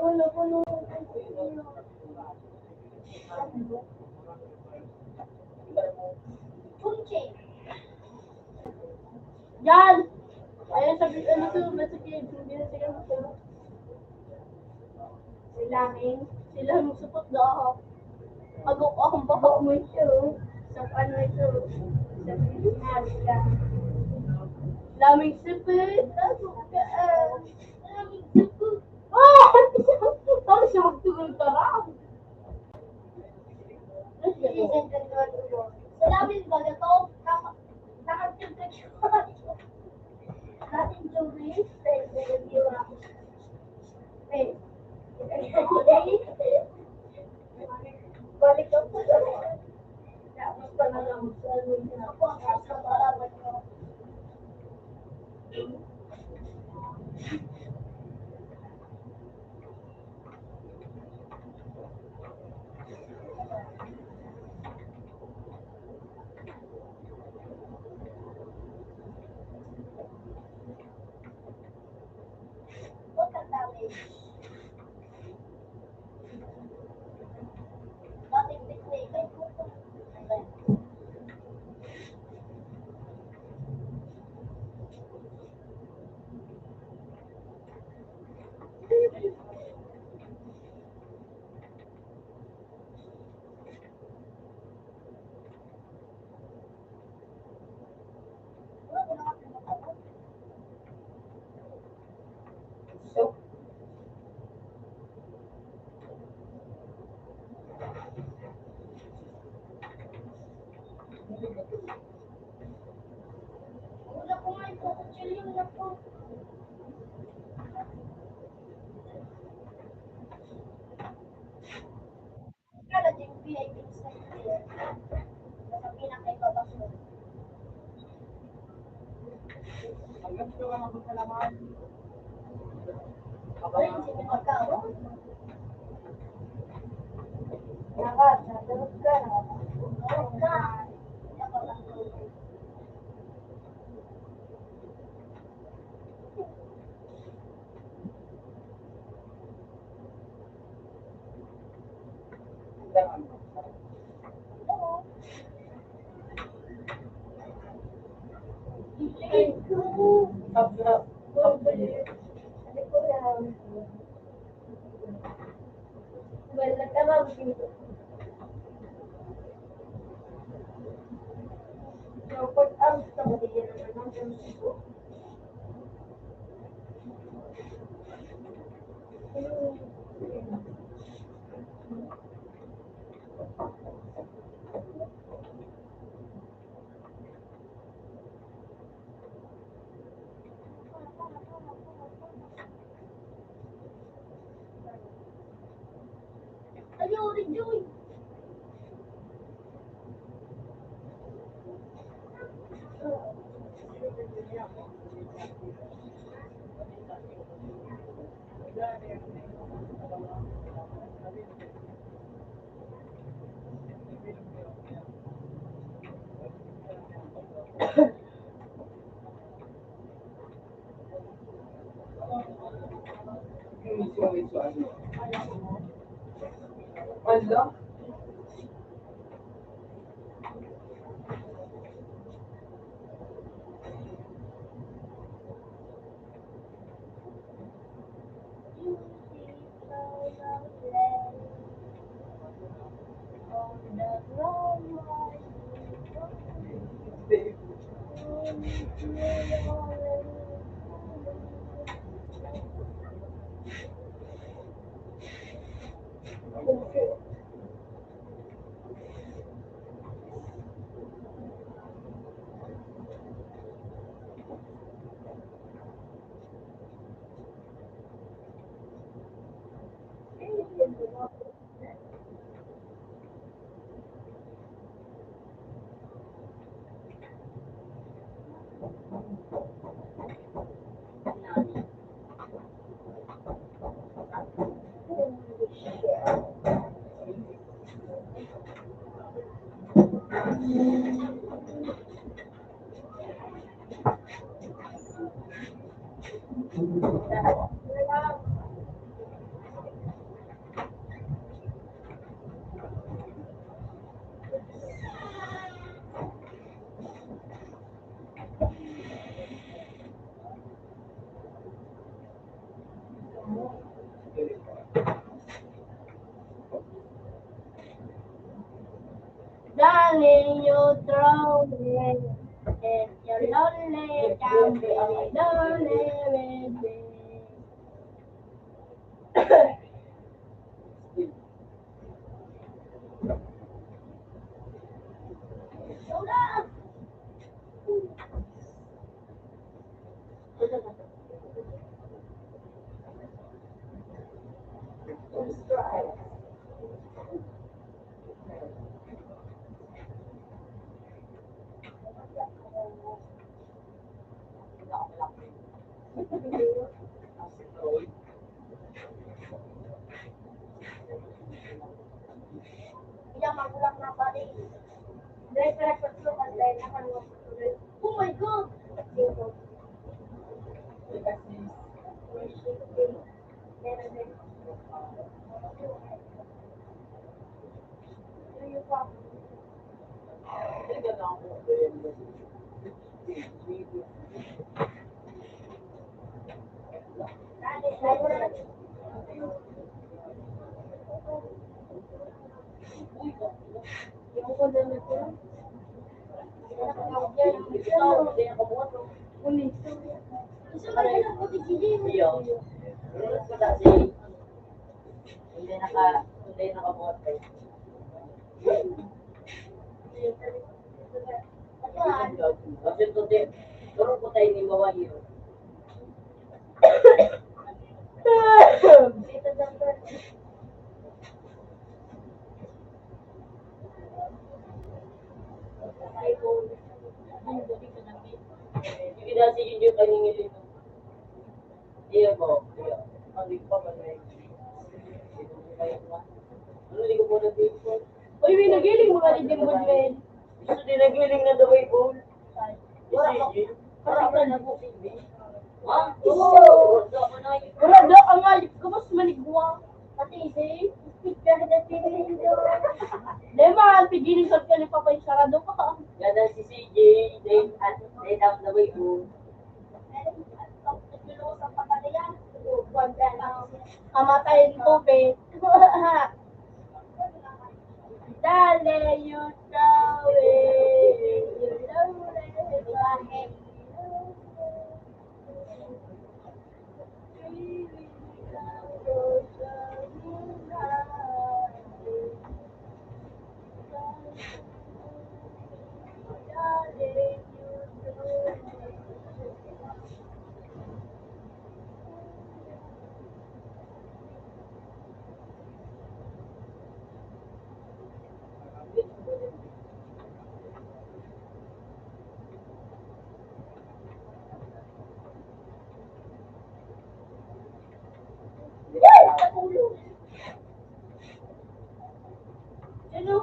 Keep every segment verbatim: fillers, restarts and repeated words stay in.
Wala ko nung ano. Kunche. Yan! Ayan, sabi ko, ano to, ba't sa kilig? Hindi na sila matulog. Silaming, silaming supot daw ako. Pag-uok akong bako mo ito. Sa ano ito? Sa Pilipinas ka. Laming sipit. Ano ka? Ah, laming sipit. Ah! Parang siya magtugon ka lang. Sa lamin ba na to? Naka-, naka-, Latin to me, sa Balik ako. Tapos pala lang, sa, sa, sa, Kala din V I P sa pinakaibabasyon. Ayun, sige, magkaon. Dapat, natulog ka, nakatulog ka. Well, nagtawag dito. So, pag ang sa baligyan naman ng Diyos ko. Ayaw, Rijoy! Hala? Darling, you throw it. If you're lonely, come be lonely with me. Oh my God! Hindi naka, hindi nakabote. Kasi ito, di, turong ko tayo ni Mawa yun. Sige na, sige nyo, kaningilin mo. Iya po, iya. Ano, di ko pa ba na yun? Ano, di ko po na-, di ko. Uy, may nagiling mga riding mo, Gwen. Gusto din nagiling na daw, eh, po. Wala ka. Wala ka na po, baby. Ha? Oo. Wala daw, ang ayos ko, mas manigwa. Pati si, speaker na tinindo. Di ba, ang pigiling sa ka ni Papa, yung sarado pa. Yan ang si C J, Dave, at Dave, ang laway ko. Kamatay ng tubig. Dale, you throw it. You throw it. Ano?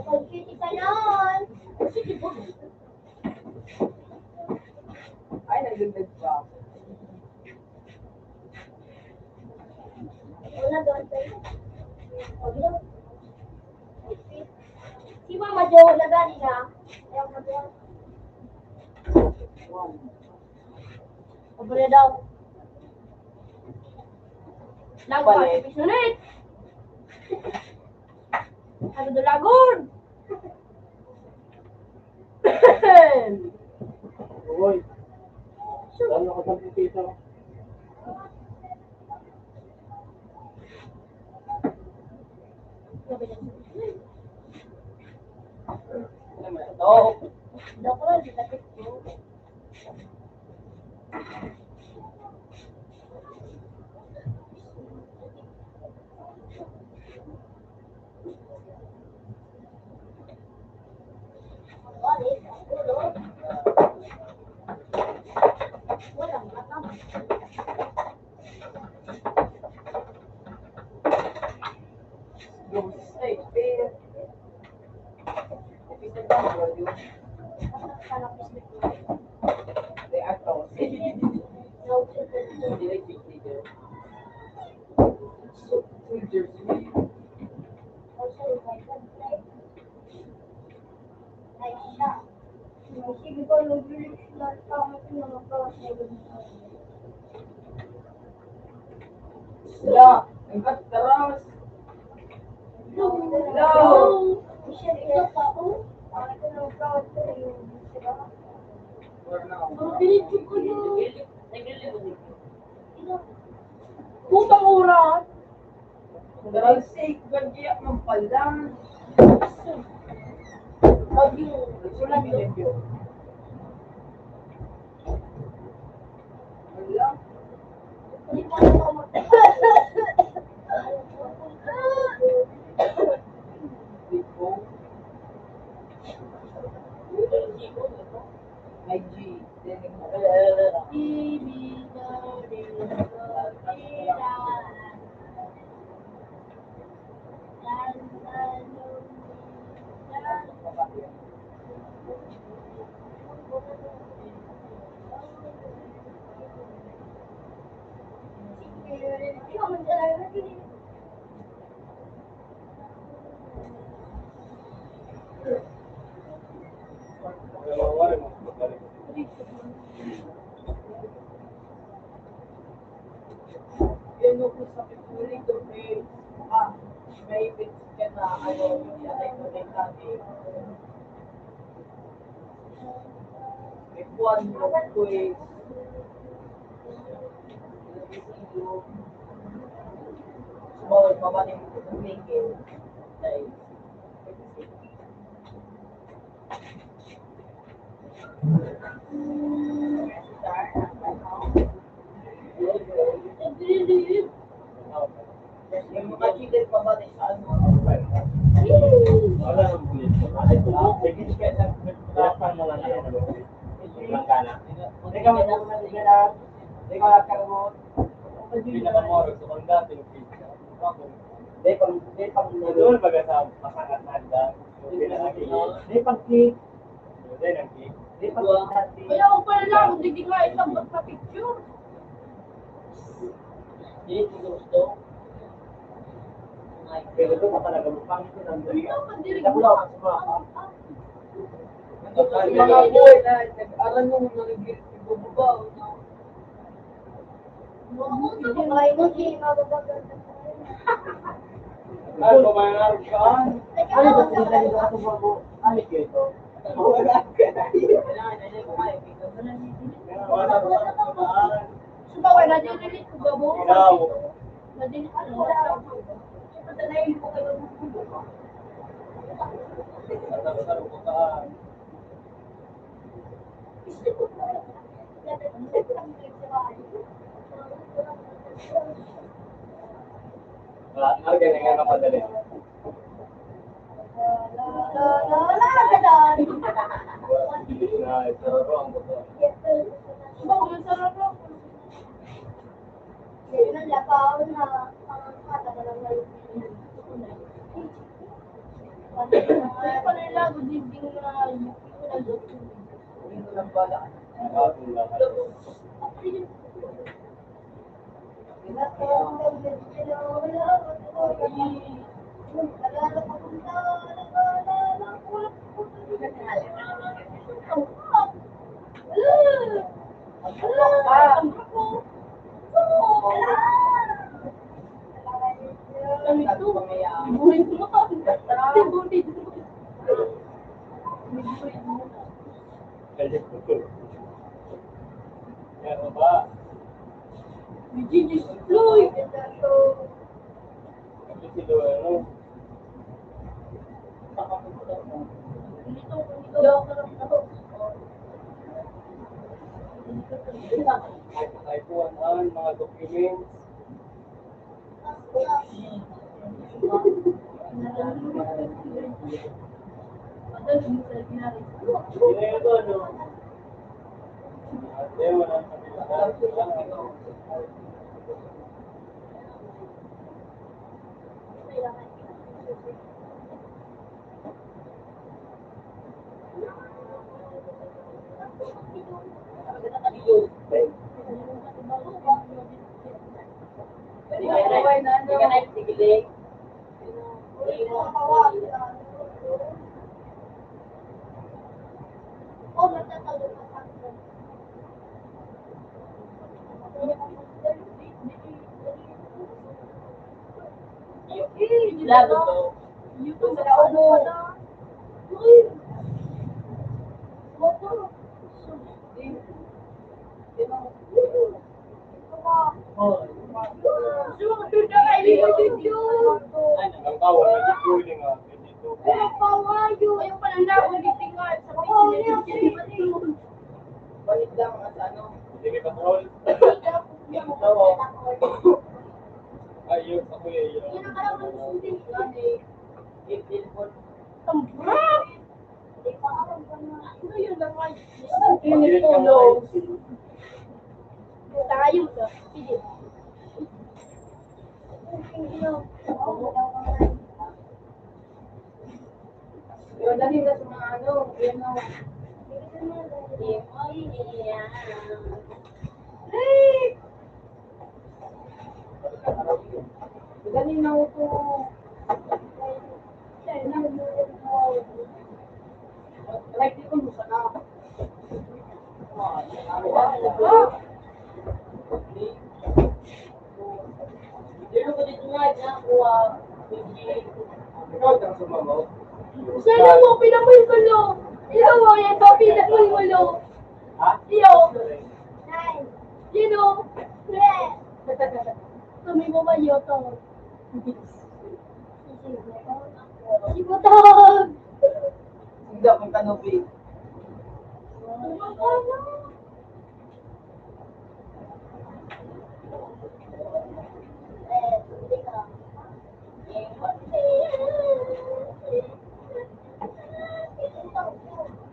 Pagkiti ka noon. Ay, nagdagdag pa. Wala doon tayo. Wag yun. Si Mama Jo, nagani na. Ayaw mo doon. Pobre daw. Lagod. Balik. Pisunit. Ano daw lagod? Uy. Ano ka sa pipito? Ano ba ito? Doktor, di tapit ko. Wala, ang kataras. Wala. Putang oras. Dahil sa igwa diya, magpalang. Bagyo, ulan, bagyo. Wala. Ay, G. Yan yung sa picture ko, eh. Ah, may bit ka na, ano, yung yan ay tunay sa akin. May kuwan mo, quiz. Sumaway pa ba yung tumigil? Ay. Yung mga children pa ba sa ano? Wala nang bulit. Ay, sige, sige. Dapat mo lang yan. Teka, teka, teka, teka, teka, teka, Pinaka-moral sa panggating, pizza. Di pang, di pang, Doon, baga sa masangat na handa. Pinaka-cake. Di pang cake. Hindi, ng cake. Di pang cake. Kaya ako pala lang, hindi nga itang magpa-picture. Hindi ko gusto. Pero ito pa talaga, mukha nito ng Hindi ako, hindi rin Ako lang, gusto. Mga boy na nag-aral nung nag-ibubaba, no? Ano, kumain ka? Ano ba pinagdali ko sa babo? Ano ito? Subawa na din ulit ko babo. Ikaw. Nadin ano? Ito na yung buka ng buka. Wala, marga na nga mapadali. Na, sararo ang buto. Kaya ba? Virginia Floyd. Ito si Lolo. Ay, ay, kuwan, ah, mga documents. Sige, patrol. Ay, yun, ako yun, yun. Ang bra! Ano yun, ang mga init ko, no? Tayo ka. Sige. Pero dali na sa mga ano, yun o. Ay! Dali na ito. Like, di ko mo sana. Sana mo, pinamoy ko, lo. Ikaw, oh, yan, papi, pinamoy mo, lo. Ha? Iyo. Yan, oh. Kami mo ba, iyo, to? Ibutang! Hindi akong kanubi.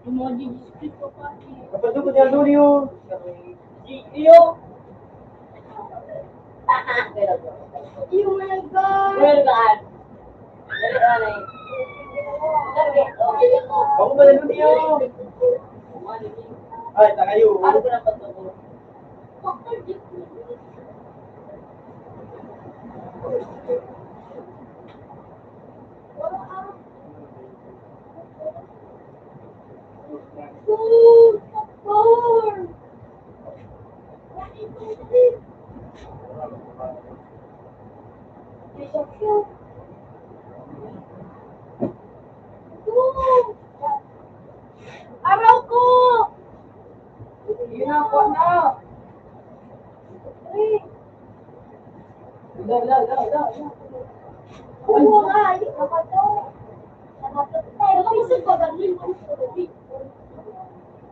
Yung mga didispute ko pa. Kapag doon ko niya, Julio. Iyo. Oh my God! Well, gaan. Dali, dali. Dali, oh. Ako ba, Julio? Ay, takayo. Ano ba dapat ako? Araw ko! Yun na po na. Wala, wala, wala, wala. Oo nga, ayun, nakato. Nakato. Pero isip ko, ganun yung ano ko, eh.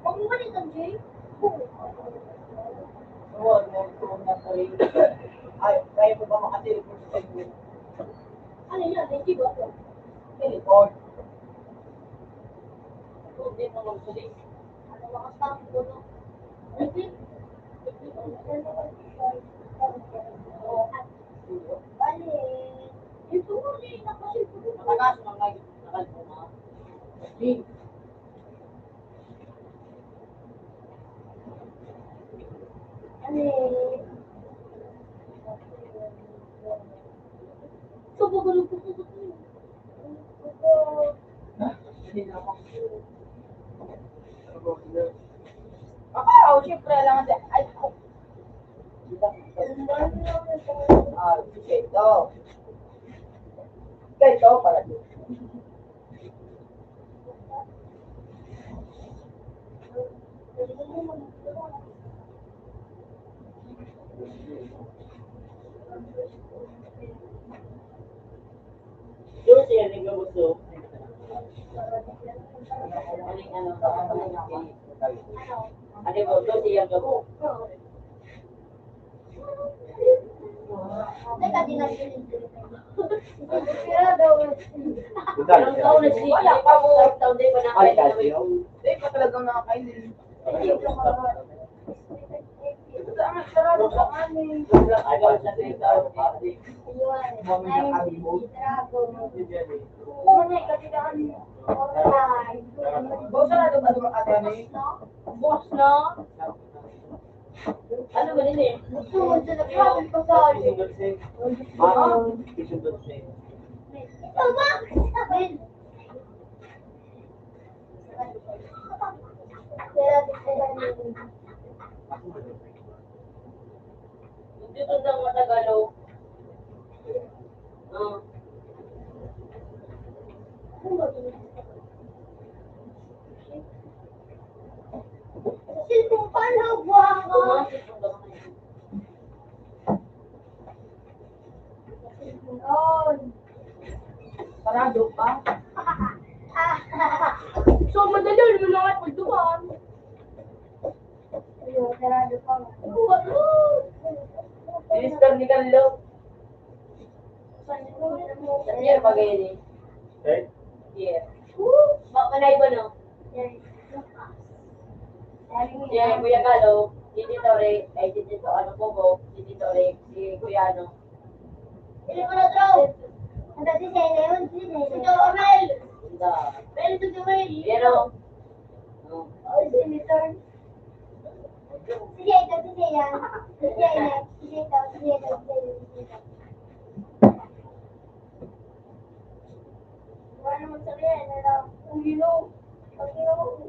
Huwag mo balikan, Jay. Oo, no, no, no, no. Ay, kaya mo ba maka-teleport sa inyo? Ano yan? Hindi ba ito? Teleport. Hindi mo magsulit. Ano, makasama ko, no? Ako, oh, siyempre, alangan di, ay, oh. Ah, sige, ito. Ito, ito, para dito. Doon siya naglumusog. Ano yung ano, ano yung ano, ano yung ano, doon siya gabo. Teka, di na. Ilang taon na siya? Wala pa mo. Taon, di pa na. Ay, kasi, oh. Di pa talagang nakakain. Ay, sarado pa nga, eh. Iwan. Ay, dragon. Oo, na, kasi daan. Ay. Boss, sarado pa naman ata, eh. Boss, no? Ano ba din eh? Gusto mo dyan ang kapit ko sa akin. Ha? Ito ba? Dito sa mga Tagalog. Ah. Sister ni Carlo. Sa Pierre pa kayo ni? Eh? Pierre. Ba, manay ba, no? Yan, Kuya Carlo, si Tito Ray, ay, si Tito, ano po po, si Tito Ray, si Kuya, ano? Hindi ko na, bro. Ang dati siya, Leon, si Leon. Tito Romel. Hindi. Pero Tito Ray. Pero, oh. Oh, si Tito. Sige, ito, sige, yan. Sige, yan. Sige, ito, sige, ito, sige, ito, sige, ito. Wala naman sabihin, ano, ang ginawa, ang ginawa ko.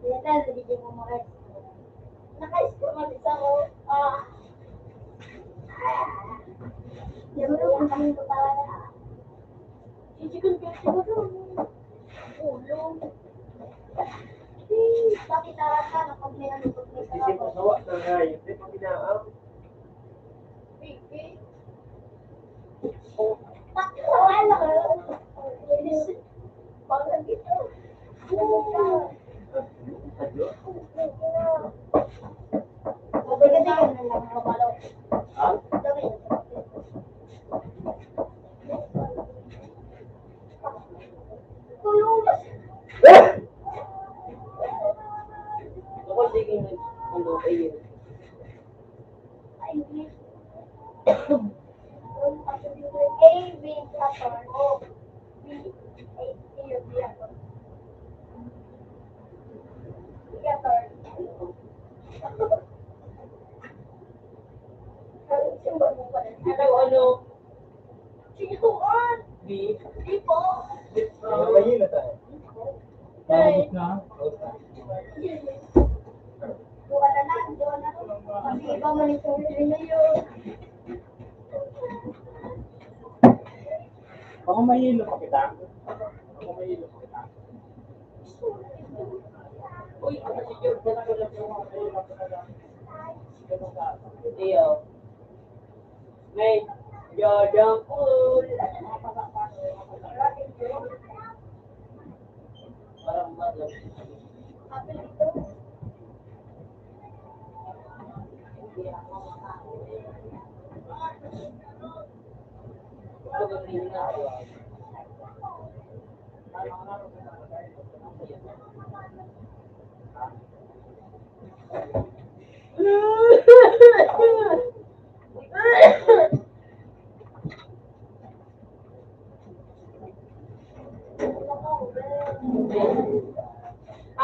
Yan na, nabigyan mo mga. Naka-score mag-isa ko. Ah. Yan mo, ang dami ko talaga. Hindi ko, hindi ko, ulo. Pakitara ka na pag may ano, pag may sarap. Kasi pasawa na nga, hindi pa pinaam. Baby. Oh. Pakitara ka. Parang dito. Ano ka? Ano? Ano ka? Ha? Ako, sige, ano, ayun. Ano, ano? Sige po, ah. Di. Di po. Ano ba yun na tayo? Ay. Tapos na? Buka na lang, doon na. Kasi iba man ito, yun na yun. Baka mahilo pa kita. Baka mahilo pa kita. Uy, ano si George? Iyo. May Jordan Pool. Parang madam.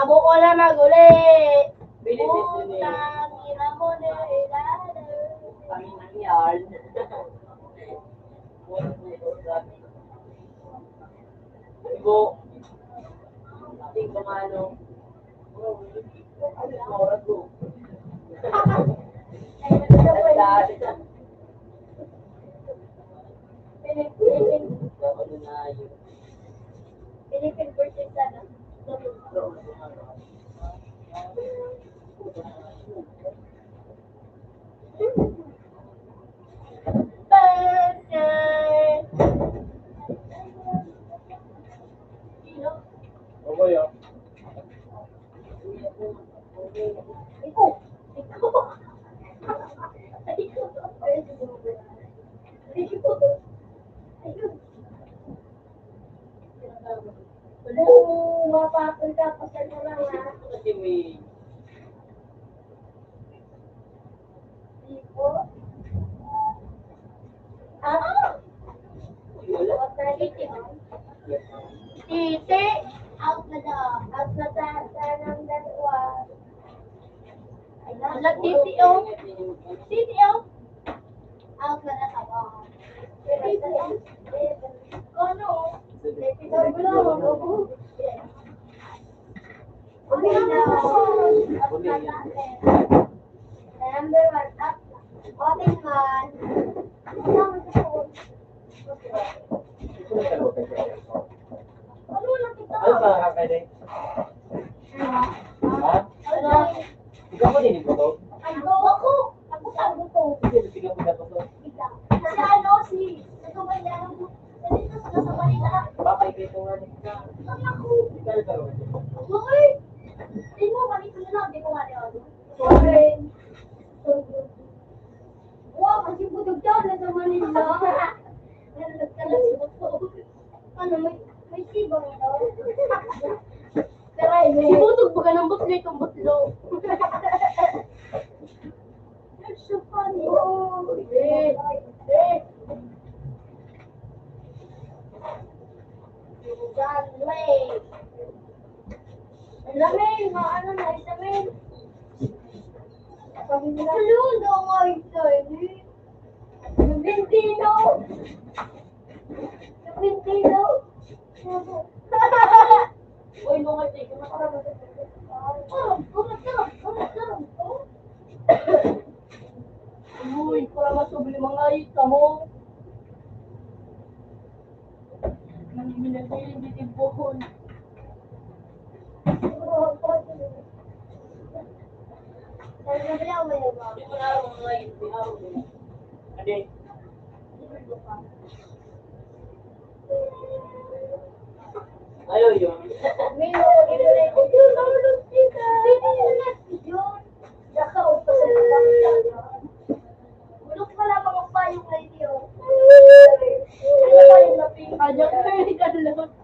Abo ko na maguli. Putang ina mo na ilalo. Kami nang yarn. Ibo. Ating kamano. Ano yung oras ko? Philippine versus ano? Okay, ah. Hello, mapapal ka, pasal mo lang, ha? Kasi may... Di po. Ah! Wala. Titi, oh. Titi! Out na daw. Out na sa, sa ng dalawa. Wala, T T O. T T O. Out na na tao. T T O. Ano? T T O. Okay na. Out na na. Number one, out na. Open man. Ano lang kita? Ano ba, Rafael? Ha? Ikaw mo din ito? Ay, ako! Ako, sabi ko. Hindi, tingnan ko na to. Ikaw. Si ano, si, ito ba yan? Nandito sa, sa Manila. Bakit ito nga rin ka? Ang ako. Ikaw, ikaw. Uy! Tingnan mo, ganito na Wow, kasi butog daw na sa Manila. Nagkalas mo. Ano, may, may sibang daw? Taray, may butog ba ka ng butlo itong butlo? That's so funny. Oh, eh, eh. Ang lamin, maano na, ang lamin. Saludo ko ito, eh. Valentino! Valentino! Uy, mga tigil, nakarami. Uy, para masubli mga ita mo. Nang minagay, hindi din buhon. Adi. Ayaw yun. Bulok pala mga payong na ito. Ano ba yung napili? Ayaw, very good lang.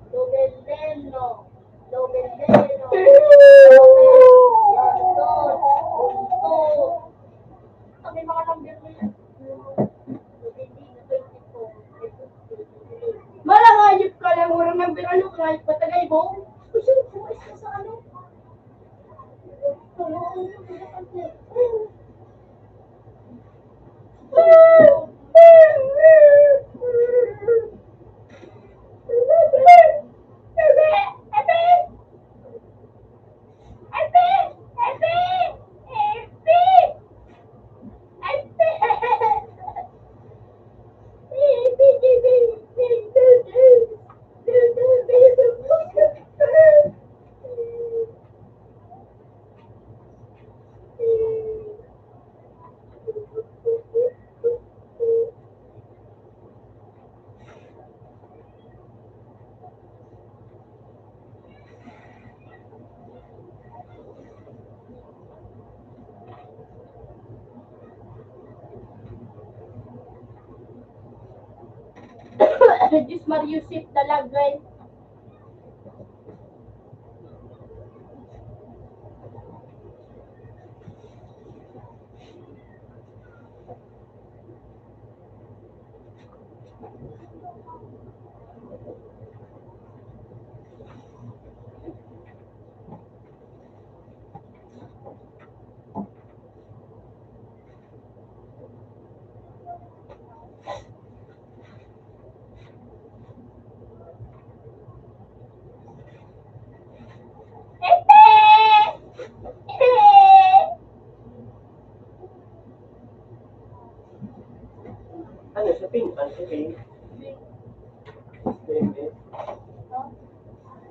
Lobeleno, Lobeleno, Lobel, London, Bunto. Kami mga number nila. Marang hayop ka lang, walang number, ano ka, hayop ka, tagay mo? Gusto mo, kumain ka sa ano? Diyos Mario Sip Dalagay. Ano, sa pink? Ano, sa pink? Pink, eh.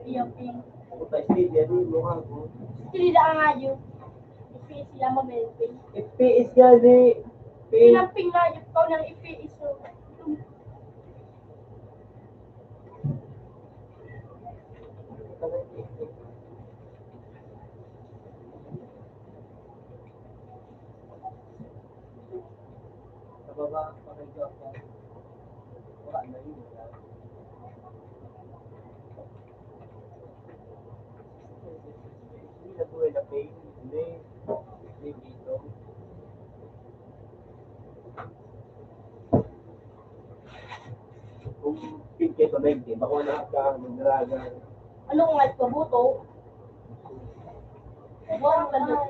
Iya, pink. Ako pa, Steve, yan yung mukha ko. Steve, ang ayo. F P S yan, mabel, pink. F P S yan, eh. Pink. Yun ang pink na ayo. Ikaw ng F P S, oh. Sa baba, pakadyo ako. Wala na yun. Hindi na buhay na pain. Hindi. Hindi dito. Kung fit kayo sa baigti, bako na ka, magdalaga. Ano kung kahit pabuto? Ano ang kalbo?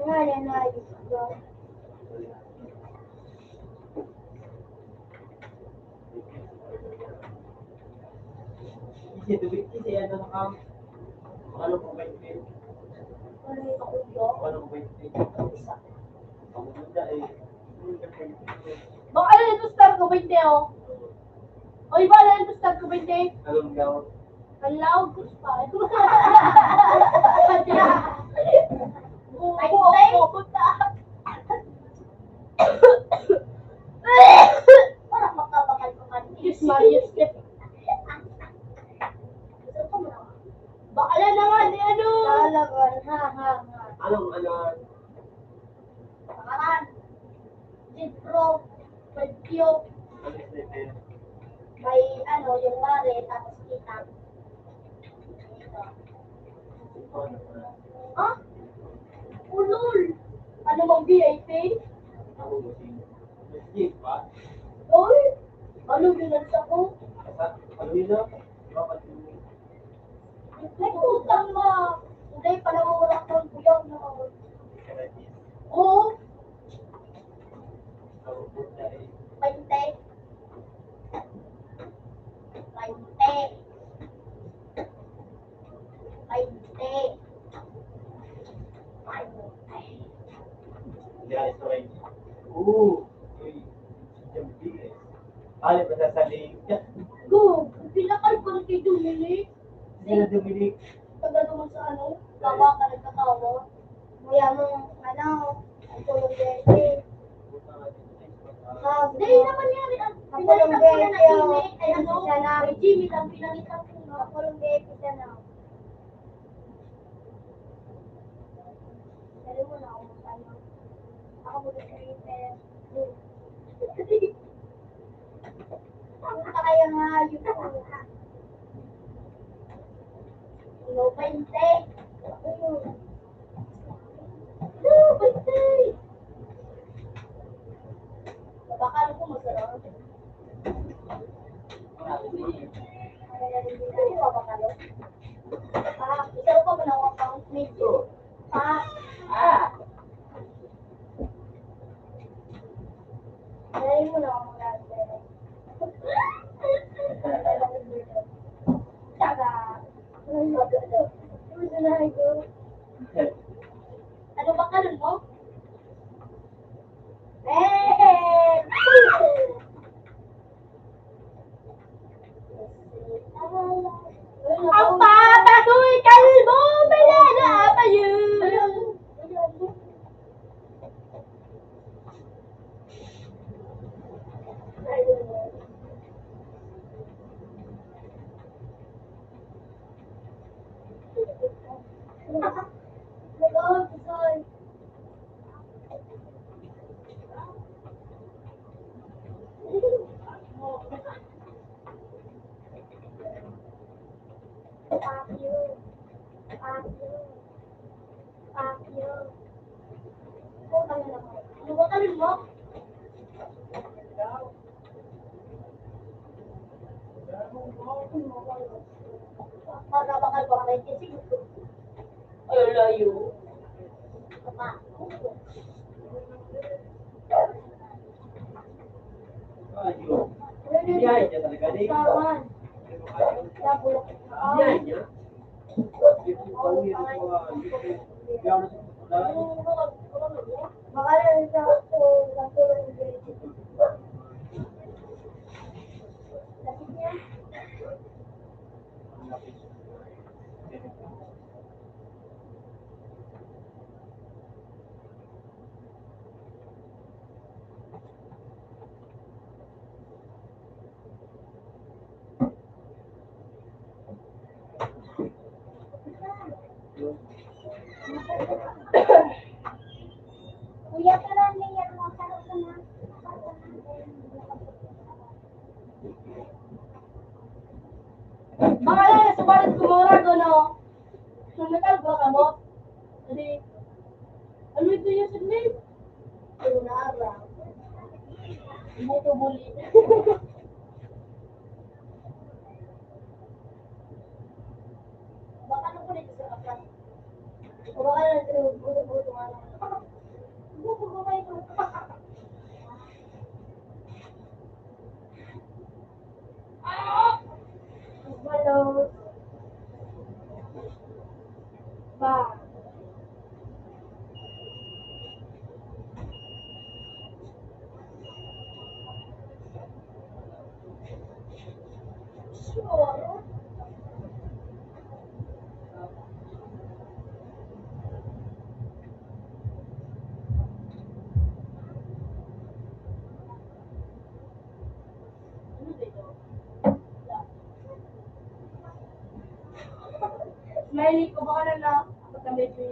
Nga, yan na, ayos ko. Kasi tubig kasi ano na ka. Ano kung may pin? Ano kung may pin? Ang ganda eh. Baka ano yung star ko, bainte, oh. Oy, bala yung star ko, bainte. Anong daw? Ang laog ko pa. Ay, ay, puta. Parang makabakal ko kanina. Diyos, Mario, Steph. Bakala na nga ni ano. Talaga, ha, ha, ha. Anong ano? Pangalan? Jethro, Pedro. May ano, yung mare, tapos kita. Ha? Ulol! Ano mang V I P? Uy! Ano binagsak ko? Nagutang na. Hindi, pala oras ng buyaw na ako. Oo. Bainte. Bainte. Bainte. Bainte. Yan, ito rin. Oo. Uy, yung bilis. Bale, masasaling. Go! Pinakal ko na kay Dominic. Sino Dominic? Taga naman sa ano? Tawa ka, nagkatawa. Kaya mo, ano, ang tulong dito. Ah, dahil naman yan, ang pinalitan ko na na Jimmy, ay ano, kay Jimmy, ang pinalitan ko na. Ang tulong dito siya na. Dali mo na ako magtanong. Ako mo sa ipin. Ang kaya nga yun. Ano, bainte? Ano, bainte? Bakal ko masarap. Ano yung bakal? Ah, ikaw pa ba na ako pang medyo? Ah. Ah. Dahil mo na ako mag-arte. Tsaka, gusto na ako. Ano ba kalon mo? Eh! Ang papa ko'y kalbo, wala na payo. Papyo. Papyo. Papyo. Putang ina mo. Ano ba kalon mo? Para bakal pa kayo kasi. Ay, layo. Biyahe niya talaga, di? Biyahe niya? Bakal sa tulong. Baka yan, subalit kumurag, ano? Nung nakalbo ka mo? Hindi. Ano ito yung segment? Ito na, ara. Hindi ko muli. Baka ano po dito sa kapas? O baka yan, ito, buto-buto nga lang. Buto-buto nga ito. Balot. Ba. Sure. Smiley ko, baka na na. Pagka medyo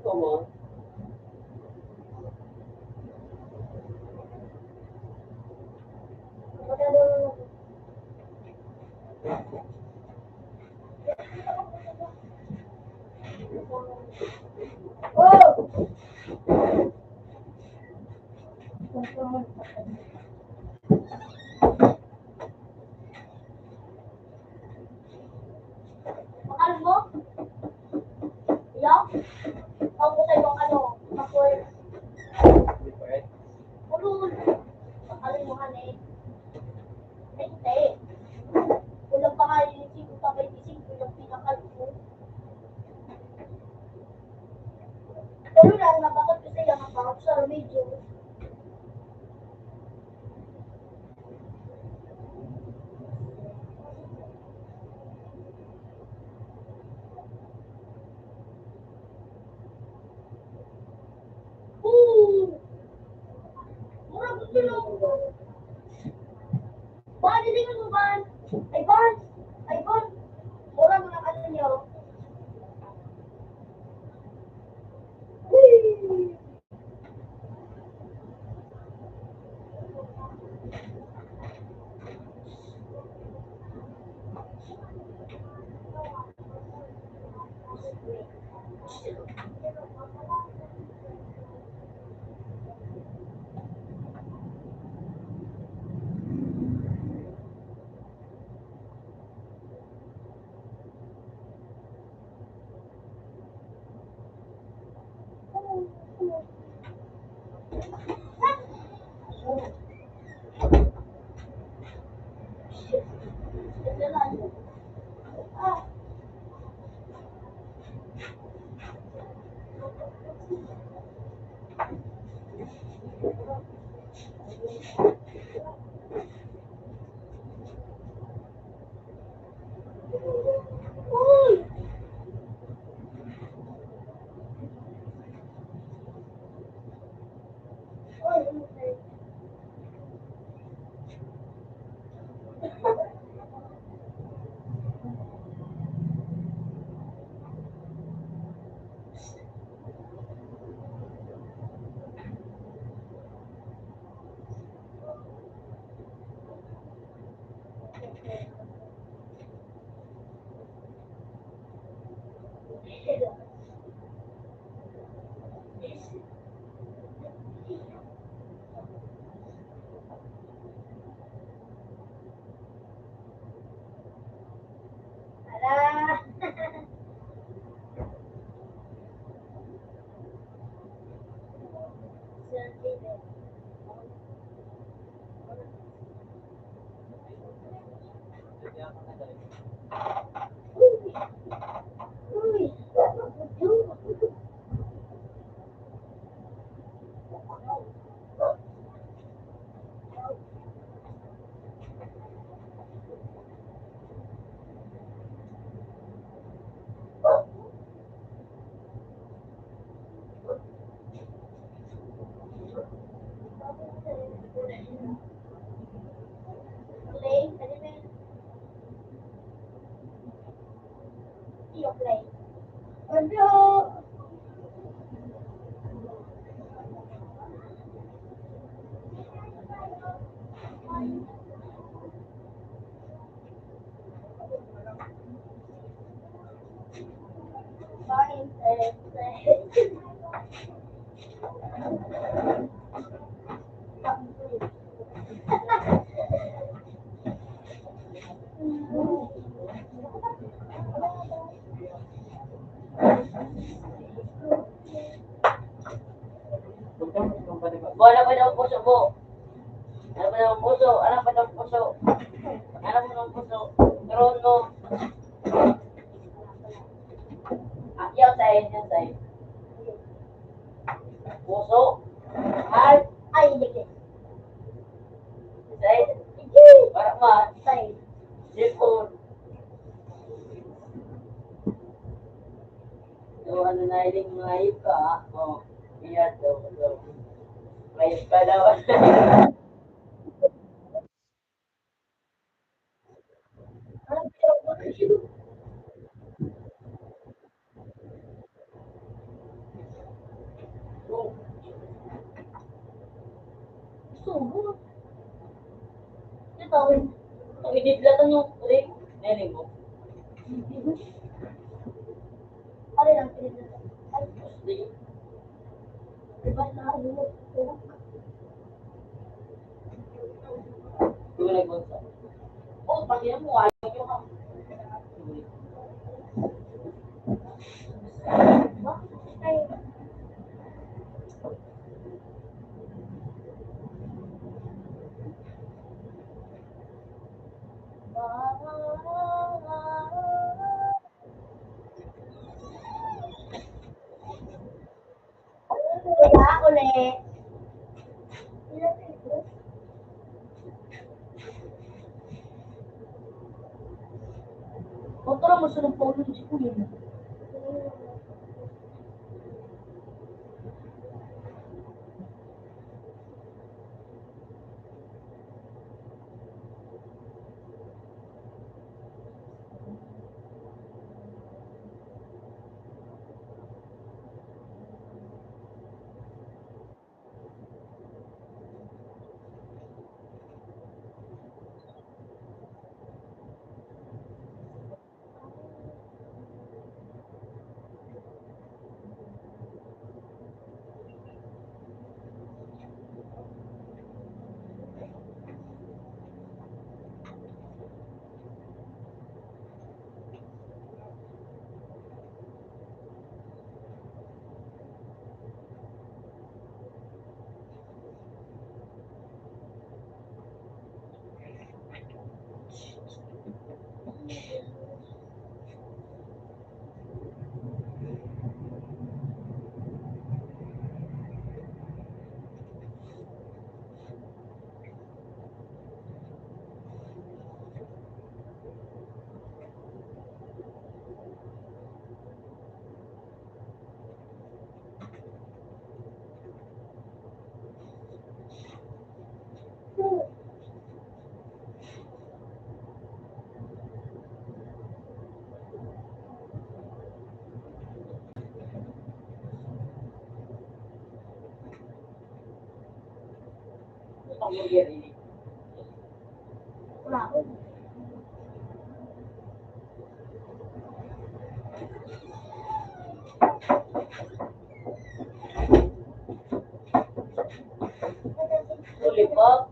Tama. Mahal mo? Iyo? Ako sa ibang ano, ako. Ulul. Mahal mo, honey. Ay, hindi. Kulang pa nga yung singko pa, baynte singko yung pinakal ko. Pero lang, nabakot ko sa iyang account sa medyo. Ooh! Mura ko tulog. Ba, dili mo, Van? Ay, Van! Ay, Van! Mura mo na ka ninyo. Whee! Ala! Ano? Wala pa daw puso mo. Ano pa daw puso? Ano pa daw puso? Ano pa daw puso? Trono. Ah, yan sa'yo, yan sa'yo. Puso? Heart? Ay, hindi. Sa'yo? Hindi. Para ma. Sa'yo. Cellphone. So, ano na, hiling mga hayop ka, ha? Oh, iya daw, daw. Hayop ka daw. Sugo. Ito, ang ididlatan yung rin. Nene mo. Pare lang, pinidlatan. Ay, Diyos, di. Diba, nahulog? Tunay mo sa. Oh, pati mo, ayaw nyo ka. Wala ulit. Motor mo sa nagpaulo, di ko yun. Lollipop?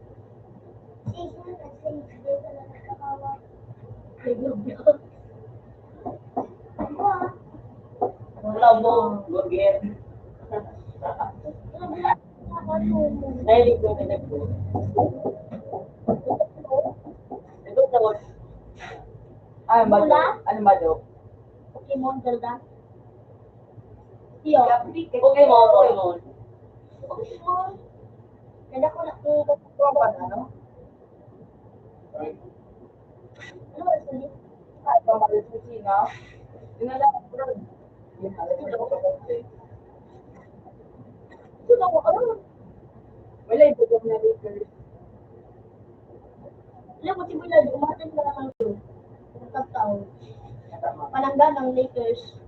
Wala mo, burger. Nahilig ko na nag-food. Nag-food. Ah, mado. Wala? Ano mado? Pokemon, Zelda. Iyo. Pokemon, Pokemon. Pokemon. Kada ko na po. Ano? Ano ba ito? Ay, pamalit sa China. Yun na lang, bro. Yun na lang. Ito na, ano? Wala, ito na lang. Alam mo, si Bulad, umatid na naman yun. Nagkataon. Panak Nga ng Lakers.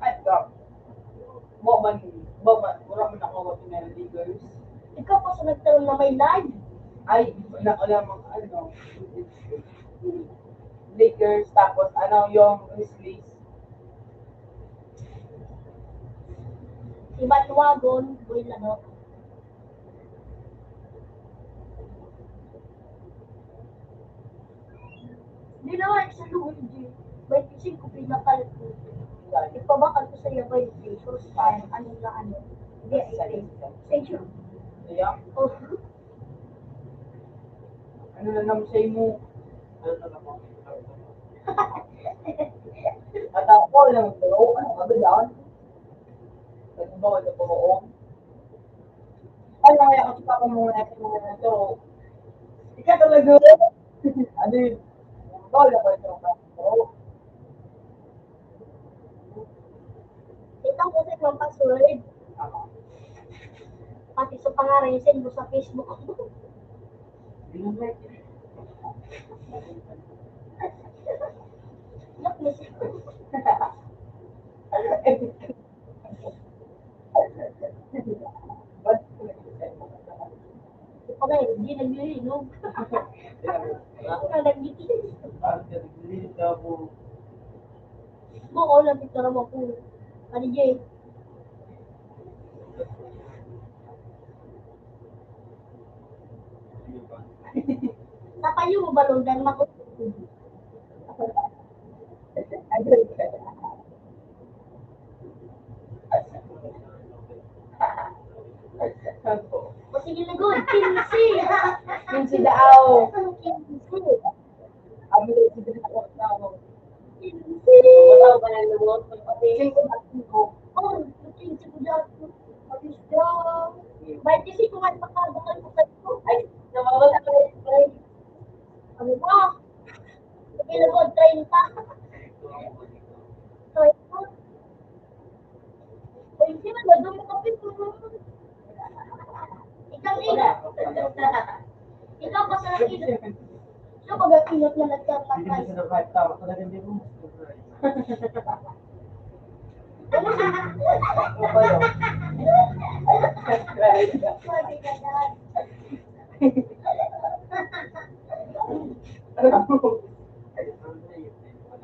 Ay, ka. Wa man, wa man, wala man nakawa ng Lakers. Ikaw pa sa nagtaram na may live. Ay, na, wala mang ano. Lakers, tapos ano, yung Grizzlies. Si Bandwagon, boy lang ako. Di na nga sa luho, G. Twenty-five pinakal ko. Ipabakal ko sa iya twenty pesos. Parang ano na ano. Hindi, ay, ay. Thank you. Iya? Oh. Ano na naman sa imo? Ano na naman? At ako lang, bro. Ano ka ba dyan? Nagbawa na po ako. Ano kaya kasi pa kung mga natin mga na to? Ika talaga. Ano yun? Bawal na ba ito? Ito ko sa ibang password. Pati sa pangalan, send mo sa Facebook. Look, miss. Pagay, hindi naglilinog. Ako na naglilinog. Oo, lapit na naman po. Ano, Jay? Tapayo mo balon dan mako. O sige, lugod. Kinse. Kinse daw. Kinse. Abi, sige, lugod daw. Kinse. Wala ka na lugod. Kinse. Oh, kinse ko dyan. Abis daw. Ba't kasi kung ano makabakal ko sa'yo? Ay, namamata ka na. Ano ba? Sige, lugod, treinta. Treinta. Uy, di man, madumi ka, Pito. Ikaw, Ina. Ikaw, pasarap, Ina. Ikaw, pag-ingat na nagkapatay.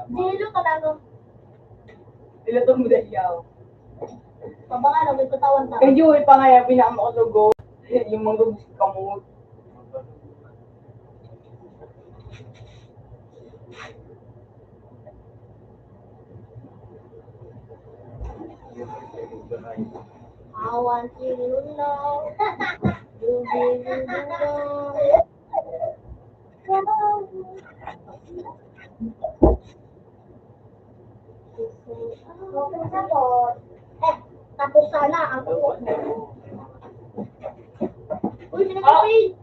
Dilo ka na, no? Sila tong medalya, oh. Pabangan, may katawan na. Kayo, ipangaya, pinakamakasugo. Yung mga gusto kamot. I want you to know. You give me the love. Eh, tapos sana ang upo. Uy, pinag-open!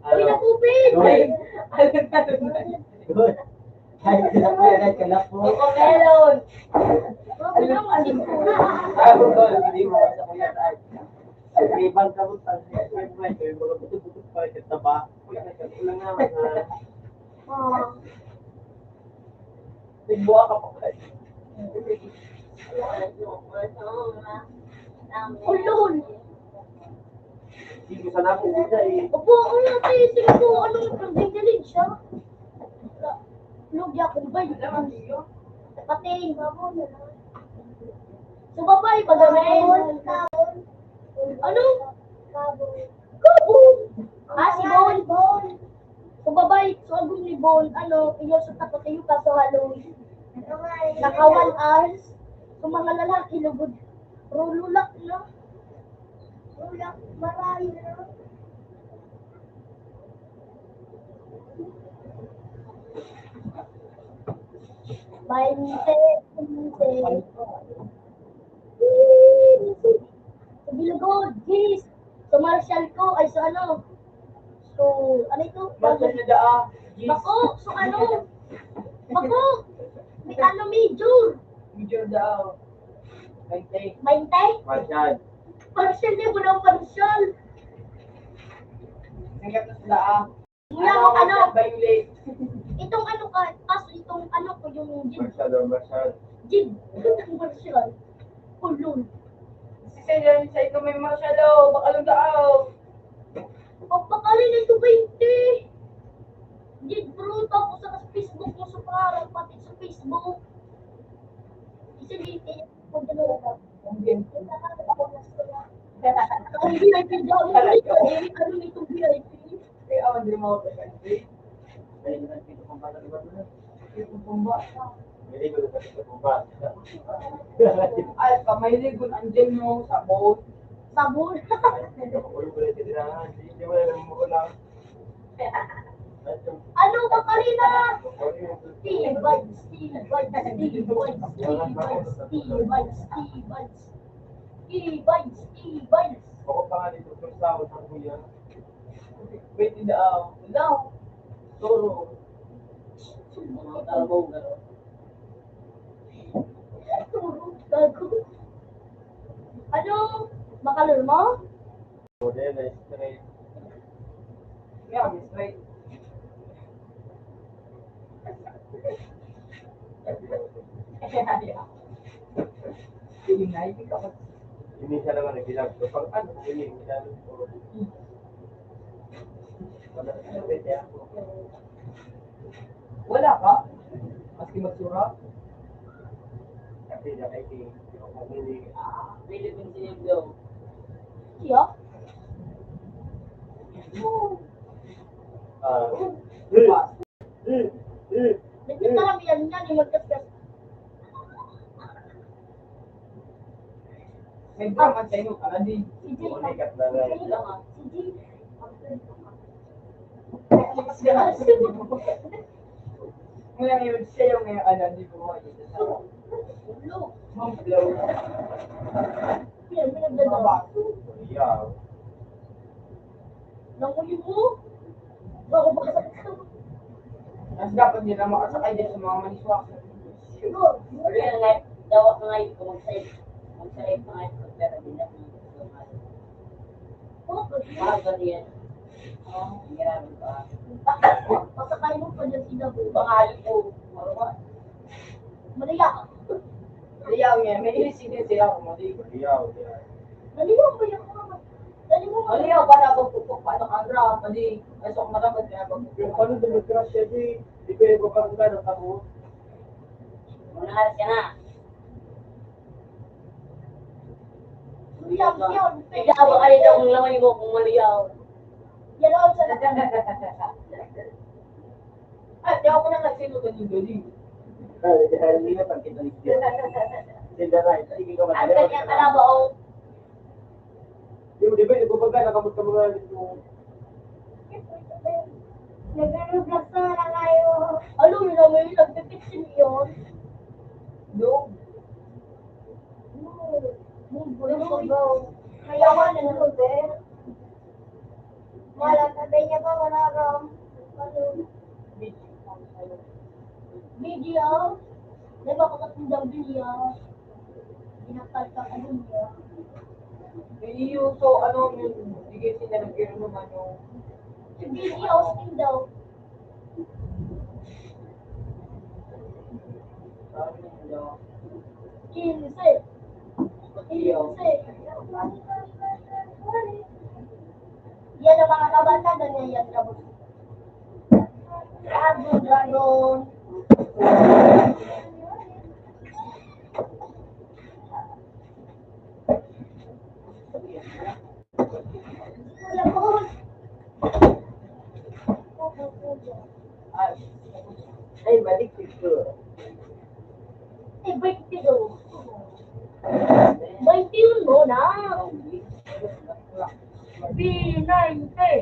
Uy, nag-open! Ay, kalap yan, ay, kalap po. Coco Melon! Ano, ano? Ay, hindi mo sa kuya tayo. May ibang kabot pa siya. May mga buto-buto pa rin sa taba. Wala na siya. Wala nga, wala. Oo. Nagbuha ka pa kayo. Ulol! Hindi ko sana ako una eh. Opo, ang natin, ko, ano, nagdidilig siya. Lugi ako, bay. Pating. So, babay, pag-amin. Ano? Kabon. Ah, si Bon. Bon. So, babay, so, agom ni Bon, ano, iyo sa takot, iyo ka sa Halloween. Naka one hours. So, mga lalaki, lugod. Rululak na. Rulak, marayo na. Bainte, quince. Sa Bilugod, Gis. Sa Marshall ko, ay sa ano? So, ano ito? Marshall na daa, Gis. Bako, so ano? Bako! May ano, major? Major daw. Bainte. Bainte? Marshall. Marshall niya, wala Marshall. Sikat na sila ah. Ako, ano? Violet. Itong ano ka, tas itong ano ko, yung Jid. Marshall or Marshall? Jid. Marshall. Kulon. Si Sir, sa ito may Marshall, oh. Baka lang daaw. Pagpakali na ito, twenty. Jid, bro, tapos sa Facebook mo sa parang pati sa Facebook. Kasi di, di, kung ano, ang V I P daw. Ano nitong V I P? Kaya ako, hindi mo ako kasali. Ay, nagkita pang bata, di ba, doon? Yung pumba. May ligo na sa pumba. Ay, pamay ligo, ang gel mo, sabon. Sabon? Ay, hindi ko ulit, hindi na, hindi, hindi mo na alam mo lang. Ano ba kanina? Steve Vibes, Steve Vibes, Steve Vibes, Steve Vibes, Steve Vibes. Steve Vibes, Steve Vibes. Ako pa nga dito, first ako sa kuya. Wait, hindi, ah, no. Toro. Mga talbong, gano'n. Toro, gago. Ano? Makalor mo? Modelo, straight. Yeah, straight. Hindi nga, hindi ka mag- Hindi siya naman nagbilang. So, pag ano, hindi, hindi namin po. Wala, ano, pwede ako. Wala ka? Maski magsura? Kasi na kay King, yung pag-uwi, ah, pwede kong siniglo. Siya? Ah. Nagkita lang yan, yan, yung magkaskas. May drama sa inyo, ka na din. Si Jay, si Jay lang, ah. Si Jay. Wala ngayon, siya yung ngayon, ano, di ko makikita sa Hello. Hello. Yan, pinagdadala. Yeah. Nangulo mo? Baka baka Mas dapat din na makasakay din sa mga maniswa. Siguro. Pero yan nga, dawa ka nga yung kung magsayad. Magsayad ka nga yung pagpera din natin. Oh, pag- Mahal ka din yan. Oh, grabe ka. Pasakay mo pa dyan sila po. Baka alam ko, marunong. Maliya ka. Maliya nga, may inisip din sila kung mali. Maliya, maliya. Maliya, maliya ka naman. Dali mo, Mali ako, paano ako pupok, paano ka, Andra? Mali. Ay, sok matapat kaya pag- Yung paano demokrasya, di, di pwede ba parang gano'n ako? Muna ka na. Yan, yan. Ikaw, baka ito ang laman mo kung mali ako. Yan ako sa Ay, di ako na nagsinuto ng galing. Ay, di, ay, hindi na pagkita ni Diyan. Hindi na, hindi ka Ang matali. Ganyan ka na ba, oh? Di, di ba, di ba, pagka nakamot ka mga nito? Nagre-reflect na lang kayo. Ano, yun naman yung nagpipitsin yun? No. Move, move, move. Kaya wala na, move, eh. Wala, sabi niya ba, wala kang, ano, Video. Di ba, kakatindang video? Binakal ka, ano niya? Iyo, so, ano, yun, sige, sila nag-inom, ano. Video, Austin daw. Ano, Quince. Quince. Yan ang mga kabata, ganyan yan, kabata. Dragon, dragon. Ay, balik dito. Eh, bainte daw. Bainte yun mo na. B ninety.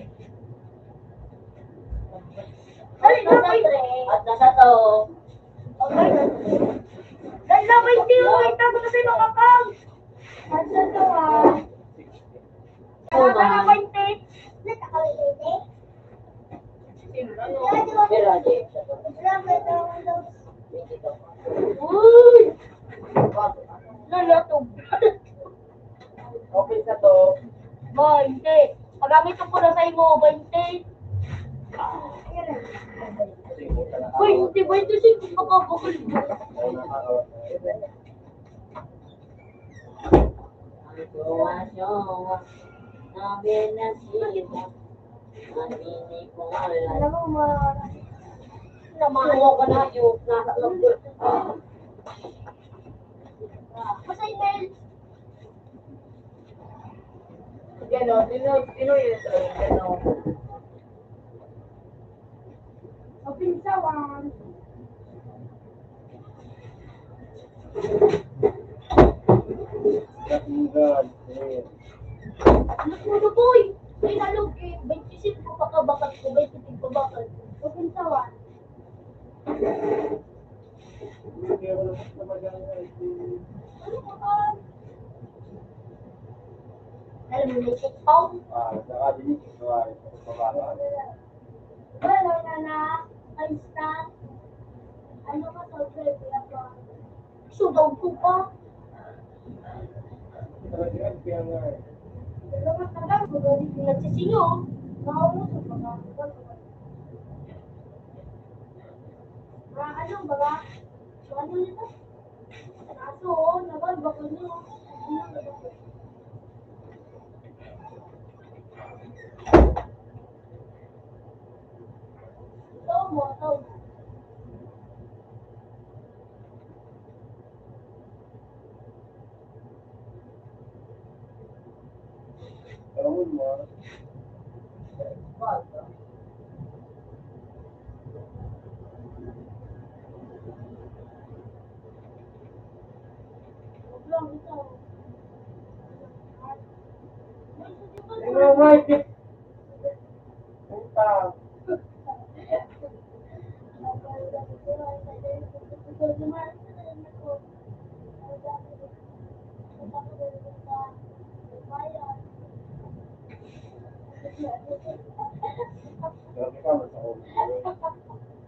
Dali na, bainte. At nasa to. Okay. Dali na, bainte yun. Bainte ako kasi makapag. Nasa to, ah. Tama na, bainte. Pero, ate, Uy! Lalatog. Okay sa to. Bainte. Pagamit ko na sa imo, bainte. Uy, di ba ito si Pagkabukol? Alam mo, ma-, namahaw ka na, yung nasa loob. Masay, Mel. Yan o, tinu-, tinuloy na sa gano'n. Open sa one. Ano po, boy? Ay, nalog eh. Twenty-six po pagkabakat ko, twenty-six pagkabakat ko. Open sa one. Alam mo, may tikpong. Ah, saka din yung ito ay sa pagbabago. Wala na na, ay, start. Ano ka sa pwede ako? Sudaw ko pa. Nagsisinyo. Maubos ang mga, mga ano, baga? Ano nito? Kaso, oh, naman, baka nyo. Ito, motor. Puta. Grabe ka, masakit.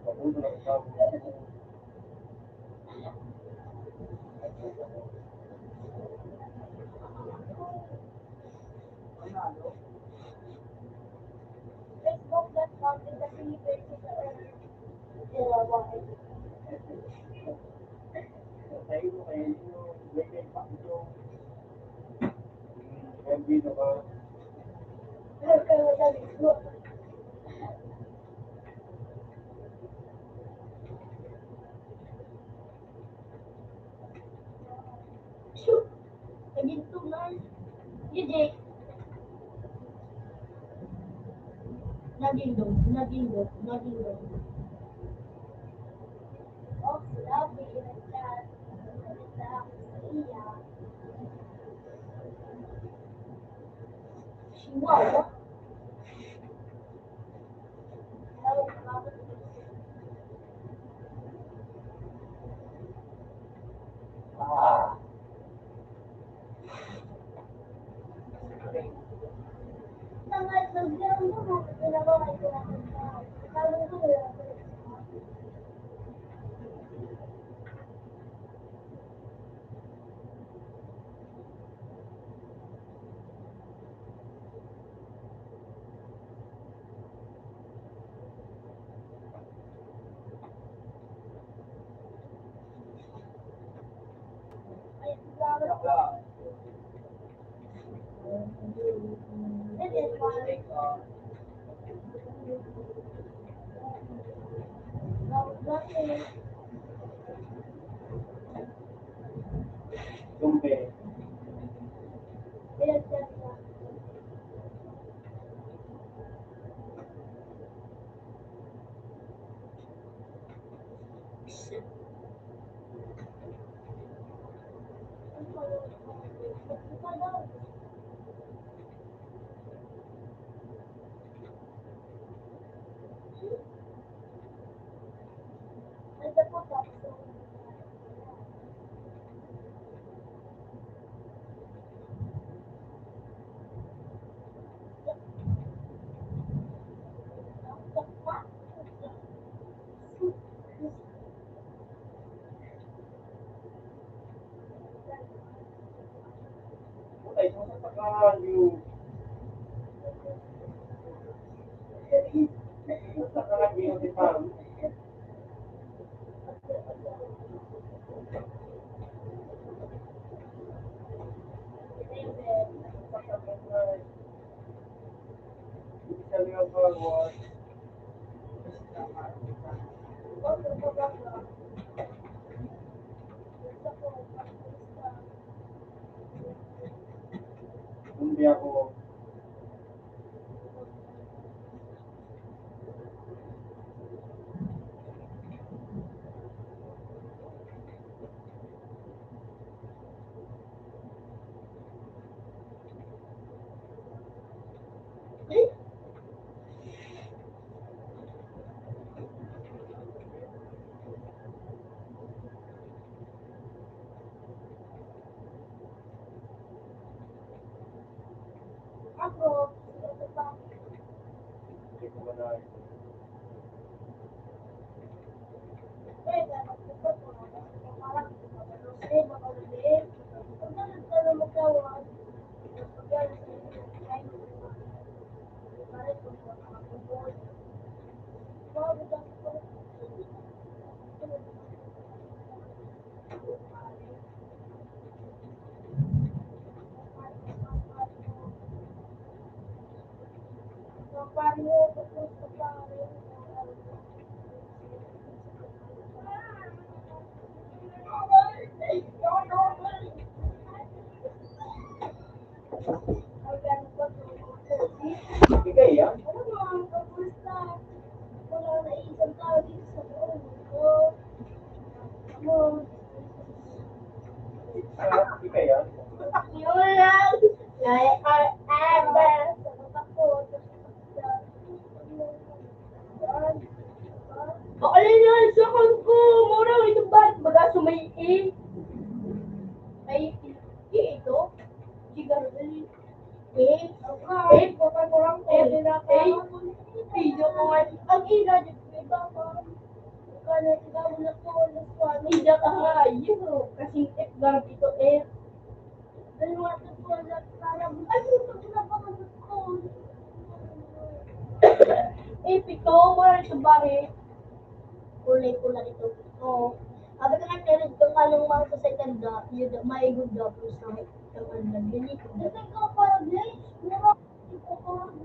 Papunta na ka. Naging tunay. Hindi. Naging dog, naging dog, naging dog. Oh, grabe, nagka-, nagka-, iya. Chihuahua. Hindi ako. Bigay yan. Bigay yan. Yun lang. Like, or, ever. Makalinaw sa ko, mura ito ba? Baga sumay eh. Ay, eh, ito. Sigarilyo. Eh, eh, eh, eh, video ko nga. Ang ina, di ba, ma'am? Kaya, tignan mo na po, ang Ina ka nga, yun, oh. Kasing F, gamit ito, eh. Dalawa na po, para, ay, ito na ba, ano ko? Eh, pito, wala ito, pare. Kulay pula ito. Oo. Sabi ko nga, tinig ko nga nung mga sa second da, yun, maigot daw po sa second da. Hindi ko. Hindi ko, parang,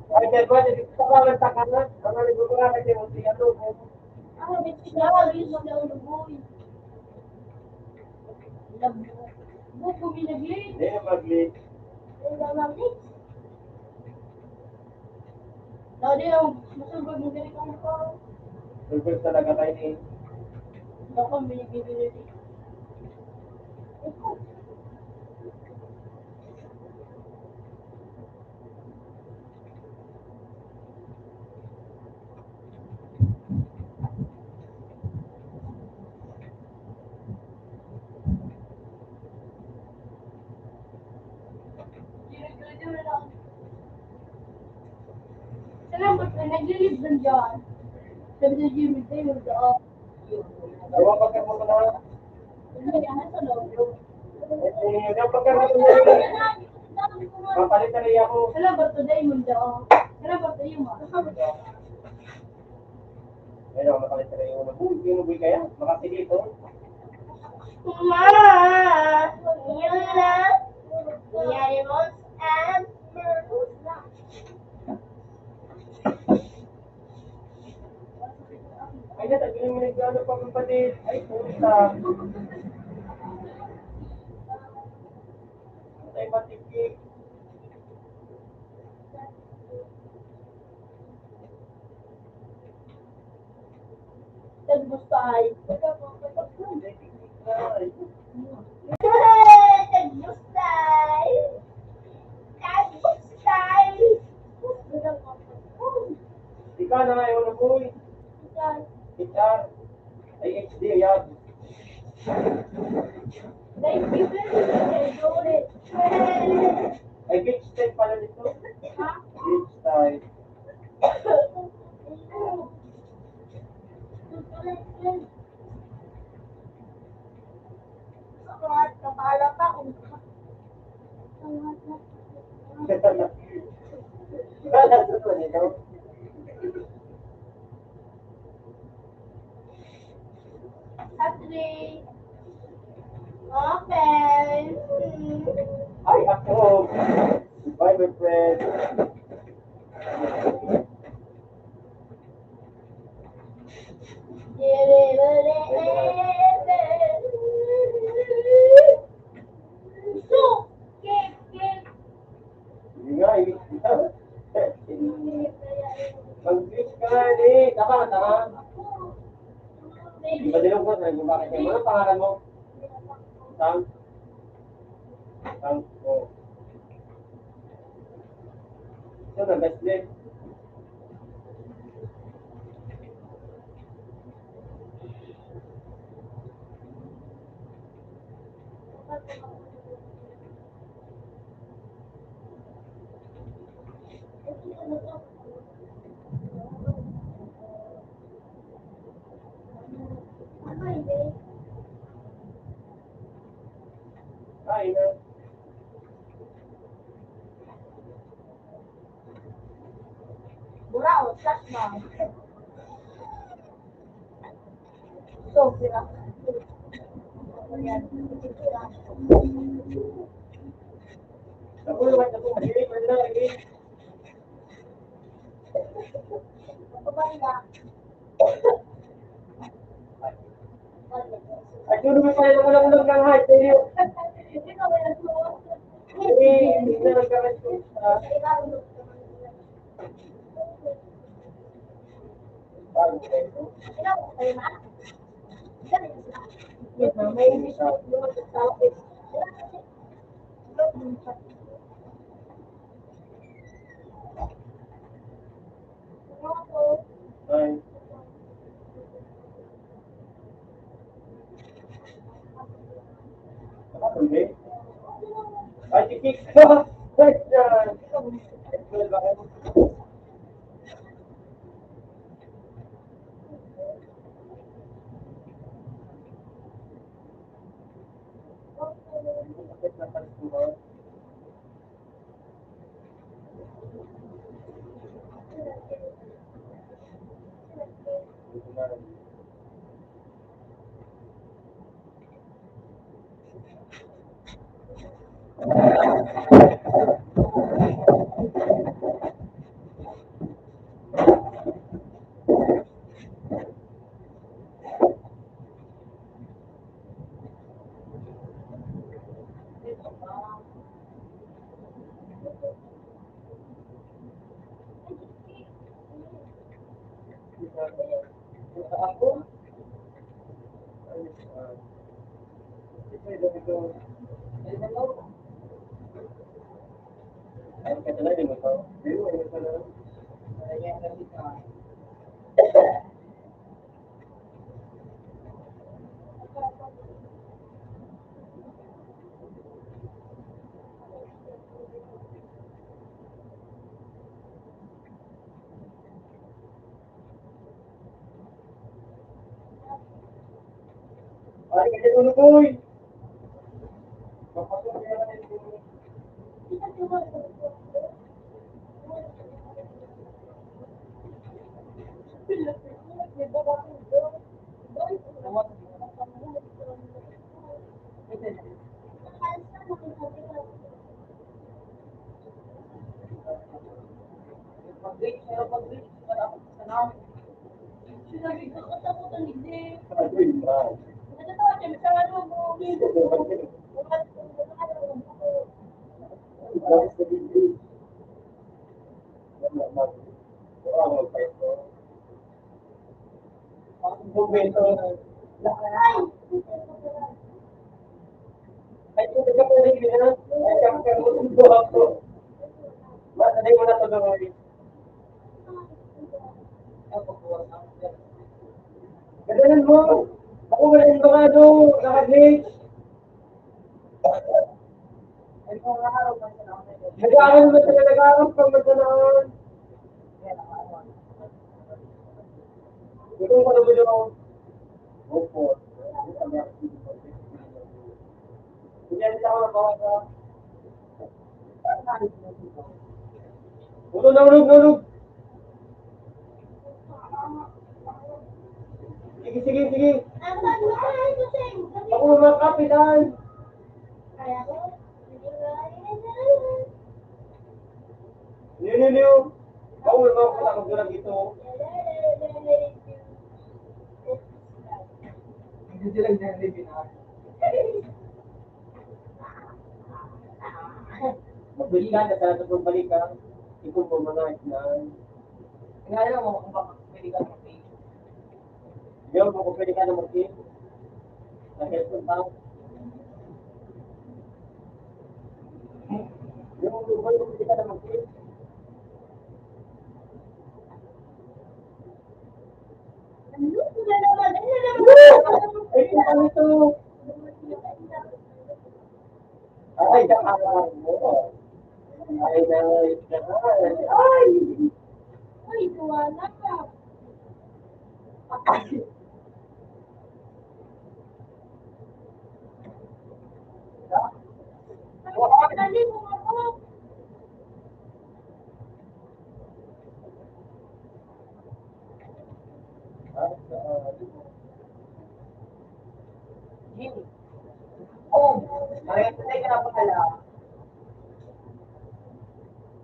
Ay, kaya ba, hindi ko pa lang takalan. Ang ano ko nga, kasi hindi ano, Ah, bitch na, bitch na, ulo, boy. Love mo. Buko, binagay. Hindi na mag-late. Hindi na mag-late. Dati, oh, masulbag mo ganito ang tao. Sulbag talaga kayo, eh. Baka may binili. Ikaw. Salamat na naglilib ng dyan. Sabi ni Jimmy, tayo doon. Awa, pagka mo na. Ano yan? Sa loob. Eh, yung pagka mo na. Papalit na rin ako. Salamat today, Mundo. Salamat today, Ma. Ayun, nakapalit na rin yung ulo. Uy, yung uloy kaya? Makasige ito. Ma! Yun na! Yari mo sa Ay, natagin mo nagkano pa, kapatid. Ay, puta. Patay, matipid. Tagbustay. Tagbustay. Tagbustay. Ikaw na nga, yung ano, boy. Ikaw. Ikaw. Ay, H D, yan. Thank you, sir. Ay, beach time pala nito. Ha? Beach time. Sa mga kapala pa, kung Wala sa ito. Sa three. Okay. Hmm. Ay, ako. Bye, my friend. Ang English ka, eh, tama, tama. Di ba, dinong ko, sabi ko, bakit yung mga pangalan mo? Sam? Sam, oh. Ito na, best friend. Ay, na. Buraot, sakma. So, sila. Ayan. Ako naman, ako, madili pa nila, eh. Ako ba nila? Ay, yun naman pala yung ulang-ulang ng heart, eh, yun. Eh, hindi na nagkakaroon sa Ay. Ay, tikik. Ay, yan. Ay, kasi ulo ko, eh. Ay, kung ka po rin yun, ay, kakamutin ko ako. Mas, hindi mo na tuloy. Ganun mo. Ako wala yung baka doon, naka-glitch. Nag-aaral mo talaga, nag-aaral pag magkanaon. Gusto ko na ba yung opo. Yan, tama ba? Ulo na, ulog na, ulog. Sige, sige, sige. Ako mga kapitan. Niyo, niyo, niyo. Ako mga kapitan, ako lang ito. Hindi lang dahil pinag- Magbalikan ka sa atong pagbalikan, ikaw po mga isnan. Ngayon mo kung baka pwede ka mag-, yun, kung pwede ka na mag-, sa cellphone ba? Yung, yung, yung pwede ka na mag-, ay, kung ano to? Ay, ay, ay, ay, ay, ay, ay, wala ka. Dali mo ako. Jimmy. Oh, ay, patay ka na pala.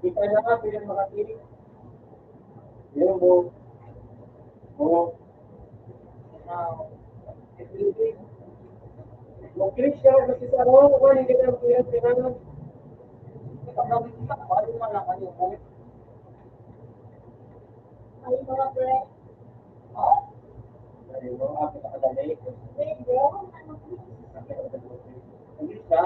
Kita na nga, pinag makatinig. Yun, bo. Bo. Mag-click siya, kasi sa ako, kung ano yung kailangan ko yan, kailangan. Ito, gawin ko sa kung ano man ang ano, bo. Ay, mga pre. Oh? Ay, bo, ako sa kadali. Ay, bro. Ano siya?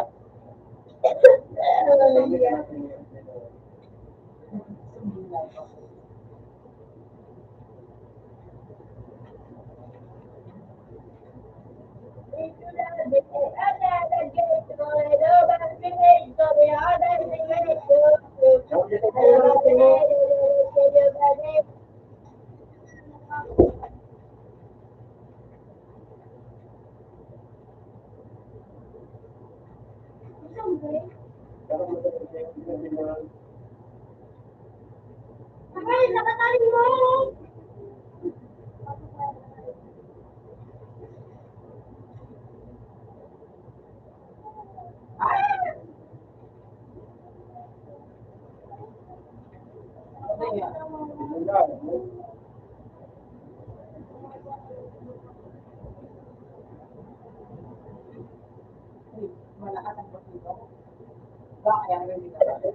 Aray, nakataling mo! Malakas ang pagkita. Ba, kaya nga hindi na.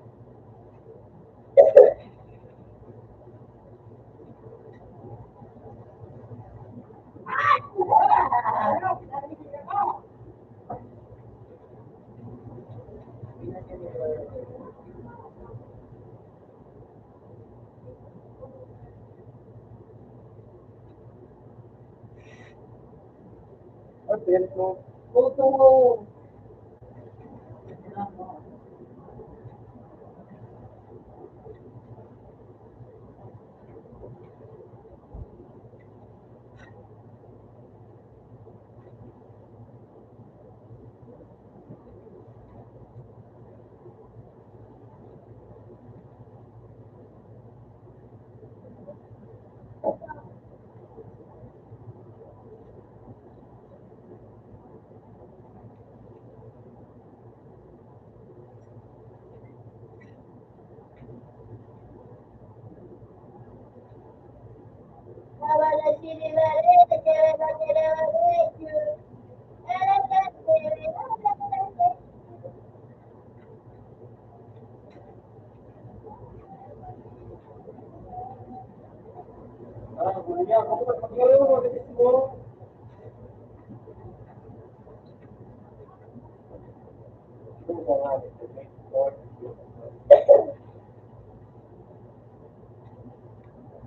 Ang best mo. Puto mo.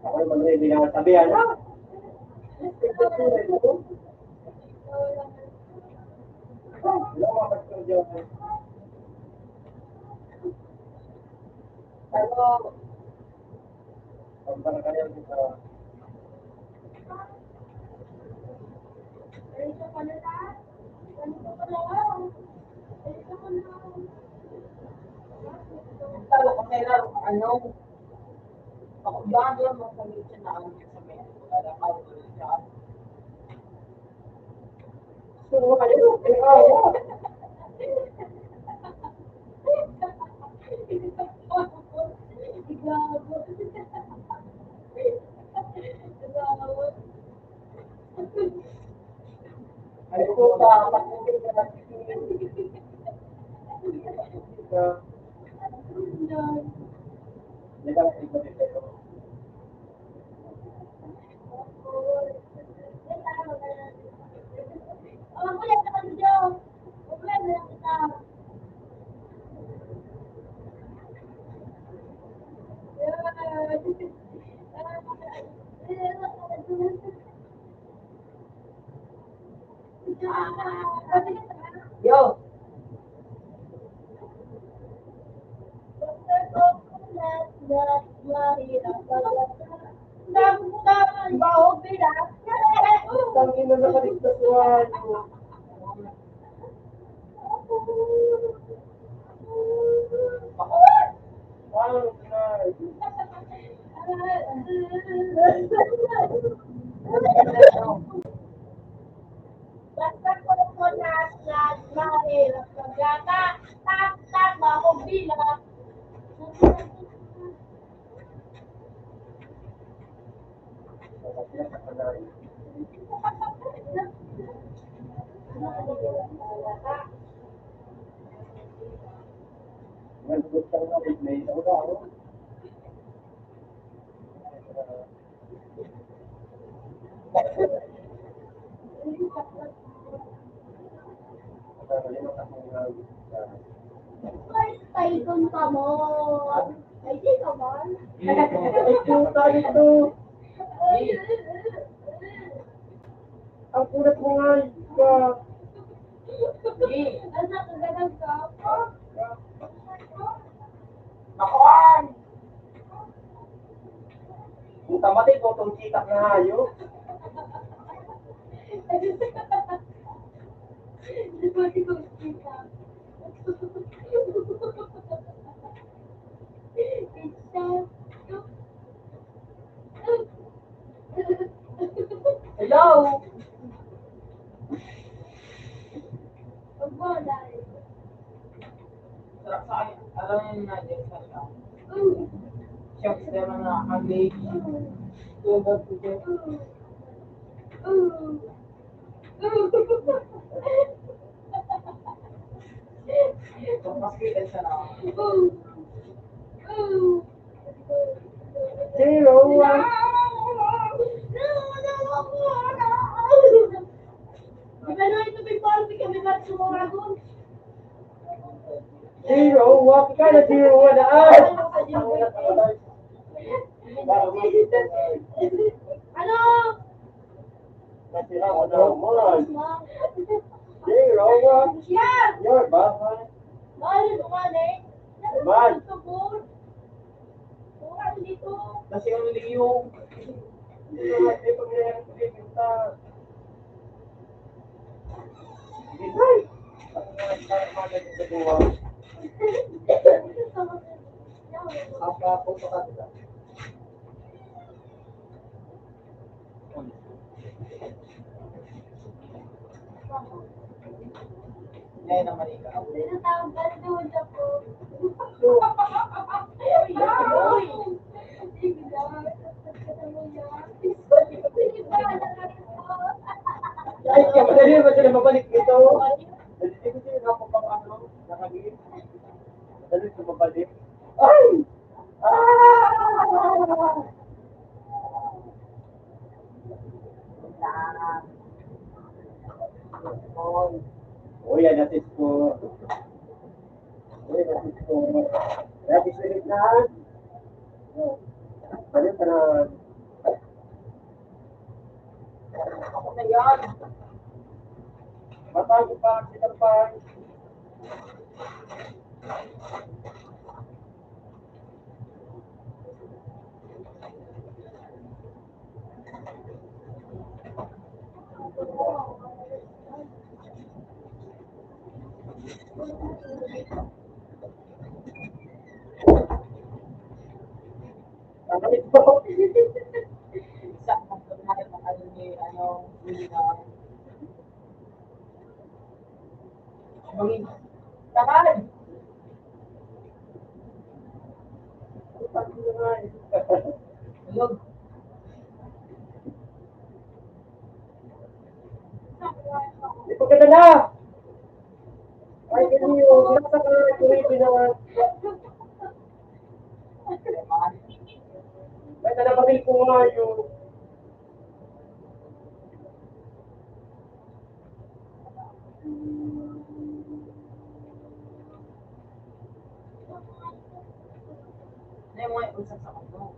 Ako yung mga hindi na sabihan. Ano? Ano? Ako, yan ang mga pamilya na ano sa mga. Ay, puta, apat na din na. Hindi lang, hindi ko dito. Yo. Tangina, nakaligtas na ako. Paano na? Basta coconut na mahirap maglata, tak, tak, mahubila. Ay, paigon ka mo. Ay, di ka man. Ay, puta nito. Ang kunat mo nga, iba. Anak, ang ganda ka. Makuan! Puta, matay po itong kitak na hayop. Hello? Sarap sa akin. Alam mo na, Jess, sarap. Siyempre, mga kami. Mas kita siya na. Zero, one. Di ba na ito, may policy kami ba sa mga agon? Zero, one. Kaya zero, one na. Ay! Ano? Natira ko na, man. Zero, one. Siya! Yun, ba? Mahal mo nga, eh. Man. Tubod. Kasi ang liyong. Hindi na nga, hindi pa ganyan, hindi kita. Ay! Ang mga parang mga ganito sa buwan. Apa po sa kanila? Ngayon naman ikaw. Tinatawag ka na naman siya po. Ay, kaya madali naman sila mabalik dito. Hindi ko sila napapapano, nakagigil. Madali sila mabalik. Ay! Ah! Uy, yan, atis ko. Uy, atis ko. Grabe, sirit na. Balik ka na. Ako na yan. Matago pa, kita pa. Isa, ano ni, ano, ni, ah, Mangin-, takad! Ulog. Ipagkadala! Ay, ganyan yun. Nasa ka, tuloy din naman. May nanabatil ko nga yun. Ano yung mga usap sa ulo?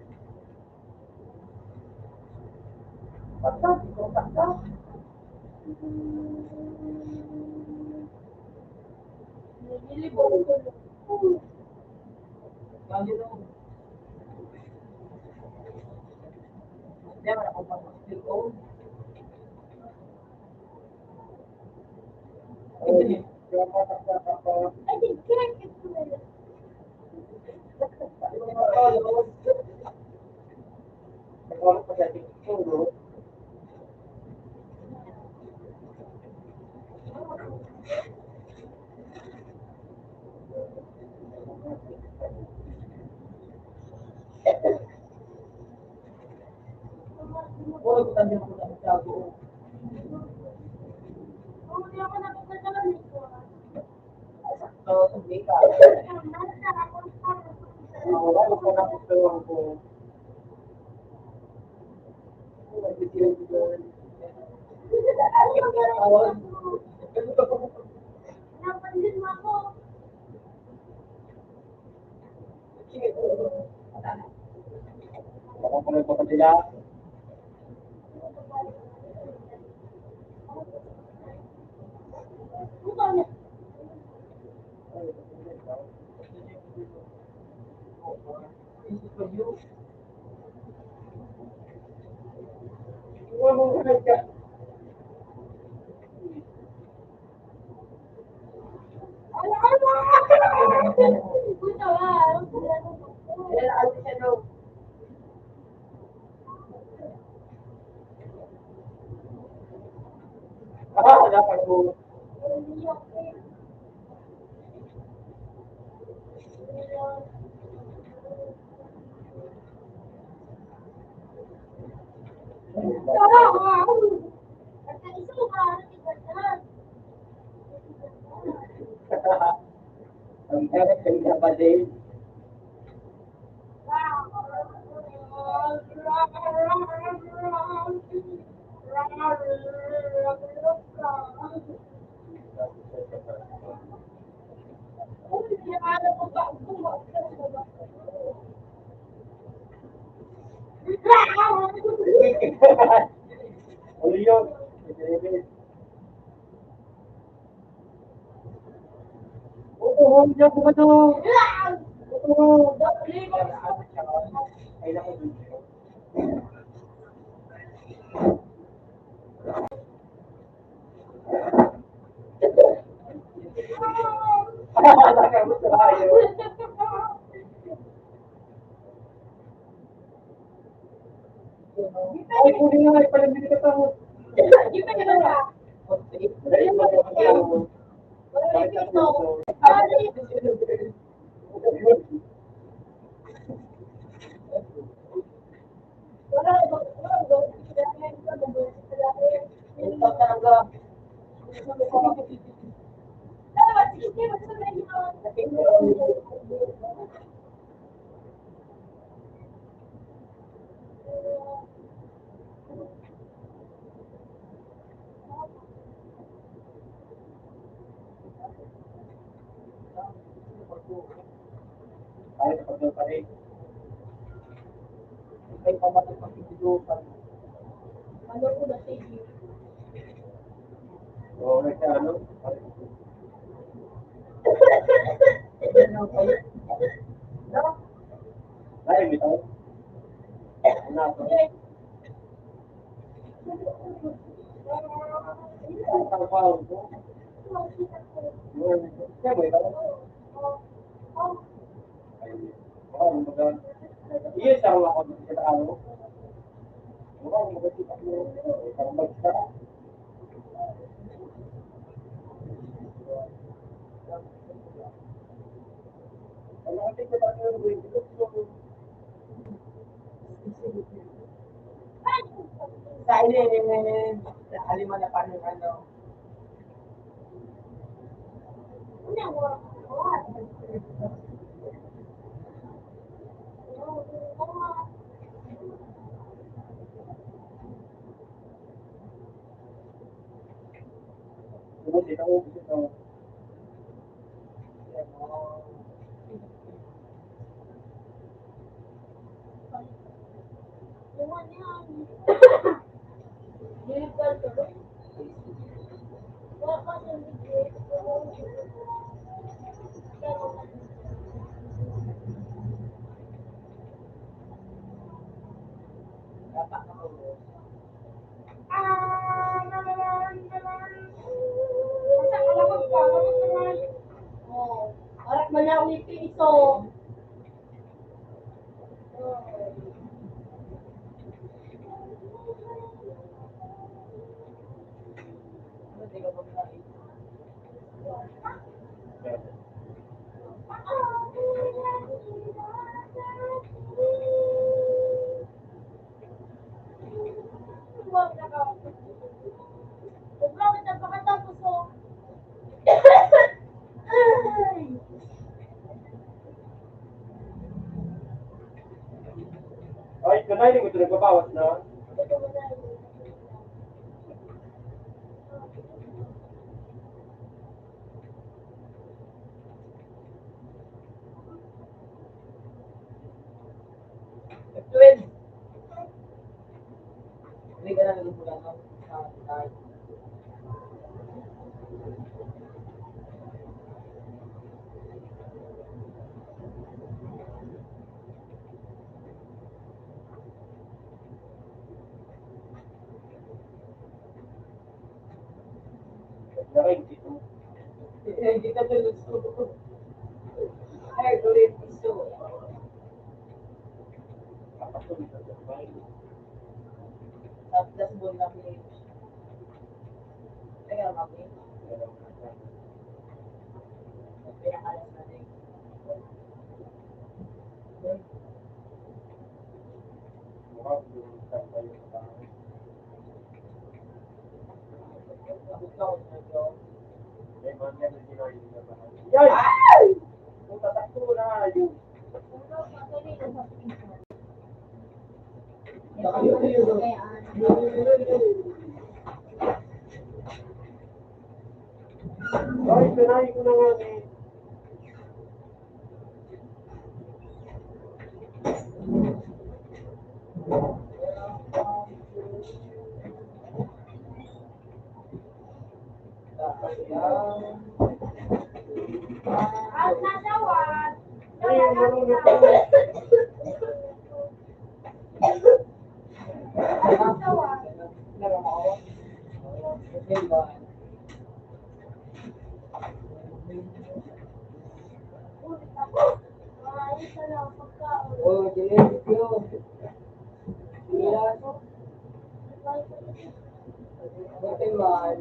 Ang hirap ng kapatid. Ano yun? Oo, hindi ako ano. Oo. Ay, naku. Ay, kunin nga, ay, pala, hindi ka tao. Ay, kapag yung pare. Ay, pamatik ang pagkikita. Ano ko na, sige. Oo, nagkaano? Ay, bitaw. Ano to? Sa ini, alima na pa ng ano. Ah, naman, naman. Basta kalabog ka, kalabog ka man. Oh, arak man na akong ipin iso. Bakit nagpakatapos, oh? Ay! Ay, kanay, di mo ito nagbabawas na. Twelve. Hindi ka na nagugulaw, no? Ah, ah. Narin dito. Hindi ka tulog. Ay, tuloy piso. Tapos, tapos, tapos, tapos, tapos, tapos, Yay! Puta, takbo na, yun. Ay, pinay ko na nga, eh. Ay, marunong ka. Oh, dili, dili. Buti man.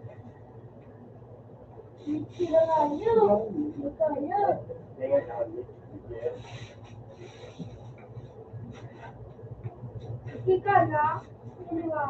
Sila nga yun. Kaya. Ika na. Sino nga?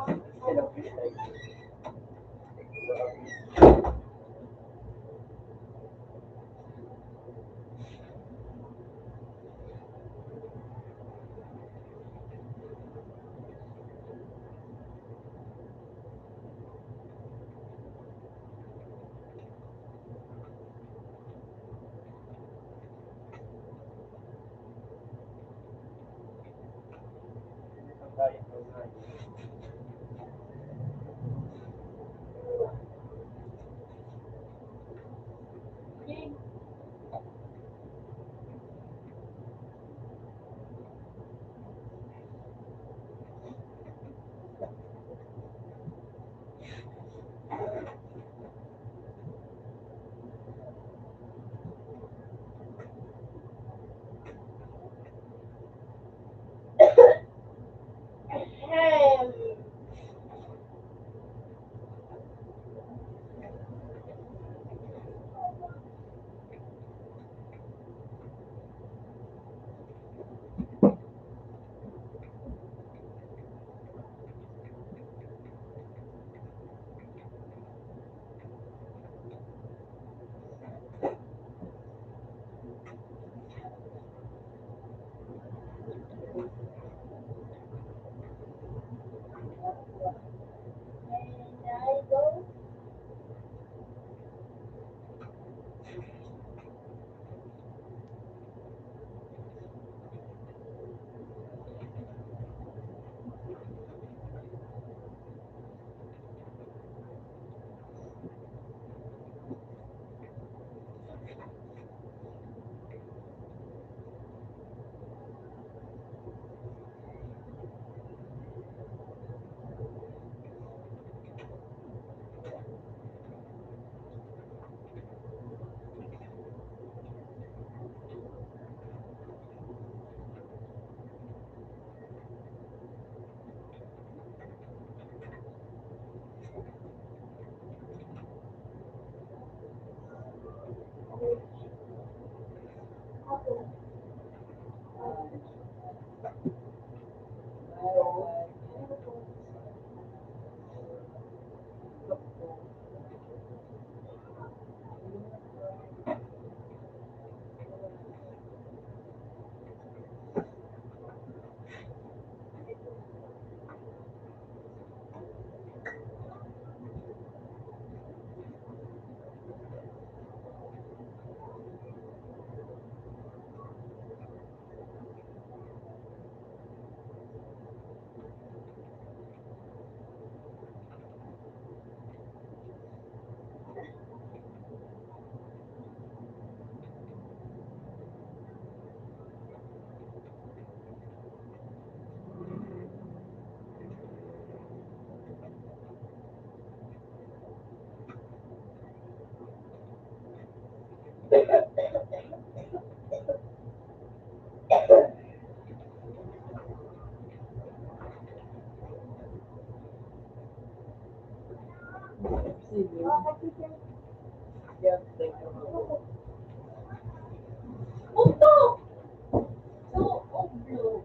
Punto! So, oblo.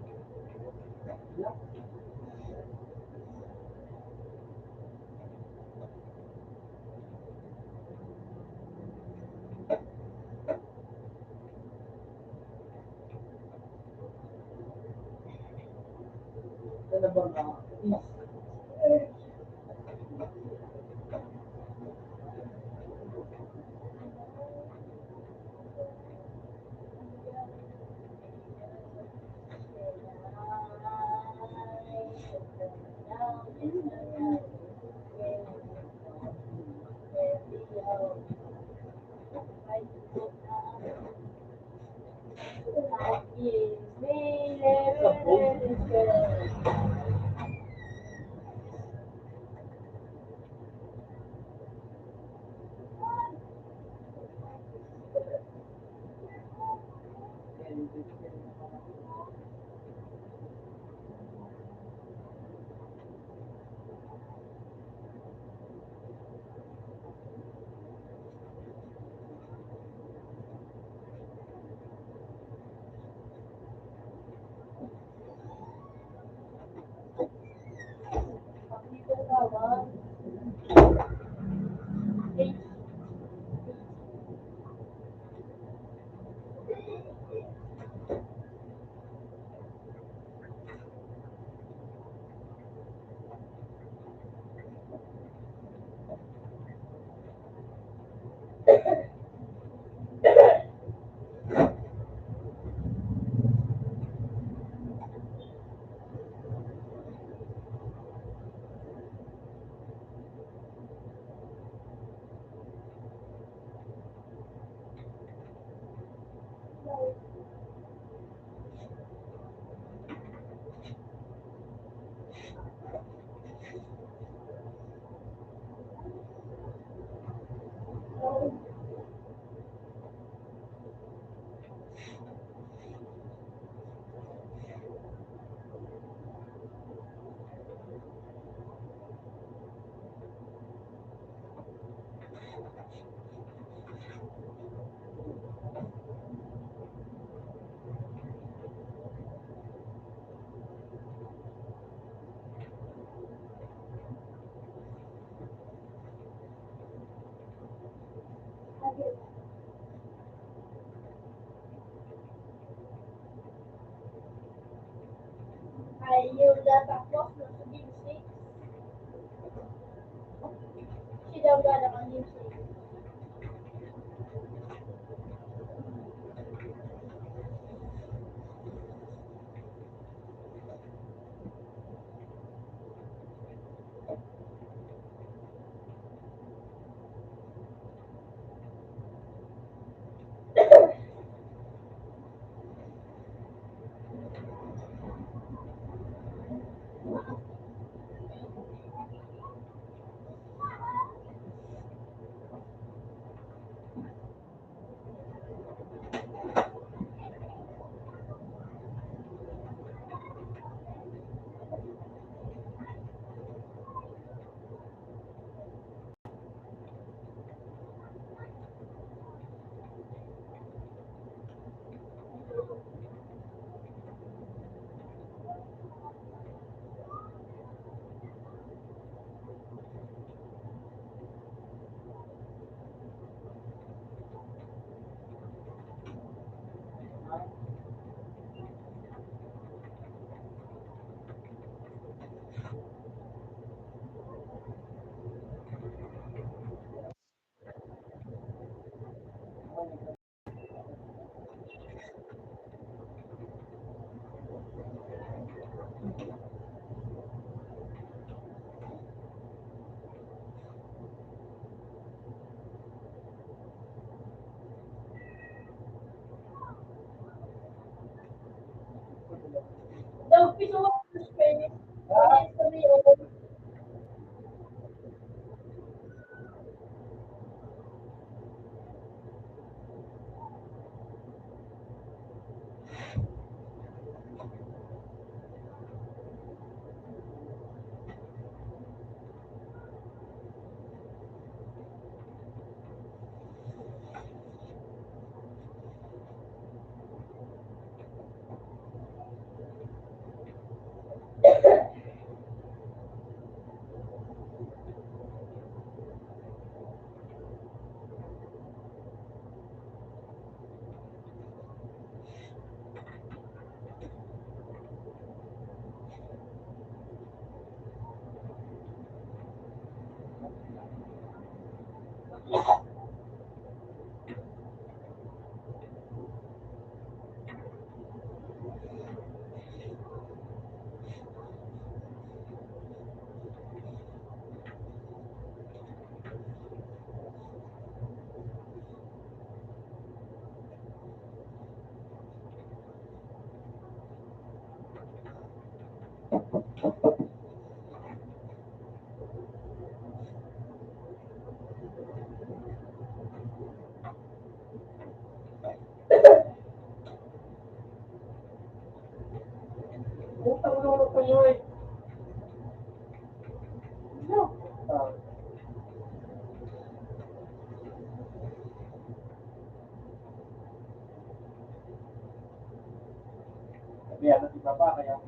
Ayaw na tapos na sa game six. Siya daw gala ang game six. Daw pito. Sabi, ano, di ba ba, kaya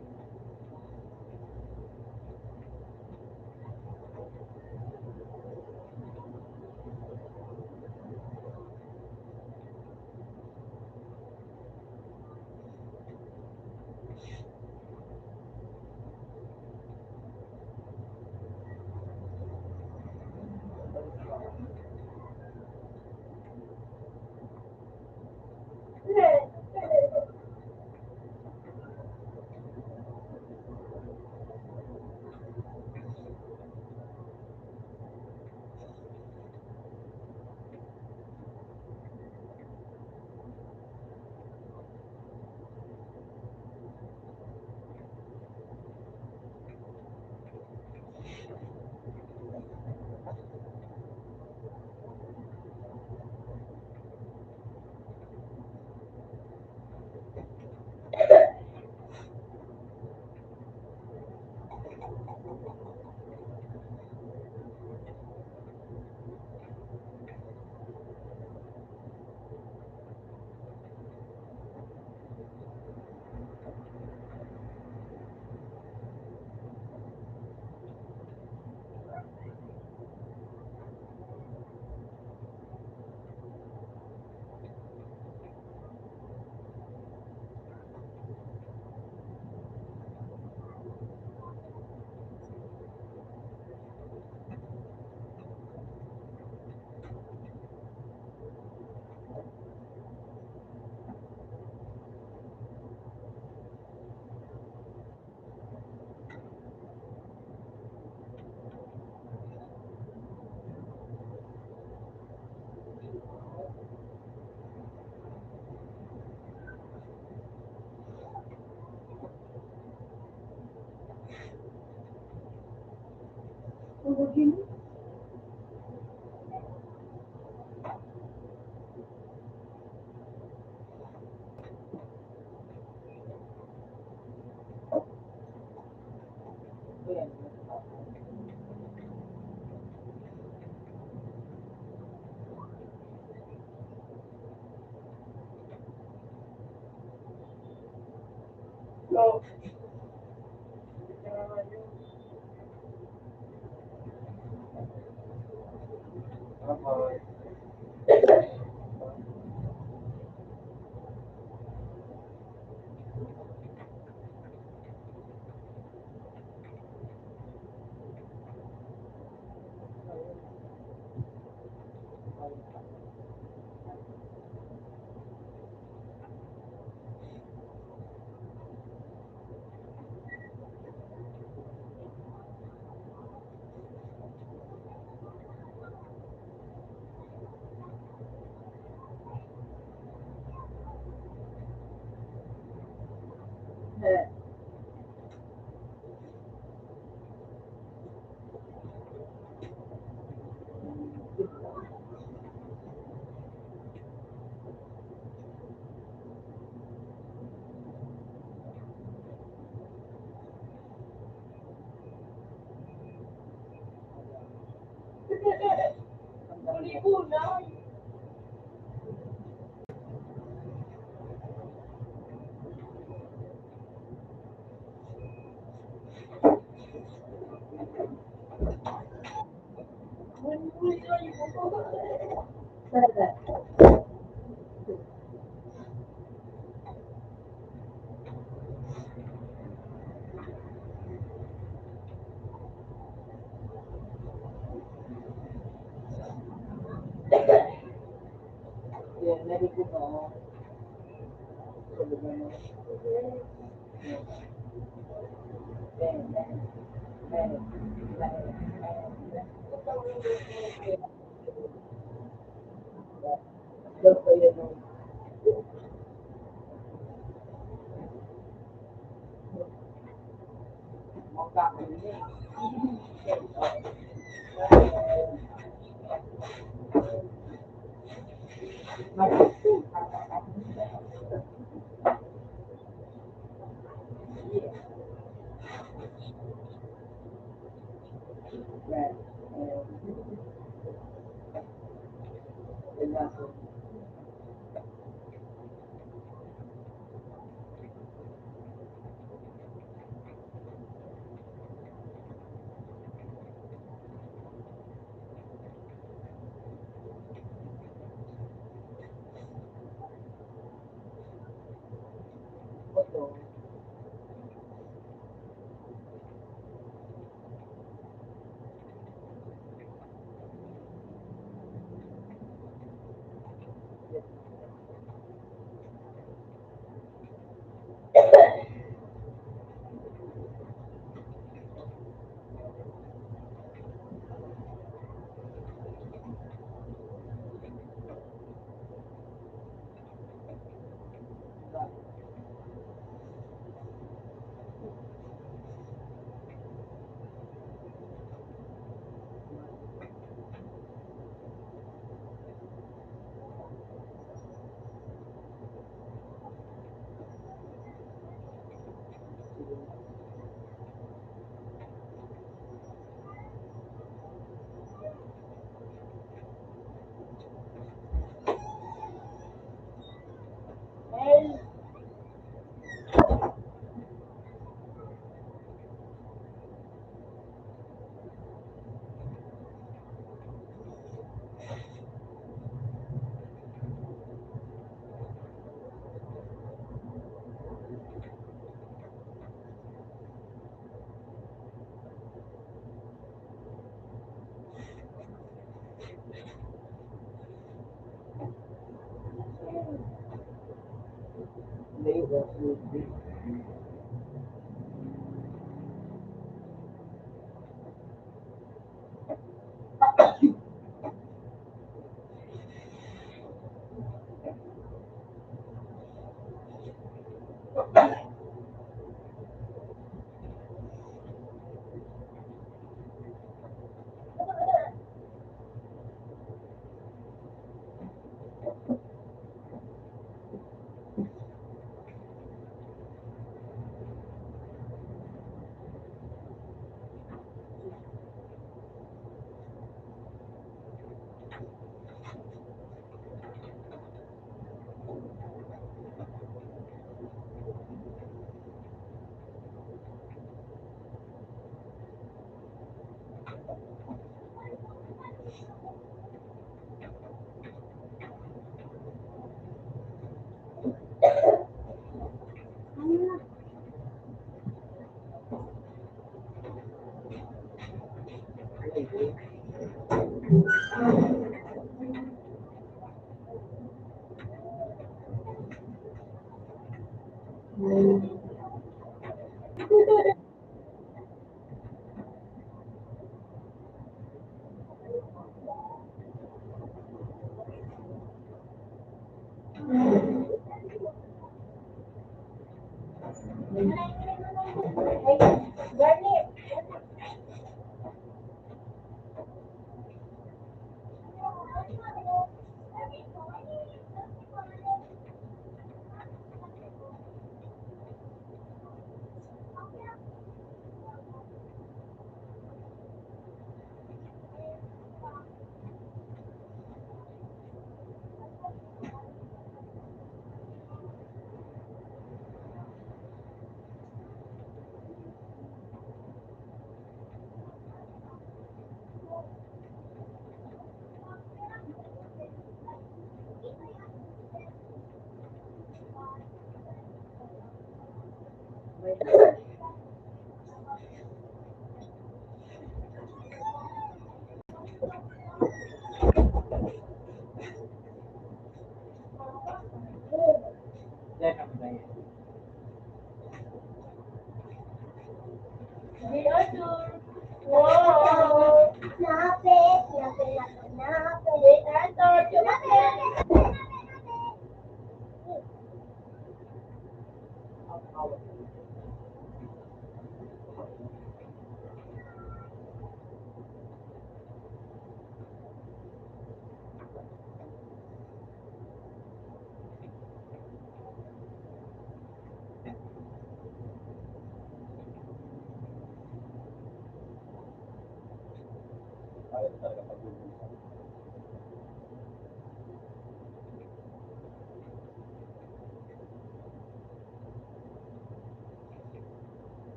Wow! Lapit, lapit, lapit, lapit. Lapit, lapit, lapit.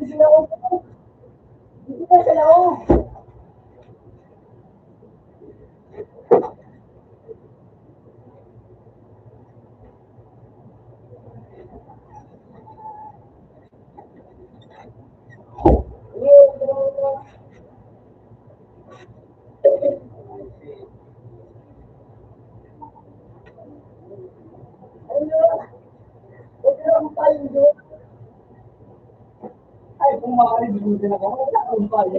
Sa laog. Dito ka sa laog. Ay, kung makalimutan ako, wala akong pala.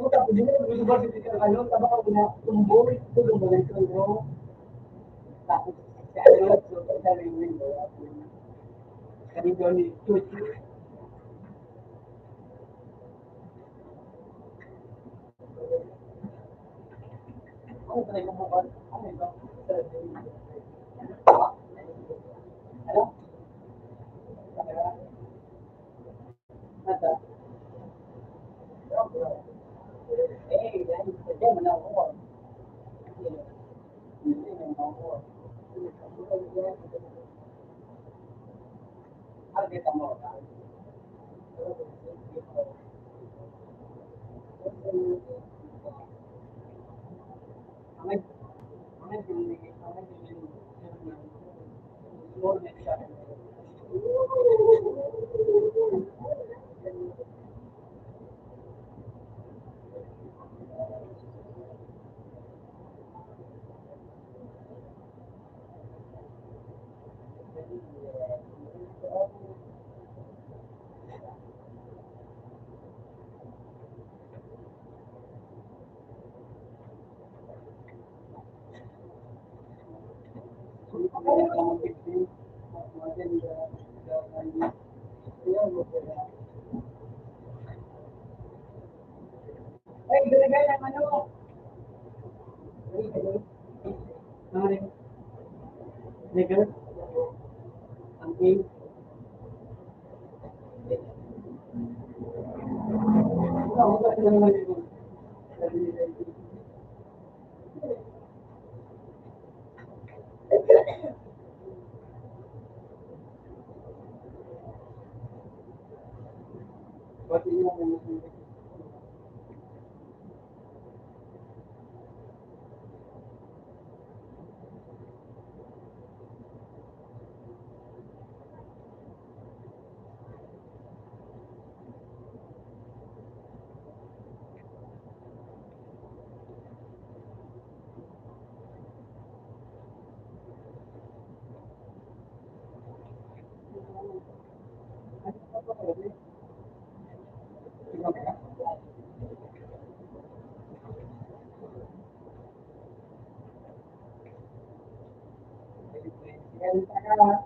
Tapos yun, yung lugar sa ano, tama ka na, tumboy, tulong mo lang ito, no? Tapos, sa ano, so, sa rin, kami doon ni Chuchu. Ay, binigay ng ano? Pare. Legal? Ang A.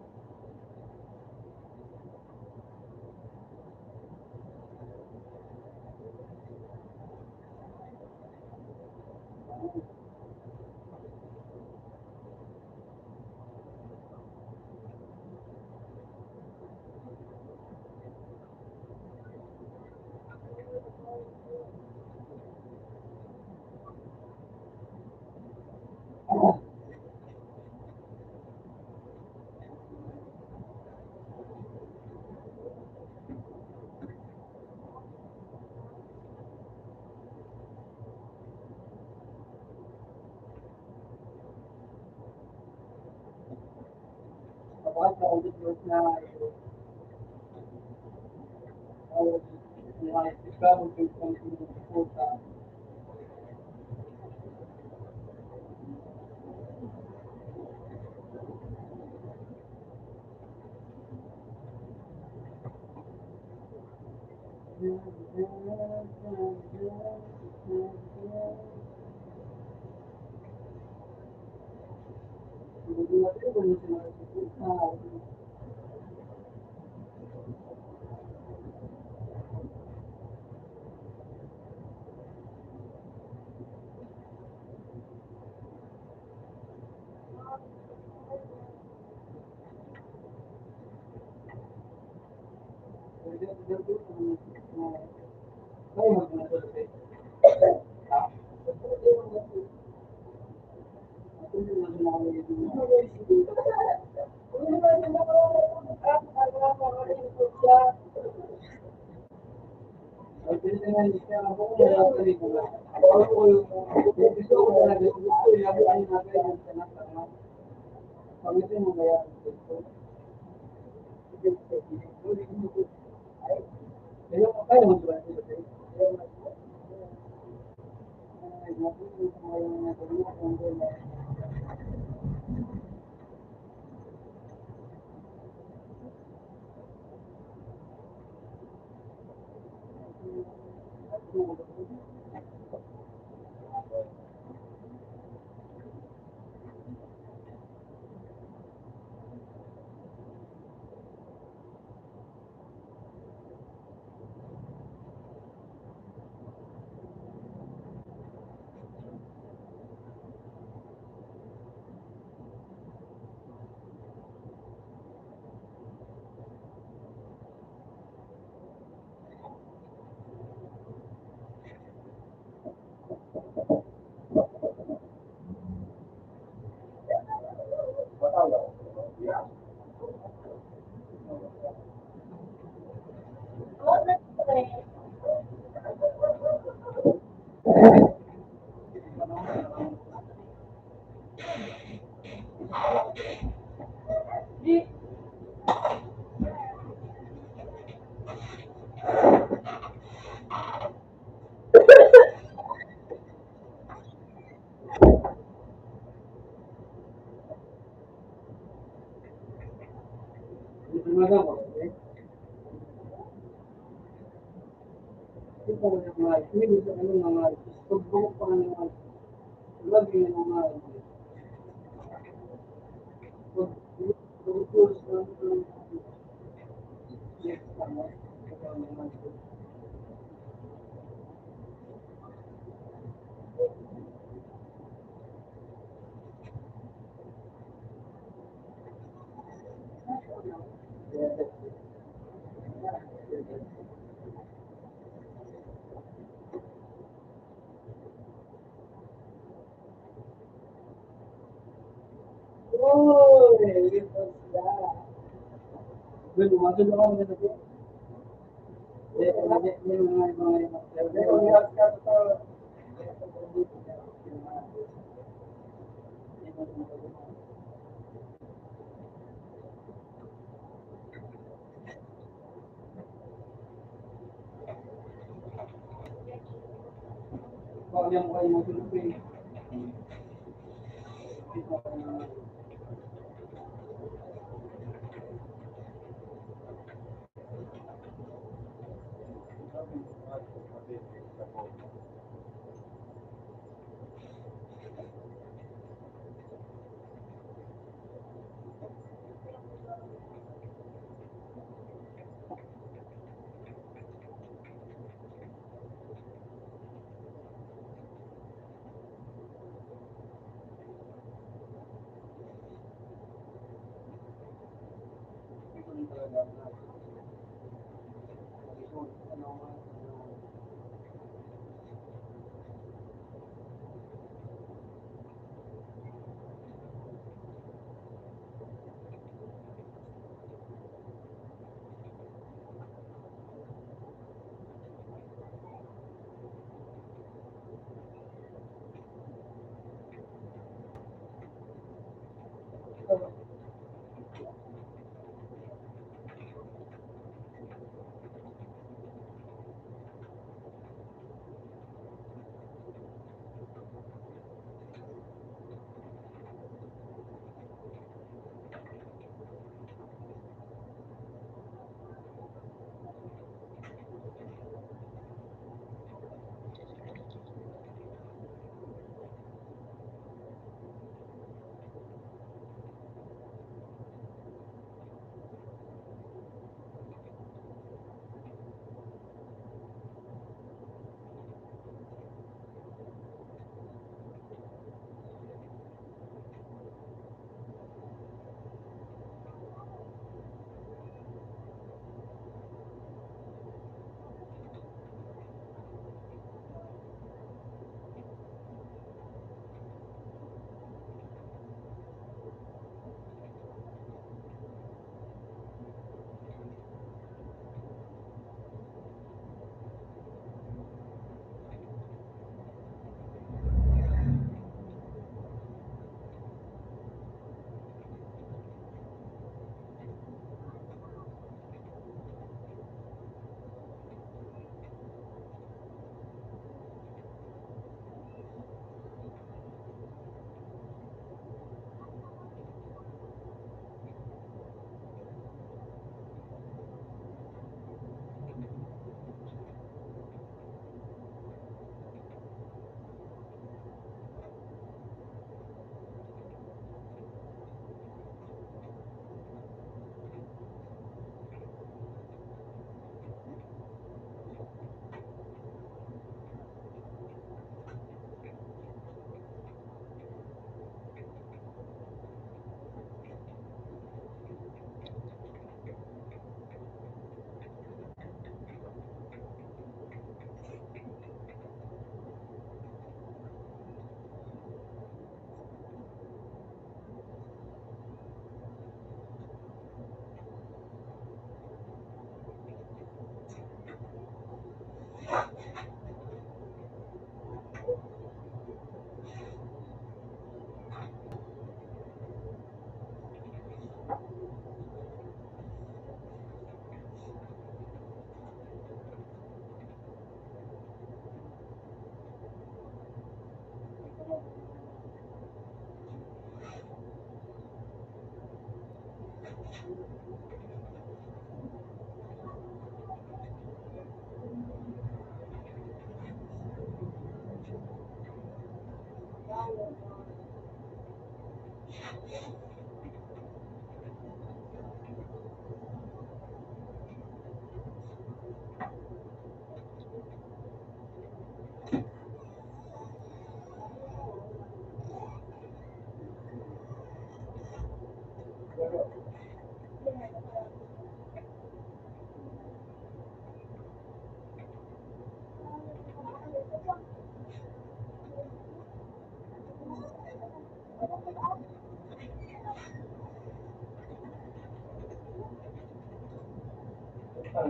Ang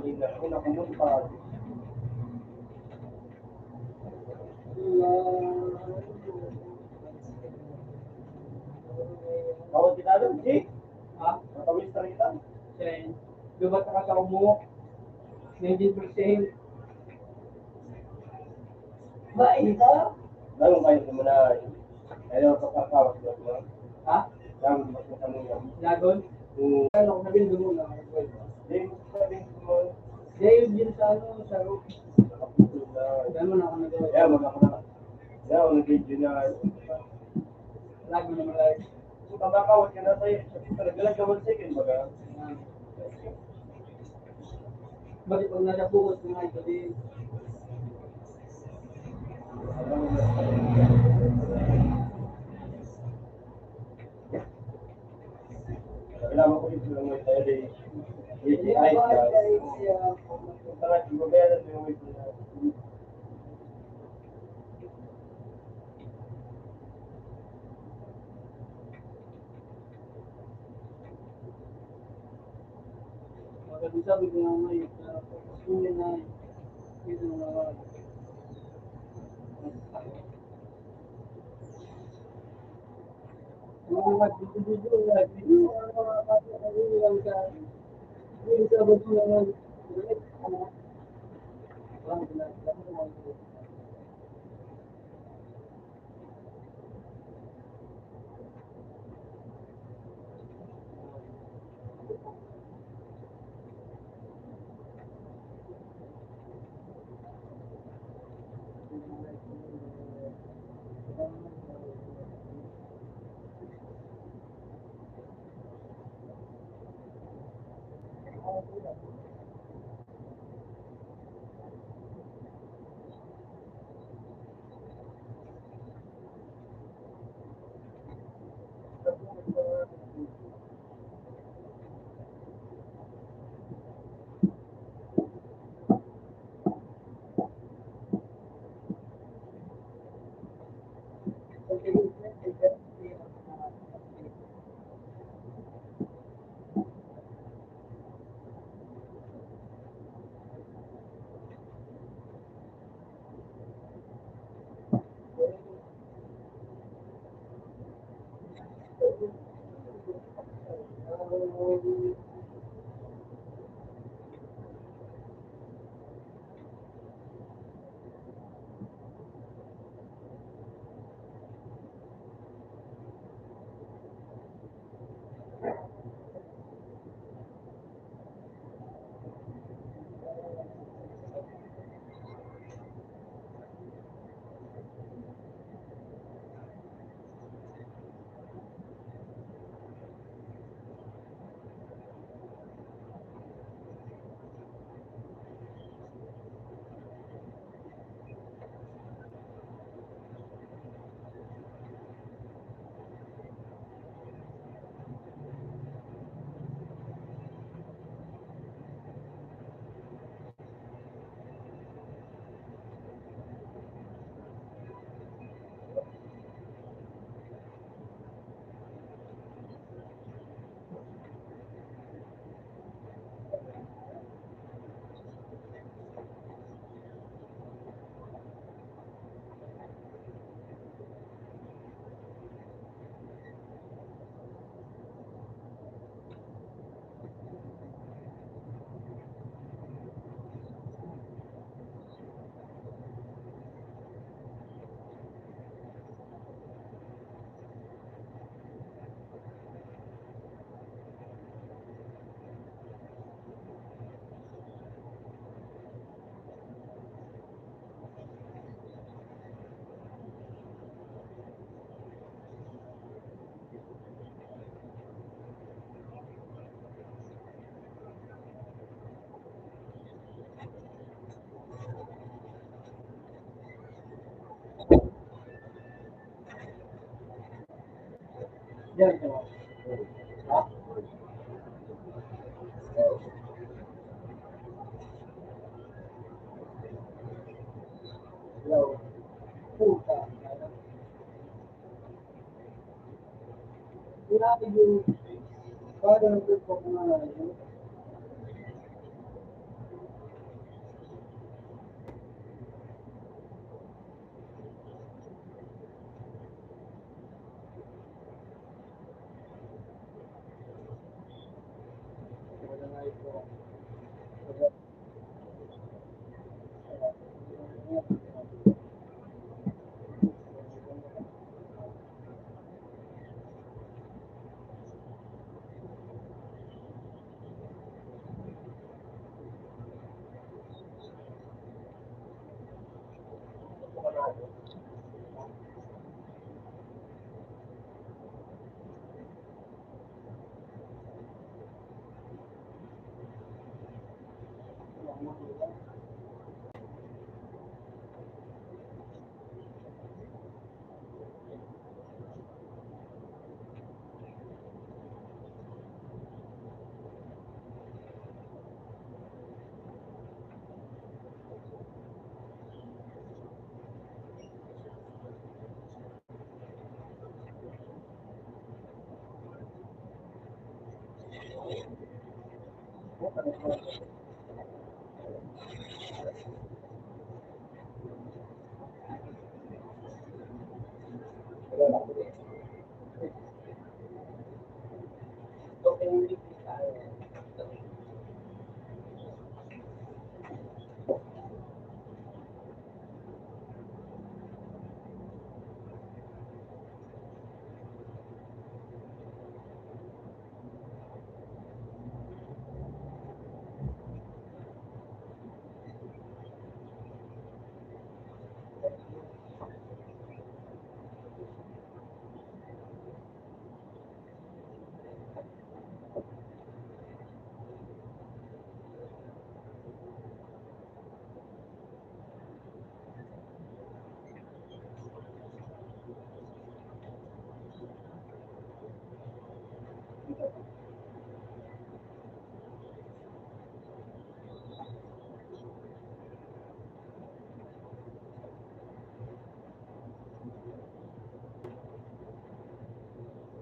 ganda ko na pumunta. Kawat kita doon, G? Ha? Nakawis na kita. Siya yun. Lubat na ka sa umo. Nineteen percent. Ba, ito? Dahil kayo sa mga, ayaw ka pa, pa, pa, pa. Ha? Dahil mas masamang yan. Lagon? Oo. Ano ko sabihin, dumo na. Hindi, sabihin ko, dahil yun sa ano, sa ro-, sa kapitol na. Diyan mo na ako nagawa. Kaya, wala ko na. Kaya, wala ko na. Lag mo naman, lag. So, tabakawat ka na tayo. Talaga lang ka one second, baga. Bakit pag nasa bukod ko nga ito, di? Kailangan ko yung tulong mo tayo, di. Hindi, ay, ay, ay. Talaga, yung babayaran mo yung Magandang sabi ko nga ngayon, ah, pagpapatuloy na ito na mga dito, dito, mga dito, ang mga bata na yun, ang sa, yung sa bato na mga, Yan, diba? Ha?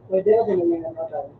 Pwede ako na may nakatayo.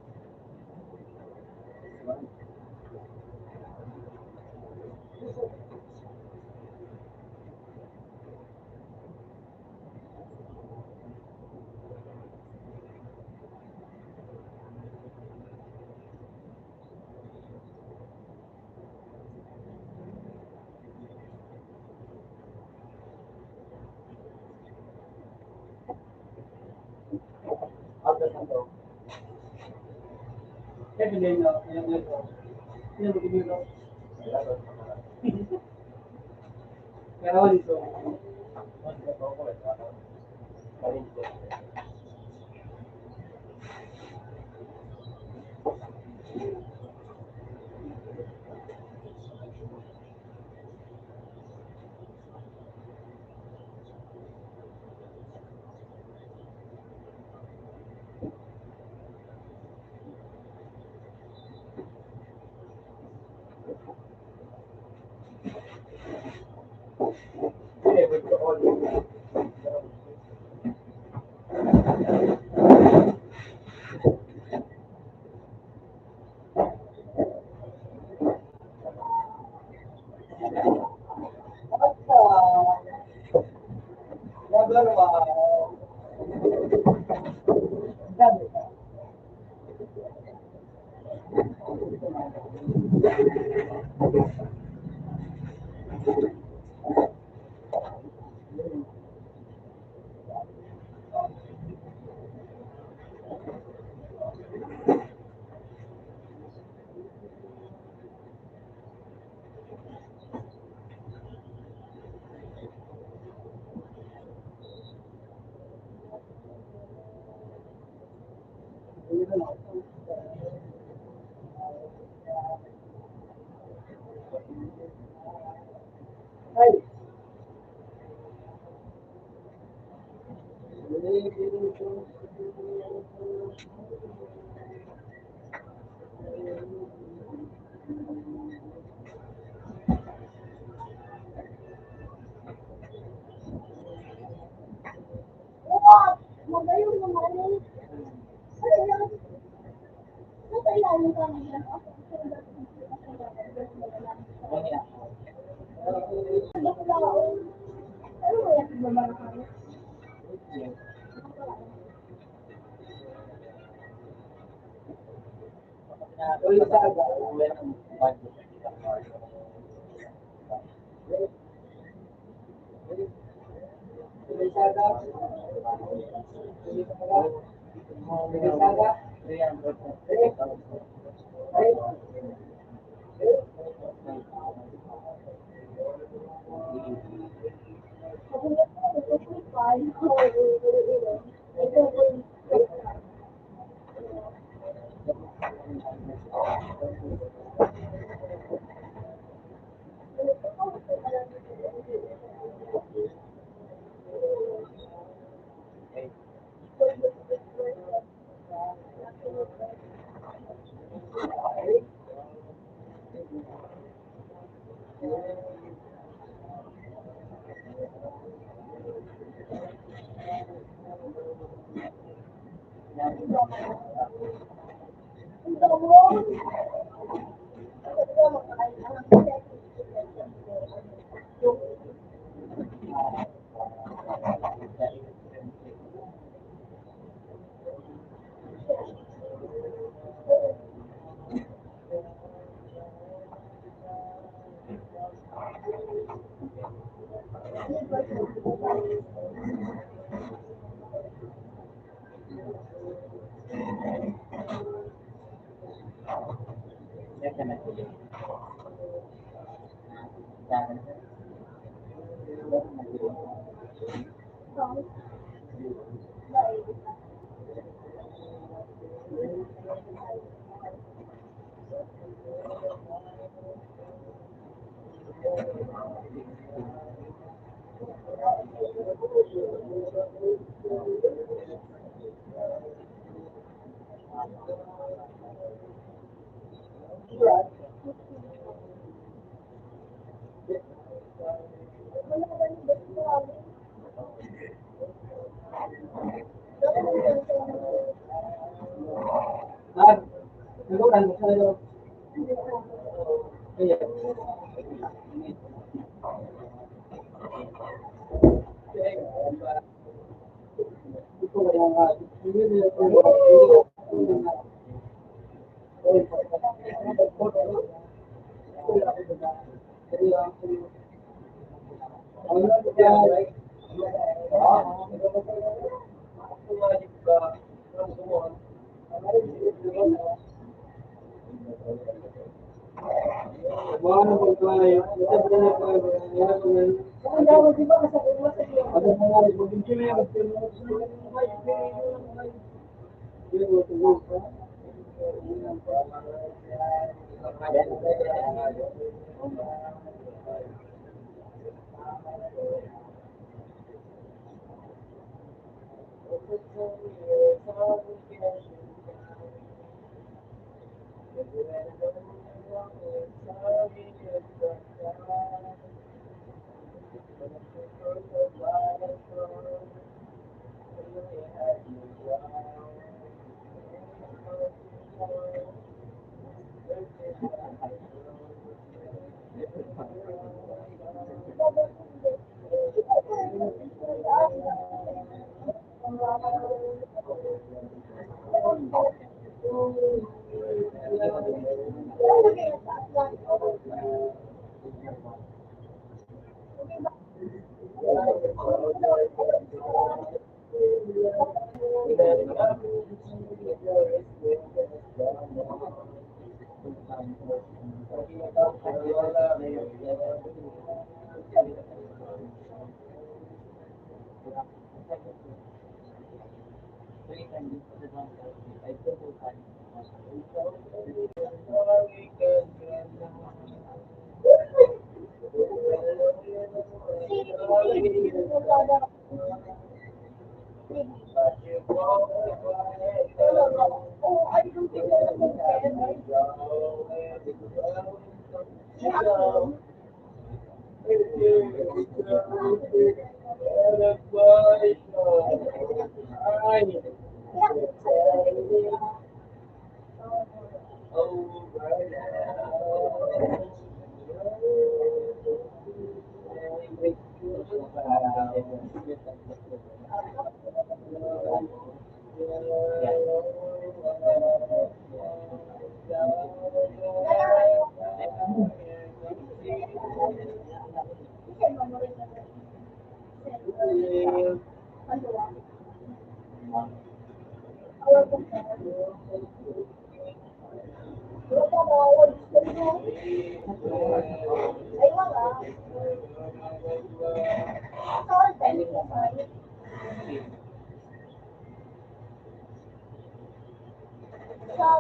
Sa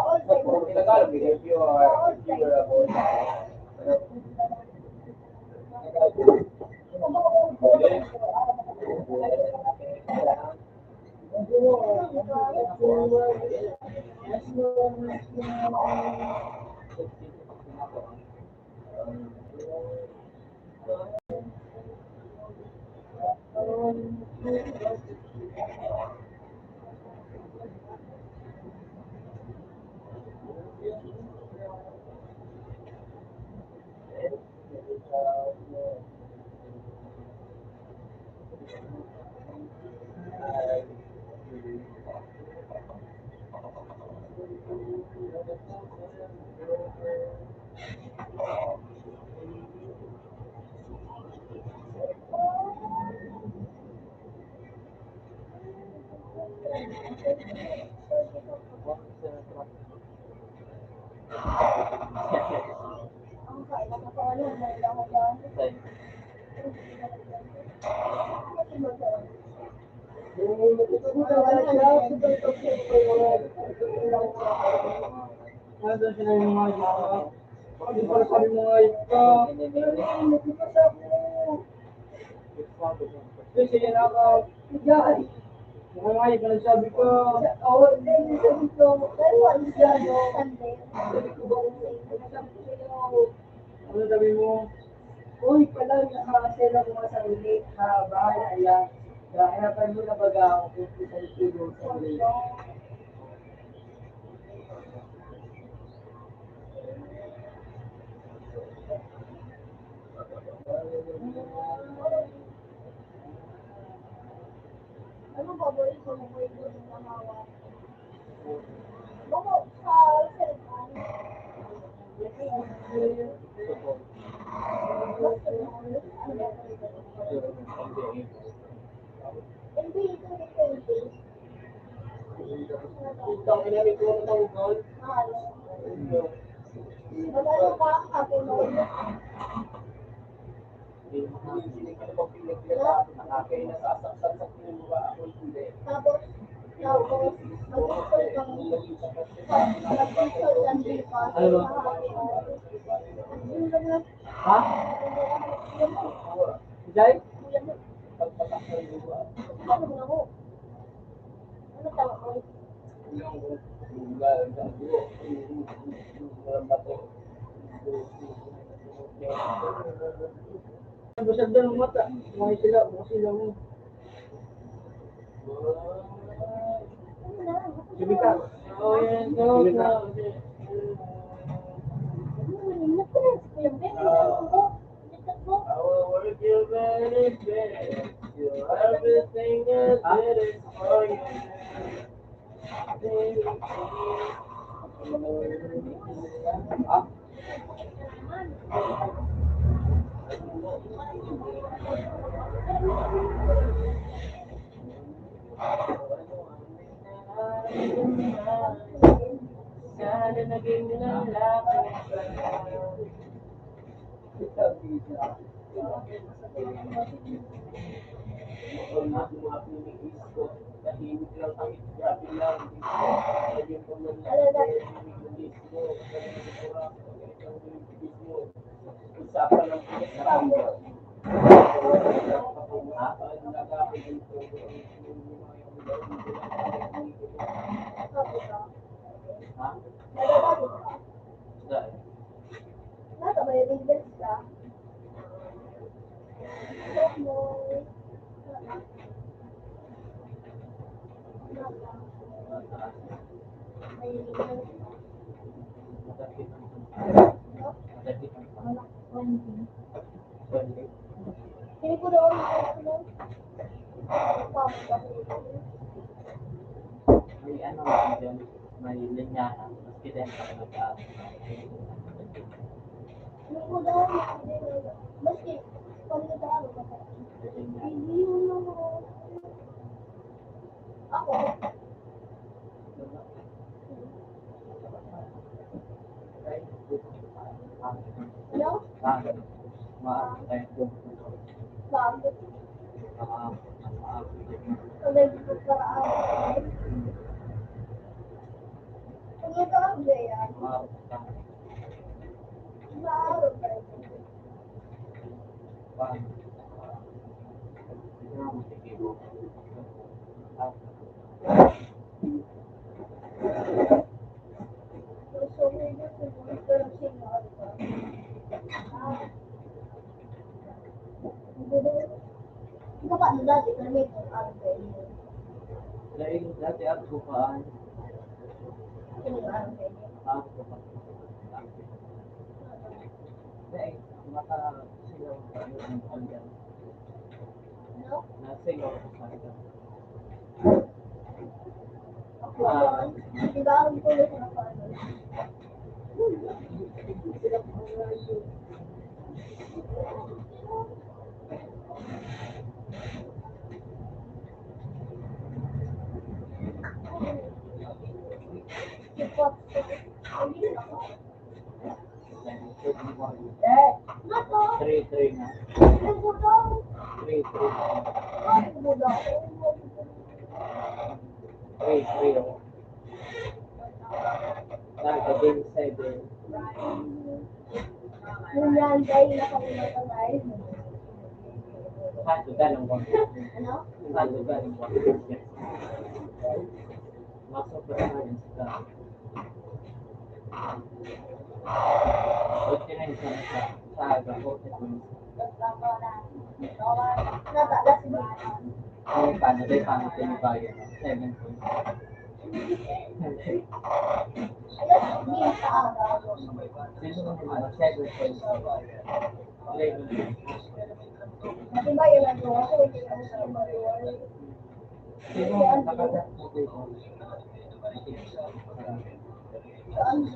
old time. Tagalog, if you are, if you are about, Ano siya yung mga Ano ba sabi mo nga ito? Ano yung nagpapasabot? Kasi yan ako. Yan. Mga nga, yung nagsabi ko. Oo, hindi, yung sabi ko. Pero ano siya, no? Sabi ko ba, ano sabi ko sa'yo? Ano sabi mo? Uy, pala, nakakasela ko nga sa ulit. Ha, bahala yan. Hahanapan mo na baga ako kung saan ko yung sa ulit. Anong paborito mo po yung gusto na hawak? Bako, sa cellphone. Hindi, ito, ito, ito. Ano ba? Ha? Jai? Basag na ng mata. Mga sila, mga sila mo. Sige ka. Sige ka. Everything I did is for you. Sana naging lalaki ka. Hindi ko daw ang may ano, may dyan, may linyahan, maski din sa nag-aaral. Hindi ko daw, maski, pag nag-aaral ka pa. Hindi yun ako. Ano? Bakit? Ano ito ang gaya? Maaarap tayo. Dahil dati ako pa, ako pa. Dahil mata sila ang ano, nasa iyo ako sa ito. Ah, di ba ang gulo ko na paano? Three three na. Three three. Three three, oh. Nagka-game seven. Ngunyan, dahil nakalimot ang live. Saan ka ng one? Ano? Saan ka ng one? Masok pa tayo sa Forty-nine sa, sa aga, forty-two. Natalas mo. Ang paano, day, paano tinibayan? Seven point. Ayos, hindi sa aga. Sino ang mga seven point? Eleven. Diba, yun ang gawa ko, hindi ko sa mga gawa. Sino ang nakagat mo, day? Saan?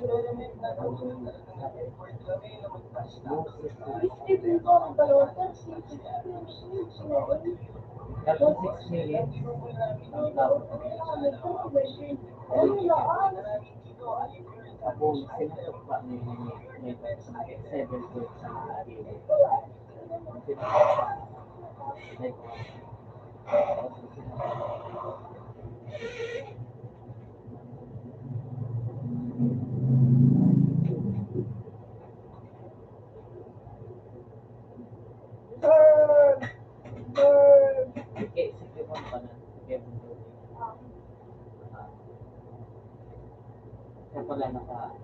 Tapos six minutes. Ang tapos. Ako, sinutok pa ni, ni, ni, seven point sa mga gilid. Turn! Turn! Okay, sige, ma'am, pa na. Sige, ma'am. Siya pala naka-,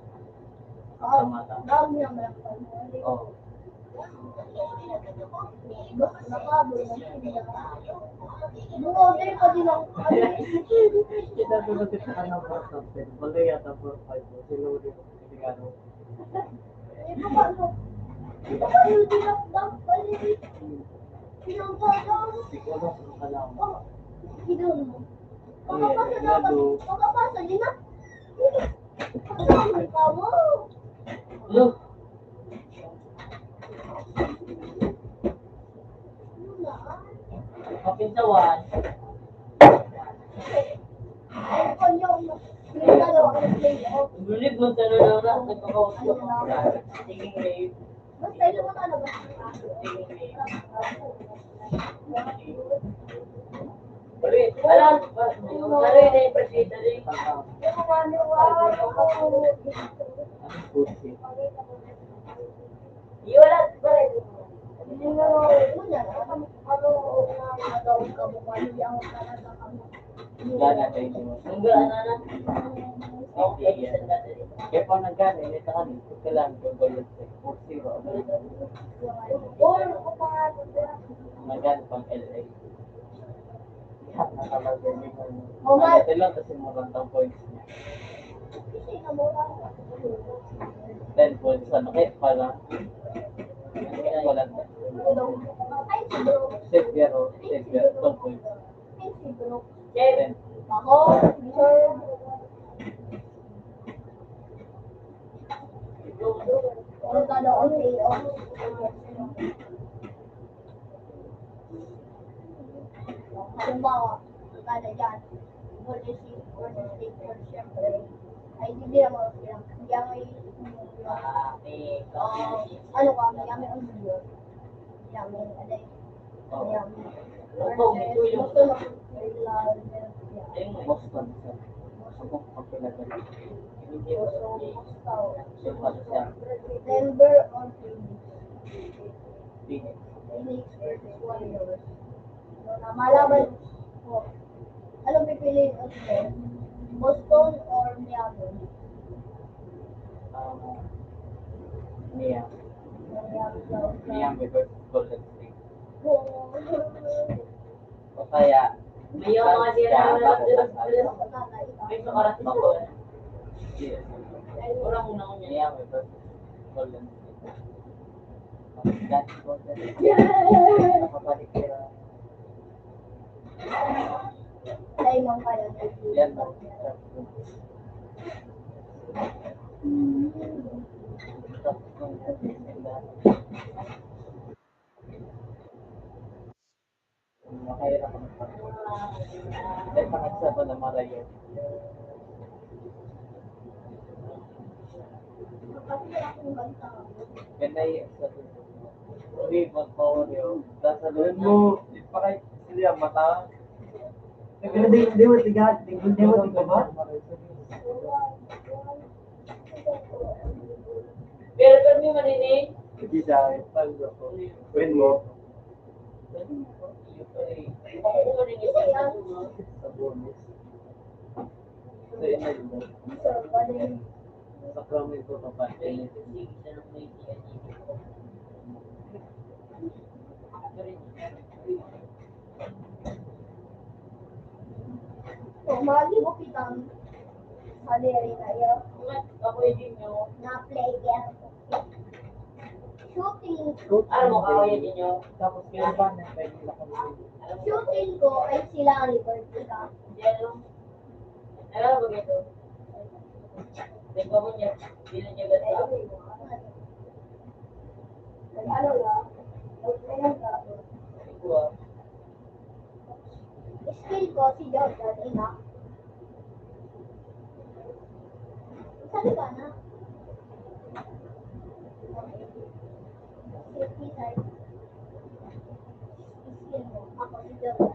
ah, naka-mata. Dami ang naka-, oh. Baka nakahabol na siya. Bungo, di pa din ako. Kita ko na kita ka number something. Balo yata four five. Sino di ko sigurado. Ito pa, ano? Ito pa, yung dinakdak pa rin. Pinangkalaw. Siguro, pinangkalaw. Oh, ginawa mo. Makapasa dapat. Makapasa, yun na. Ano ang tao? Look. Kapintawan. Relief mo sa nanonood, nagkakausap. Tingin relief. Ulit, alam, ulit na yung presidente. Iyo, wala, wala. Wala na tayo. Wala na, na. Okay, yan. Kaya pa nagkano, may takan, ito lang, yung bayad sa four zero. Nagkano pang L A? Yan, nakalago din. Oh, my. Ito lang, kasi murang tang points niya. Ten points, ano, kaya pala. Wala na. Safe pero, safe pero, twelve points. Ten. Halimbawa, Golden State, Golden State, siyempre, ay, hindi naman sila. Hindi ang may, ah, ano ka, may, may, ano yun? Hindi ang may, ano yun? Hindi ang may, Boston, Philadelphia. Boston, sir. Ako, ang pinagaling. Boston, Boston. Denver or Phoenix? Phoenix. Phoenix versus Warriors. So, na malaban po. Anong pipiliin mo, sir? Boston or Miami? Um, Miami. Miami daw. Miami versus Golden State. Oo. O kaya, May mga sira na Dapat may oras mo. Yes. Kurang una ko niya. Miami versus Golden State. Dati ko, nakabalik sila. Ay, mang kaya. Yan, no? Mahirap ang pag-, may panagsabi na marayo. Can I accept it? Hindi, magpawari, oh. Sasabihin mo, di pa kay, hindi ang mata. Pero di, di mo tiga, di, di mo tiga ba? Pero kami manini. Hindi dahil, pag ako. When mo? Sa bonus. Sa inay mo. Sa kami ko, papa. So, mali mo kitang salary na yun. Ako yung inyo. Na player. Shooting. Ano mo, kawin ninyo? Tapos, kaya ba na pwede na kami? Shooting ko ay sila ang Liberty ka. Yan, no? Alam mo ba ito? Di ba mo niya? Bilhin niya ba ito? Ano nga? Ikaw, ah. Skill ko, si Jordan, ina. Sabi ka na. Safety side. Skill mo. Ako, si Jordan.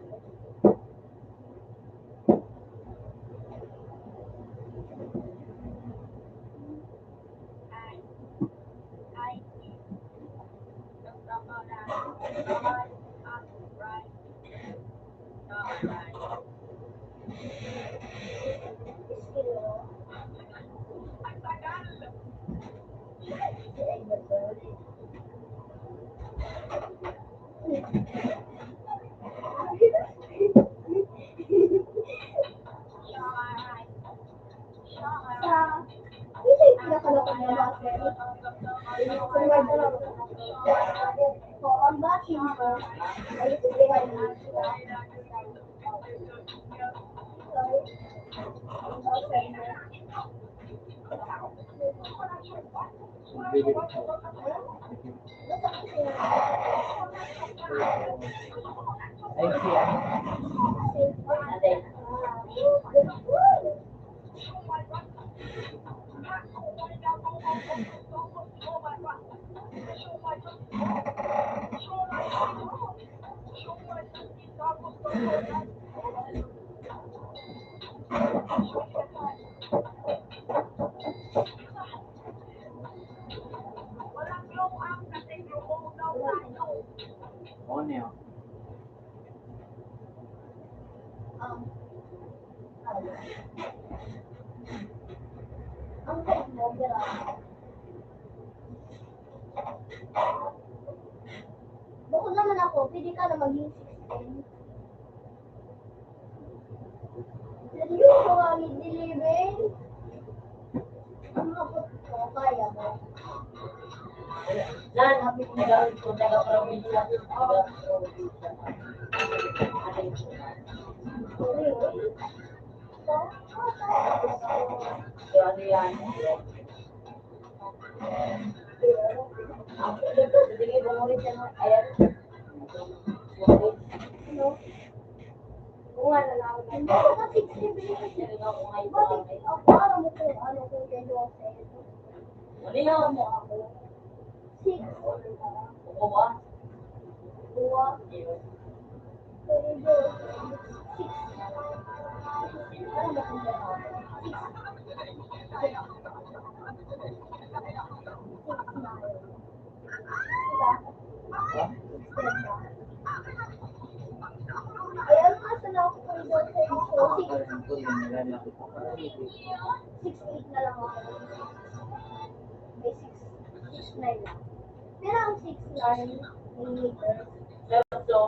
Ay, siya. Ano yun? Ang, ang, ang kaibigan. Bukod naman ako, pwede ka na maging sixteen. Seryoso ka, Miss Dilibin? Nan, happy ko dahil ko taga-probinsya. So, ano yan? Sige, bumalik ka na. Ayan. Kuha na lang. Hindi, sixteen minutes. Bakit? Ang para mo kung ano, kung ganyan. Ano yan? Ano ako? Six. Upo ba? Dua. Six. Ano ba kung gano'n? Six. Six na. Diba? Six na. Ayan, kaso na ako kung doon sa iso. Six. Six eight na lang ako. May six, six nine lang. Pero ang six nine, may meter. Pero so,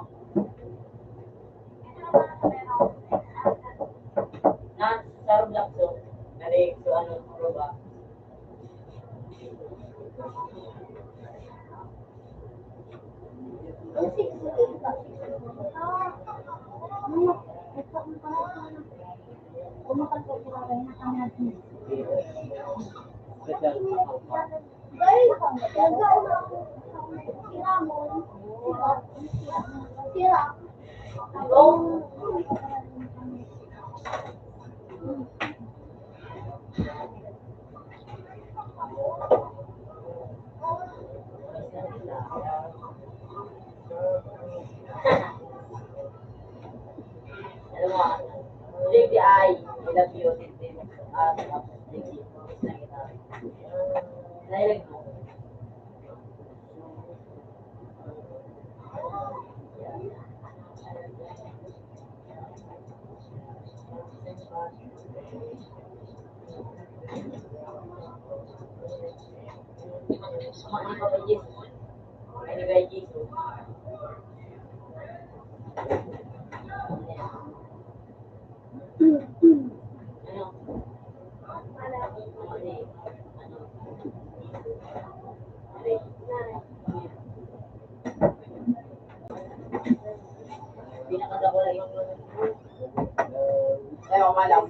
na, sa room lang so, nari, so ano, room ba? Ang six eight, ah, six eight. Ah, ano, ito ang pangalan. Kumakal ko, kumakal na kami. Alam mo, ah, J P I, I love you, Tintin. Ah, sige, tapos, sige, tapos na kita. Nailag mo. Ayaw, malam.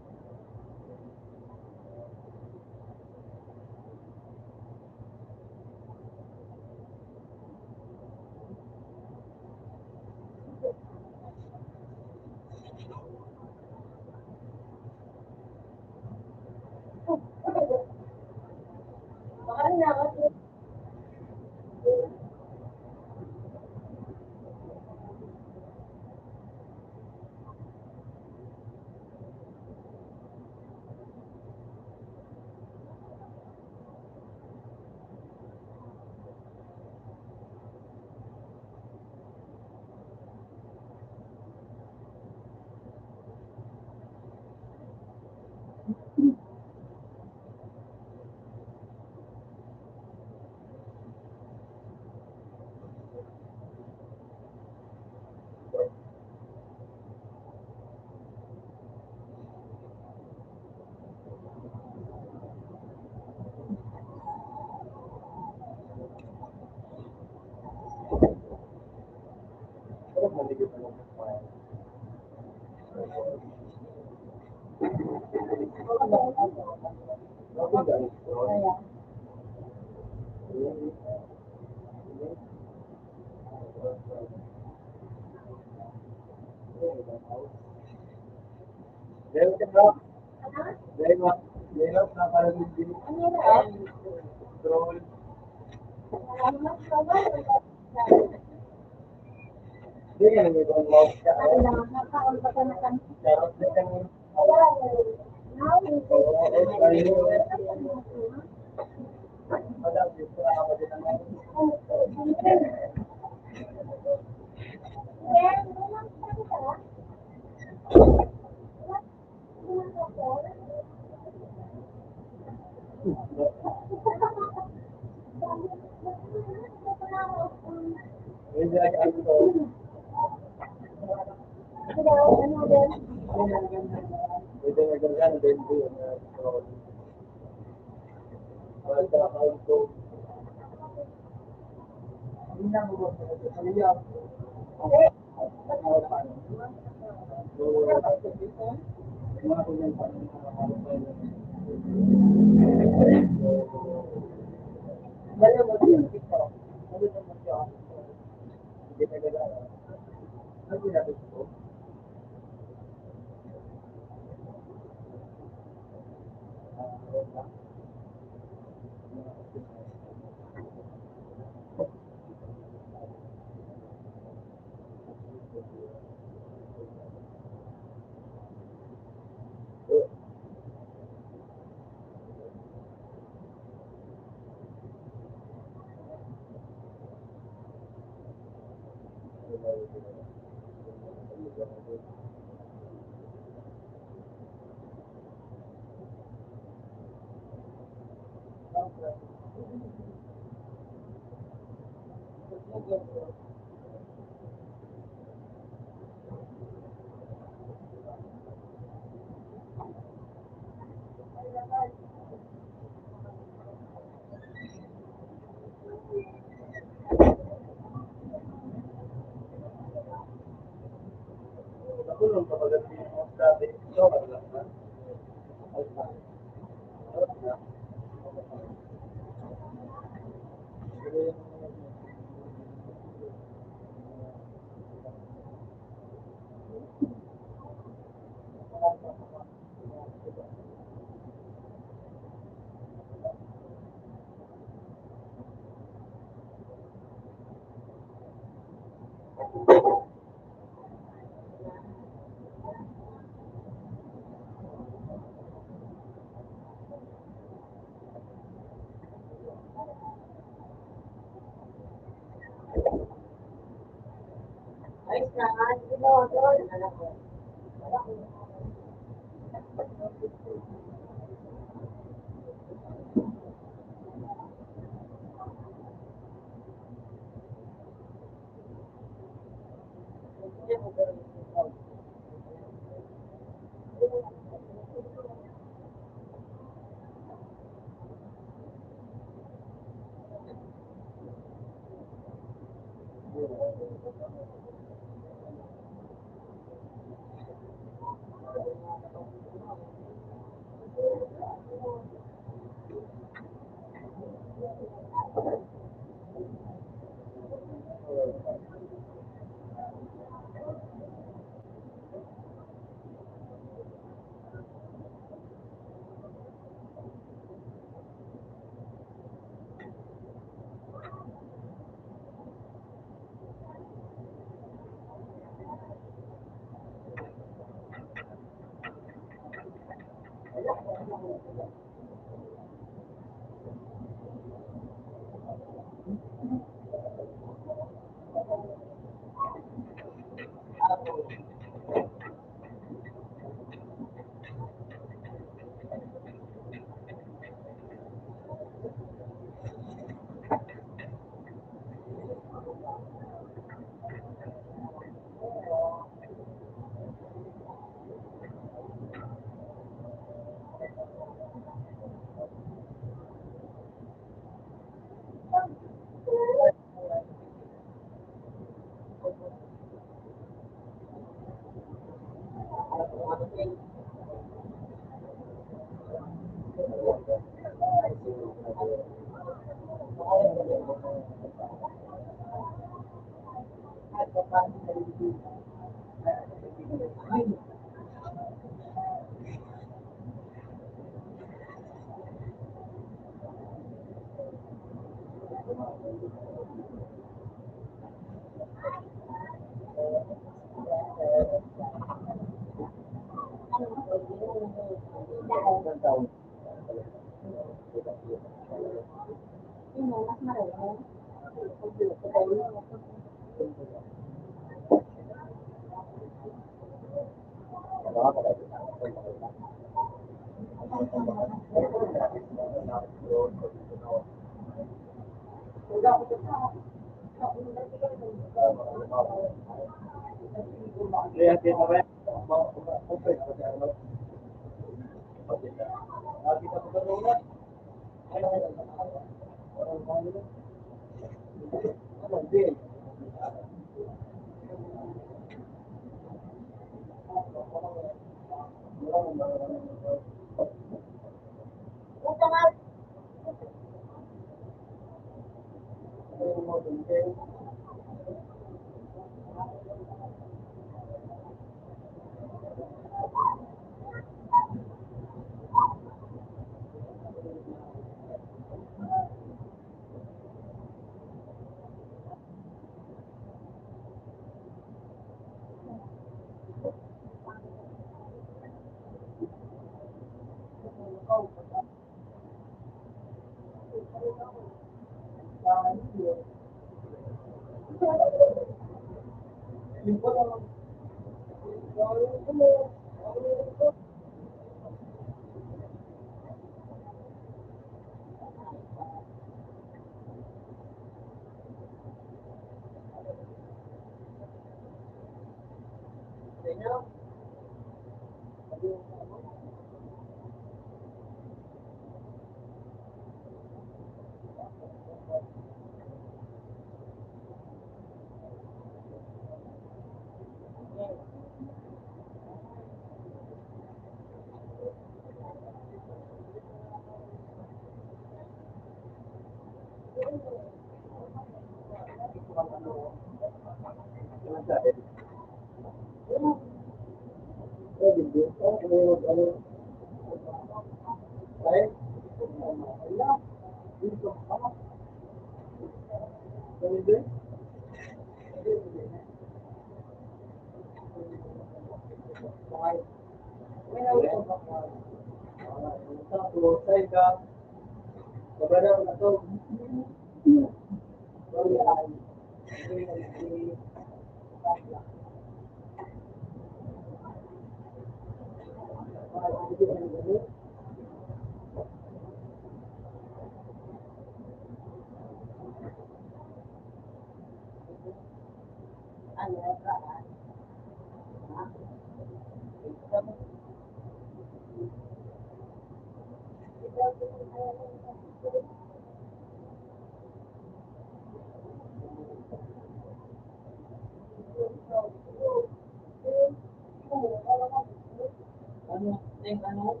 Ano, ting, ano?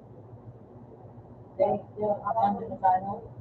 Ting, ting, ano, ano?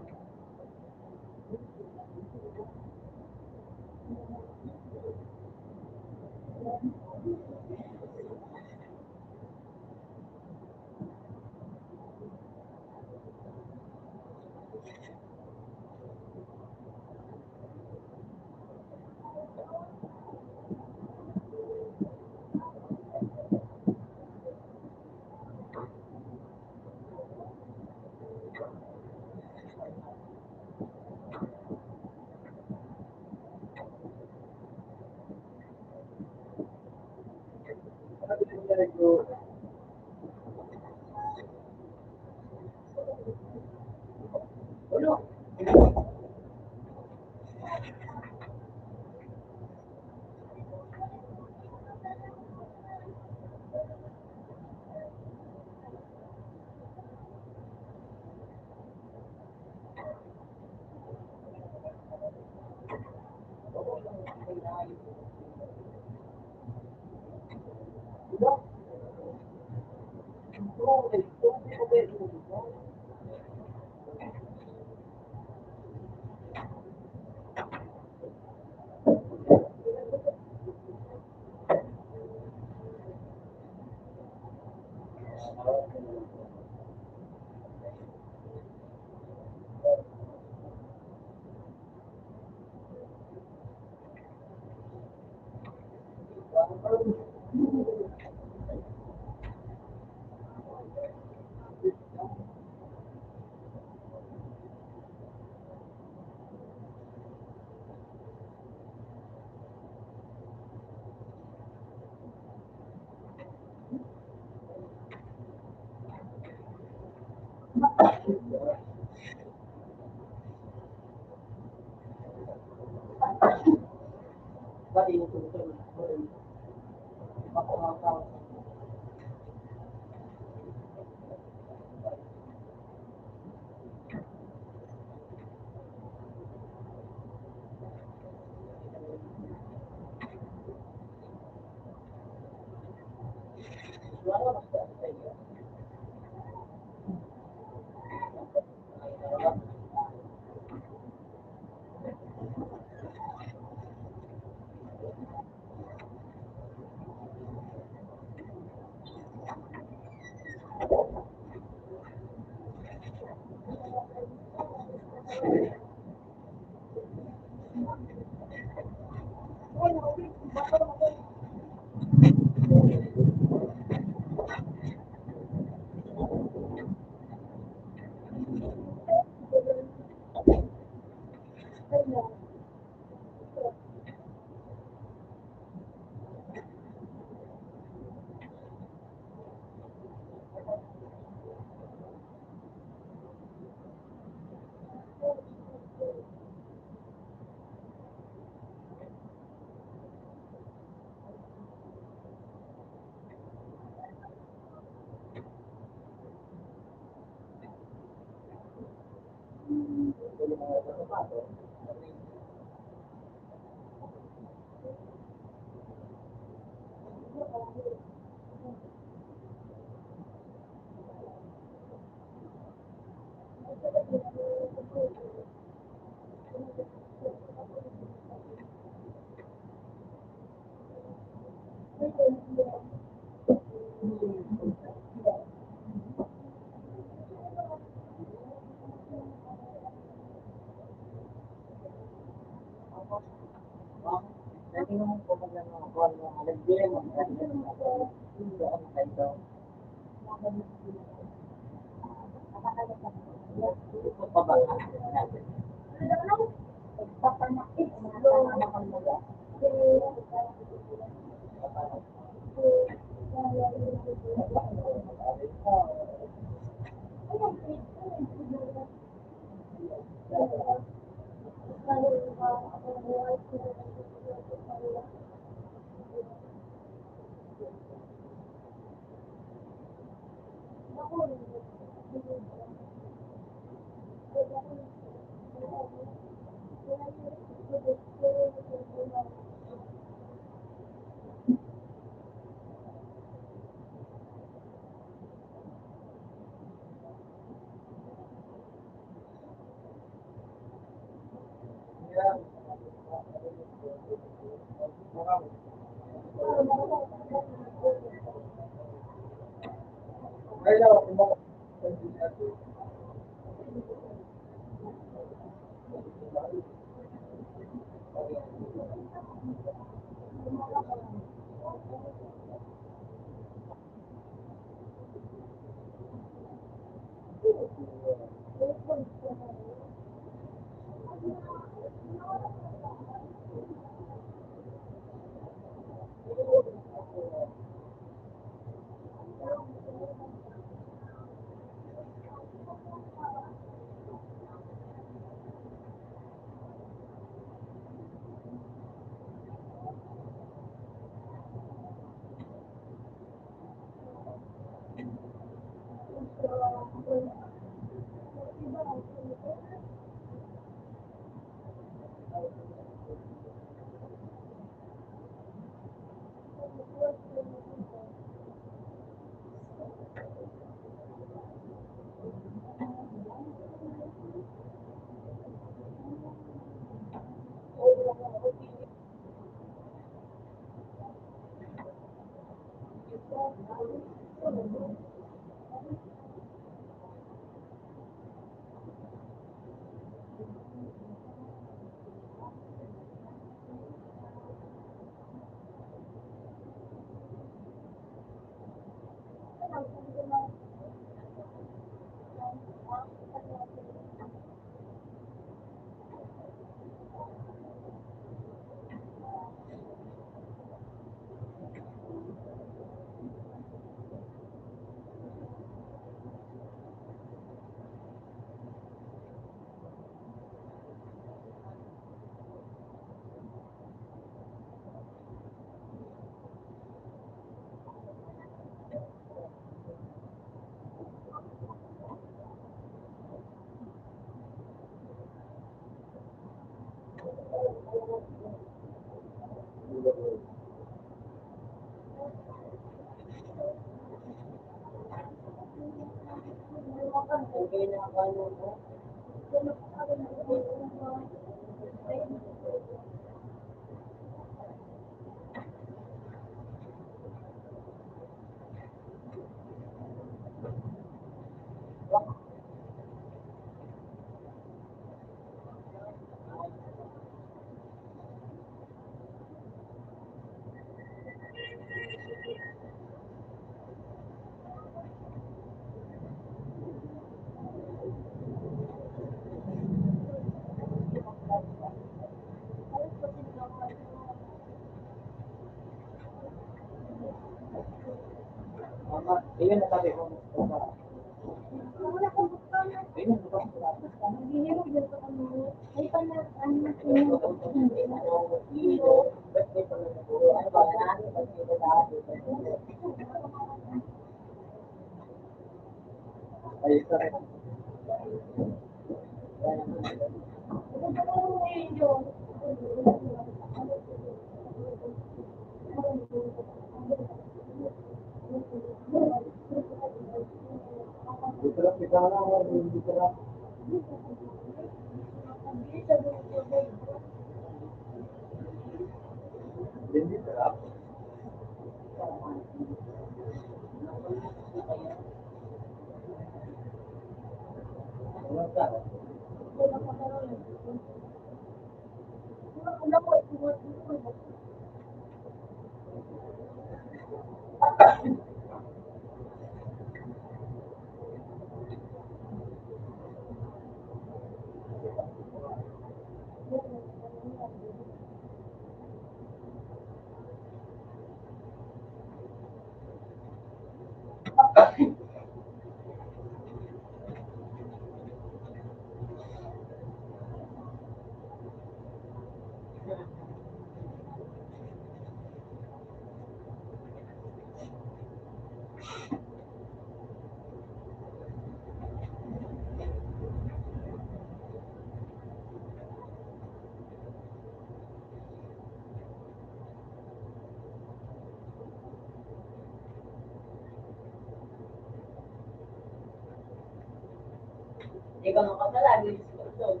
Ikaw ang kapalagi sa pagdog.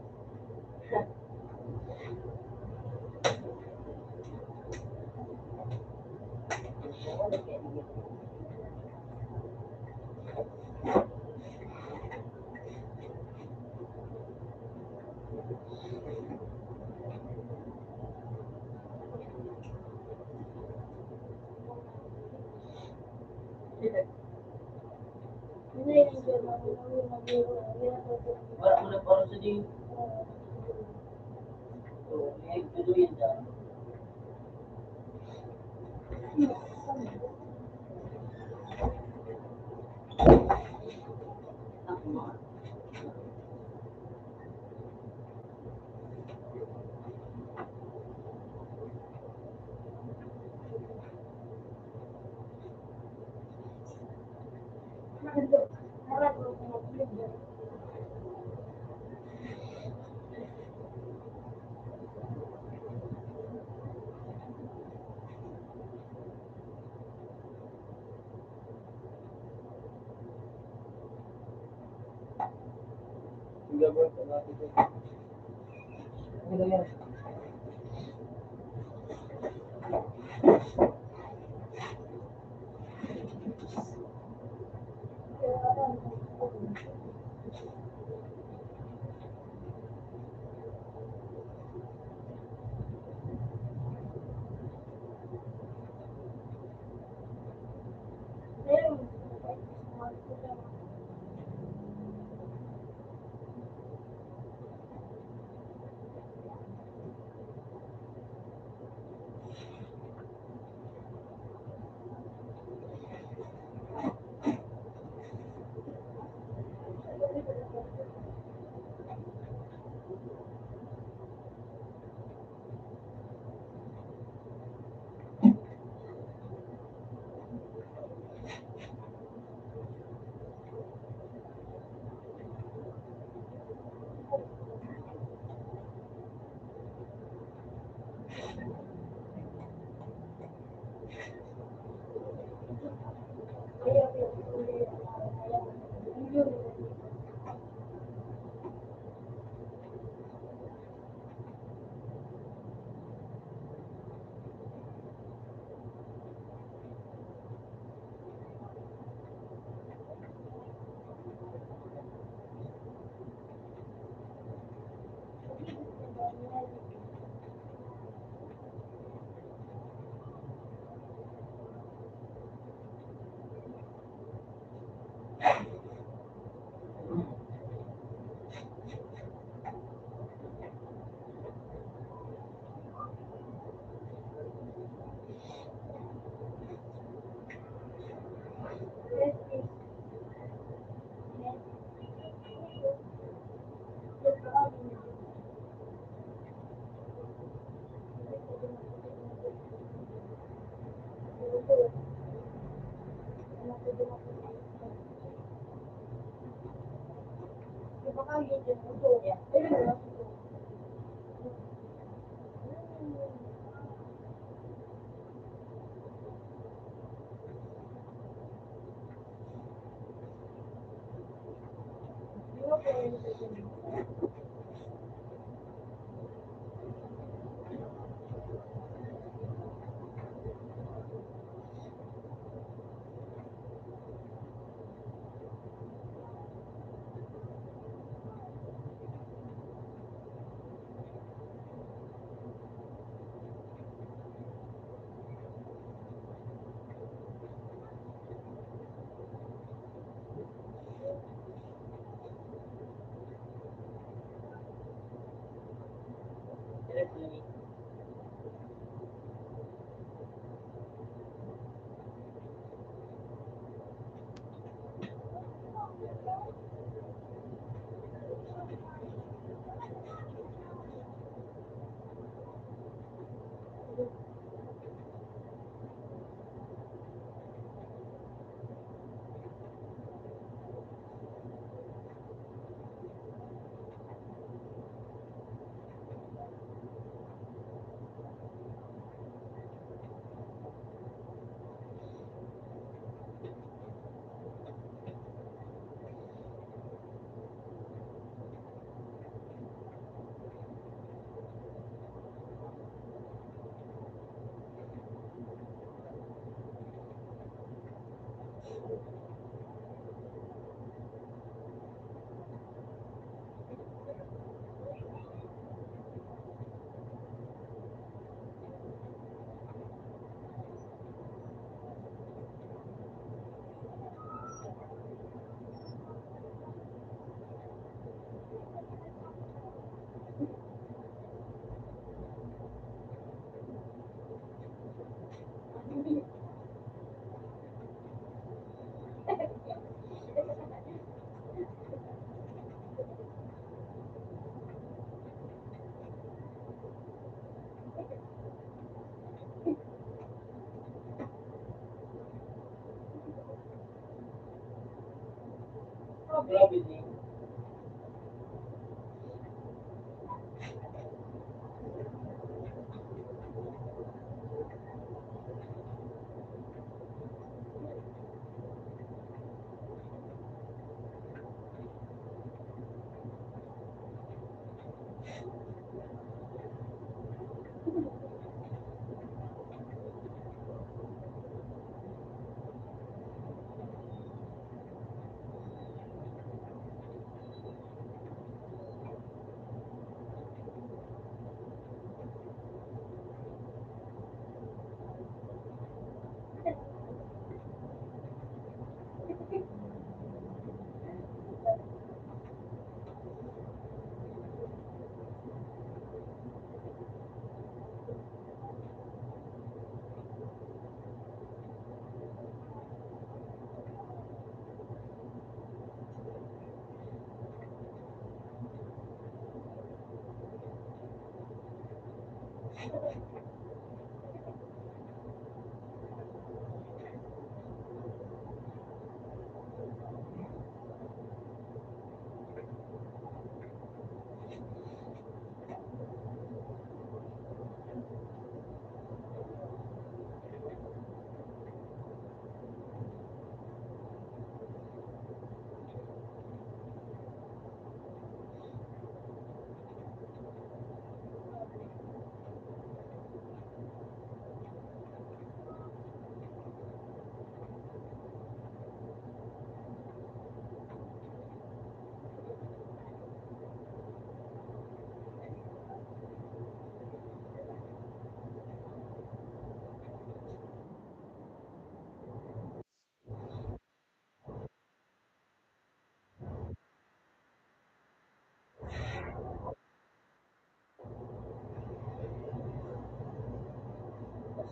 Wala mo na para sa di. So, may tuloy yan dyan.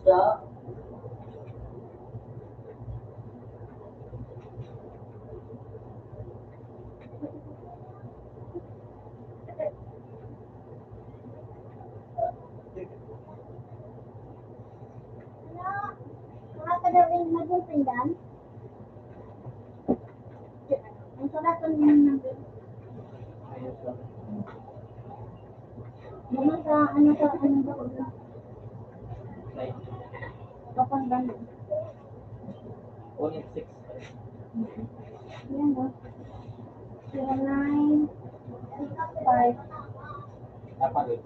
Sa Ang pinggan? Ang sulat ko niya ng number. Ano sa, ano sa, ano ba? Kapag gano'n. Unit six. Yan, oh. Zero nine six five. Dapat.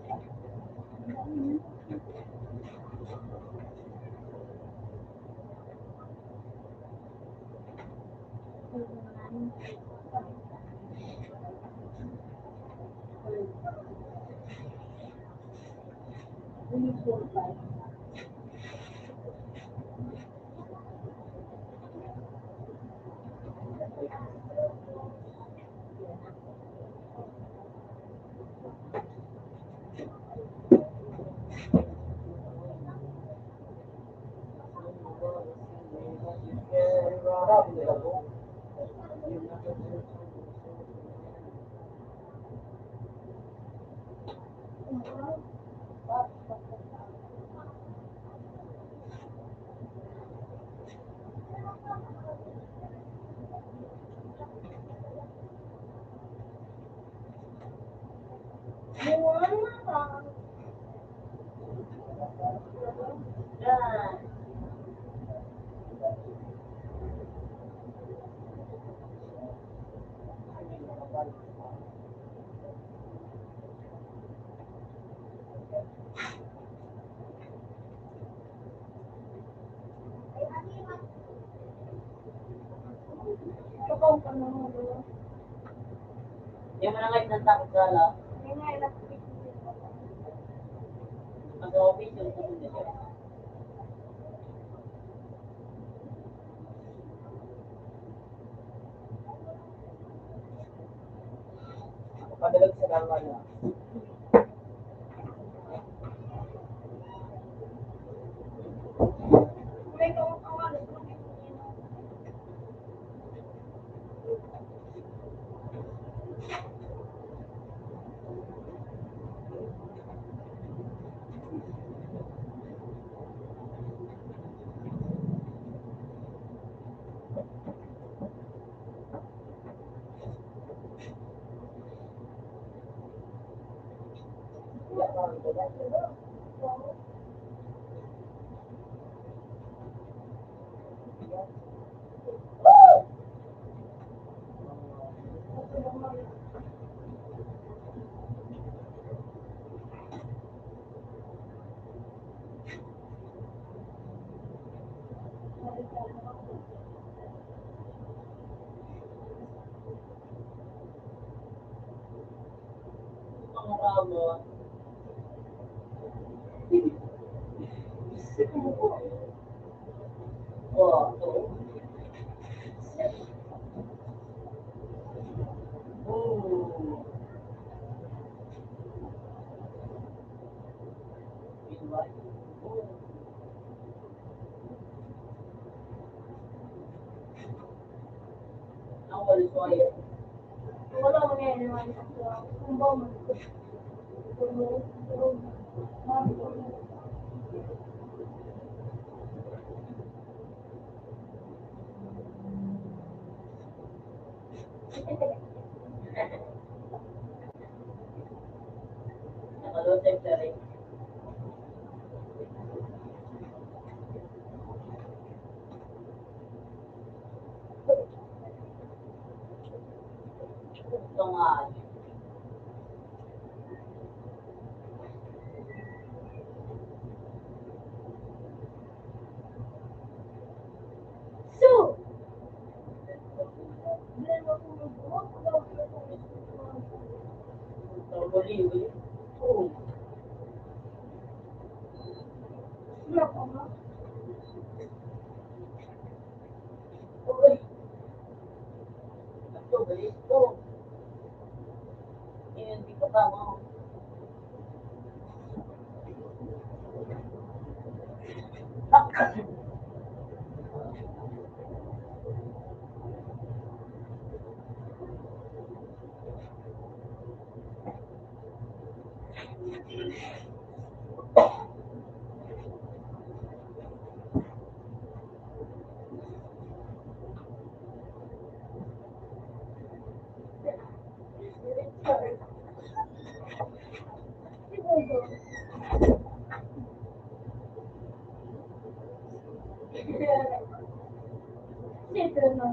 Yung mga kahit ng takot ka lang. Mag-office yung takot nila. Padalag sa dawa na.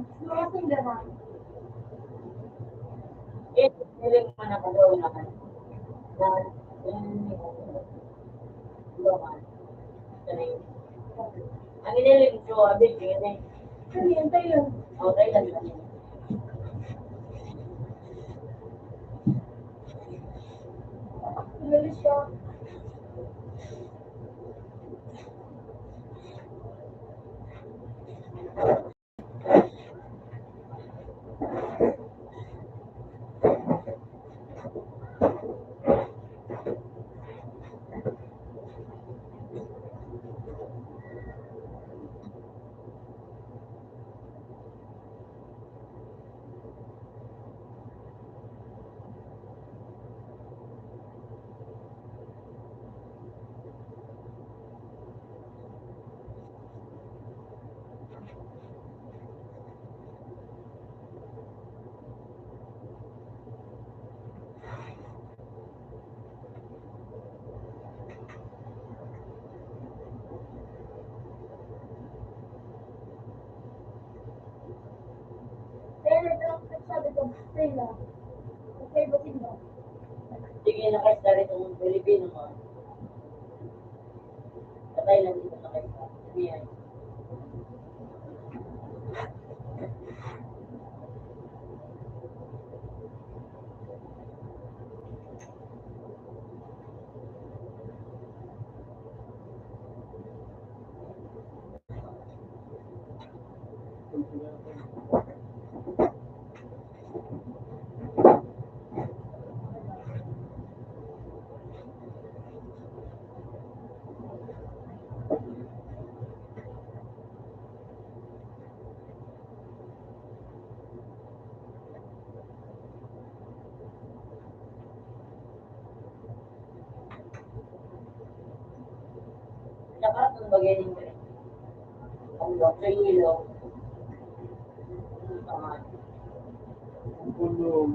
Mga tindahan. Eh, feeling mo na pag-uulahan. Na, mm, ang iniling ko, abi, yun eh. Ano yun, Thailand? Oh, Thailand na yun. Umalis siya. Pero ito ang sabi ko, Prima. Okay ba, Simba? Sige na kayo sa rin itong Pilipino mo. Patay lang dito sa kayo. Sabihan. Dapat ang bagay nin Grek. Ang Grek, sa ilaw. Ang Grek.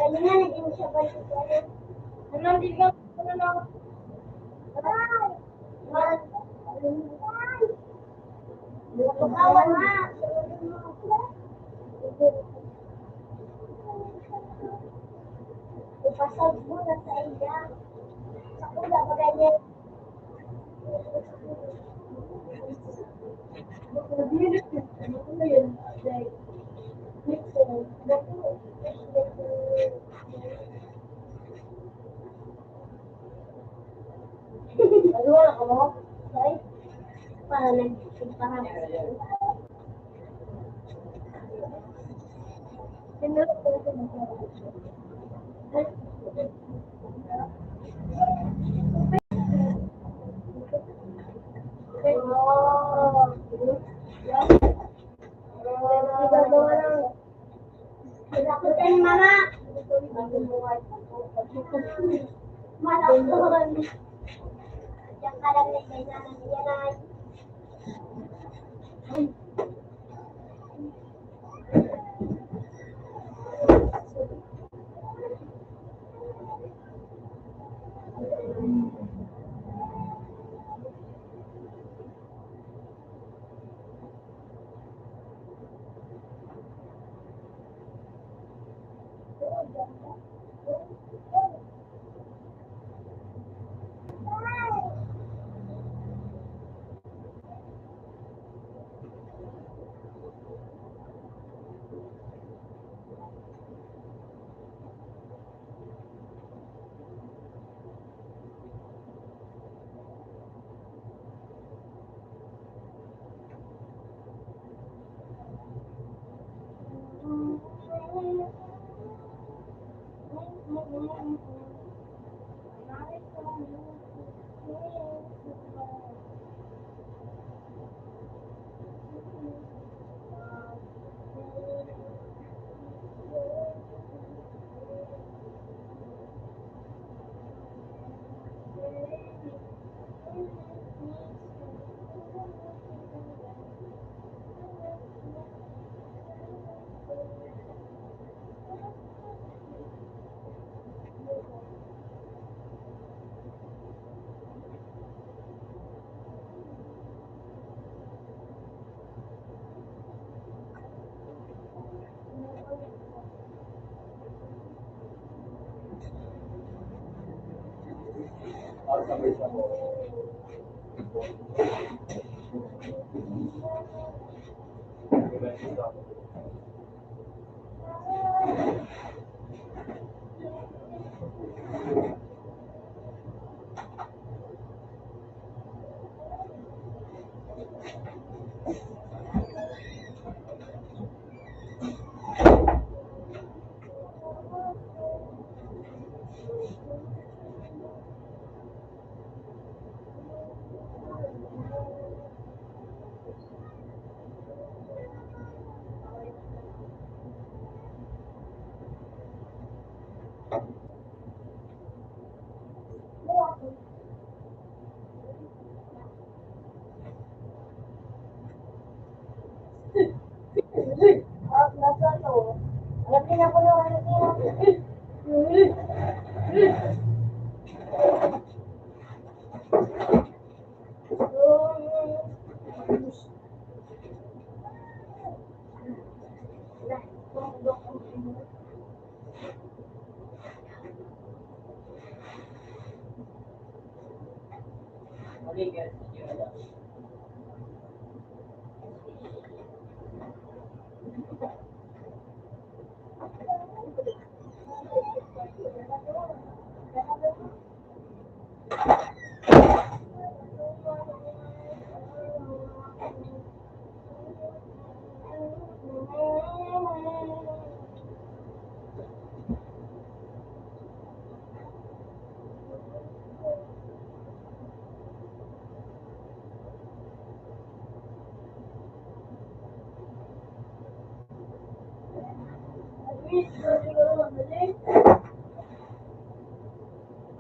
Kanina naging siya ba yung ano? Ano, di ba? Ano na? Ay! Ay! Ay! Kawan na. Ipasag mo na sa iya. Sa kuya, bagay niya. Nagwala ka mo? Ay, para nag-, para Pinakutan, mama. Malakson. Diyan ka lang, may kailangan niya na.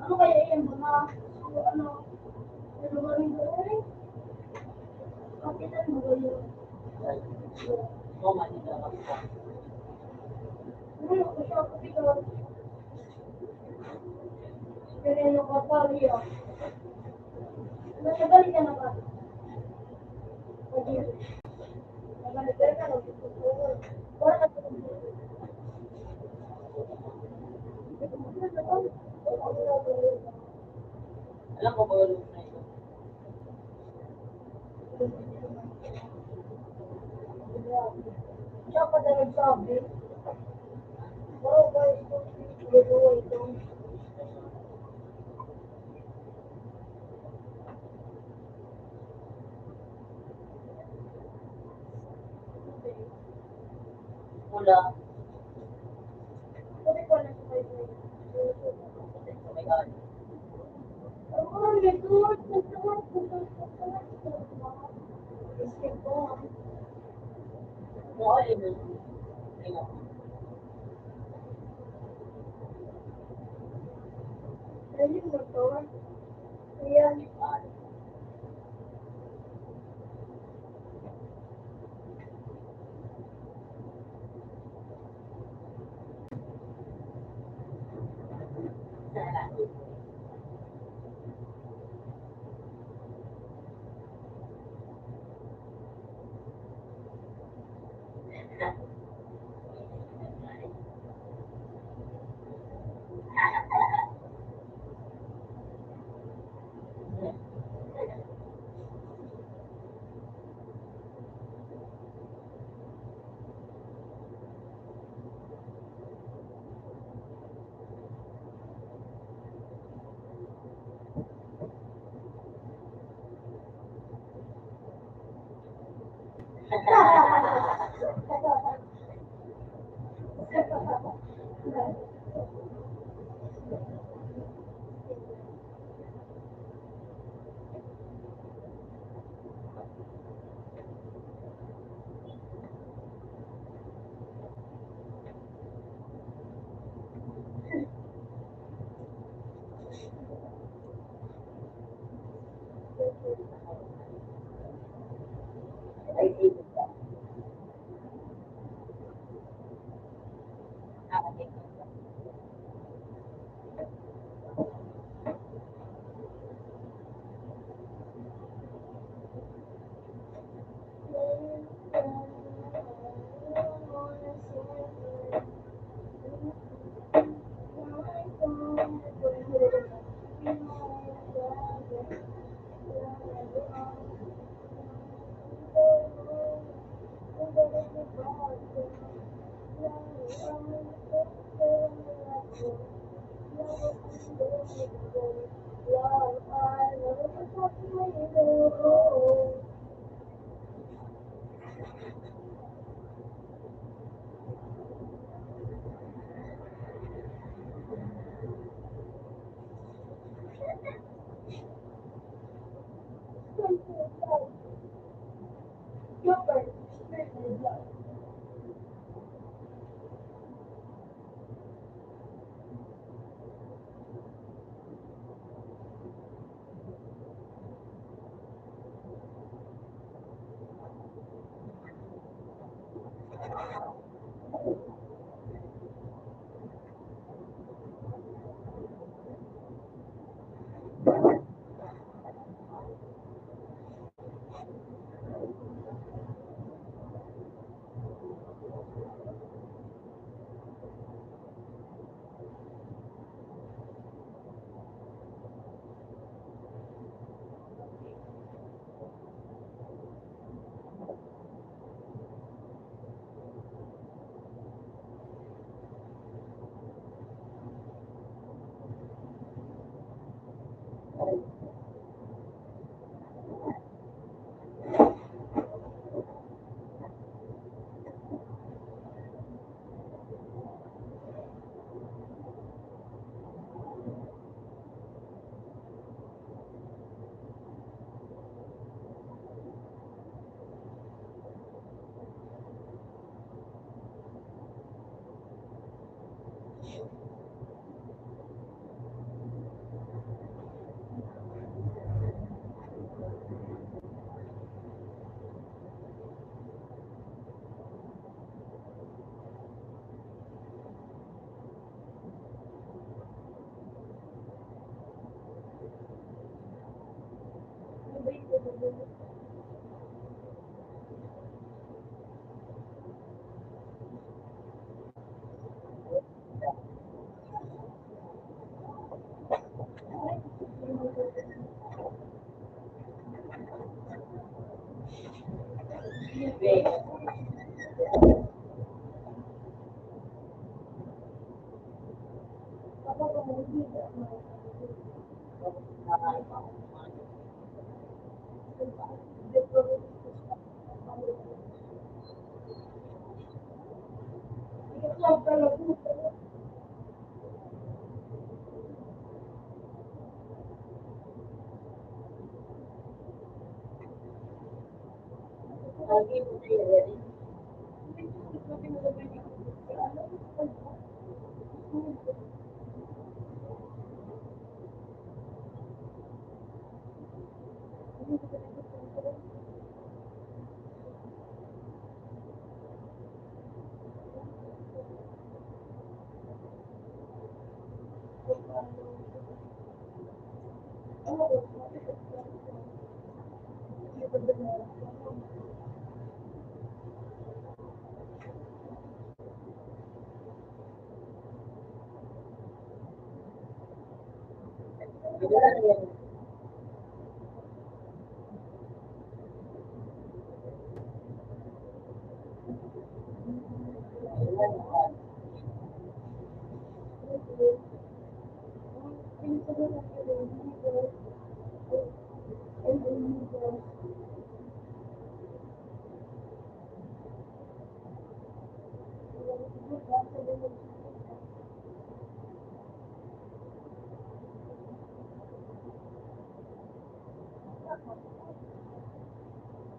Ano kaya yan, mga, ano, ano ba rin doon? Kapitan mo ba yun? Ano, siya, kapitan. Pero ano ka pa, Ria? Nabalik ka na ba? Alam ko ba yung Siya pa na nagsabi, "Bro, guys, ito, ito." Wala.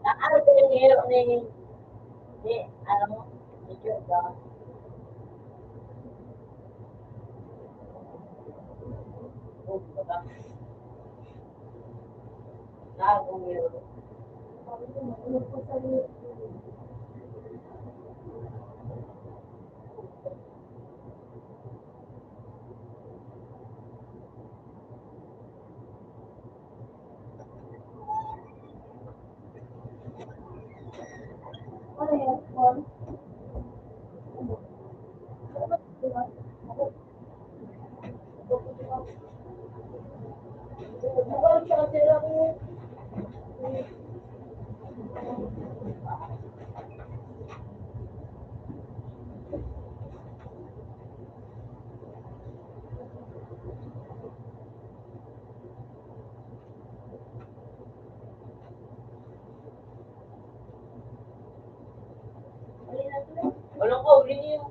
Ang ano din ni, ni, ni, ano mo, ni Jordan. Walang COVID yun.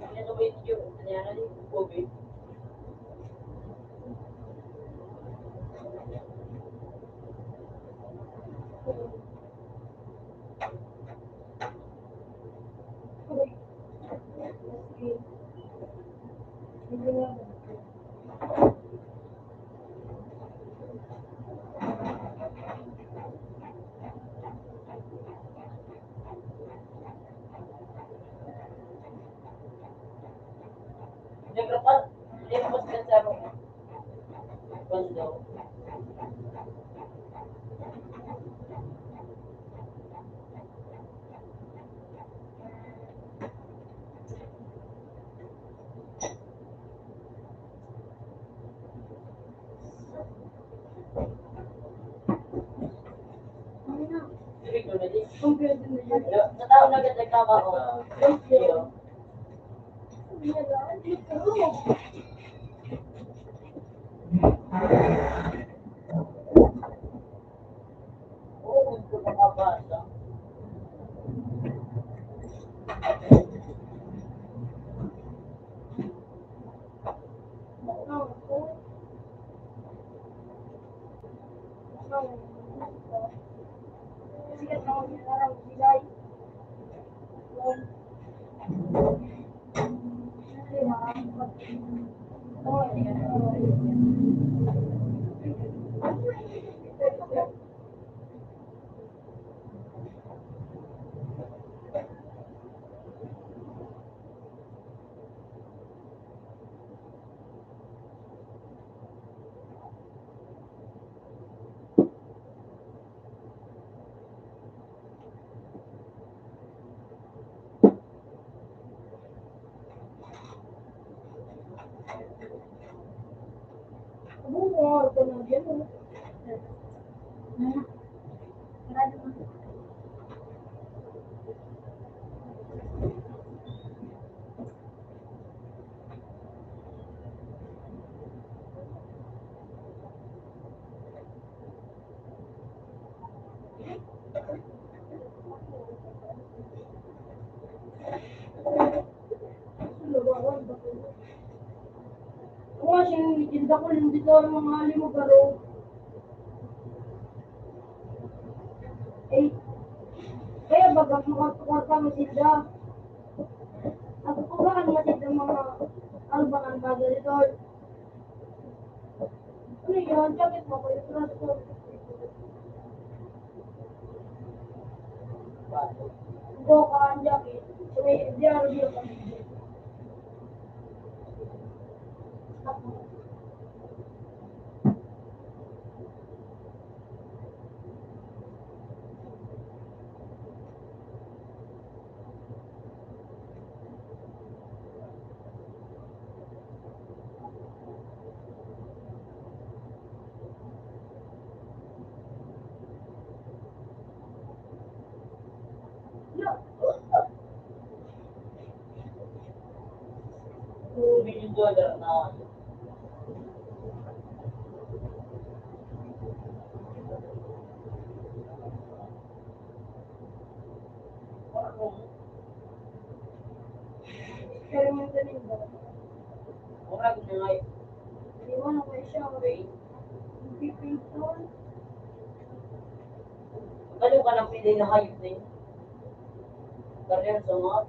Ano ba yun? Ano yan? Ano yung COVID? Naglapas, naglapas ka sa ano, bando. Sa tao na ganda ka ba, o? Iyo. Oo, gusto ko mabasa. Mga sing, tinda ko lang dito ang mga limo, pero, eh, kaya baga mga kwarta matinda. Ako ko ba ang matinda mga albangan baga dito? Ano yun? Jacket mo, pwede ko lang ito. Go ka, ang jacket. May diyan, diyan. Murag na nga, iwan ako siya, okay? Pipintol. Balo ka ng pili na hayop na yun. Baril sa mga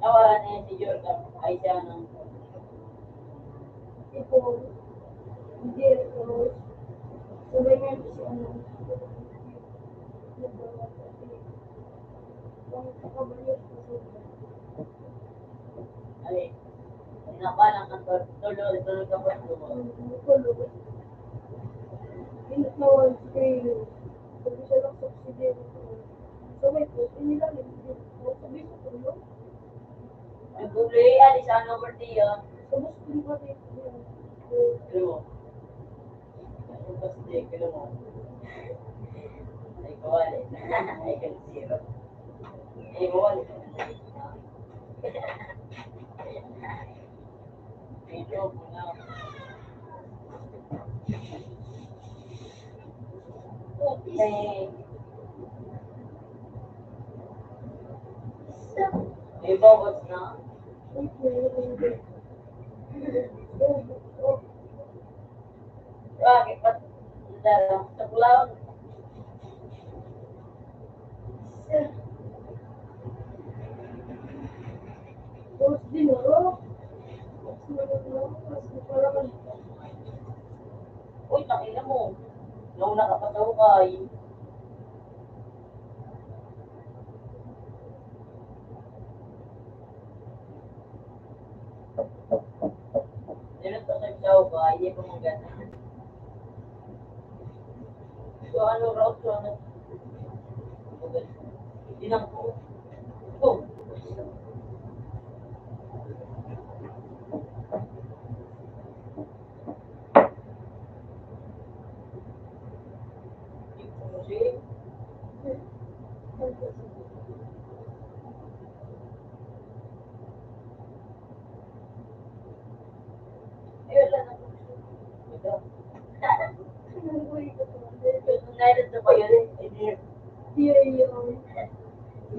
Nawala na yan si Jordan. Ay, siya nang Ay, sinabalan ka, tol. Tuloy, tuloy ka pa, tuloy. Tuloy. Init na one screen. Sabi siya lang sa oxygen. Sabay po, inilalim. Sabi sa tuloy. Ang tuloy, alis ang number diyan. Tapos, tuloy pa rin. Tuloy. Ay, kawali. Ay, zero. Ay, kawali. Video ko na. Okay. May bawas na. Bakit? Ba't dala sa Bulawan? Uy, tangina mo. Nauna ka pa sa ukay. Dito sa Saw ba, hindi pa maganda. So, ano raw, so, ano? Hindi lang po. Oh.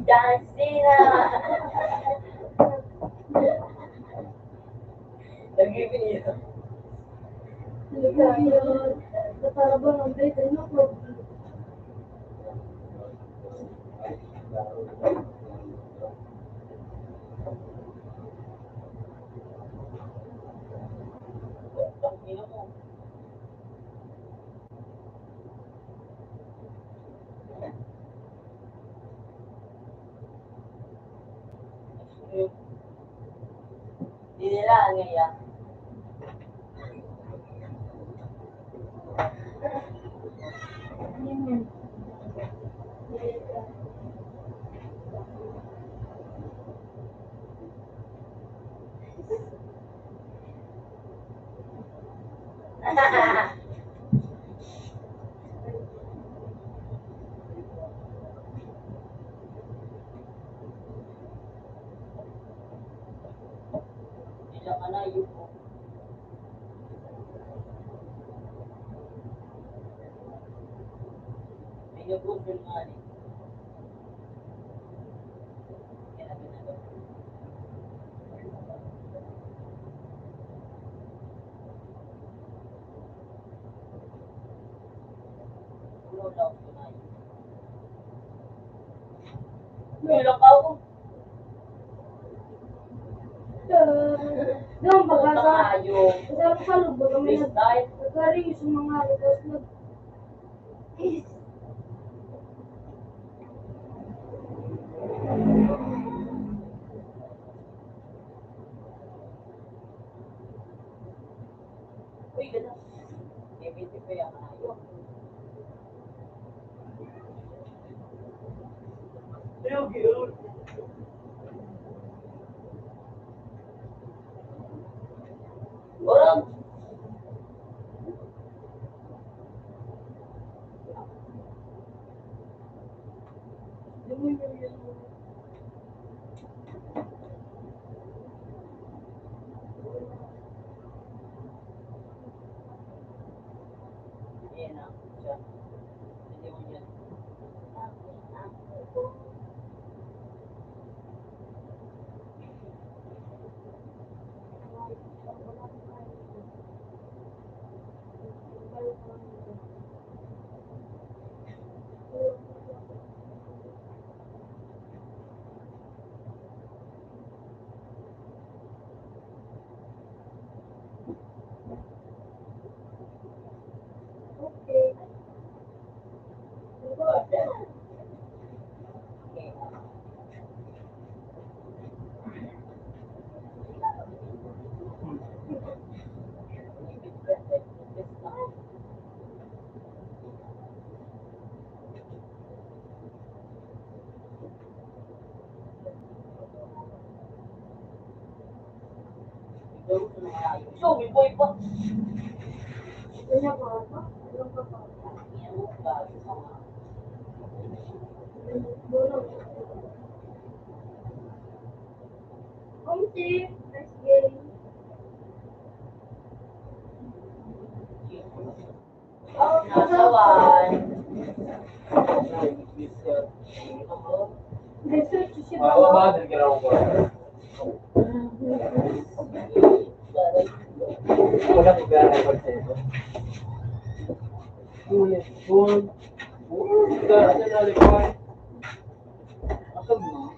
John Cena! Nag-ibig niya. Nag-ibig niya. Natarabang ang bed, ano po? Dinilaan niya. Wala pa ako. Doon, pagkaka-, Tayo. Sa kalog, baka may nag-, nagkariyo sa mga lutos na. Uy, ganda. May binti pa yan, ayo. Orang. Ikaw, may boy pa. Homesick, nice game. Nasawan. Bawa ba din ginawa ko? Wala ko gana yung pagsayo. Ulit, ulit. Ulit, ulit. Asal mo?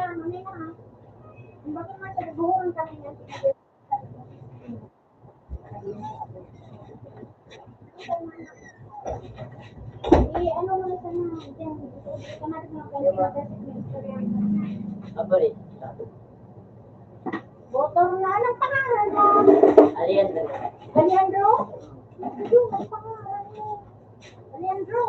Ano na yan? Ang bakit nga sa buhurang kami niya? Eh, ano mo na sana? Diyan, kamari mo kayo sa istorya. Abay. Motor na, anong pangalan mo? Alejandro. Alejandro? Ano yung pangalan mo? Alejandro.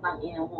Tangina mo.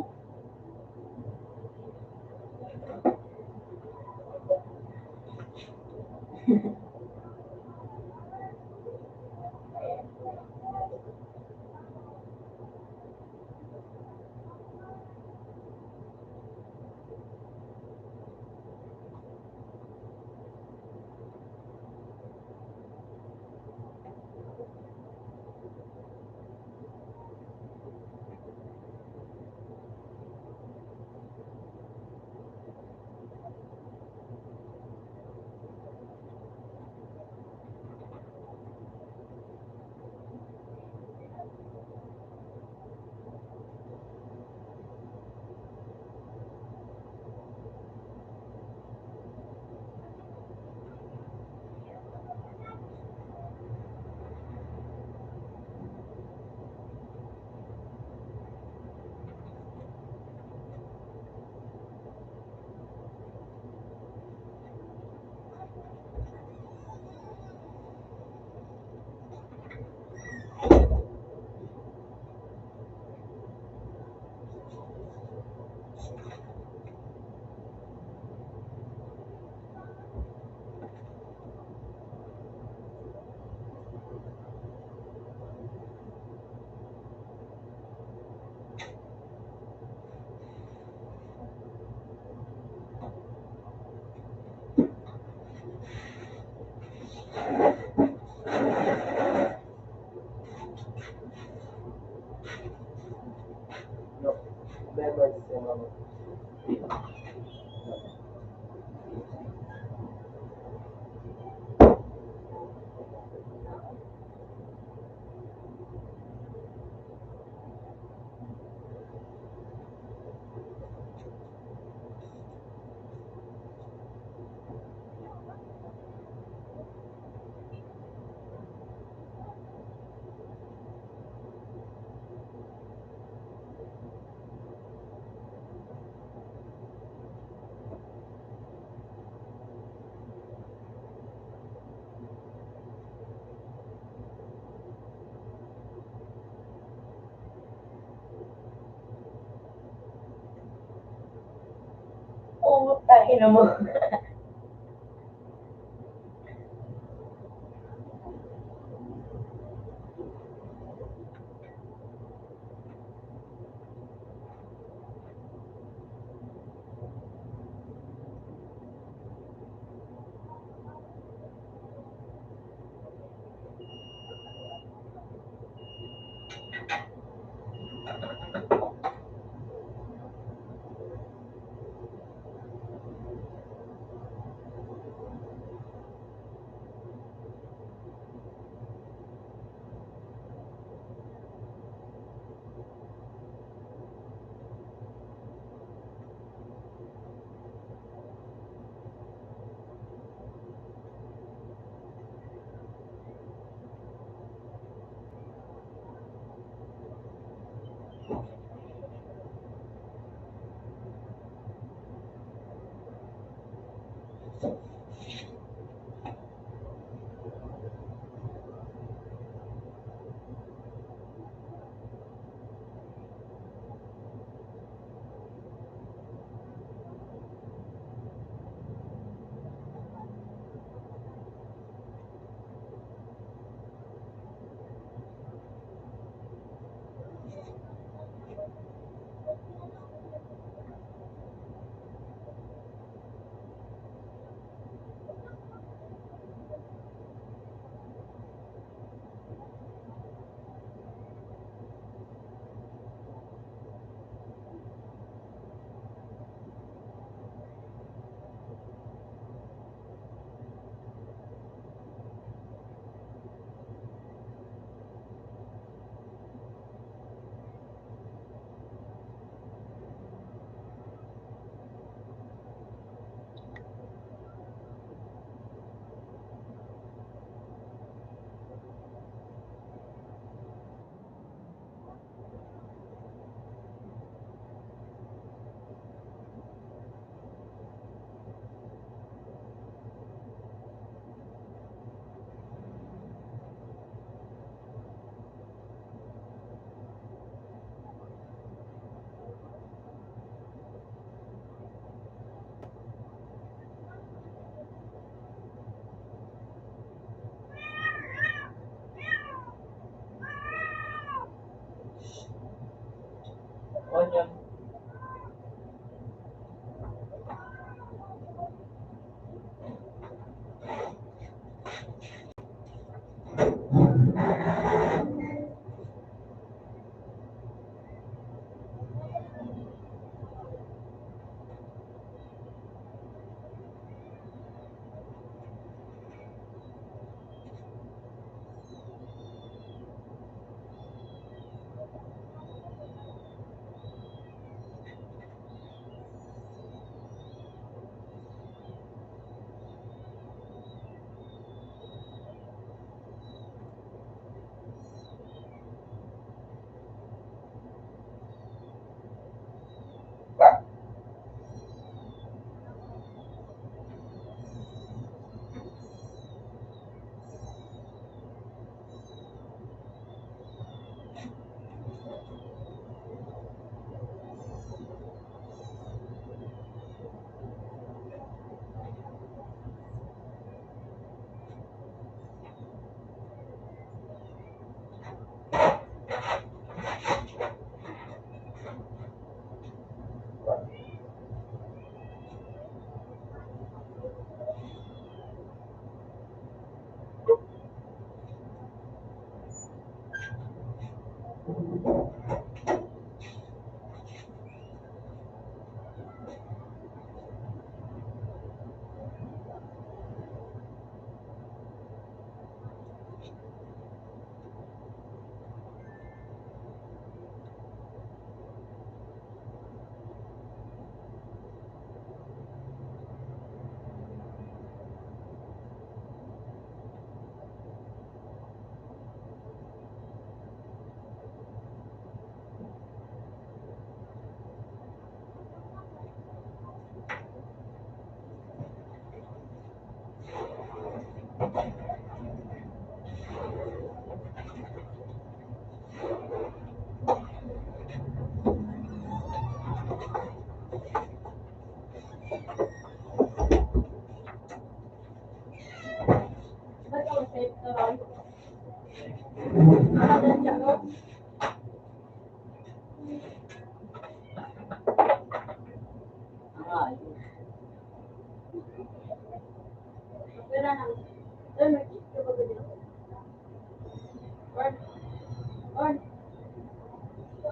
Oo, tangina mo.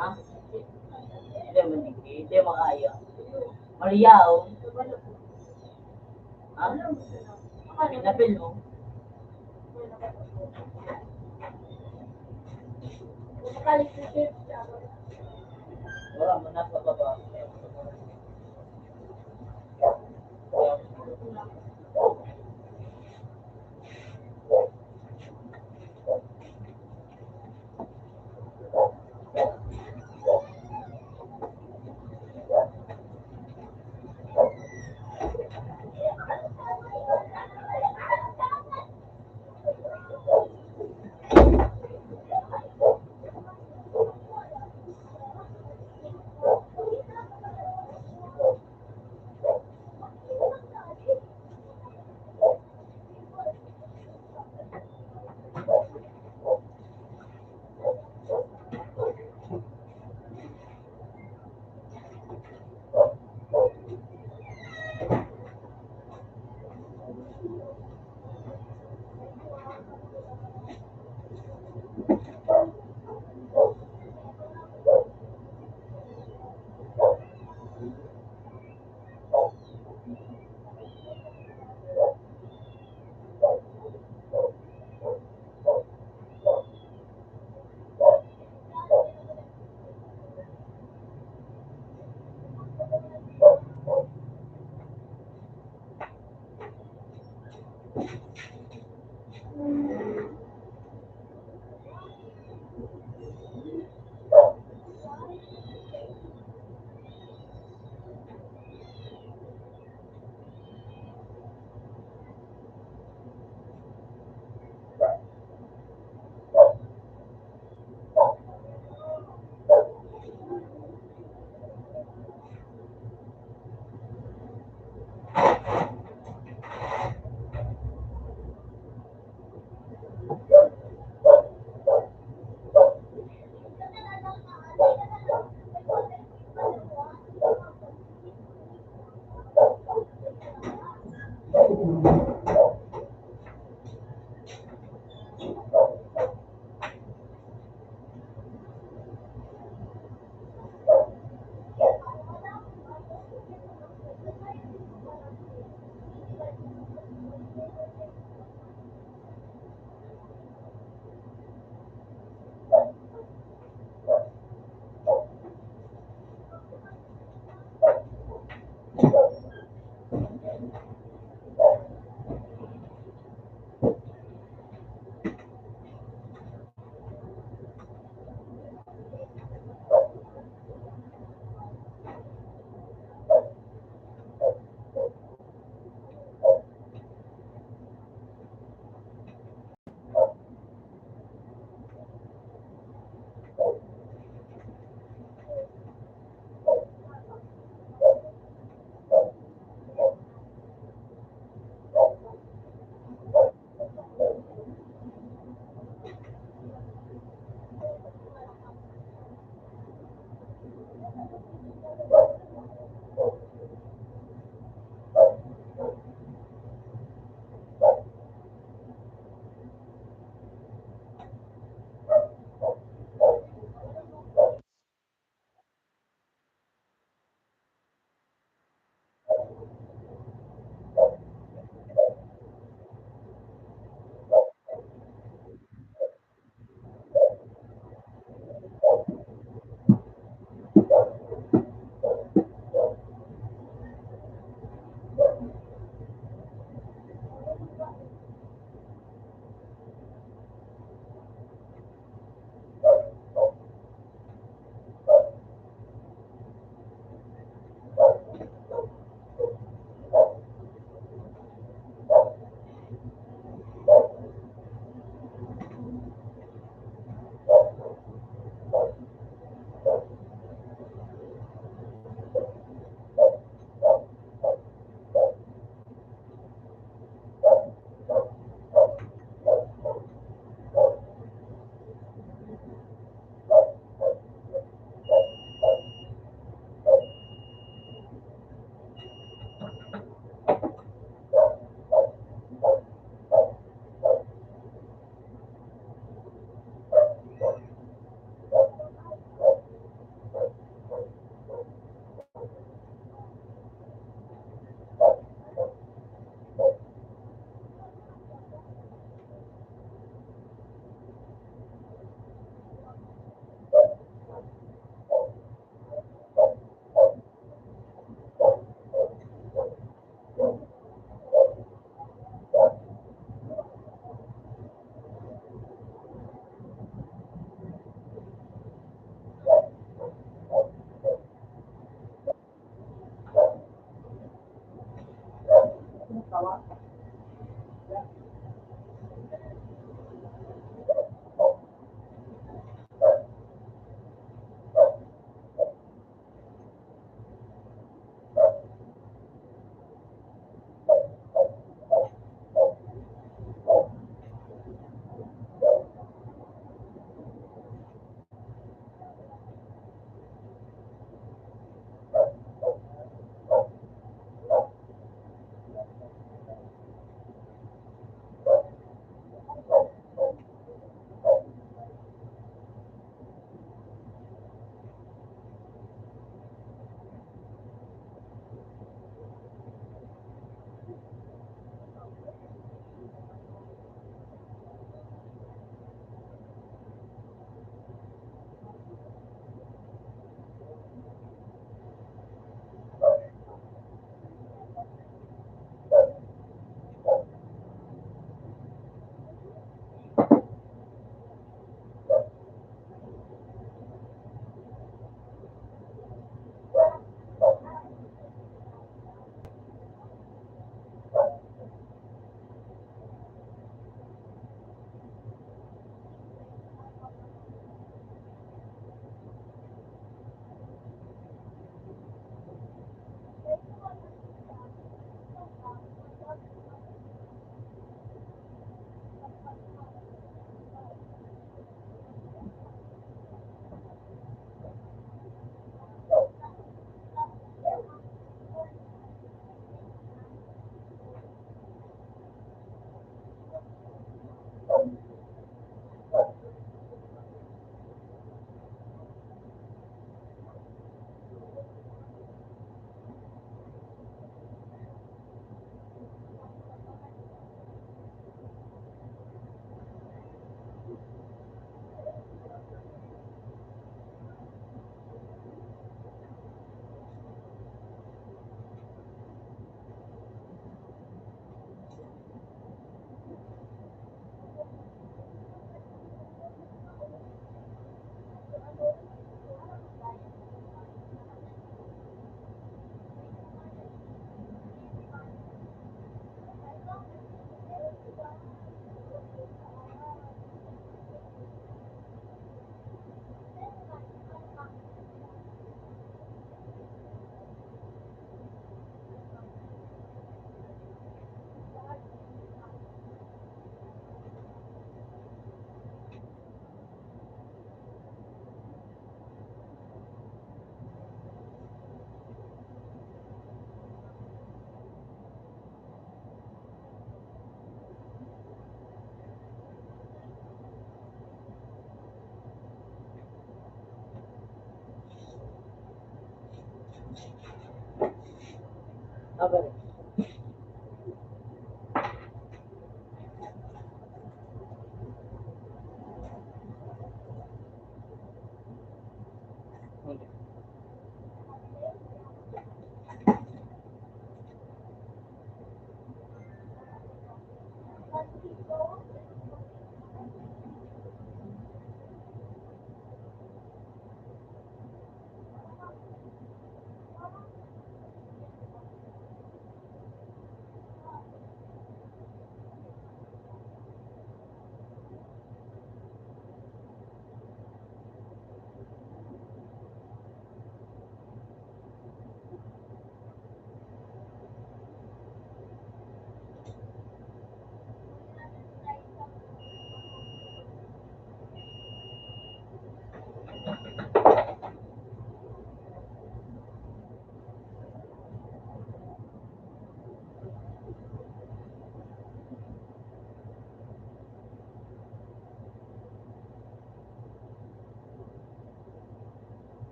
Ha? Hindi man, hindi makaya. Maria, oh. Ha? Pinapil mo? Wala mo na sa baba.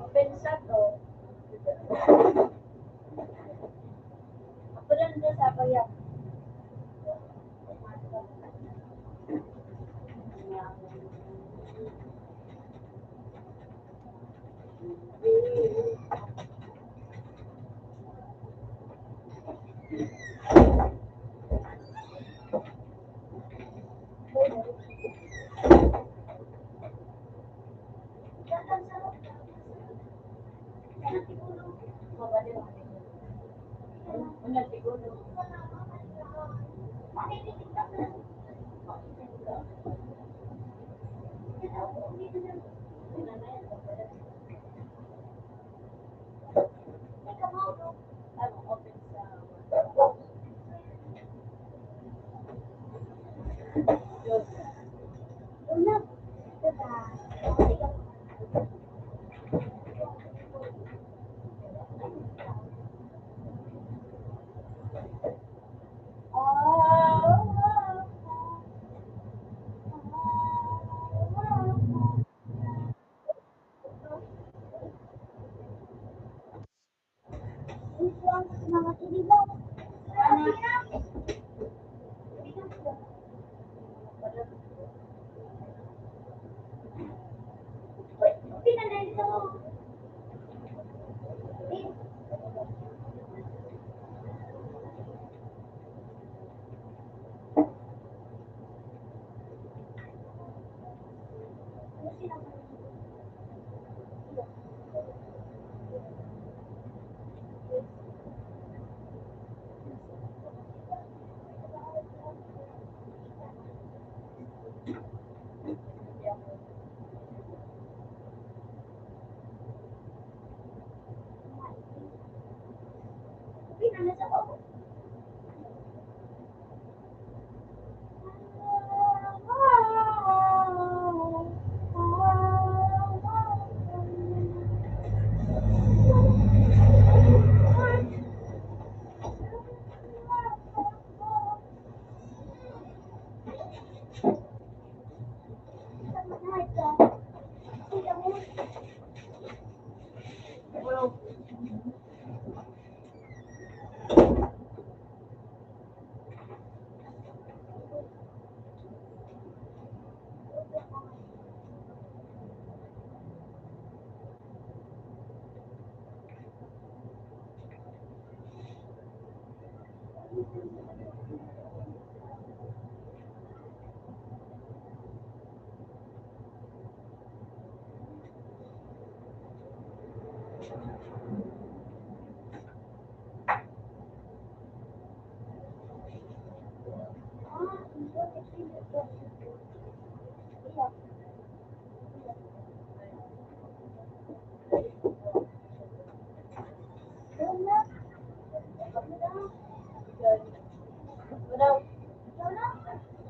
Pensado. Ako lang doon sa bayan.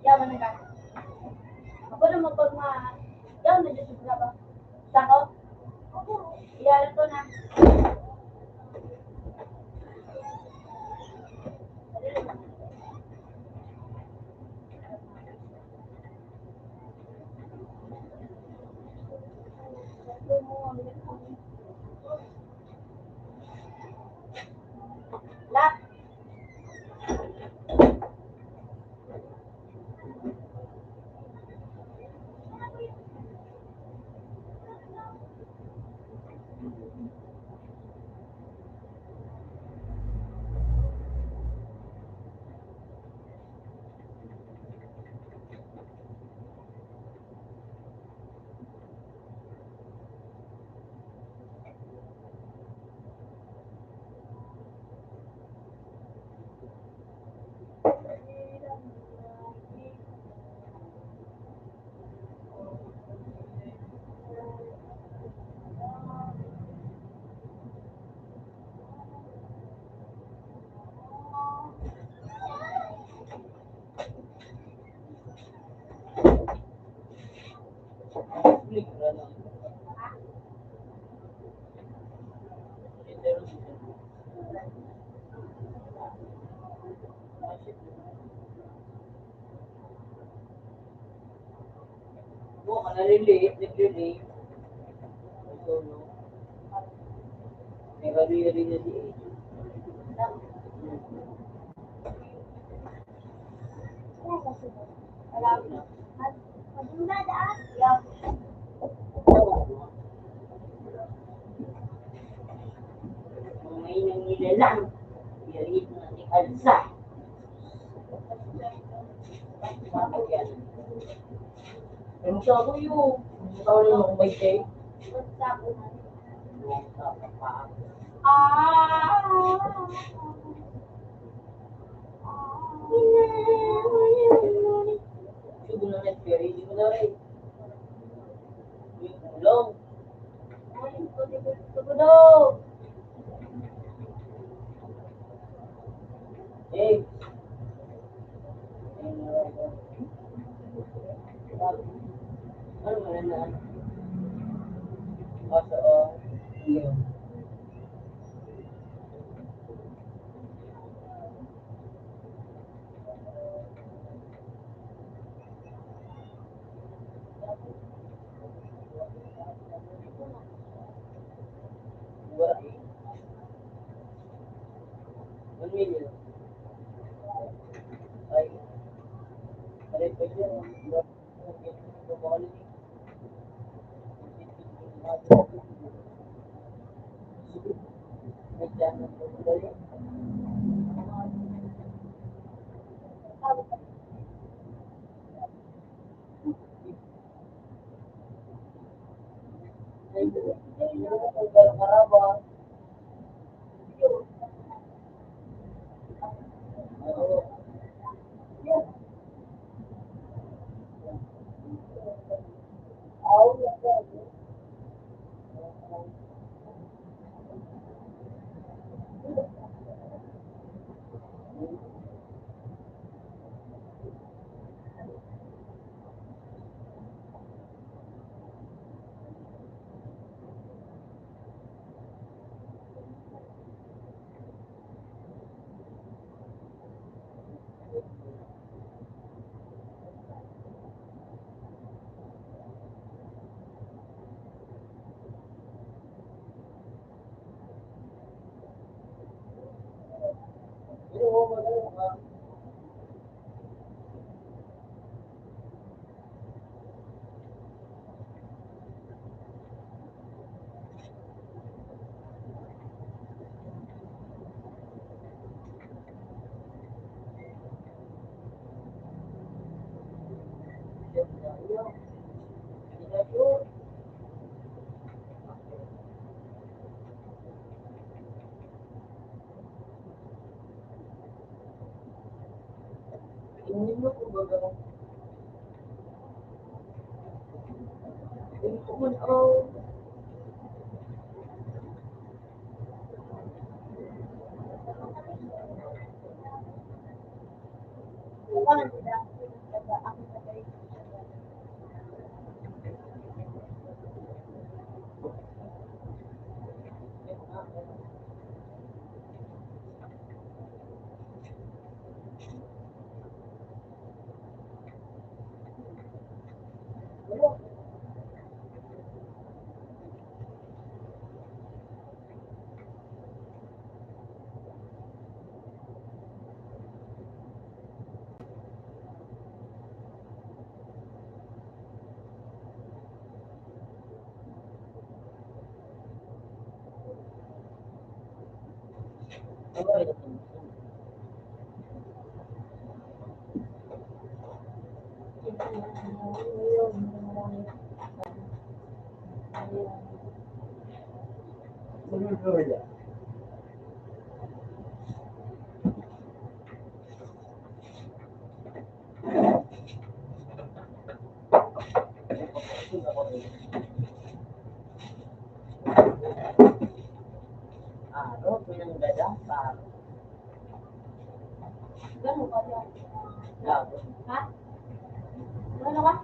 Yaman na ka. Ako na magpagma-, yaman na dyan sa braba. Sako? Iyara ko na. Lak. Naliliit, nagre-rave. So, no? May kami rin na di eh. May nangilalang. Biyarit na ni Alsa. Ano siya ako yun? Ano yung may cake? Ah! Siguro na nag-carry, di ko na rin. May kulang. Ay, gusto ko daw. Eh. Ano mo na? Basta, oh, iyo. One million. Ay. Pare, pwede. Ano, pinanggada, paro. Gano'n ka yan? Gago. Ha? Ano ka?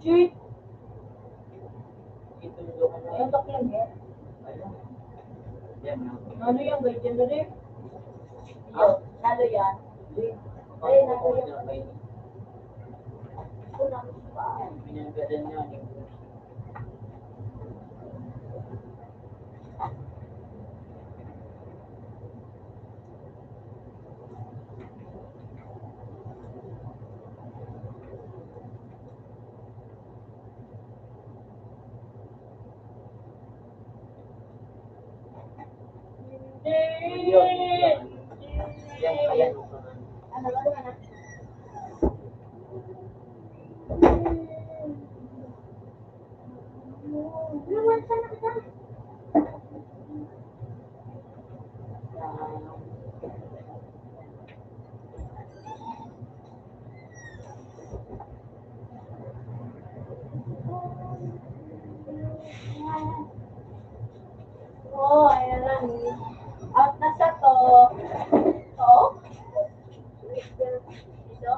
Cheat! Ito yung loko mo. Antok lang yan. Ayun. Yan, yan. Ano yan, ba? Diyan na rin. Ah. Lalo yan. Hindi. Ay, lalo yan. Ito na. Yun, yun. Yan, ayan. Oh, ayan lang. Out na sa to. To? Dito?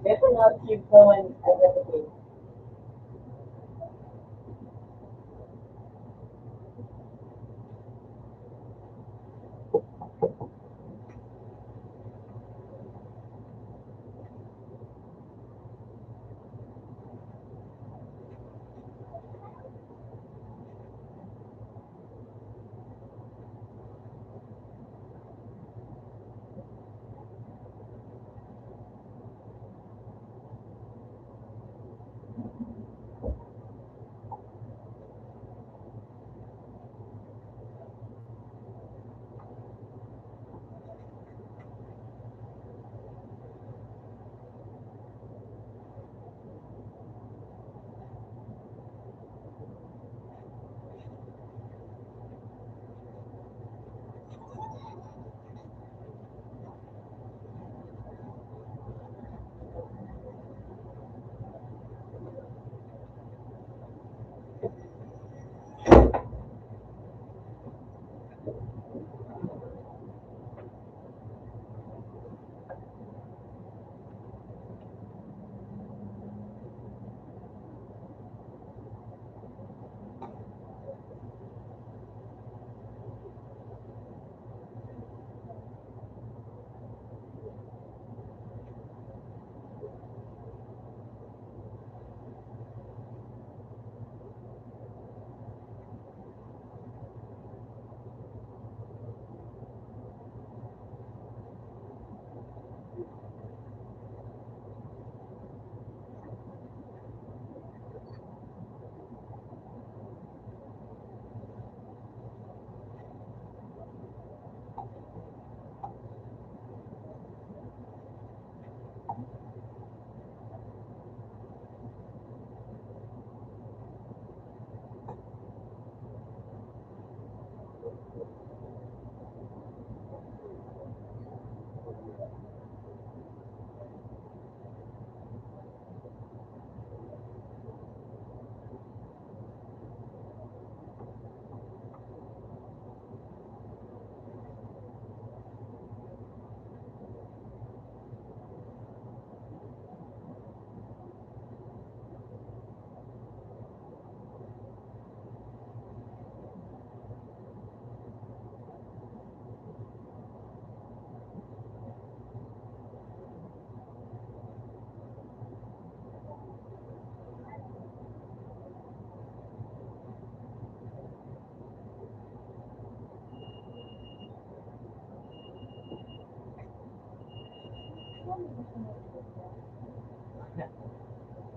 Ito na, keep going. Ang repetition.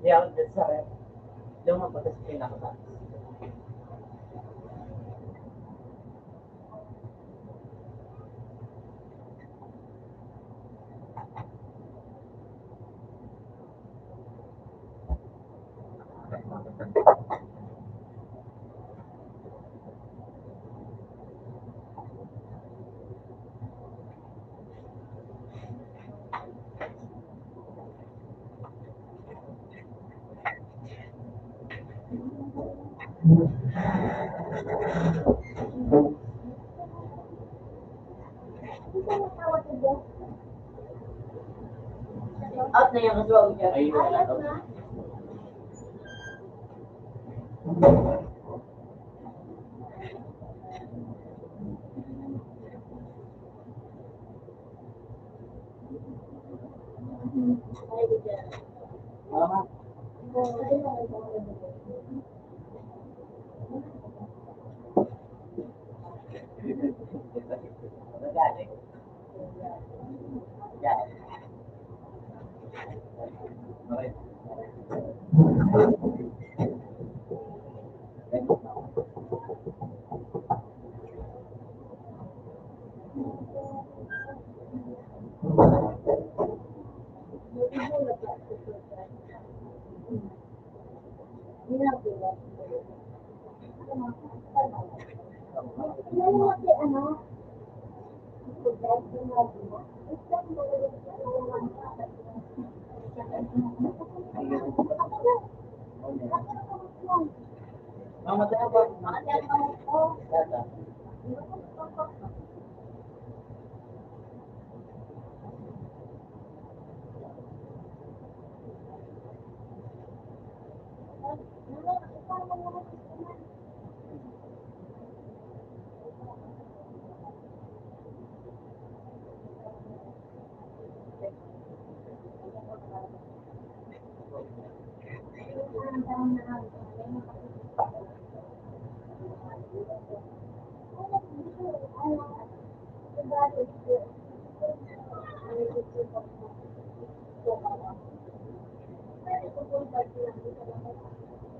Yaon din sa ref. Lumabas sa pinaka. Out na yung vlog niya. Ayun, wala daw.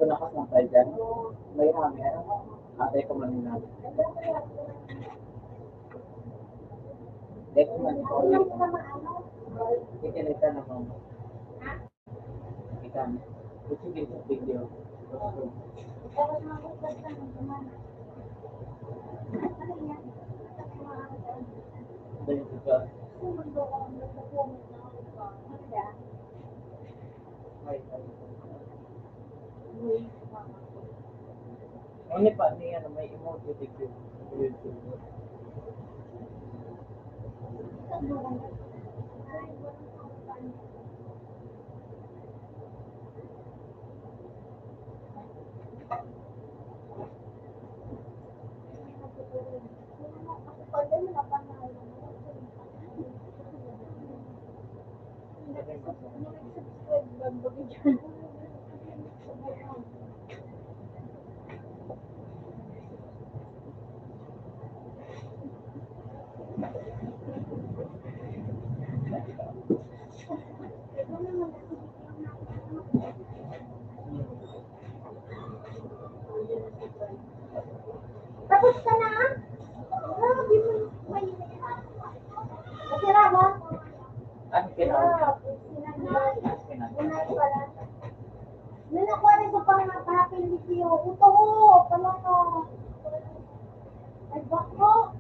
Kung nakasampay dyan, may hanger. Atay ko man yun. Dek man. Ikinita na ko. Ika, sige sa video. Dahil ika. Ano pa niya na may emoji video? Tapos ka na? Grabe mo. Natira mo? Ang kinaon. Grabe, sinanay. Ang kinaon. Unay pala. Nanakuha rin sa pang-, pangapin ni Tiyo. Ito, pala ko. Ay, bako.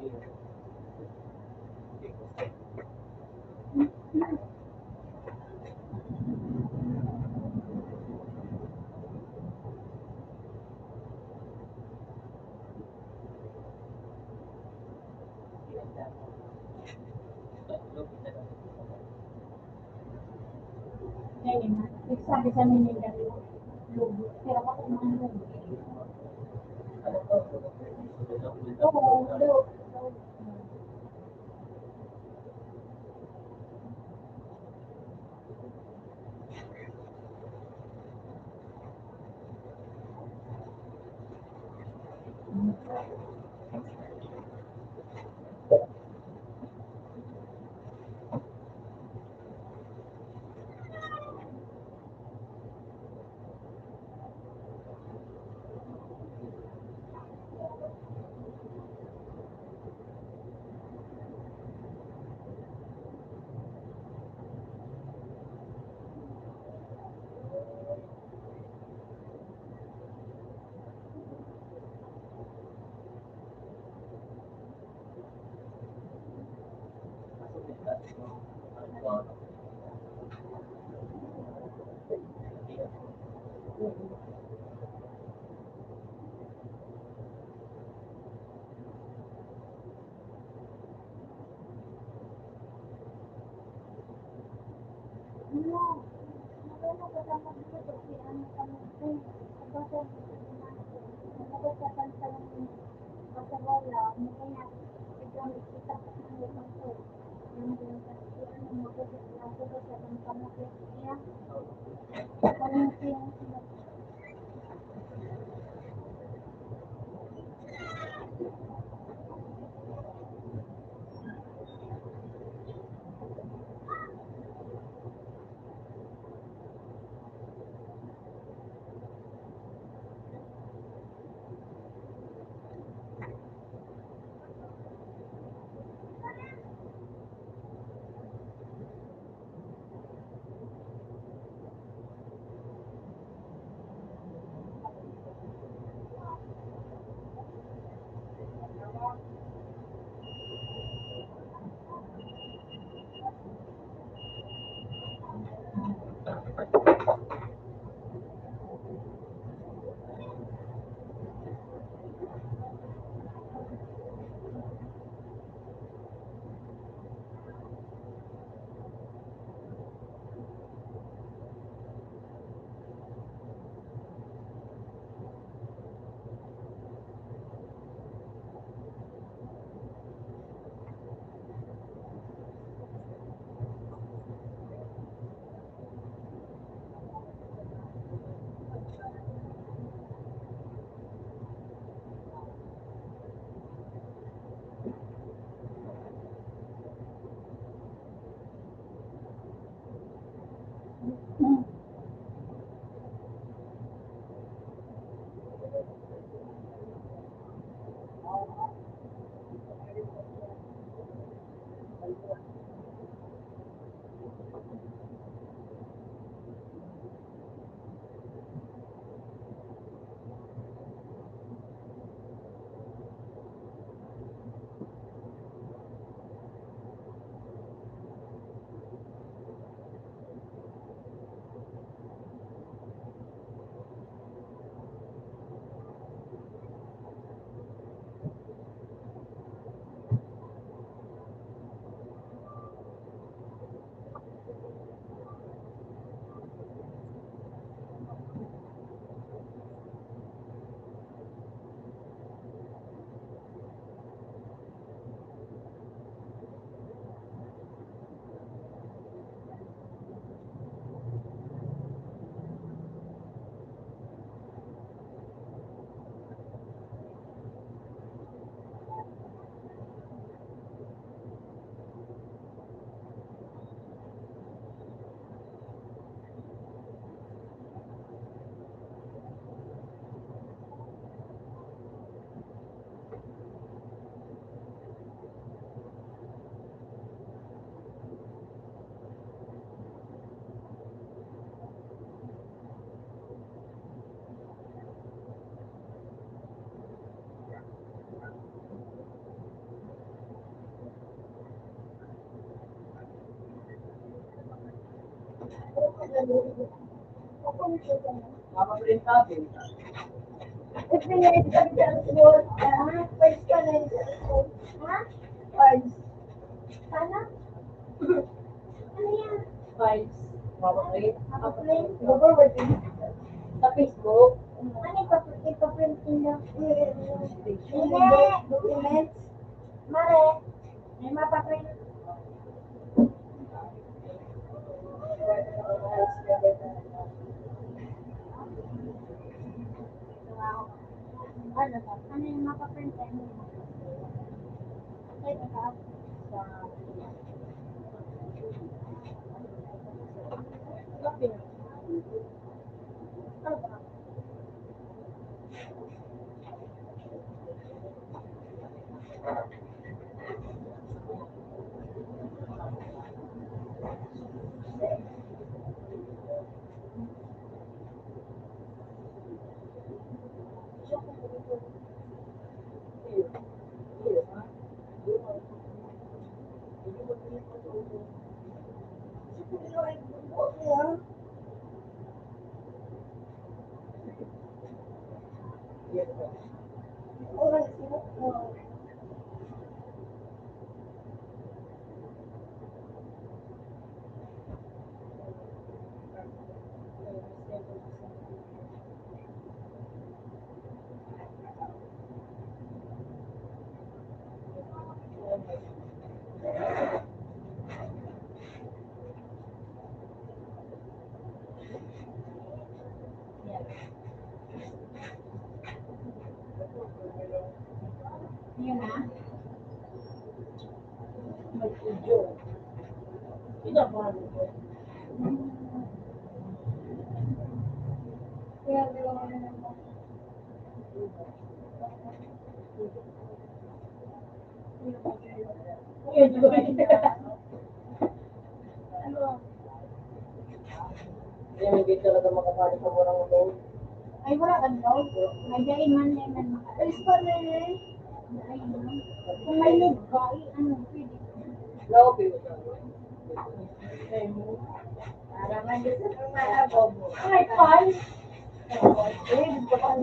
Ngayon, nagsabi sa Manila, lugi. Pero ako, mga lugi. Oo, lugi. Mama mo rin sabi. Ito yung exam sa school. Ah, first pa na yung school. Ha? First. Sana? Ano yan? Files. Mama ko rin. Ako rin. Google Word. Sa Facebook. Ano yung paprint? Yung paprint nila? Hindi. Documents. Mare. May mapaprint. Ano ba? Ano yung mapaprint? Ay, ito. Yun na. Kaya hindi talaga makapali sa murang load. Ay, wala kang load? Ay, dahil man, dahil man maka-, alis pa na eh. Dahil man. Kung may load ka, eh, ano, pwede. Load, eh. Para man gusto ng mga bobo. Ay, fine. Eh, gusto ko ang,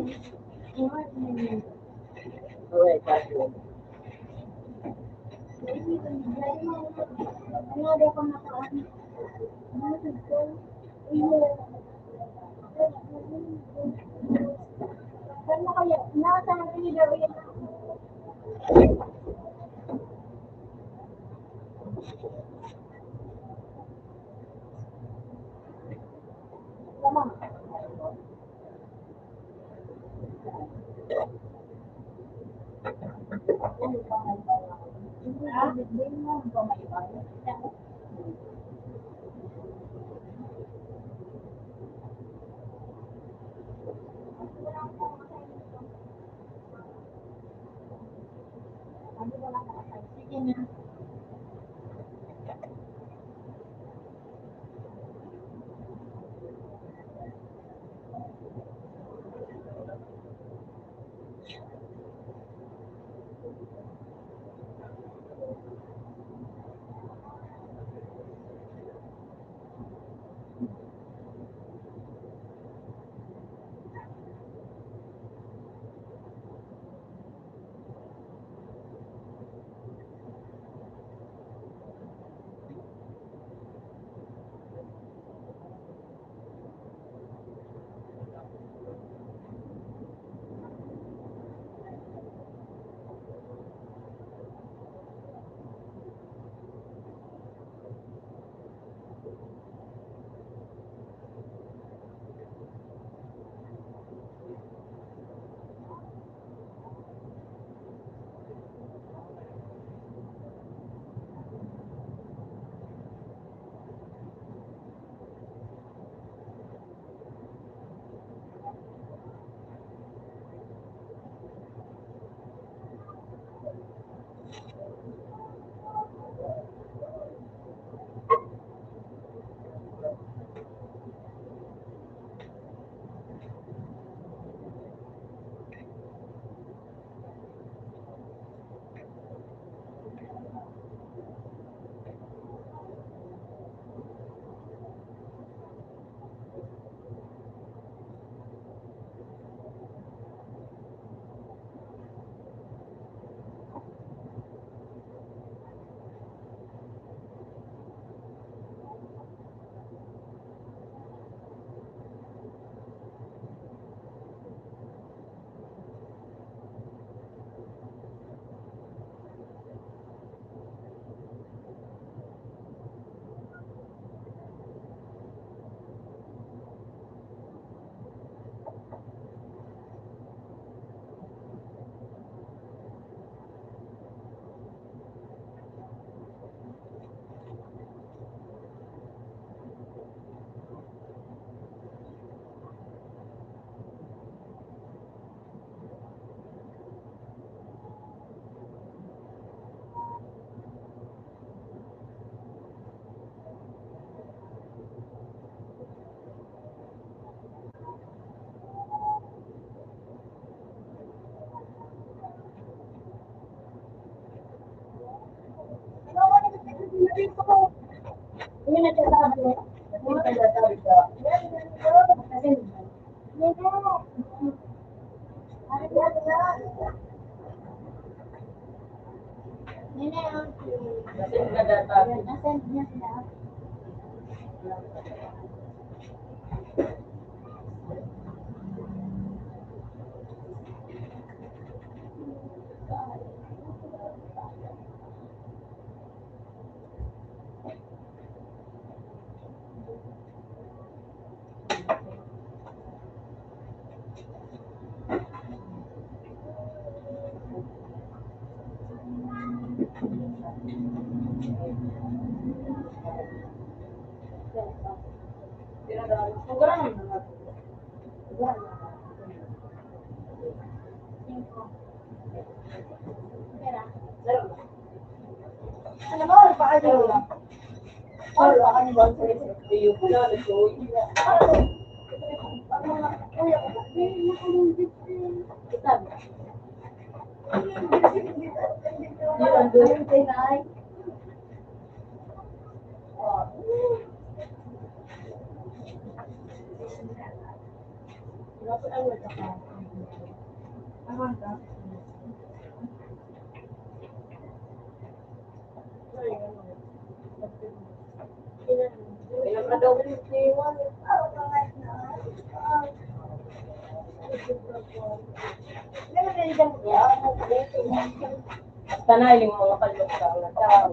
Tanay yung mga kalbot sa mga tao.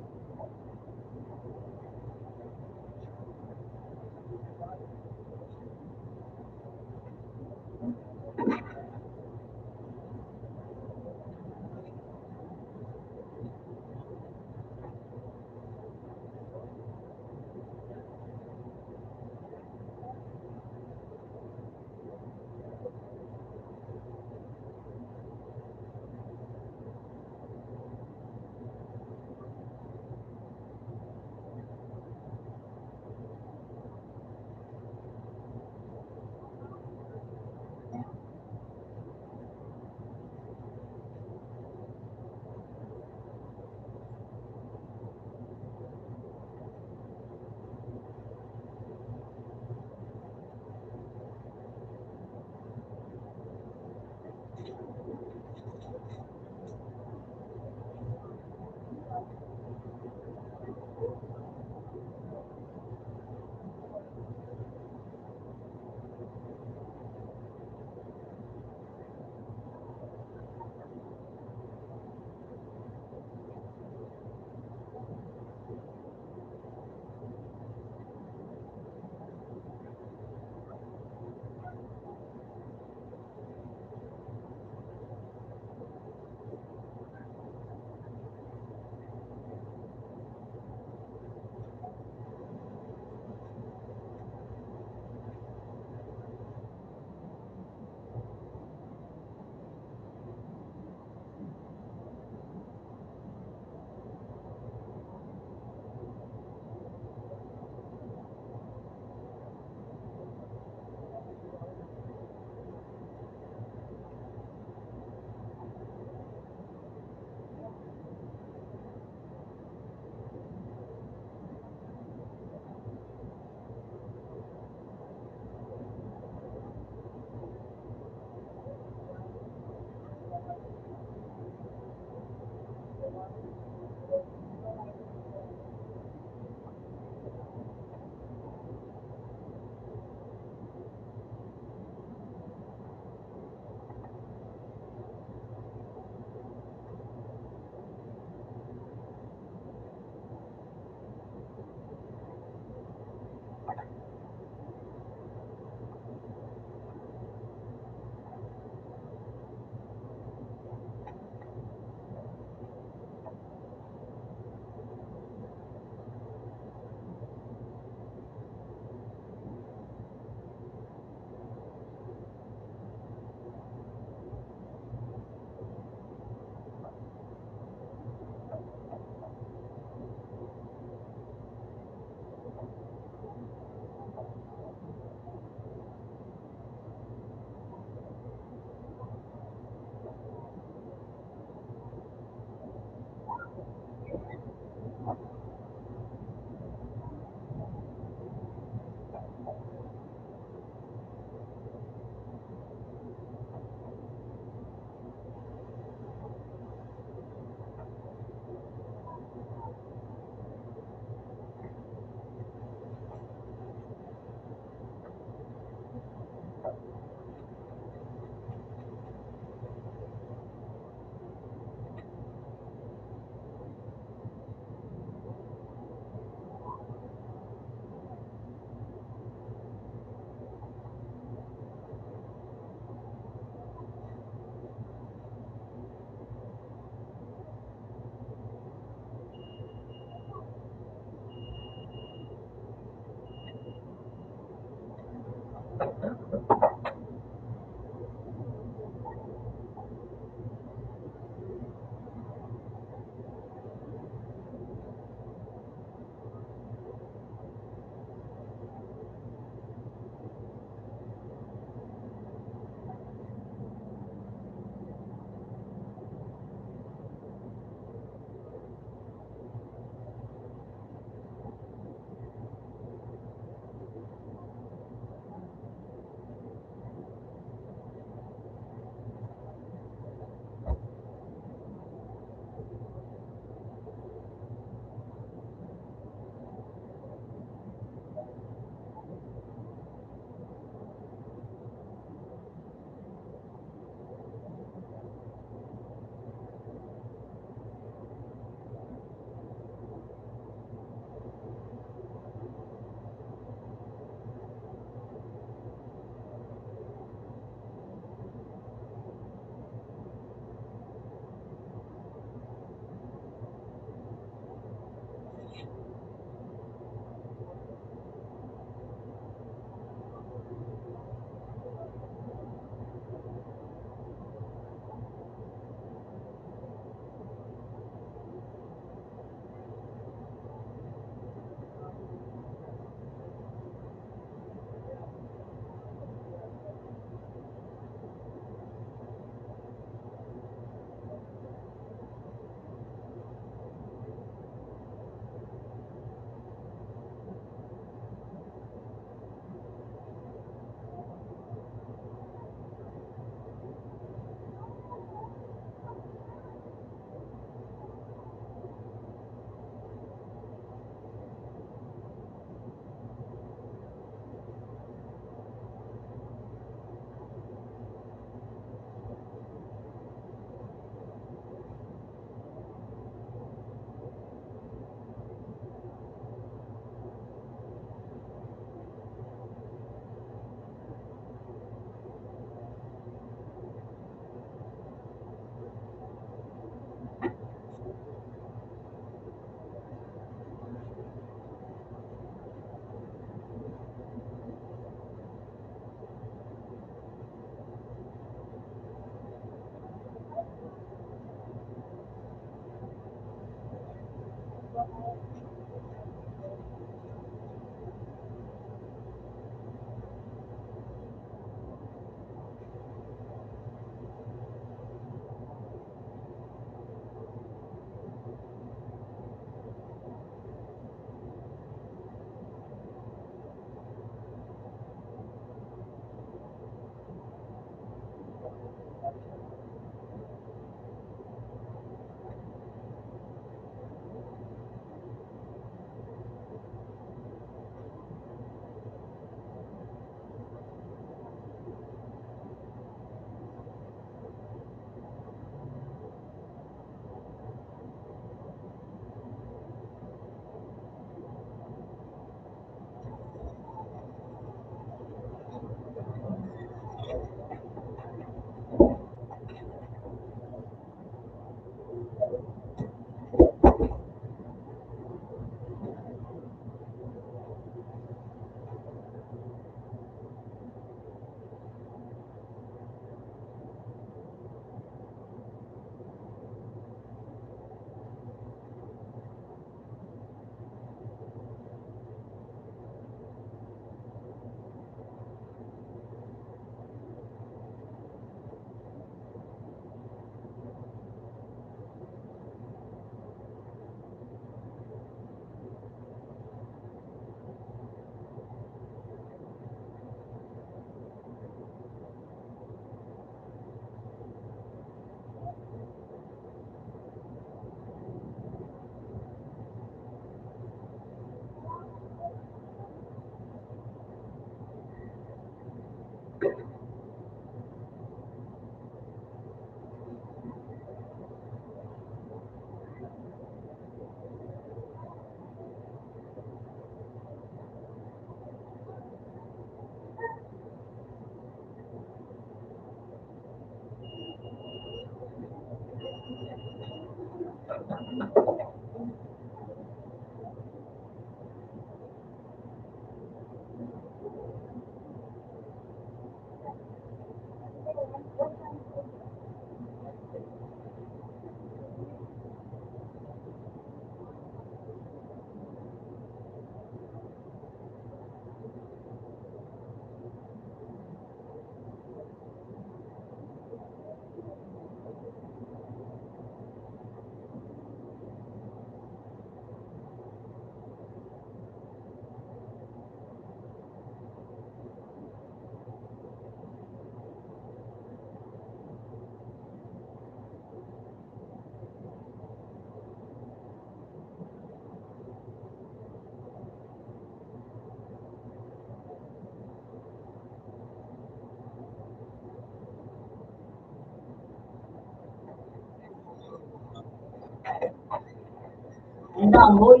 Ang dahon.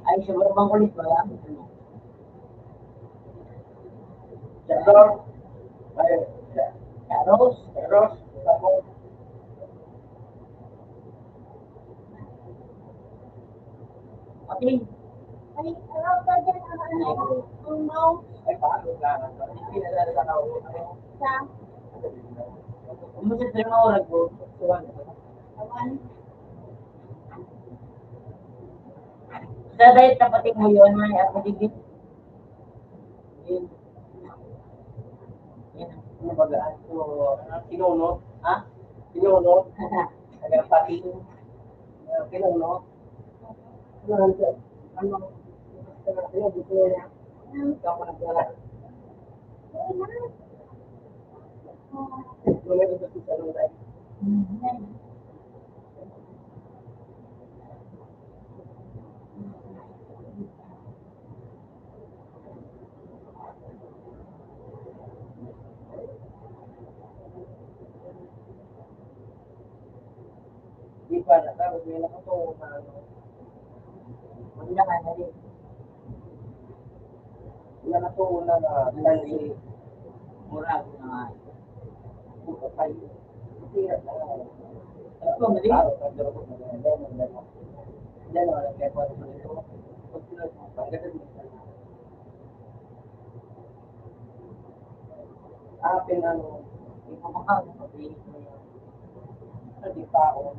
Ay, sa barbang kulit, wala. Sa to, ay, sa, sa Rose, sa Rose, sa Rose. Okay. Ay, ano pa dyan ang ano, ang mouse? Ay, paano na? Hindi na lang sa tao. Sa? Kumusta sa mga oras ko? Sa one. Sa one? Sa diet na pati mo yun, may ako digit. Yun. Yan. Ano ba gaan? So, ah, Kinono? Ha? Kinono? Taga Pating. Ah, Kinono? Ano, ano, ano, ano, gusto niya? Ano, kapag, ah, wala iba sa salon tayo. Di pa na, tapos may nakatuon na ano. Wala ka na rin. Wala na to, wala na. Wala na rin. Mura ako na nga. Patay. Sira na. Ano ba, mali? Klaro, klaro, klaro. Yan, wala kaya po. Pag sila, pag Apin ano, ipapakaon ko sa inyo. Sa di pa ako.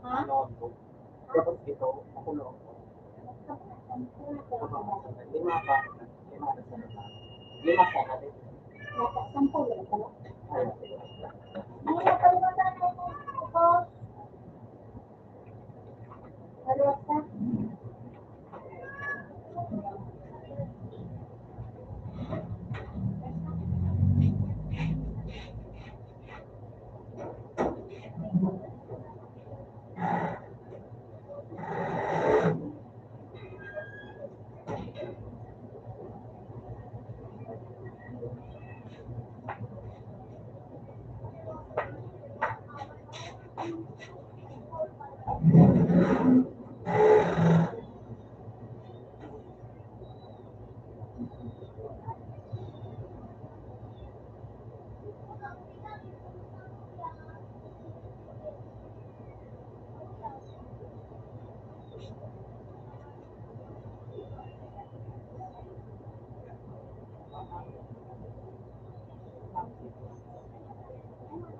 Ha? Lima pa. Lima pa. Sampo lang pala. Ay, sige. Ano na pala ba tayo?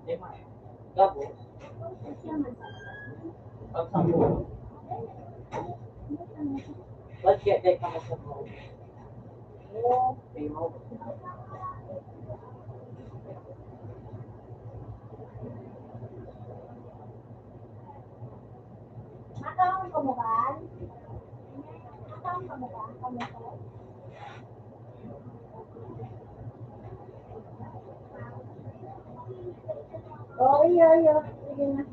Gabo. Pagsambo. Ba't kaya tayo pakasambo? Makaon ka mo ba? Makaon ka mo ba? Kamusta? Oo, iyo, iyo. Sige na.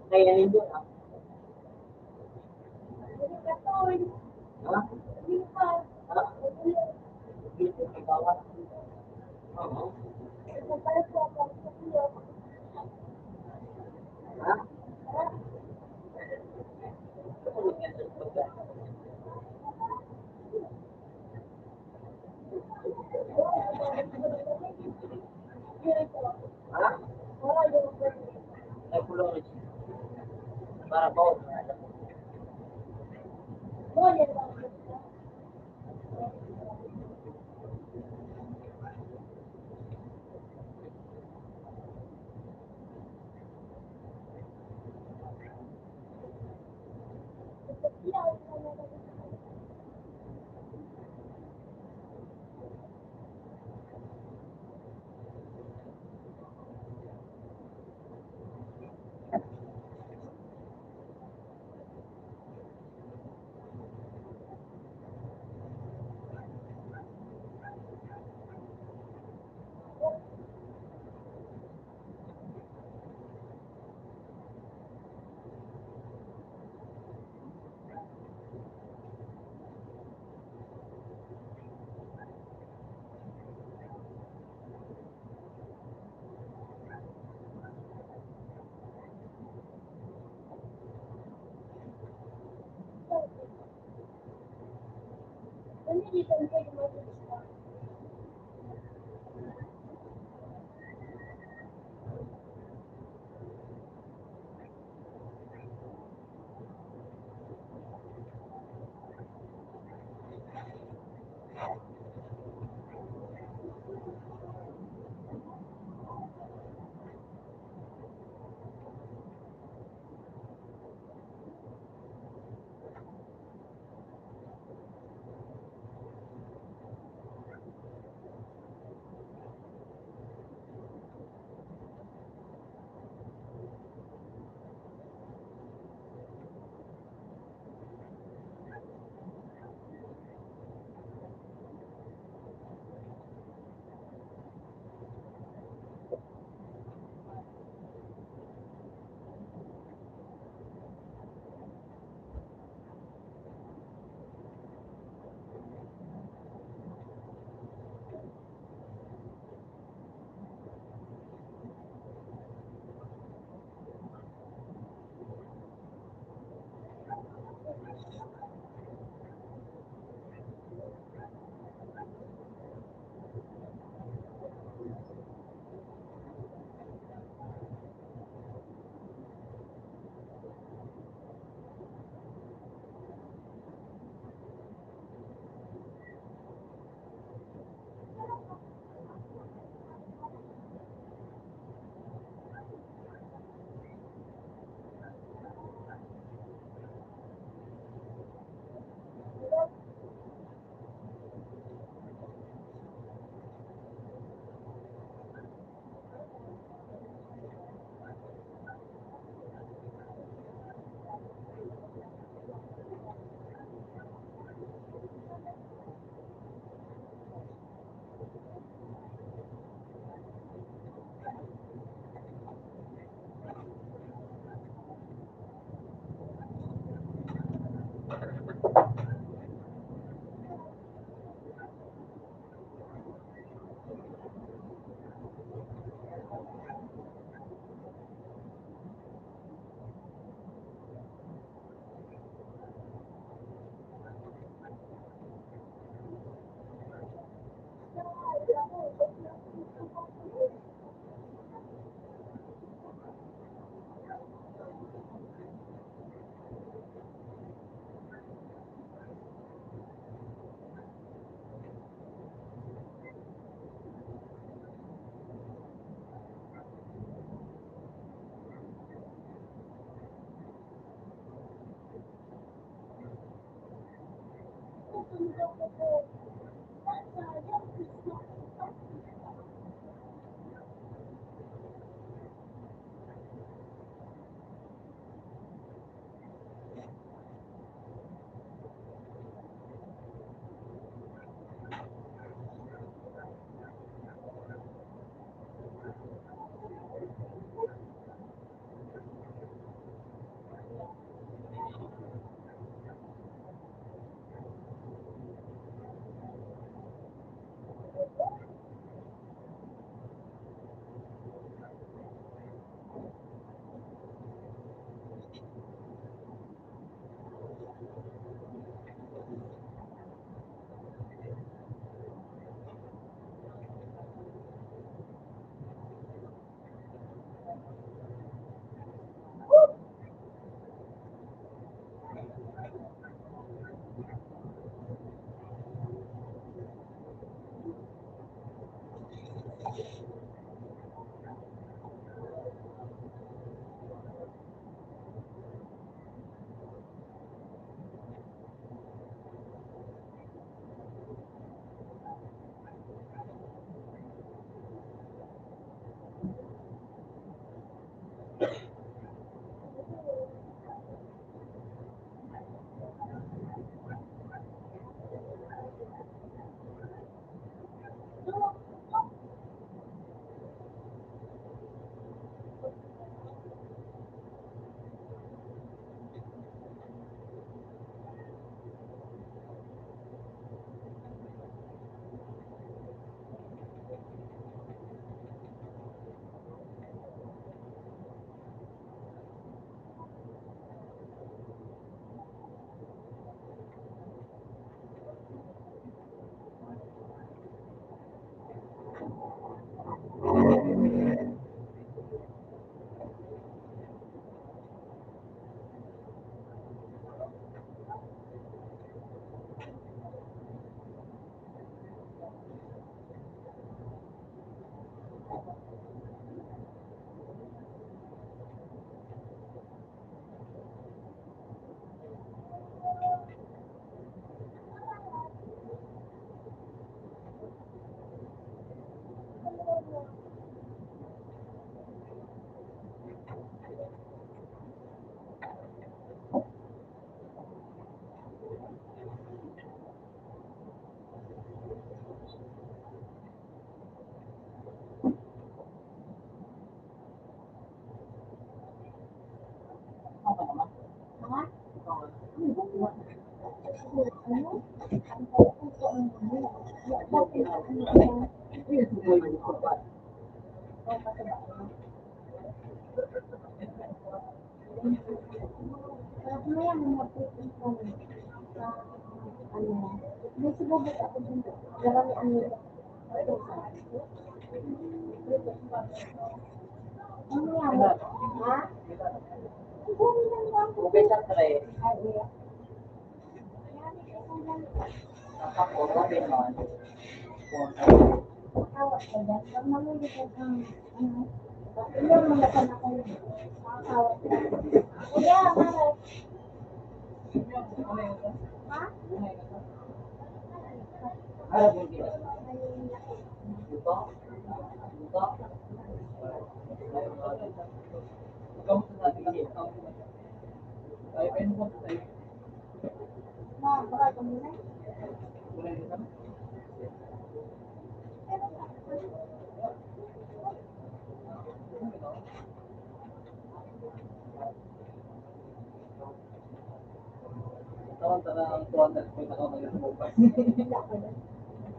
Kaya ninyo, ah. Ha? Ha? Oo. Ha?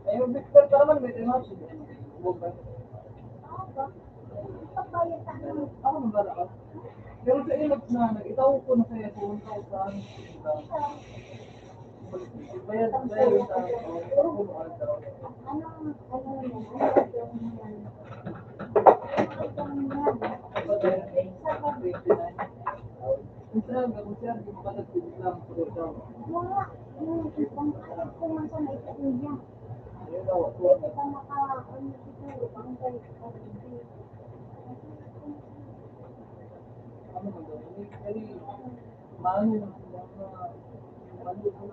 Ayun, Victor, tama na, may time out siya. Ako nang bala ka. Pero sa ilog na, nag-itaw ko na sa'yo kung ikaw saan. Bayad, bayad sa, ano, ano, ano, Ang sinabi ko, sir, di ba nagtitiis lang sa Davao? Wala. Yung ibang alam ko man sa may India. Ayun, oh, Hindi ka maka-, ano, siguro, ang balik ka rin. Ano man daw? Ay, maano lang sila, mga, ano lang.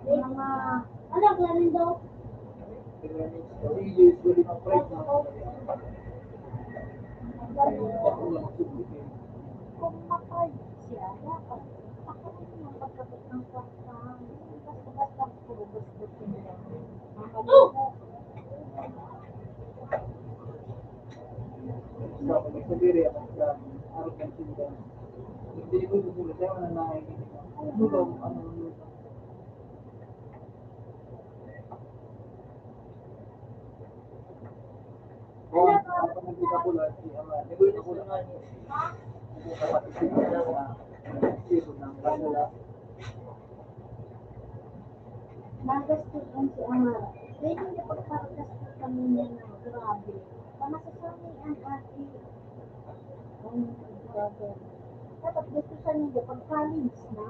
Mga, ano, planning daw? Kung ma-private siya, dapat pakunin yung pagkabot ng kwarta. Basta-basta, puro bastos yun. Mga loko. Sa pagkakadiri, ang sa arog ng tindahan. Hindi ko siguro siya mananahin. Ano ba ang ano? Nagastuhan si Amara. Pwede niya pagparagastos kami niya na grabe. Pamasasabi ang ate. Ang grabe. Dapat gusto siya niya pag college na.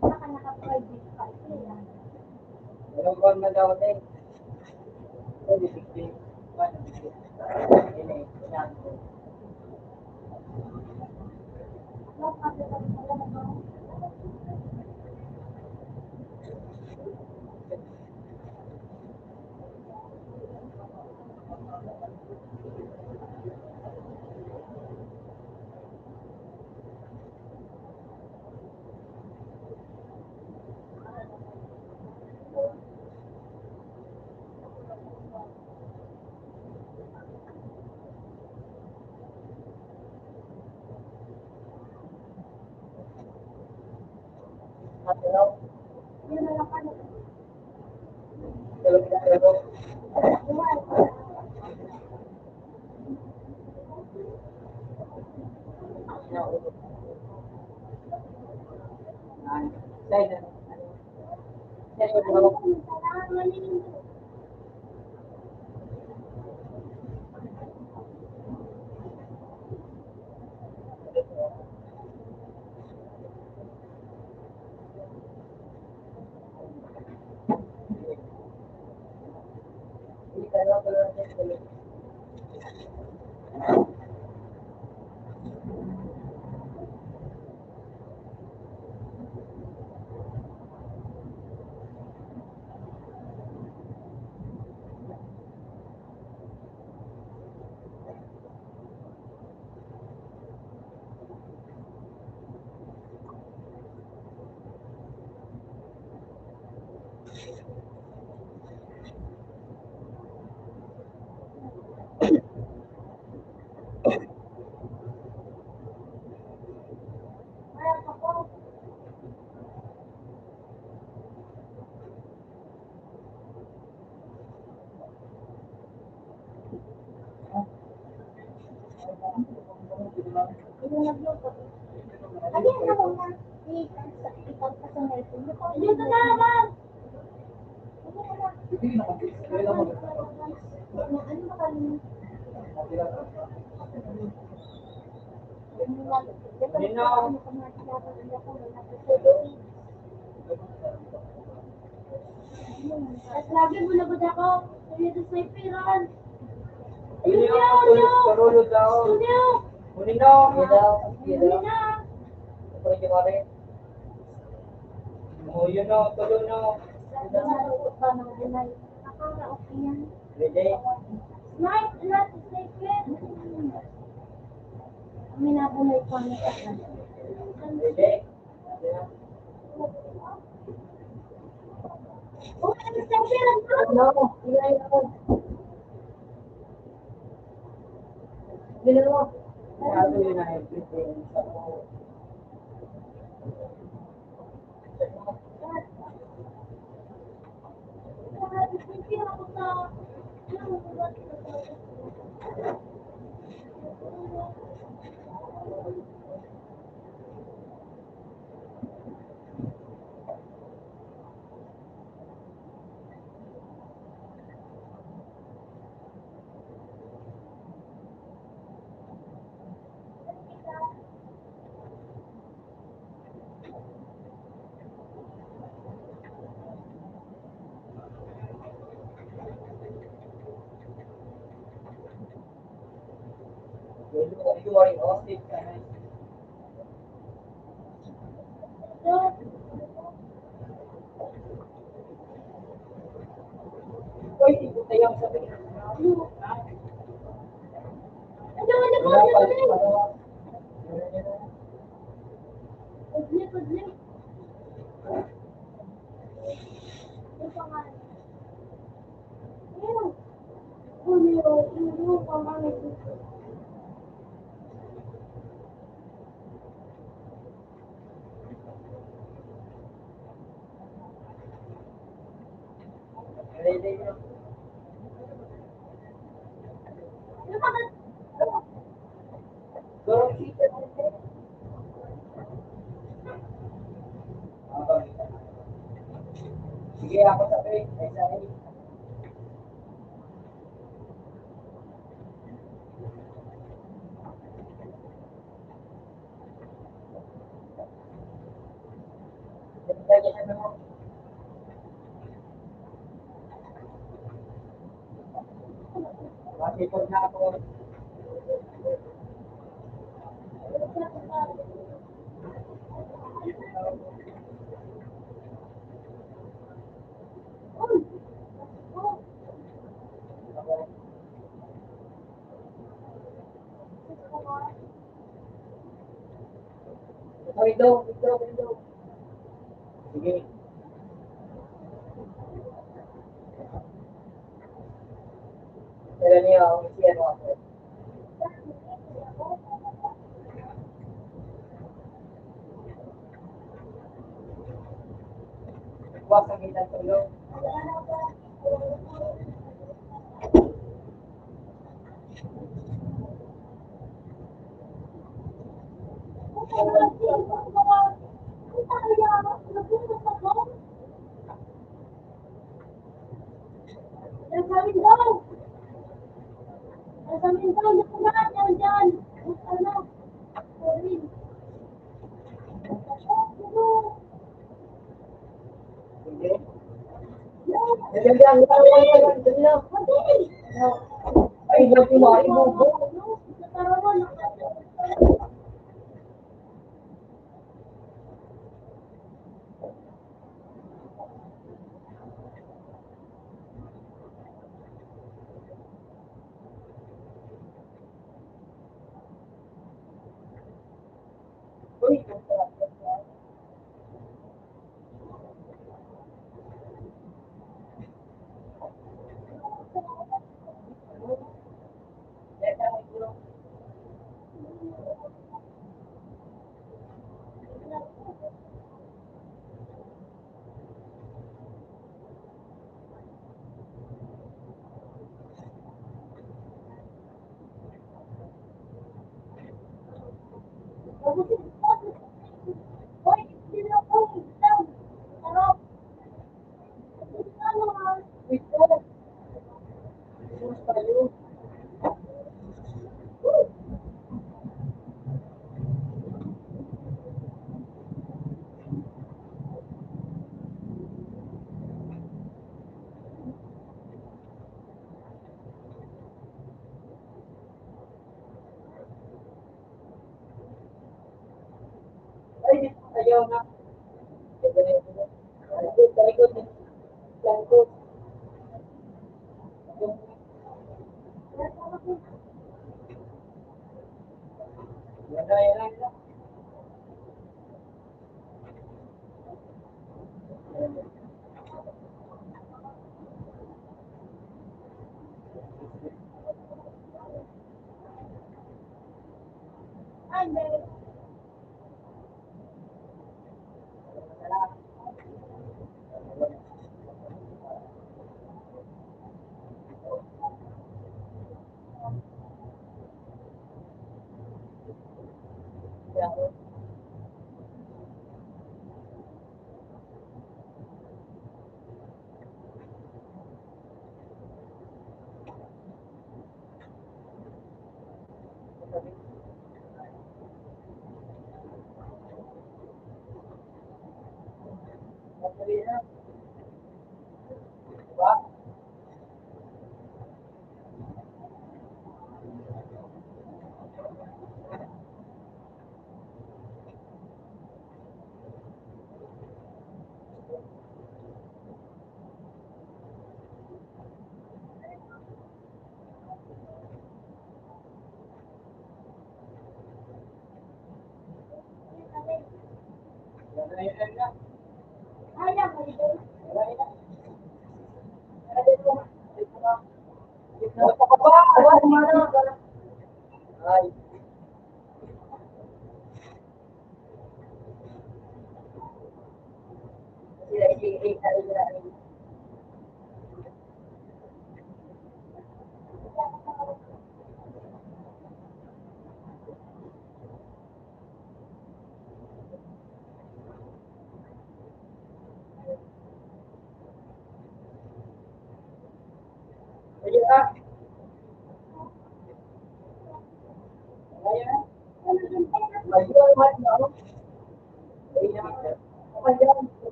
Baka naka-private pa siya. Ilang buwan na daw, te? Pwede, sixteen. One, sixteen. Ini, ilan? Dito na, ma'am. At lagi mo na ba ako? Ayun, sa piran. Ayun, Ayun, ayun, ayun. Karulod daw. Studio. Kunin na. Ayun daw. Ayun na. Ito yung mare. Oh, yun na. Tulo na. Nagdadalaro pa ng gulay. Nakakaok yan. Pwede. Snipe, not snipe. Ang minabunay ko ang nagkakaroon. Pwede. Sige, ako sa page. Ay, sa page. Ito, ito, ito, ito. Sige. Pero niyo, ang siya mo ako. Kuha sa gitna tulo. Ay,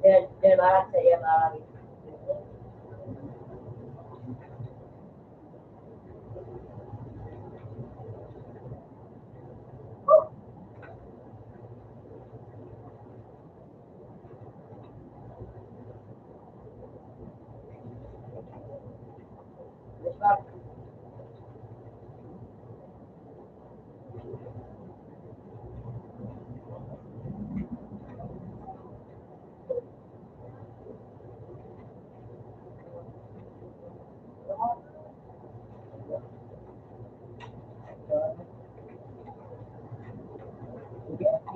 Yan, yan, mga sa iya, mga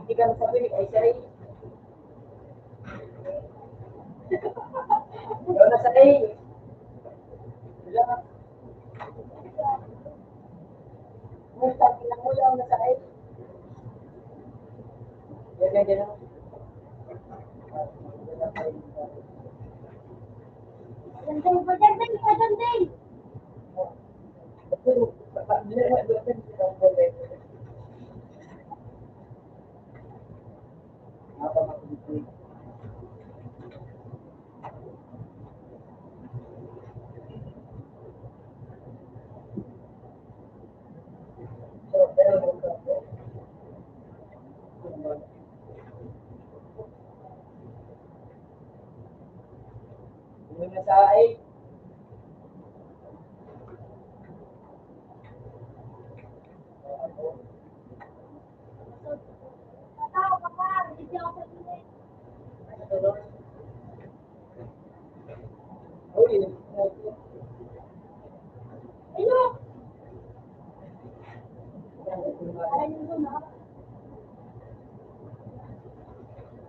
Hindi ka masabi, ay, siya rin. Ikaw na sa A. Kumusta? Pinangulang na sa A. Yan, yan, yan. Yan, yan, yan, yan, yan, yan.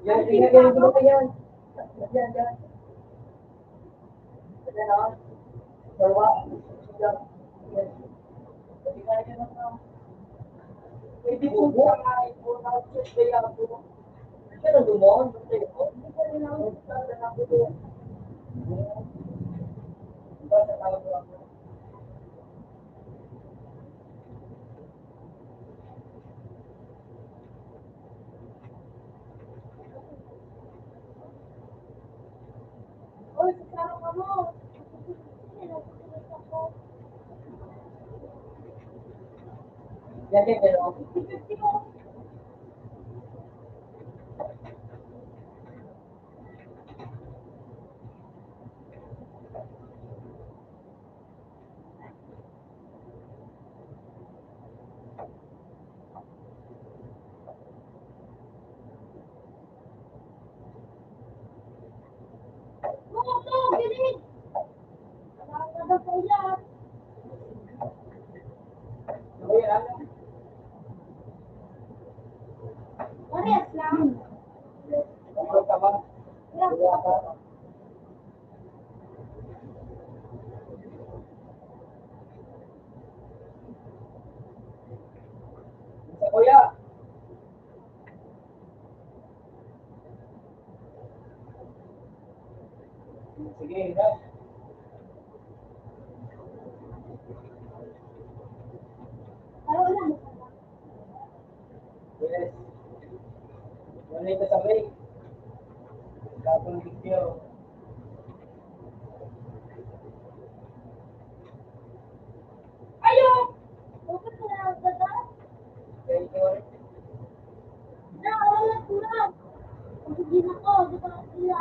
Yan, yan, yan, yan, yan. Yan, yan. Yes. Wala ito sa break. Tapos video. Ayaw! Bakit kaya ang ganda? Thank you. Na, wala ko lang. Hindi na ko, di ba sila?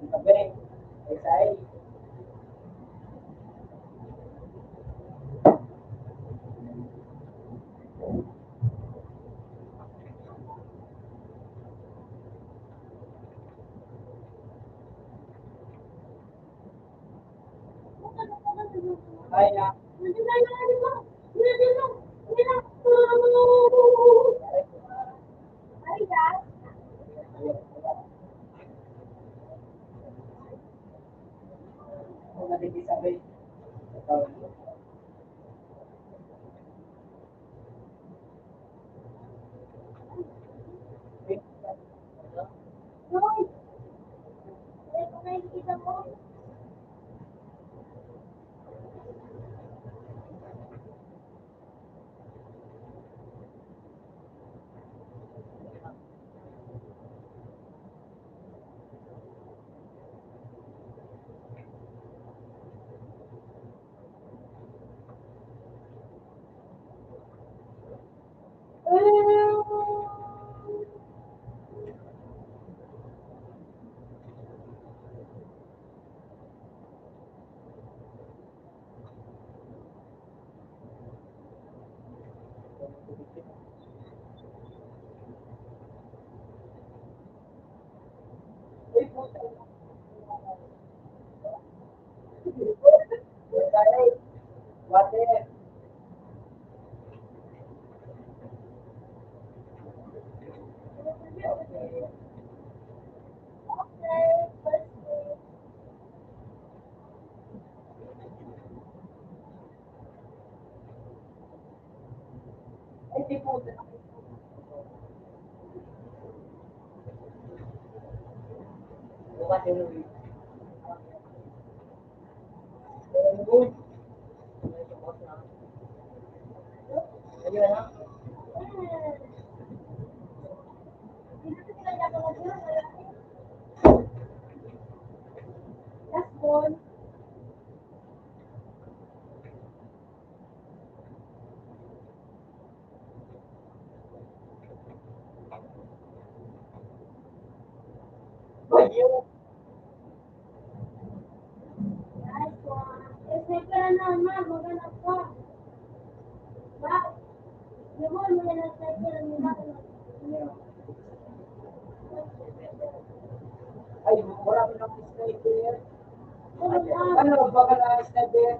Ang gabi, ay, ay. Ay, na. Ay, marami ng sniper. Ano, baka na sniper?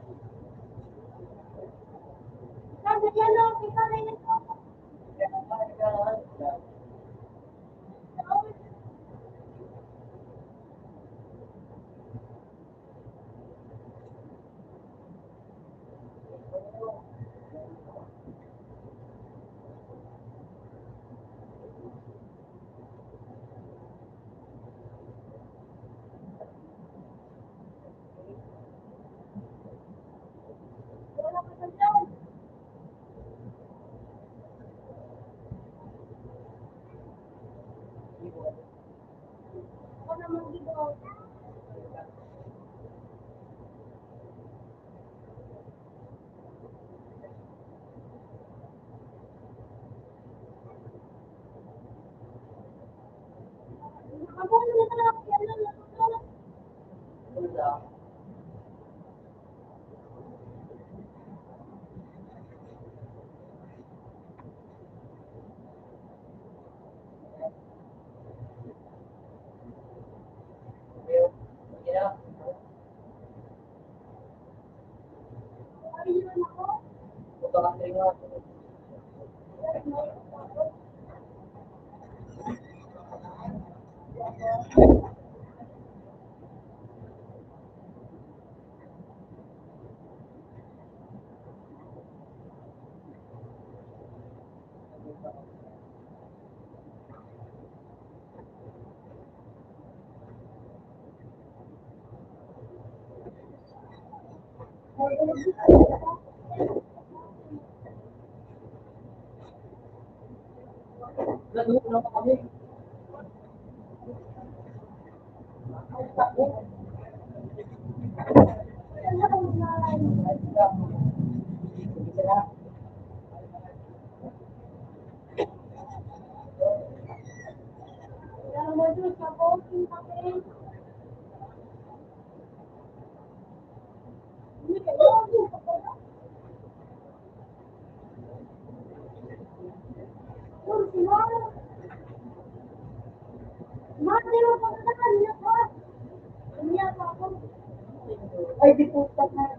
Ay, di po, pag na.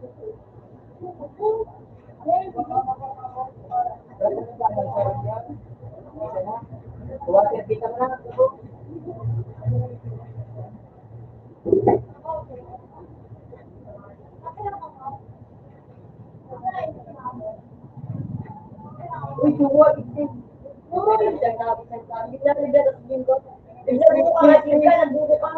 Water, kita mo na. Uy, duwa, ito. Uy, ang dami ng dami. Bigla, bigla, bigla, bigla, nagbubuka.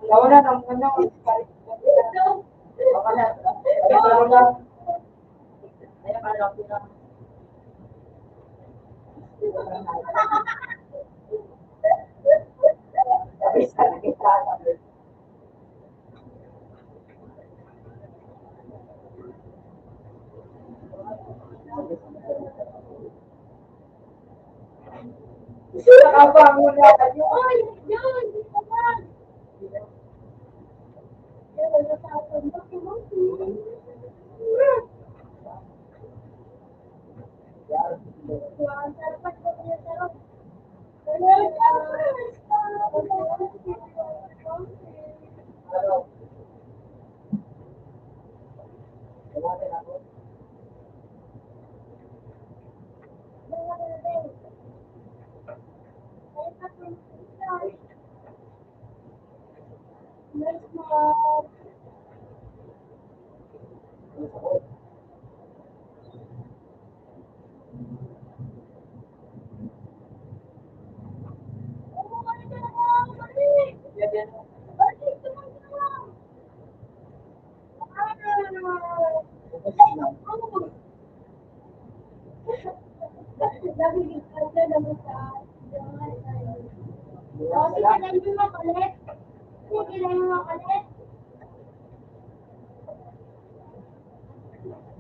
Tawanan ang ano,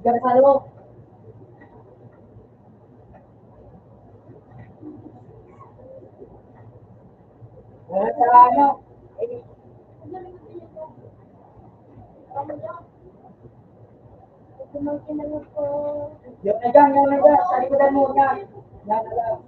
Diyan sa loob. Diyan sa ano? Yung na dyan, yung na dyan. Sa likodan mo, yan. Yan na lang.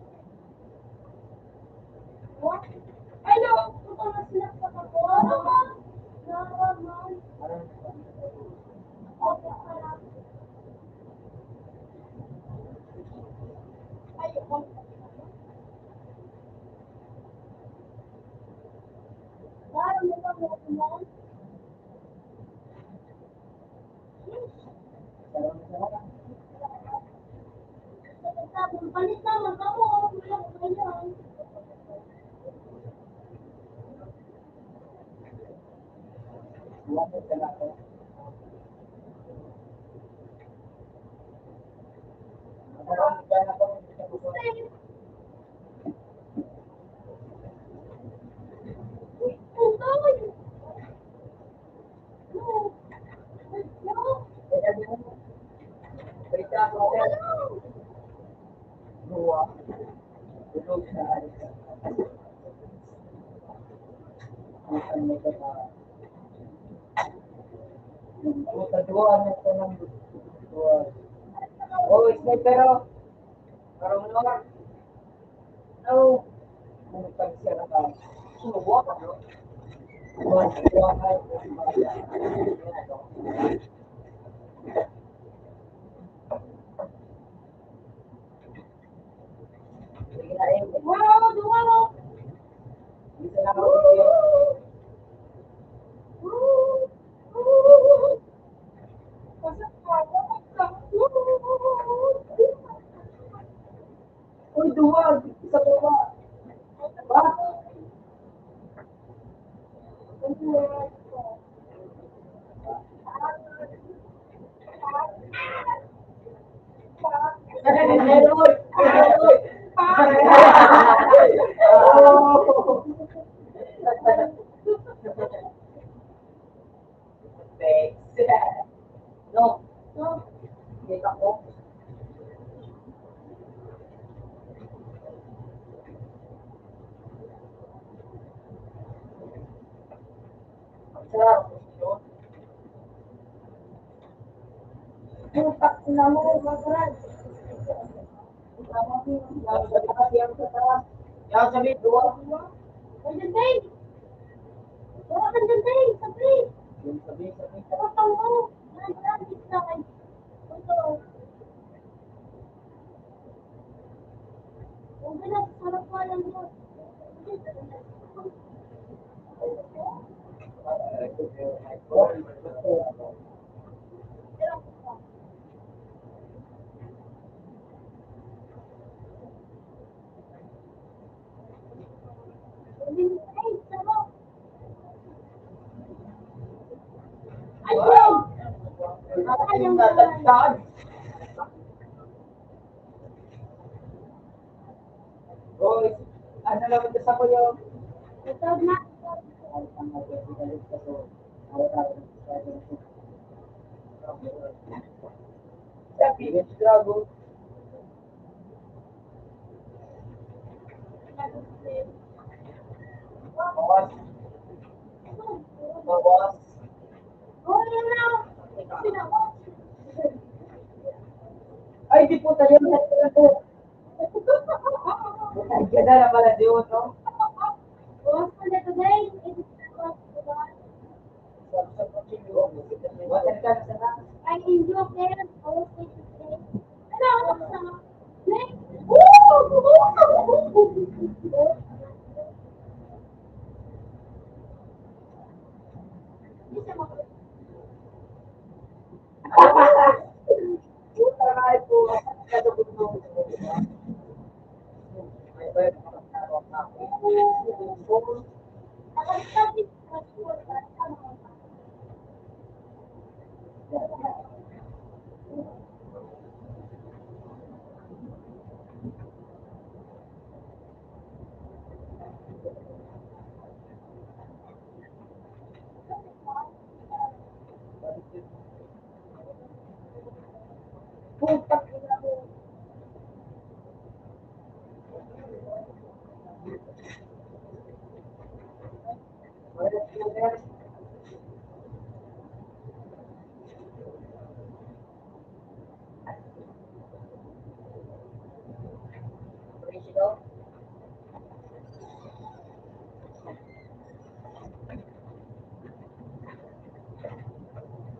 Palit naman kamo, wala ko ngayon. Oh, sniper, oh. Parang mga, oh, buntag siya na ba? Suwa ka, no? Suwa ka, no? Wow, duwa, oh. Isa na ako. Uy, duwag! Sa baba! Ba? No. No. Kita ko. Sarap. Putak na mo, Bagran. Yan, sabi, duwa. Kandiyan, Dave! Duwa, kandiyan, Dave! Sabi! Yung sabi, sabi. Duwa, pang mo. Yan, yan, yan, yan. Ito. Yung ganun, sarap pa lang yun. Ayun! Ayun, natatag. Hoy, ano naman ka sa kuyo? Ito na. Sabi, dragon. Bawas. Bawas. Ay, di po tayo. Ay, ganda na pala, di mo, no? Bawas pala to, guys. Water ka na sana. Ay, enjoy, guys. Bawas pala to, guys. Ano, ano, ano?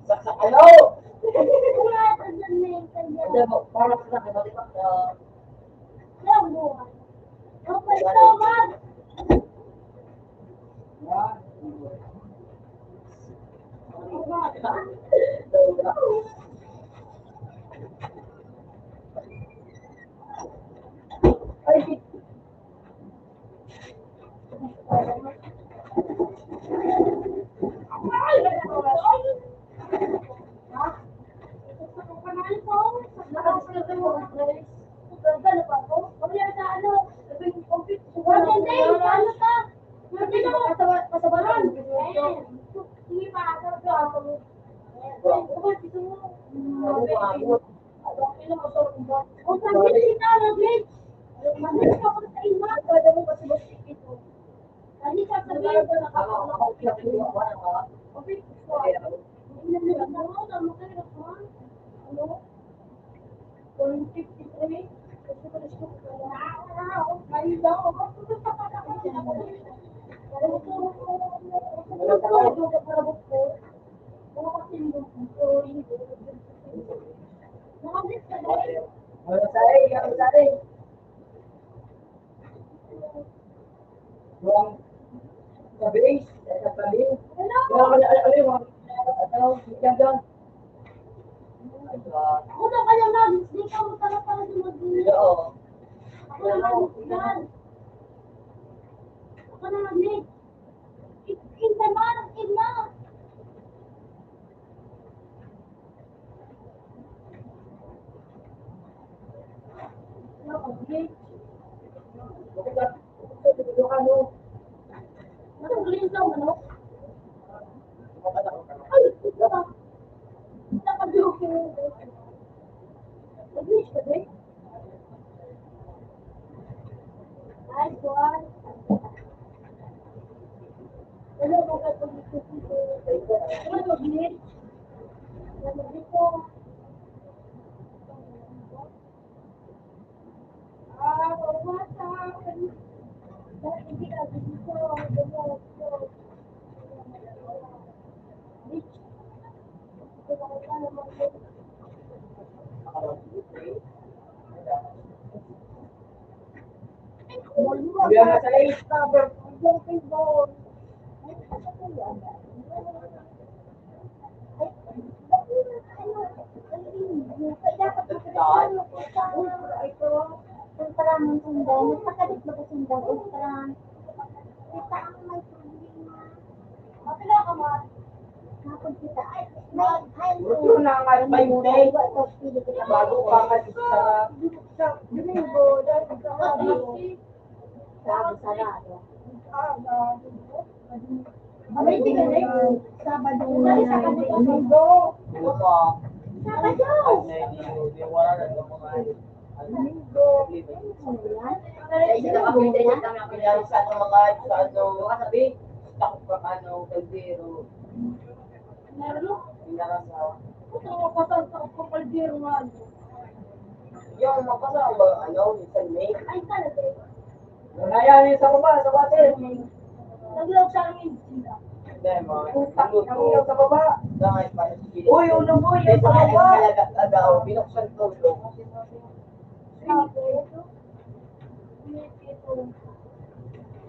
Sa, sa, ano? Para sa akin, mali ba? Ah. Ganda na pa ako. Wala sa ano, sabi ko, compete. Wala sa ano ka? Sabi ko, kasawa-, kasawaran. Sige pa, sabi ko, ako. Ako, gusto mo. Ako, ako. Kung saan kita, Rodrick? Manis ka pa sa iba, pwede mo kasi magsikip mo. Ano sa sabihin ko na kapag nakakita ko? Okay, so, ano, ano, ano, ano, one fifty-three? Gusto ko na siya. Ah, okay daw. Ano sa iyo? Ano sa iyo? Yung sa base, sa tabi. Wala ka na, ano, ano, yung mga, ano, yung dyan, dyan. Ako na kaya mag, di ka mo talaga pala yung mag-, oo. Ako na mag-, yan. Ako na mag-, in, in naman, in na. Nice one. Hello, mga pag-, hello, Miss. Hello, Miss. Ah, what's up? Dahil hindi ka gusto, ano, Gusto na nga, bainte. Bago pa ka sa, sa, sa, sa, Sabado. Sabado na, Linggo. Sabado. Linggo. Sa mga, sa ano, sabi, takot ka, ano, kaldero. Meron? Pinakasawa. Ito, kasal sa kaldero nga, ano. Yung makasama, ano, minsan may. Ay, talaga. Wala yan, yung sa baba, sa water. Naglaog sa amin. Hindi, mga. Ang tak-, ang ilaw sa baba. Dahil pa, sige. Uy, ulo mo, yung sa baba. Talaga, talaga, oh, binuksan ko, ulo.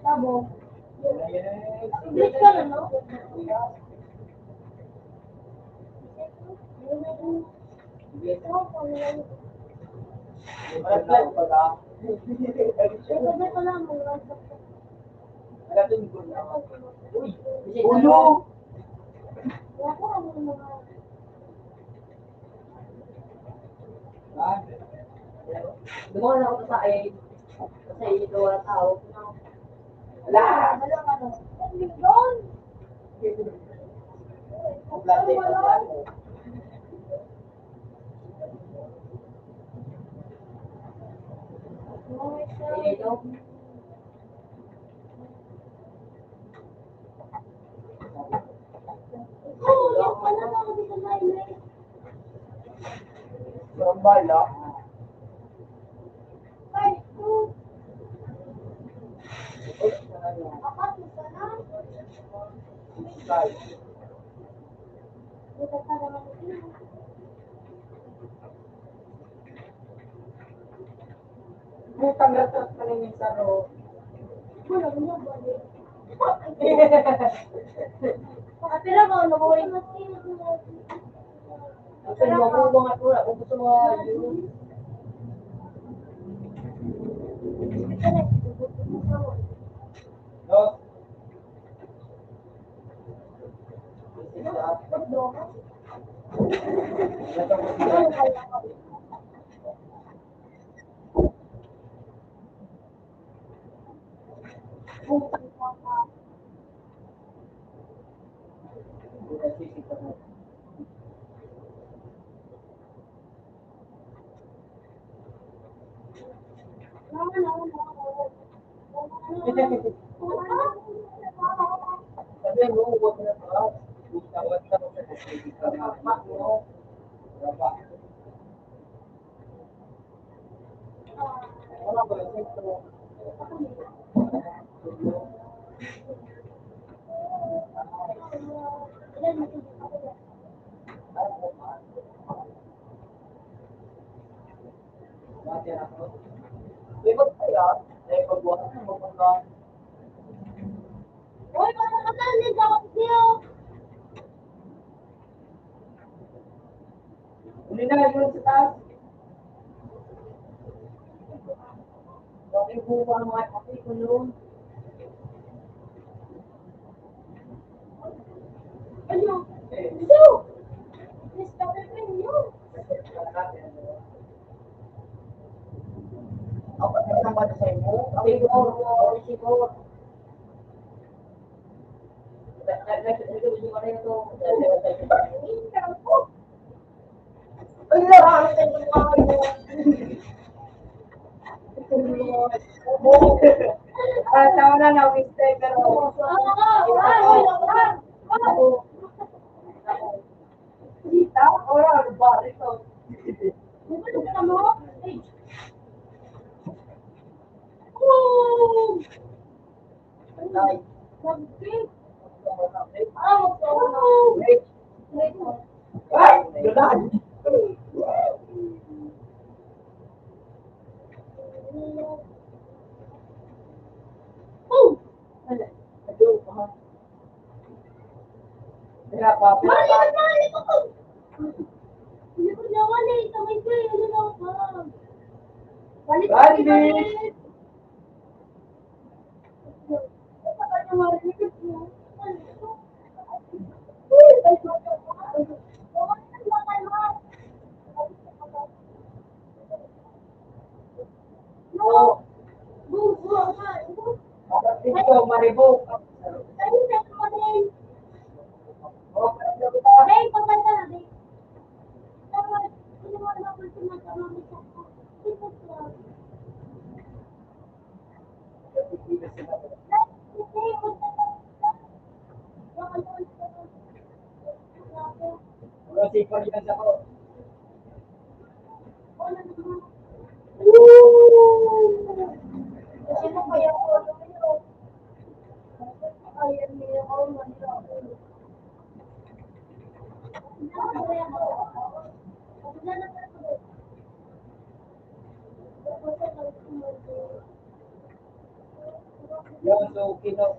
Sabo. English ka na, no? Ulo! Dumawa na ako sa, eh, kasi ito, wala tao. Wala! Wala ka na. Ang yun! Ang plate, ang plate. Ito. Normal, no? Butang retract pa rin yung saro. Wala mo ba? Apira ko, ano ko eh. Ang mga mga tura, kung gusto mo, yun. No? Uy, mga katanin, dapat niyo. Uli na, yun sa taas. Okay po ba ang mga artikulo? Ano? Ito! Discover ko ninyo. Ako na naman sa inyo. Ako yung siguro. Ang lahat ng mga Ah, tama na, na-waste tayo, pero Kita? Ora, barito. Ay, yun na. Kaya pa, Mali, mali, mali. Hindi ko naman eh. Kamay ko eh. Ano na ba? Balik, Balik! Balik! Ito, Maribo. Wala si Parigan sa ko. Yan, so, kino-,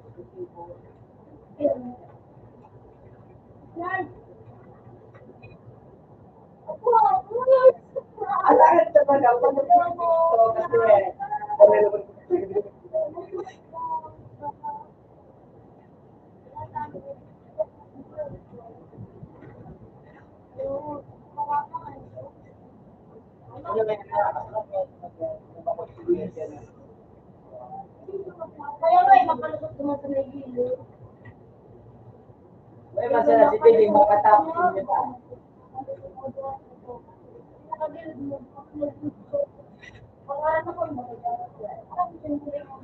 Ang lahat naman daw, pag nagpipinto, kasi, eh, Kaya nga, eh, makalusot naman sa may gilid. May masarap si Didi, makatapos niya pa.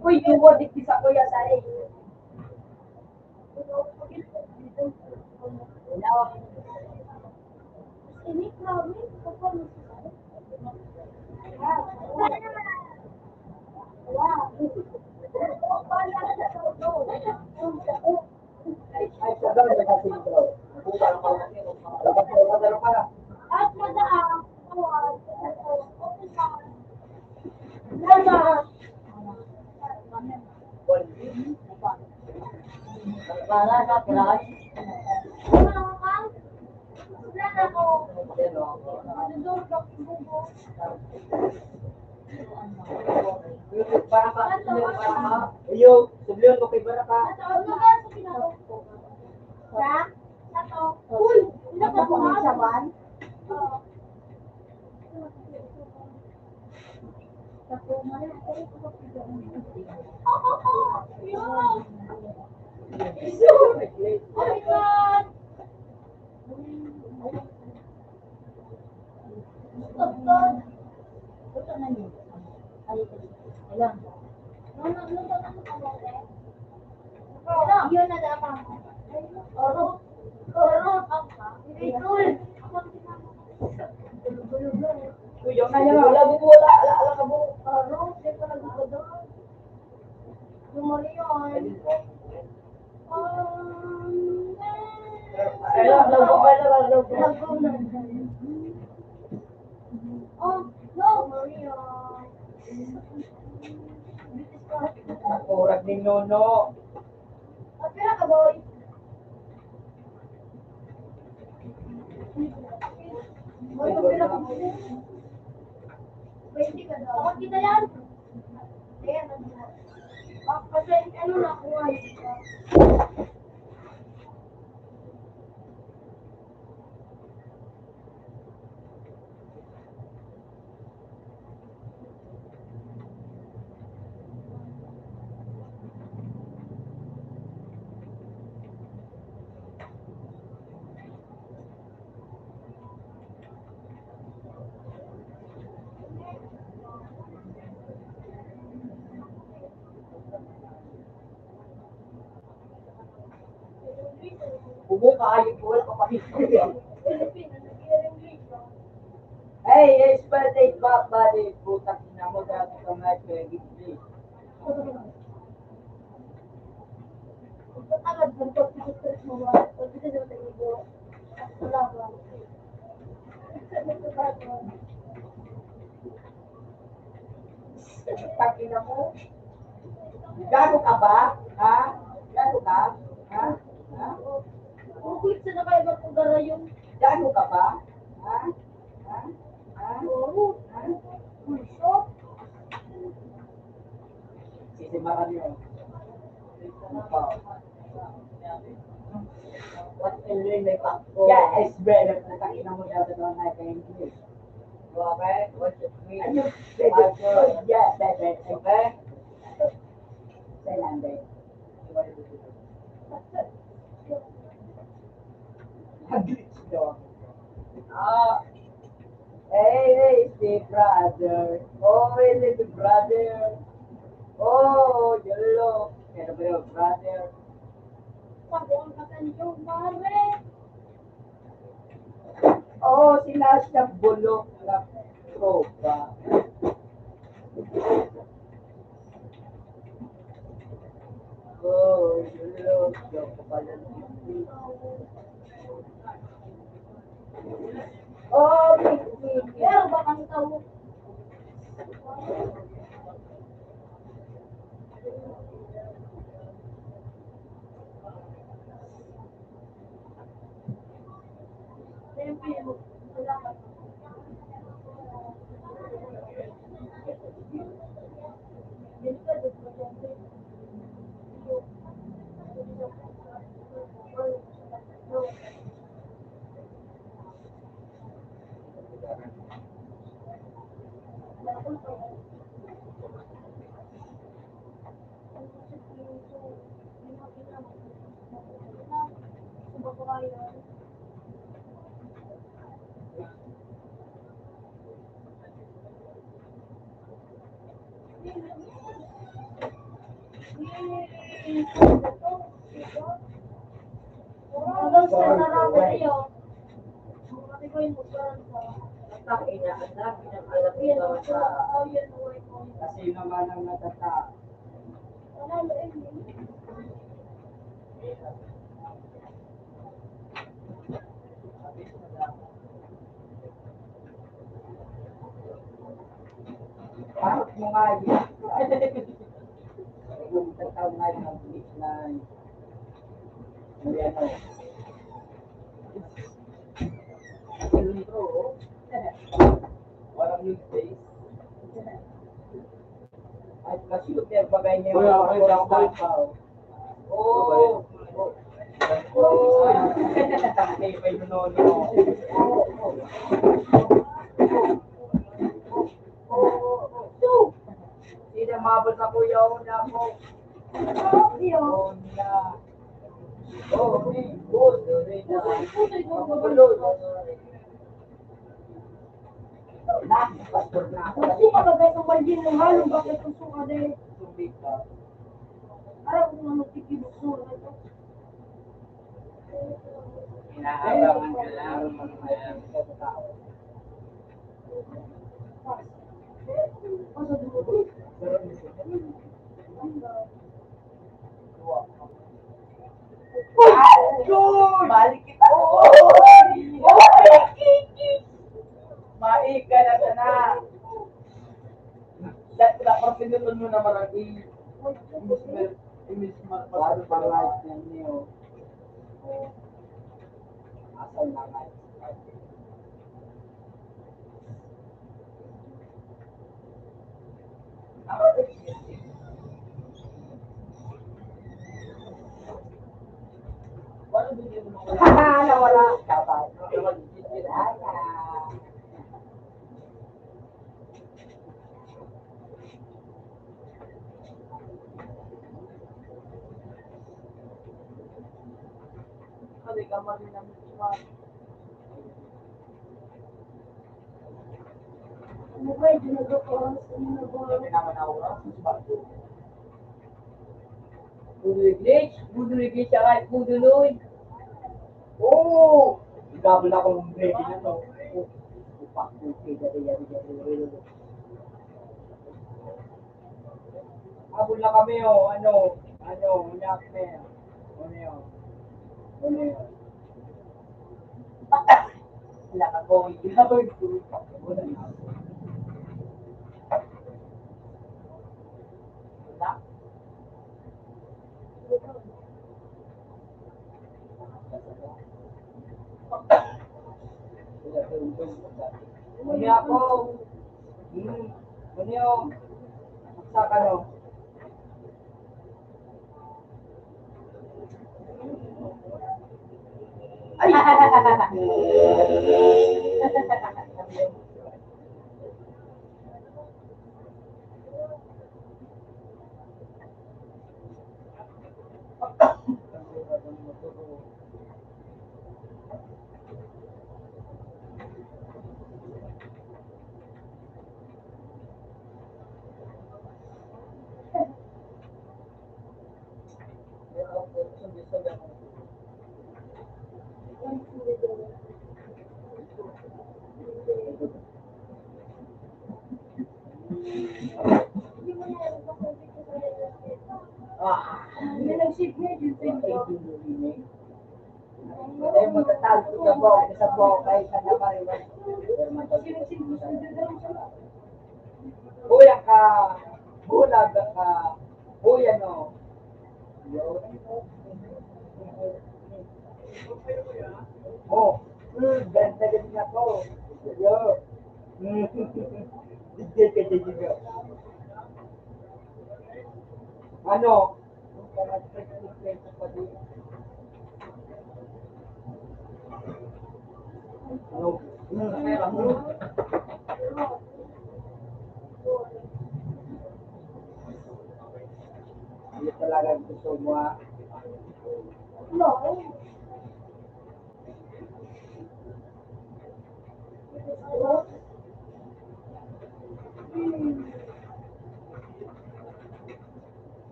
Uy, yung word, di sa kuya sa eh. Iyo, subliyon ko kay Baraka. Sa? Sa to. Uy! Hindi pa po ang saban? Yun na dapat. Oro. Oro. Ito. Kuya, wala, wala, wala, wala ka mo. Oro, di pa nagkakadaan. Lumarion. Ay, love, love ko, ay, love, love ko. Love ko na. Oh, no, Maria. Ako, oras ni Nono. Pira ka, boy? Boy, pira ka, boy? Twenty ka daw. Ako kita yan. Ayan, ano na. Ah, kasi ano na ako nga. Bubo ka, ayun ko, wala ka pa rin. Hey, it's birthday, Papa, di putak na mo, dati ka nga, Peggy, please. Tangina mo. Gago ka ba? Ha? Gago ka? Ha? Ha? Kukulit sa nakaibang lugar na yun. Gago ka ba? Ha? Ha? Ha? Oo. Ha? Pulso. Sisimaran mo. What in the name of God? Yeah, it's better. Putang ina mo, dapat naman tayo kay English. Okay? What you mean? Ano? Pastor. Yeah, better. Okay? Say nande. Nag-glitch daw. Ah. Hey, hey, si brother. Oh, hey, si brother. Oh, yolo. Kaya ba yun, brother? Pag-uwi ka sa inyo, pare. Oo, sila siya bulok na tropa. Oo, bulok, tropa pala. Oo, Mickey. Pero baka ikaw. Kasi naman ang natata. Parang mo nga yun. Yung tataw nga yung mabilis na, ano yan, oh. Yung intro, oh. Parang yung bass. Ay, kasi yung bagay niya, Kuya, okay lang, boy. Oo. Oo. Takay pa yung nono. Mabot na, kuya, una po. Iyo. Una. Oh, ni, good, good, good. Nagpastor na ako. Kasi kapag ito, Margin, ang halong bakit ang suka dahil? Sumbita. Parang kung ano, tikibok mo na ito. Inaabangan ka lang. Uy! Balik kita. Uy! Maiga na sana. Dahil kita, parang pinuton mo naman ang i-, imbis na, imbis na, para, para live na niyo. Asal na nga. Nawala. Rodriguez, Rodriguez, siya kay Kuduloy. Oo! Grabe na akong ready na to. Upak, okay, dali, dali, dali, dali. Abol na kami, oh. Ano? Ano? Unya kami. Ano yun? Ano yun? Nakagoy. Nakagoy. Wala. Unya ako. Hmm. Ano yun? Sa kano? Ay! Ah, may nag-ship niya, yun, thank you. Ay, magkatago sa buhok, sa buhok, ay, sa naman, ay. Kuya ka, bulag ka, kuya no. Oh, hmm, ganda, ganda ko. Yo. Hmm. Digay ka, digay ka. Ano? Hindi talaga gusto mo, ah.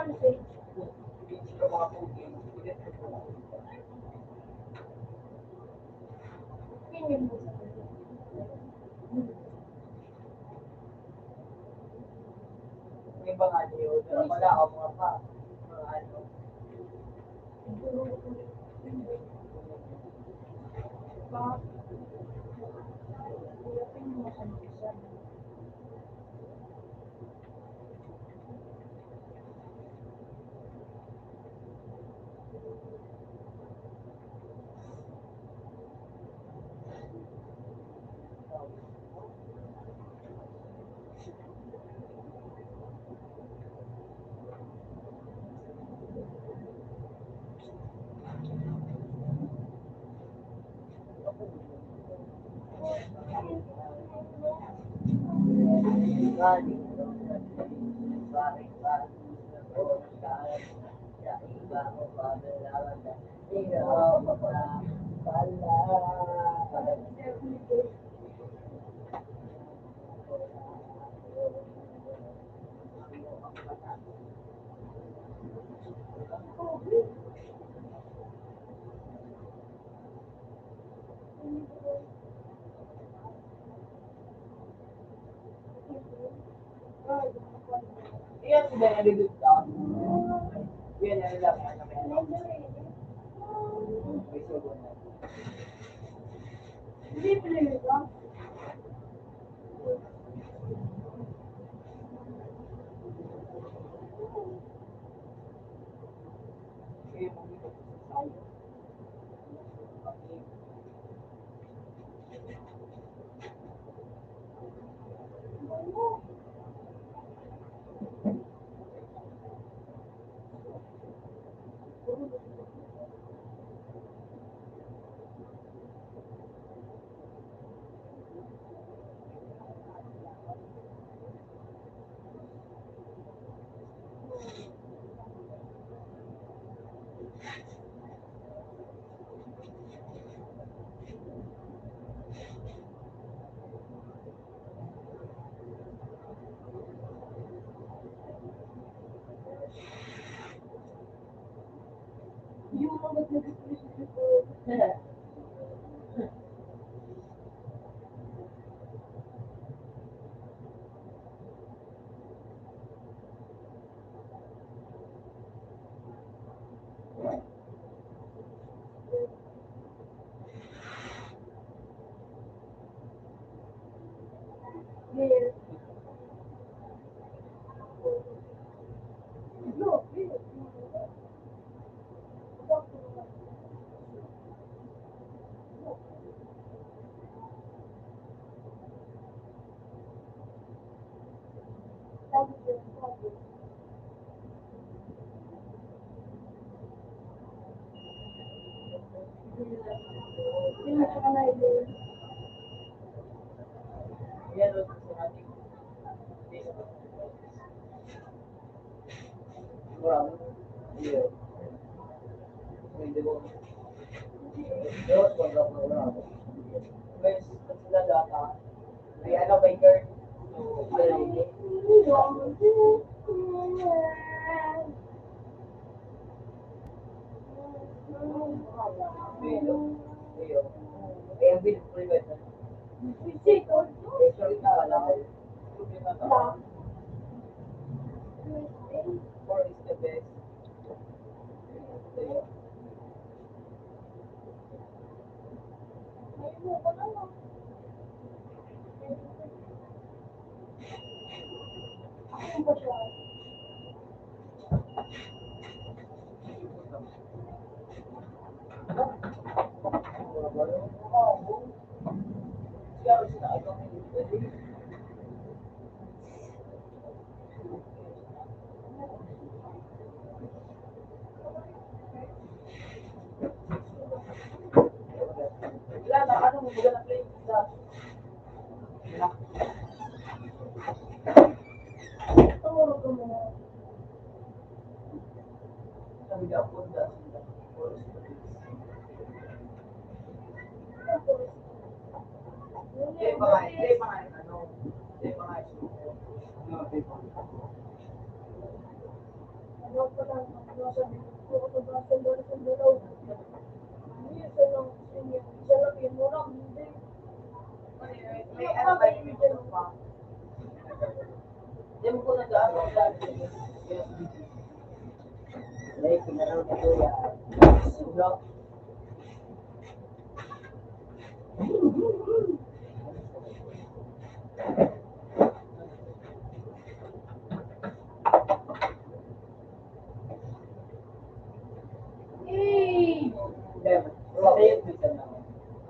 May mga ano yun, pero wala ako, mga pa, mga ano. Iya, si Benedict daw. Iya, na lang, ano, may ano. May sugo na.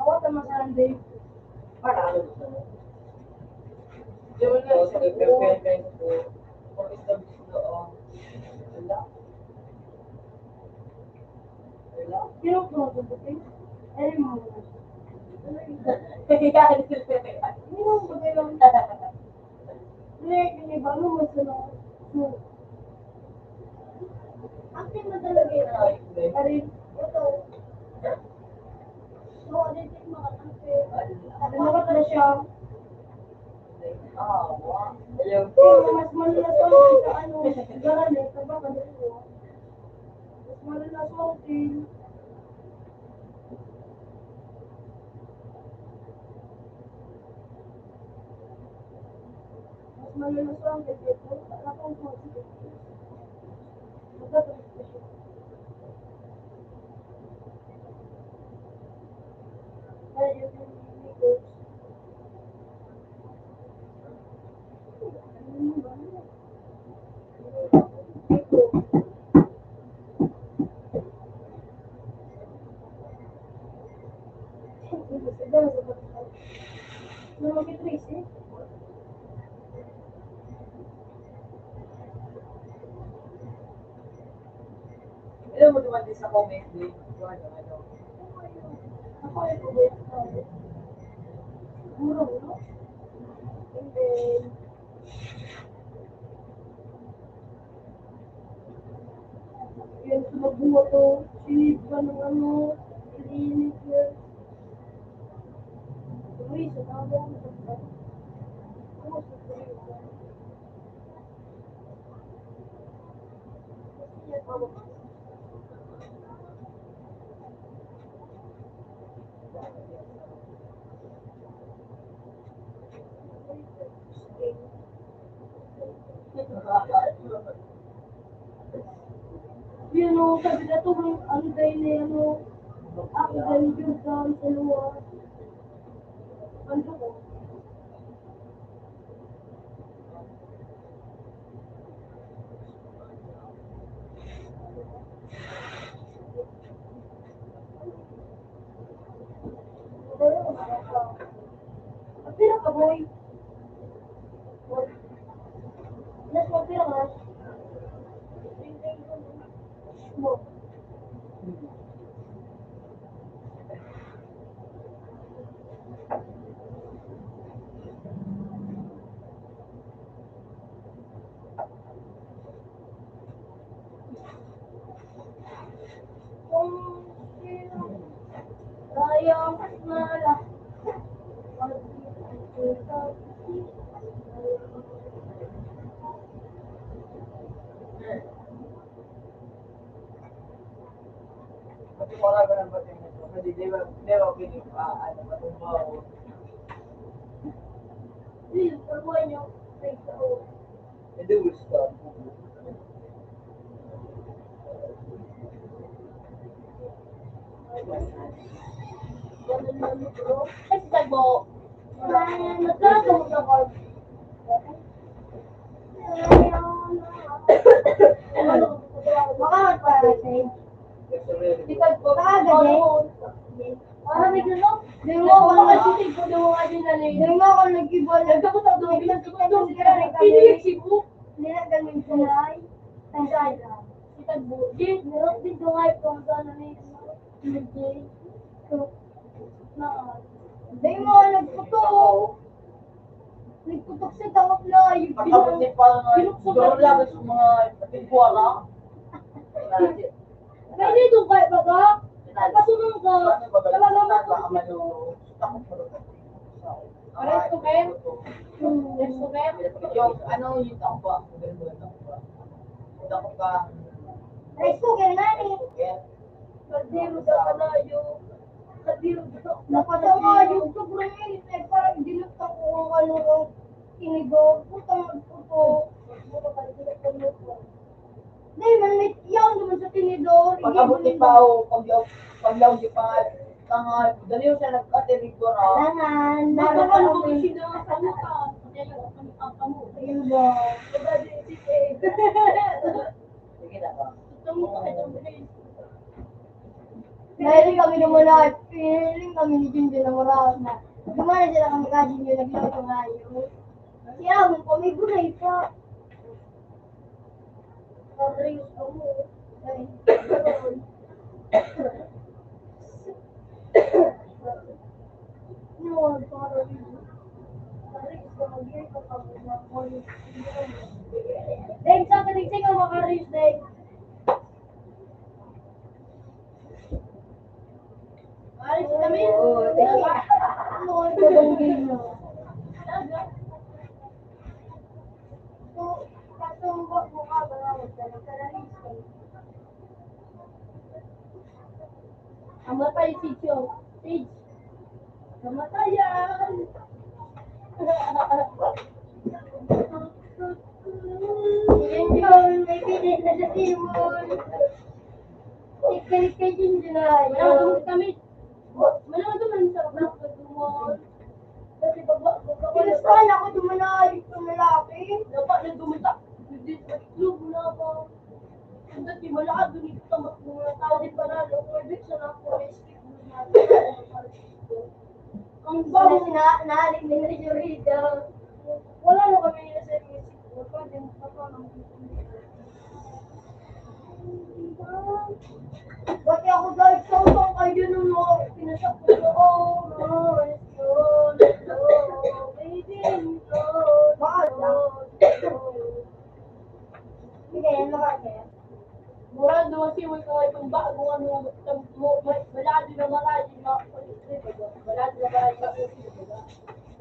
Kawat ang masaran, Dave. Para ano gusto mo? Yun na, sa pagkakas ko, kung establish na, oh. Wala. Wala. Pero kung gusto ko, eh, mo. Yan. Hindi mo bagay lang. Like, may bago mo sa mga, so, acting na talaga yun. Pare, ito. So, ano yung mga acting? Ano na siya? Pero mas malala pa yung sa ano, garan eh, sa baka dito. Mas malala sa hotel. Mas maluluso ang bibig ko, wala pang positive. Magkatuloy ko siya. Kaya yun yung hindi ko. Alam mo naman din sa comment din, kung ano, ano. Ako ay po ba yung tao? Siguro, no? And then, yun, sa magbuhat to, sinid pa ng ano, sinid yun. Uy, sa tao, sa tao. Yun, no, sabi na to, ang, ang day na yan, no. Ang day yun, sa, sa luwa. Ano ko? Pira ka, boy? Nas, pira ka? Pati wala ba ng bating nito? Hindi, di ba, di ba, okay, di ba? Ano, matumbaw. Hindi, pagbuhay niyo, may tao. Hindi, gusto. Ay, tagbo. Ay, nagkakaroon ako. Baka magparating. Ikaw po. Baka gabi. Ah, may gulo? Di mo ako nag-, di mo ako nag-ibon. Nagkakot ako doon, pinagkakot doon. Pinilit si Bu. Nila kami sa may. Ikaw po. Di, meron din doon nga ito, ang sana may, may, na, di mo nagputo. Nagputok sa takot na, yung Pagkapit pinang-, ni parang, pinukso siguro ka. Lang sa mga pinagkuha ka. Pwede itong kahit baba. Pasunod ka. Ano ba? Talaga mo. Baka malulunod. Takot pa rin. Rice cooker? Rice cooker? Yung, ano, yung takot ba? Takot ba? Rice cooker na ni. Kaldero daw kalayo. Kaldero daw. Napatamayo, sobrang init, eh, parang dinuktan ko ang ano, ang tinidor. Putang ina ko. Di man, may yaon naman sa tinidor. Pag-abot ni Pao, pag-, paglaog ni Pao, tangal, dali yung siya nagkatinidor, ah. Tangal, Baka naroon ano kami. Ba siya na, ano ka? Ayun ba? Sige na ba? Nahiling kami ng mula, piniling kami ni Junjun ng mura na. Dumana sila kami kasi yung nagluto ngayon. Kaya mo kami gulay pa. Pag-reels ka mo. Ay, Deng, sa kating sing ang makaris, Deng. Alis kami. Oo, Deng. Ano ang gagawin mo? Katumbo mo ka, mga magdala-dala. Kamatay si Joe. Stage. Kamatayan! Yan yun, may bilis na sa Timon. Ikalik ka din, July. Wala akong kami. Wala akong kami sa pagkakuan. Kasi pag, pag, pag, Pinustahan ako, dumanay itong lalaki. Dapat na dumunta. Hindi, itlog na ba? Ang dati, wala ka dun, ito, mga tao, di ba, lalo, pwede siya na ako, rescue mo na. Ang baho na, naaling ni Rita. Wala na kami na sa rescue. Pwede mo pa pa, ang Pati ako, guys, sa utang kayo nun, no? Pinasak ko na, oh, no, let's go, let's go, baby, let's go, let's go, let's go. Sige, yan, makakaya. Murag naman si Will, kaya itong bagong ano, itong mo, may, wala din na marami, ma-, wala din na marami, ma-,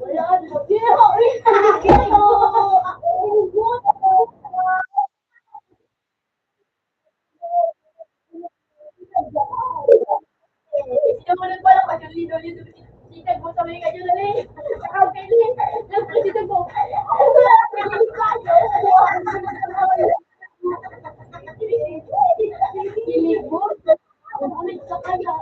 wala din na, Sino mo nagpala pa, Jolly, Jolly, Jolly? Sikag mo sa mga Jolly. Okay, Jolly. Sikag mo. Ulit sa kanya.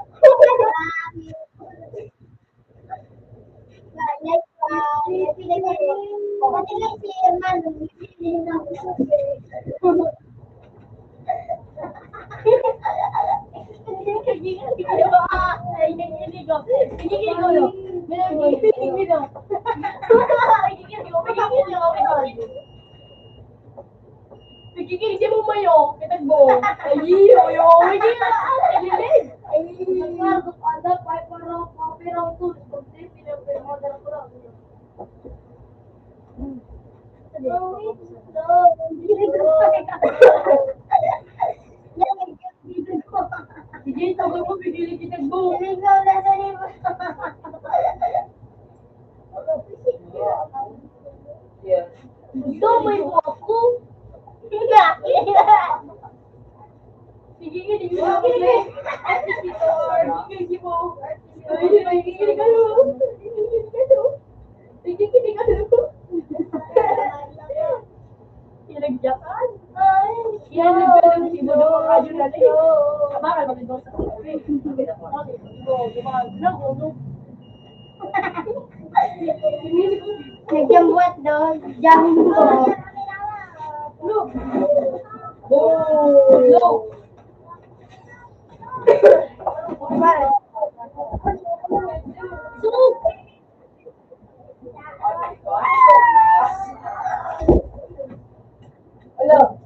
Nagkikilig siya mo mayo, kitag mo. Ay, iyo, iyo, hindi na, ay, hindi. Ay, nagkakaroon pa, pero, pero, pero, Sige, tawag mo, pipili kitag mo. Yeah. Gusto mo yung buhok ko? Sige, sige, sige. Sige, sige. Sige, sige. Sige, sige. Sige, sige. Sige, sige. Pinagyakan. Ay, yan, nagkaroon si Bodo, radyo na rin. Kabakan, mag-ibang sa kape. Nagkambuat daw. Jumbo. Look. Oh, look. Hello.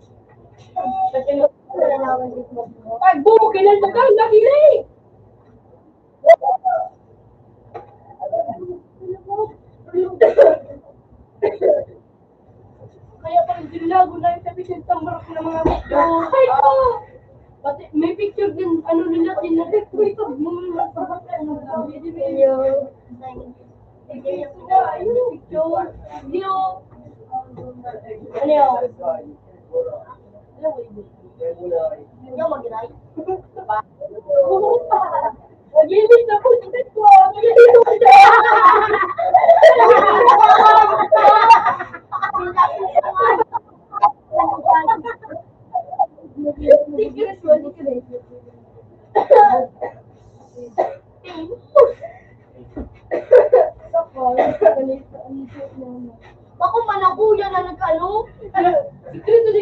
Pagbukilan mo ka, lagi na eh. Kaya pag dinago na yung tabi ng tambarak ng mga video. Ay, ko! Pati may picture din, ano nila, tinatag ko ito. Mumulong sa bakat ng mga video. Hindi ko na, ayun, picture. Hindi, oh. Ano yun? Ano yun?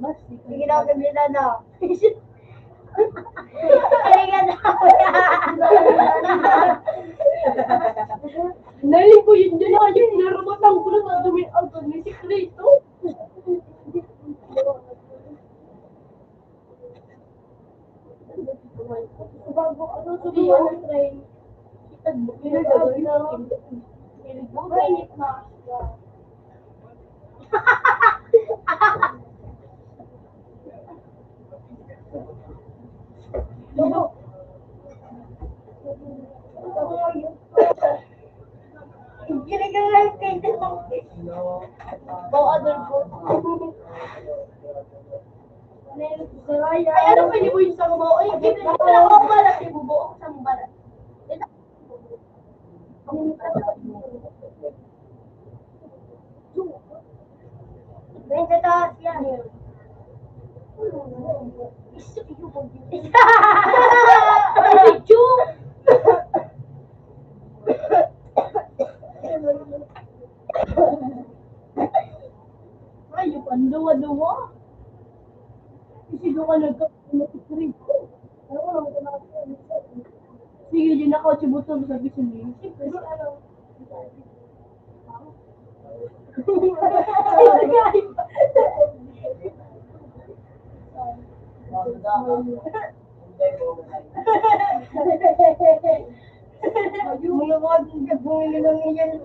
Mas, sige na, gabi na na. Kaya na. Nailing ko yun dyan, ayun, naramatan ko na sa dumi, ang dumi, sikreto. Bago, ano, sabi mo, ano, train? Mainit na. Ginigang lang kayo. Bawal doon po. Ay, ano pa, hindi mo yung sa kumawa? Ay, hindi mo balat, hindi mo buo sa balat. Ito. Benta taas yan. Gusto ko yung video. Ay, yung panduwa-duwa. Kasi doon ka nagka-, nagka-, Sige, di na ako chibuto sa bisyo niya. Siyempre, si ano. Mga mga bumili lang yan.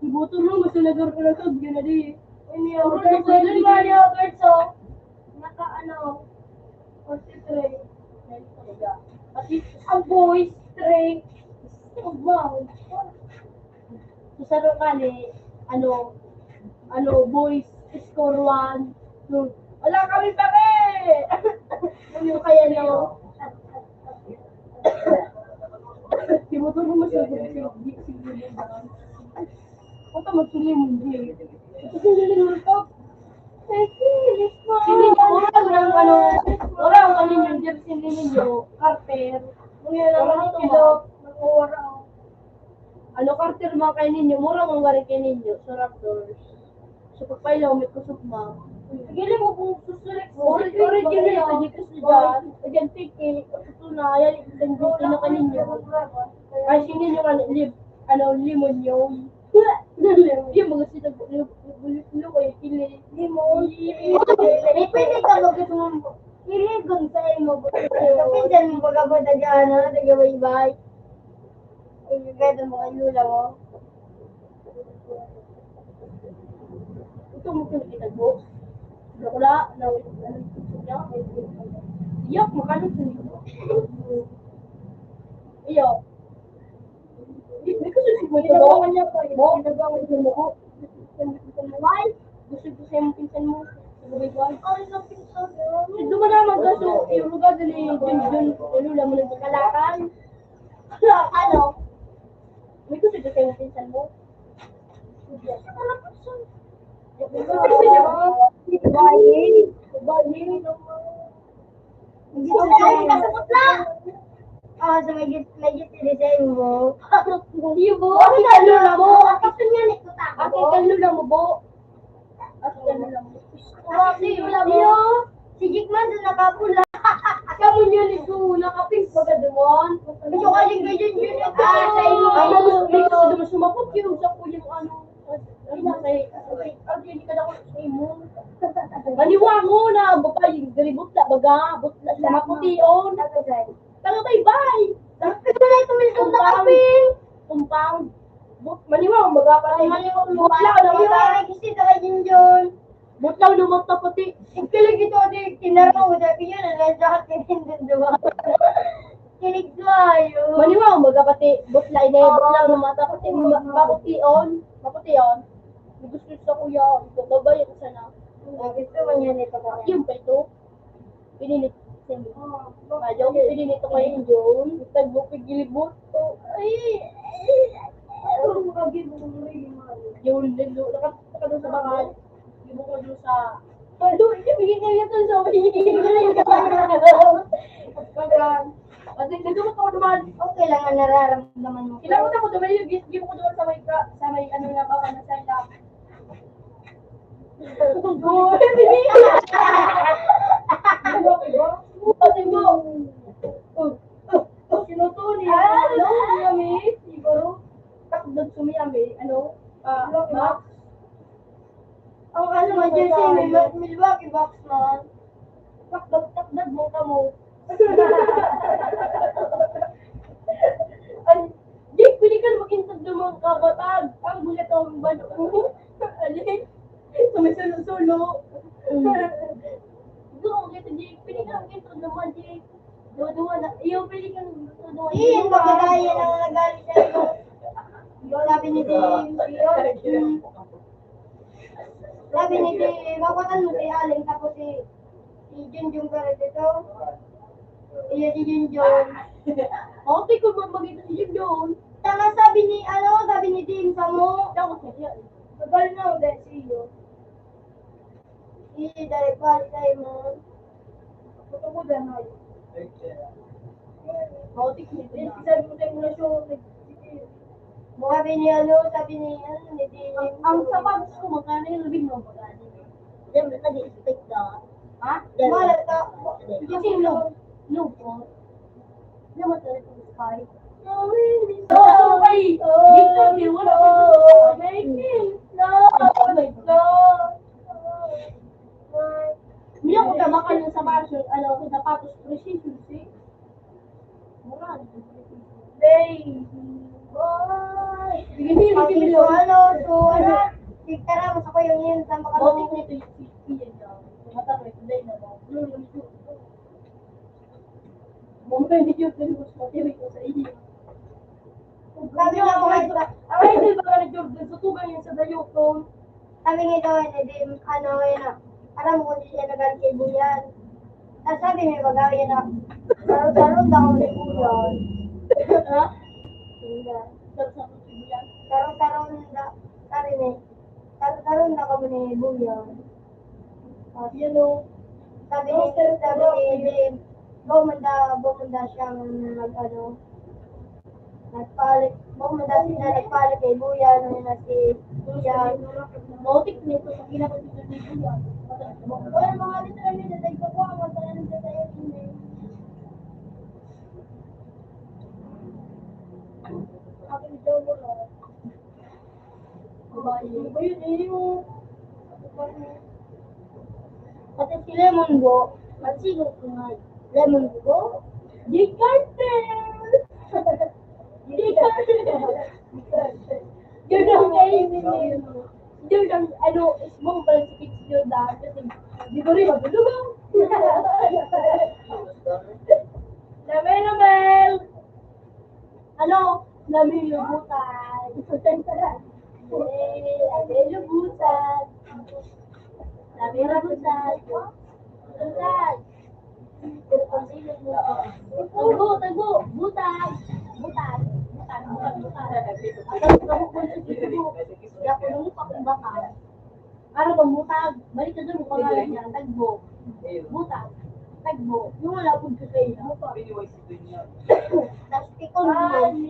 Iboto mo, mas nagkakaroon ka, yun na di. Ano yun? Ang girls, oh, girls, oh. Naka, ano, forty-three. Pati ang boys, three. Wow. So, sa lokal, eh, ano, ano, boys, score one, two. Wala kami pake! Ano yung kaya nyo? Timutuloy mo siya, sige, sige, sige. Huwag ka magsulimon, sige. Sige, sige, sige. Sige, wala ko ng ano, wala akong ano yun, jersey ninyo, Carter. Kung yun lang ang kilo, mag-uwara ako. Ano, Carter, mga kay ninyo, mura mong gari kay ninyo, sa Raptors. So, pagpailaw, may kusog, ma. Sige, mo kung susulit mo. Ori-, original ito, di ko sa dyan. Ayan, tiki. Ito na, ayan, ito na kaninyo. Ay, sige nyo, ano, lim-, ano, limon yun. Yung mga sila, yung, yung, yung, yung, yung, yung, limon. Eh, pwede ka mag-, iligon sa imo. Kapinsan mo, pag-abot na dyan, ano, taga-baybay. Ay, gagawin mo kay Lola mo. Ito mo pinakita ko. Wala, na, iyak, makano sa iyo. Iyo. Hindi ko sa siguro. Ginawa niya pa, ginawa niya pa. Why? Gusto ko sa'yo pinsan mo. Sabi ko, ay, pinsan mo. Duman naman ka, so, yung lugar na ni Junjun, yung Lola mo nagkakalakan. Ano? May gusto ka sa'yo pinsan mo? Bayi. Bayi. Hindi ko na kasabot na. Ah, sa may git-, may git-, design mo. Hindi mo. Ang kalo na mo. Ang kalo na mo, bo. Kasi wala mo. Si Jigman doon nakapula. Kamu nyo ni Su, nakapink baga duman. Gusto ka din ganyan, yun yung, ah, sa imo. Ang gusto, gusto mo sumapot, yung sa kuya mo, ano, ano, sa, ang hindi ka daw sa imo. Maniwa mo na, babae, diri butla, baga, butla, sa mapution. Taga-baybay. Taga-baybay. Compound. Compound. Bu-, maniwa, baga pa rin. Maniwa, butla, baga. Kasi taga-Junjun. Butlaw, lumot na puti. Ikilig ito, di, kinarong mo, sabi yun, ang lahat ng tindin, di ba? Hilig tayo. Maniwa, magkapati, butla ini, butla, rumata, pati, ma-, mapution, mapution. Gusto sa kuya, ito, babae ko sana. Ah, gusto mo niya nito ba? Yun pa ito. Pininit, ayaw ko pininit ko kayo yun. Tagbo, pigilibot. Ay, ay, ay. Yun, naka-, naka doon sa bakal. Gibo ko doon sa, ano, hindi, bigyan kayo ito sa, pati, nagdumot ako naman. Okay lang ang nararamdaman mo. Kinamot ako naman yung gi-, gibo ko doon sa may ka-, sa may, ano, na baka na sa ilap. Pati mo. Sinuto niya. Ano niya, mi? Siguro, takdod ko niya, mi. Ano? Ah, Max. Ang ano man dyan siya, may Milwaukee Bucks man. Takdod, takdod mo ka mo. Ay, Jake, pwede ka na mag-intag ng mga kabataan. Ang gulat ang balo mo. Alin? Sa may sulo-sulo. Mm. Ikaw, ang ganda, Jake. Pwede ka mag-intag naman, Jake. Duwa-duwa na. Iyo, pwede ka mag-intag naman. Iyan, magagayan ang nagalit sa'yo. Sabi ni Dave, iyon. Mm. Sabi ni Dave, makutan mo si Aling, tapos si, si Junjun ka rin dito. Iya si Junjun. Okay, kung mag-, mag-ito si Junjun. Tanga, sabi ni, ano, sabi ni Dave, sa mo. Ako sa iya. Tagal na, dahil sa iyo. Ii, dahil pali tayo mo. Puto ko dyan, ay. Maotik ni Dave. Sabi mo tayo muna siya, nag-, Sabi ni ano, sabi ni ano, ni Dave. Ang, ang sapatos ko, magkano yung labing mo, magkano? Diyan, nag-expect ka. Ha? Diyan. Wala ka. Kasi low, low po. Diyan mo tayo sa spy. Oh, ay, dito, di wala. Oh my God. Hindi ako tabakal ng sapatos, ano, sa sapatos, precision, see? Mura, precision. Baby boy. Sige, sige, sige, sige. Ano, so, ano, tigtara mo sa kuya ngayon, sa mga Botik nito yung sixty yan, ah. Mata ko, ito, dahil na ba? Ano, ano, ano? Muna ni Diyos, dali mo sa tiyan ko sa iyo. Sabi nga po, ang idol, ang idol ba ni Jordan, tutugan yan sa dayokon. Sabi nga daw, eh, di, ano, yun, ah, alam mo kung di siya nagalit kay Buyan. Tapos sabi niya, baga, yun, ah, tarong-tarong daw ni Buyan. Ha? Hindi. Tarong-tarong si Buyan? Tarong-tarong daw, sabi niya, tarong-tarong daw kami ni Buyan. Ah, yun, oh. Sabi ni, sabi ni Jim, bumanda, bumanda siya ng nag-ano, nagpalit, bumanda sila, nagpalit kay Buyan, nung na si Buyan. Motik nito sa pinapagpipilihan. Wala, mga literal nila, nagkakuha, wala na nila tayo, hindi. Ako, ito, wala. Babae. Ba yun, eh, yung Pati si Lemon Go, magsiguro ko nga, Lemon Go, di cartel! Di cartel! Yun ang kainin yun. Yun ang, ano, smoke pala si Pitch yun dahil kasi di ko rin magulungan. Lamel, Lamel! Ano? Namilubutan. Eh, namilubutan. Namilubutan. Butan. Tagbo, tagbo. Butan. Butan. Butan, butan, butan. Ang tagbo, tagbo, tagbo. Hindi ako nung pakumbatan. Ano bang butag? Balik ka dun, pangalan niya, tagbo. Butag. Tagbo. Yung wala pong tutay niya. Tapos ikaw naman.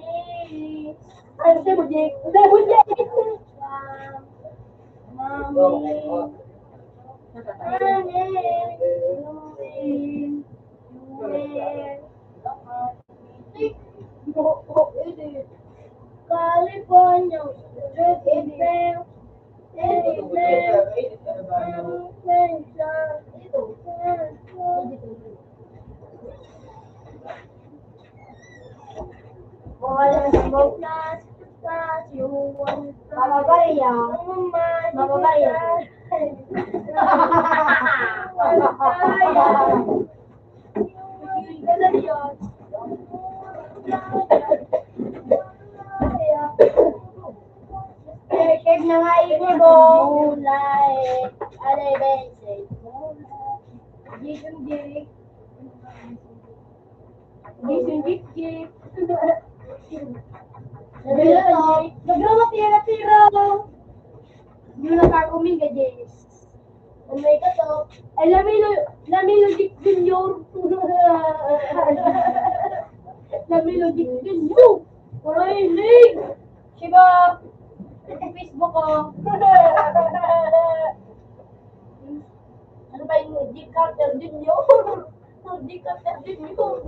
Ano siya, Bujik? Ano siya, Bujik? Mami. Mami. Mami. California. Mababarya. Mababarya. Ganun yun. Nangaibo mo, like, alay, bensin. Jason Jake. Jason Jake. Nagluto. Nagluto, tira-tira. Yun ang kakuming ka, James. Oh my God, oh. Ay, Lamilo, Lamilo Jake Junior. Lamilo Jake Junior. Ay, Lee. Siya ba? Facebook ko. Ano ba yung G Carter Junior? G Carter Junior.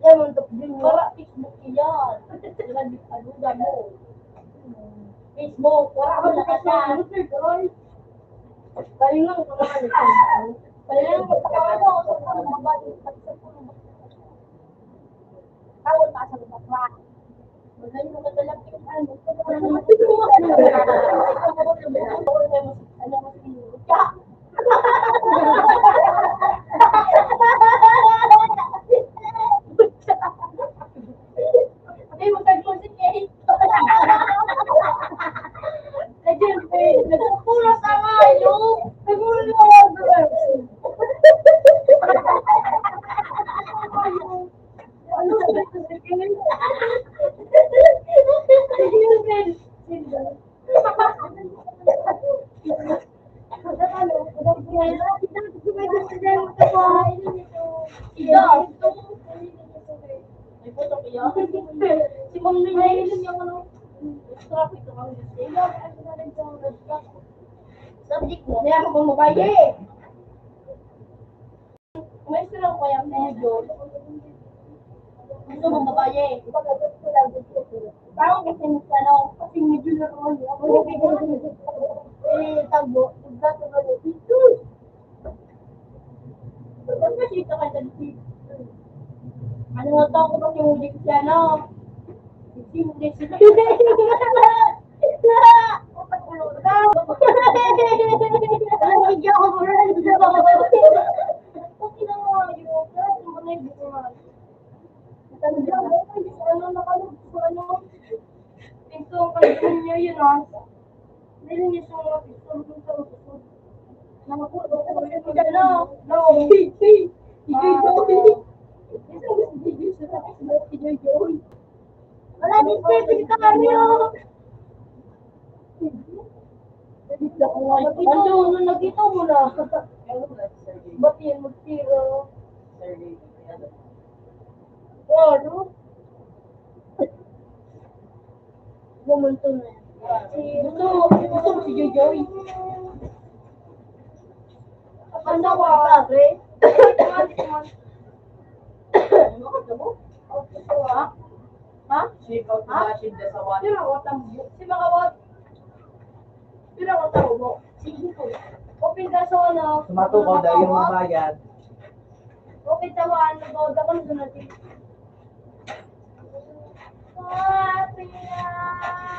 Yan, muntok Junior. Para Facebook yan. Yan, ano mo. Facebook, wala mo nakasal. Palingang ko naman ito. Palingang ko naman ito. Tawag pa sa bakla. Magaling mo ka talaga. Ano mo si Ka? Ay, magkagpon si Kate. Ayun, eh, nagpupulas ang ayo. Nagpupulas ang ayo. Ano ba ito si Kate? Ayun, eh. Si Ma'am Nene, yun yung ano, traffic ko kami. Subject mo, kaya ako pang babae. Maestro lang ko kaya medyo. Gusto mong babae. Tao kasi ano, kasi medyo na ako. Eh, tagbo. Ito. Ano nga tao ko ba yung Egyptiano? Hindi, hindi. Ang video ko, bro. Ang ginawa yun, ang mga ibukuhan. Ano, nakalog ko, ano? Pinto ang kalimutan niya yun, ah. Dili niya siya mga picture, picture, picture. Naku, naku, naku, naku. No. Hey, hey. Ikaw, ikaw, ikaw. Isang gusto, gusto, gusto, gusto, gusto. Wala din, Pepe Carlo. Nakita mo, nakita mo na. Ba't yan magtira? Ano? Bumunto na yan. Si, gusto, gusto mo si Jojoy? Ang asawa. Pare. Ano ka mo? Ha? Ha? Shake out Ha? na, shake the sawan. Pero ako tambo. Si Makawat. Pero ako tambo. Sige po. Open ka sa ano? Sumatukaw dahil yung mga bayad. Open sa ano, bawal ako nung dumating.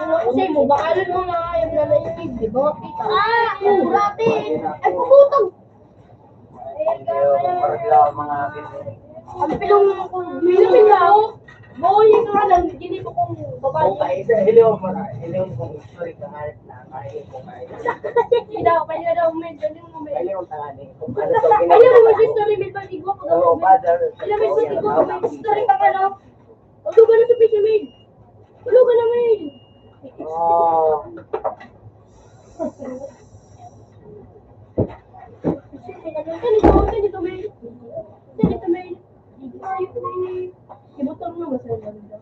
Ano, kasi mo, baka yun mga ayaw na naisip, di ba? Ah! Grabe! Ay, puputol! Ang pinong, pinong, boy, ito nga lang, hindi ko kung babae. Okay, sa hello, mga hello, kung story ka nga, na, mahilig ko nga. Hindi daw, kaya daw, may galing mo, may. Hello, tangani. Kung ano to, Ayaw mo mag-story, may pag-igwa ko. Oo, father. Alam mo, may pag-igwa ko, may story ka ka, no? Huwag ka na sa picture, May. Huwag ka na, May. Oh. Ganito, ganito, May. Ganito, May. Ay, May. Ibutang mo, masaya na rin daw.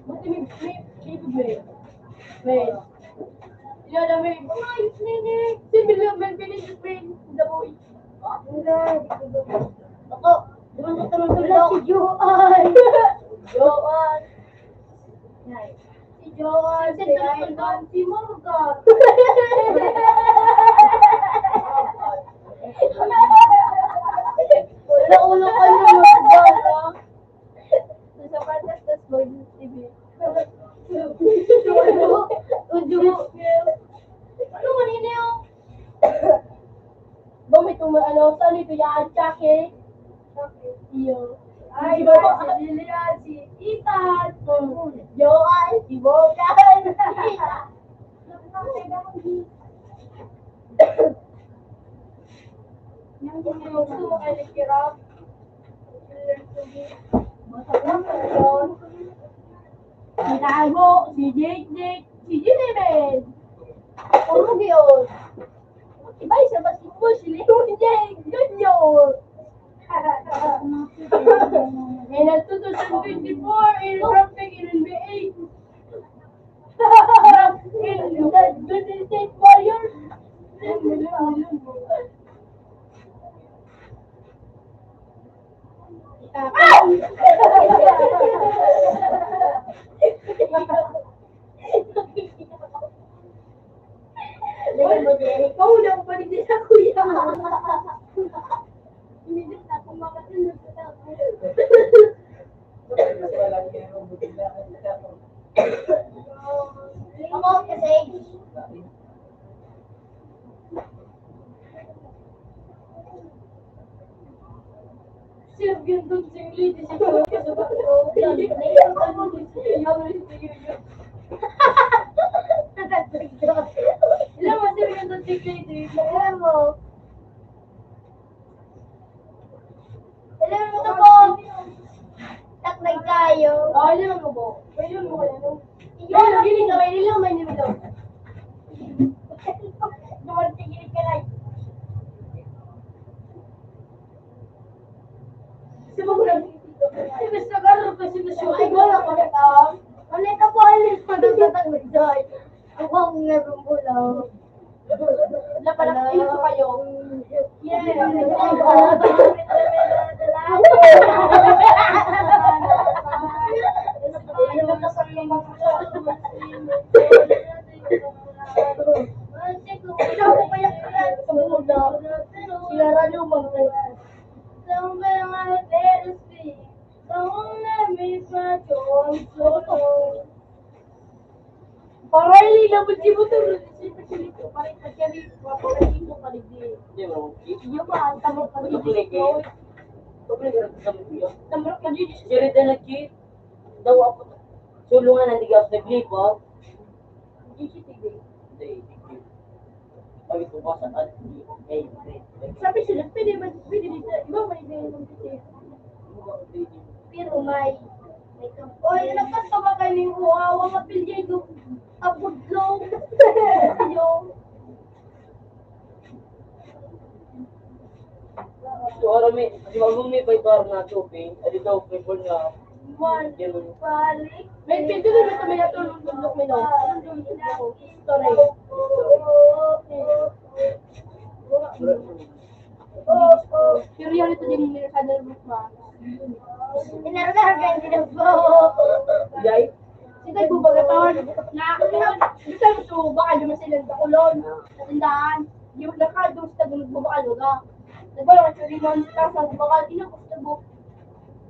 Buti may, may, may, may, may. Yun na, may, mga ayos na yun eh. Si Billy, may pinindot, may, the boy. Ako, duman ko naman Wala tulog. Si Joan. Joan. Yan. Si Joan, si Ivan, si Morgan. Wala, ulo ko na, Morgan. Sa Patas, tas Golden T V. Ujo. Ano man ini, oh? Ba, may tuma-, ano, saan ito yan? Chucky? Iyo. Ay, Iyo. Ba, si Lilian, si Ethan. Hmm. Yo, ay, si Bogan. Gusto mo kayo nagkirap? Kita mo, si Jake Jake, si Jimmy. Puro yun. Iba sa basketball, si Leon Jake Junior. And ang two thousand twenty-four, in Rapid, in N B A. In the Golden State Warriors. Ikaw lang pa rin sa kuya. Minit na kung makatulog sa tao. Ako kasi, Sir Gandon Singli, di siya sa bato. Alam mo, Sir Gandon Singli, di. Alam mo. Alam mo to po. Taknay tayo. Oh, alam mo po. Pwede mo kayo. Ikaw, lagi rin ka, may nilaw, may nilaw. Dumating ka lang. Kasi mag-, kasi nasa garo kasi na siya. Ay, wala ko na tao. Ano yung kapuhan nila? Ano sa tagod doon? Ako ang meron ko lang. Wala pala, ayun ko kayo. Yes. Sila Rano, mag-, Paray, labot si motor. Paray, pagkari, paray, paray, paray. Di ba? Iyo ba, ang tamok pa rin. Pabre ka sa mga. Tamok pa rin. Jerry na nag-cheat. Daw ako. Sulungan ang ligaw sa Biblia. Hindi siya tigil. Hindi, tigil. Sabi ko, basa ka, eh, eh, eh. Sabi sila, pwede ba, pwede dito, iba may ganyan ng pwede. Pero may, may kam-, oy, nagkasama kayo yung uhawa, mapilya yung abudlong. Yung So, aram mi, di ba mo may baybaron na tubig? Adi daw, may bol nga. One, balik. May pinto na sa may natulog-tulog, may no? Sorry. Pero yan ito din, may sa dalbok ba? Inarga, hindi na po. Yay? Sige, bubaga tawon. Na, gusto mo suba, ano mo silang bakulon? Sa tindahan. Yung nakadus, tago nagbabakal, baga. Nagbabakal, sa limon, sa sa bakal, inakos na bu-,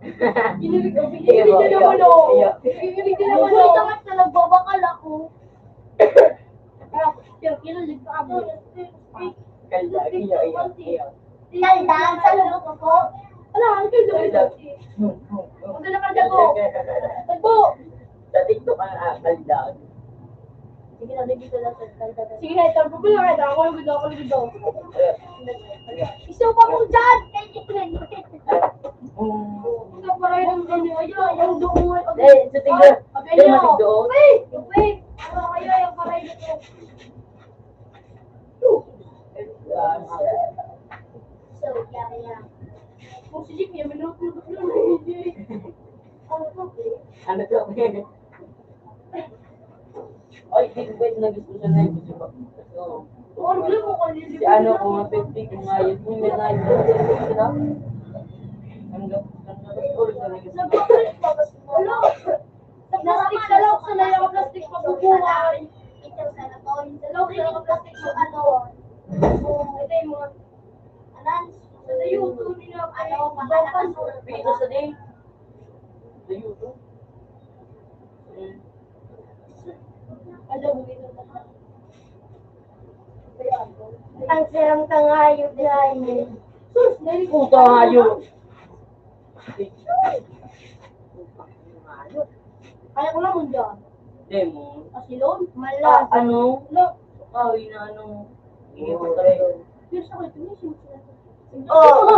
Kinilig, kinilig ka naman, oh. Kinilig ka naman, oh. Ito nga, nagbabakal ako. Pero, pero kinilig ka, abo. Kaya, iya, iya, iya. Kalda, sa lubot ko. Ala, ang kalda. Kalda. Ang kalda ko. Tagbo. Sa TikTok ang, ah, kalda. Sige na, baby, kalda, kalda, kalda. Sige na, ito. Gugulo ka, ito. Ako, gugulo, ako, gugulo. Isa pa po dyan. Ito pa rin ang ano, ayun, yung doon. Eh, sa tingin. Pag-, ayun. Wait, wait. Ano, ayun, yung paray nito. So, yari yan. Kung si Jimmy, minuto, minuto, minuto. Ano to, eh? Ay, di ko pwede nag-diskusyon na yun. Kasi ba? Oo. Si ano, kung ang fifty, kung nga yun, kung may na yun, sila. Ang gap-, ang gap-, ulit na nag-diskusyon. Plastic sa loob, sa loob, plastic pagbubuhay. Ito sa loob, sa loob, sa loob, plastic sa ano. Ito yung mga, anan, sa YouTube, ano, matalas. Ito sa day. Sa YouTube. Alam mo, ito na. Ang sarang tangayod na yun. Sus, dali ko. Putang hayop. Kaya ko lang dyan. Demon. Asilon? Malas. Ah, ano? Lo. Kahoy na ano. Hindi ko tayo. Pero sa akin, ito yung sinusunod. Oh!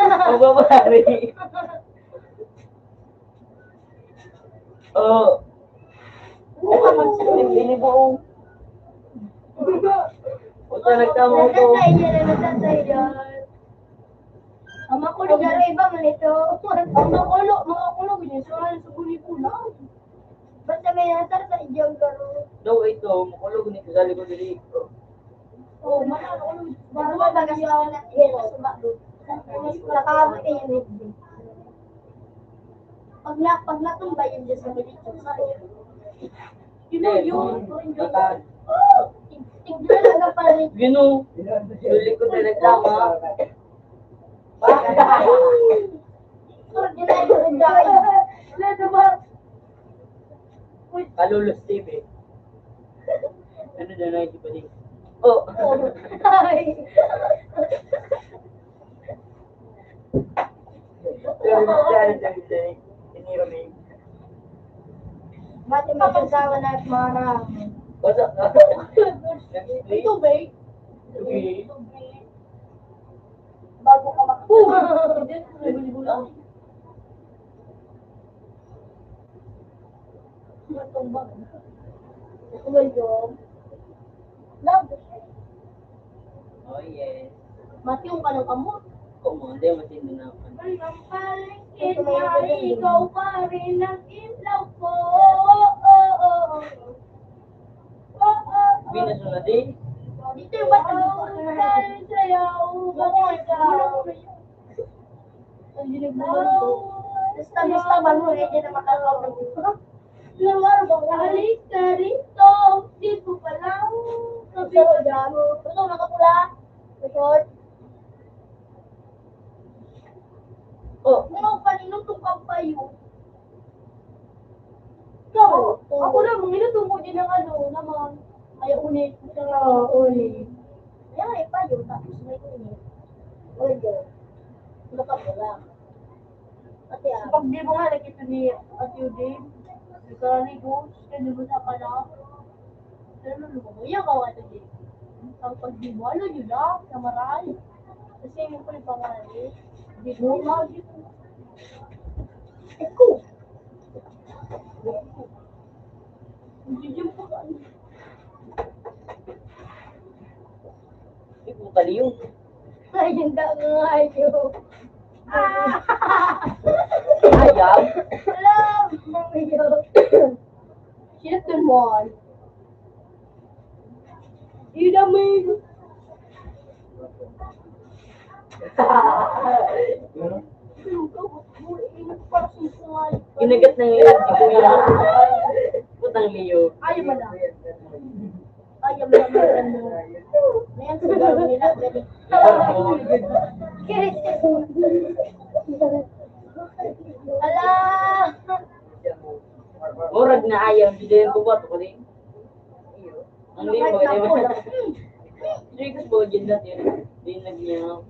Ang babae. Oh. Ini buong. Puta, nagtama ko. Ang makulog na iba man ito. Ang makulog, mga kulog, yun, sa mga sugo ni Pula. Basta may nasar sa iyang garo. Daw ito, makulog ni Kazali ko diri. Oh, makulog. Baro ba bagas na yun? Yes. Nakaabot kayo ni Pag na, pag natumba yun dyan sa military, sa yun, yun, yun. Tignan lang ang paligid. Yun o. Sulit ko sa reklamo, ha? Ordinary, ordinary. Wala naman. Kalulos T V. Ano na lang yung balik? Oh. Ay. Sorry, sorry, sorry, sorry. Tinira mo yun. Mati, may asawa na at marang. What's up? Ito, babe. Okay. Bago ka mak-, hindi, hindi, hindi. Welcome. Love. Oh, yes. Mati yung kanang kamot. Kung mo, hindi, matindi na ako. Ang palengke na ikaw pa rin ang ilaw ko. Oh, oh, oh. Oh, oh, oh. Binasunod eh. Dito yung ba't ang sayaw? Ang dinig mo lang ito. Basta, basta, bago, eh, di na makakaon. Lugar ba? Halika rito. Dito pa lang. Sabi ko dyan. Ito, nakapula. Ito. Oh. Mga kanino itong kampayo? Ikaw, ako lang, manginutom ko din ng ano, naman. Ay, unit. Oo, unit. Kaya nga, ipayo, tapos may unit. Order. Nakapula. Ate, ah. Pag di mo nga, nakita ni Ate Odin, nagkaranigo, kaya di mo sa pala. Pero ano mo, iya ka, Ate Odin. Ang pag di mo, ano yun, ah, na maray. Kasi yung pa yung pangalan, eh. Di mo, mag-, eko. Hindi yung pa-, Ay, puta, liyo. Ay, ang dami nga, liyo. Ah! Ayam? Alam, mga liyo. Sino dun mo? Ida mo yun. Kinagat ng liyo si Kuya. Putang liyo. Ayaw mo na. Ayaw mo na. Ayan, siguro nila, galing. Ala! Murag na ayaw, hindi yung bubat ko rin. Ang liyo, di ba? Hindi ko sa mga ganda din. Di nagyaw.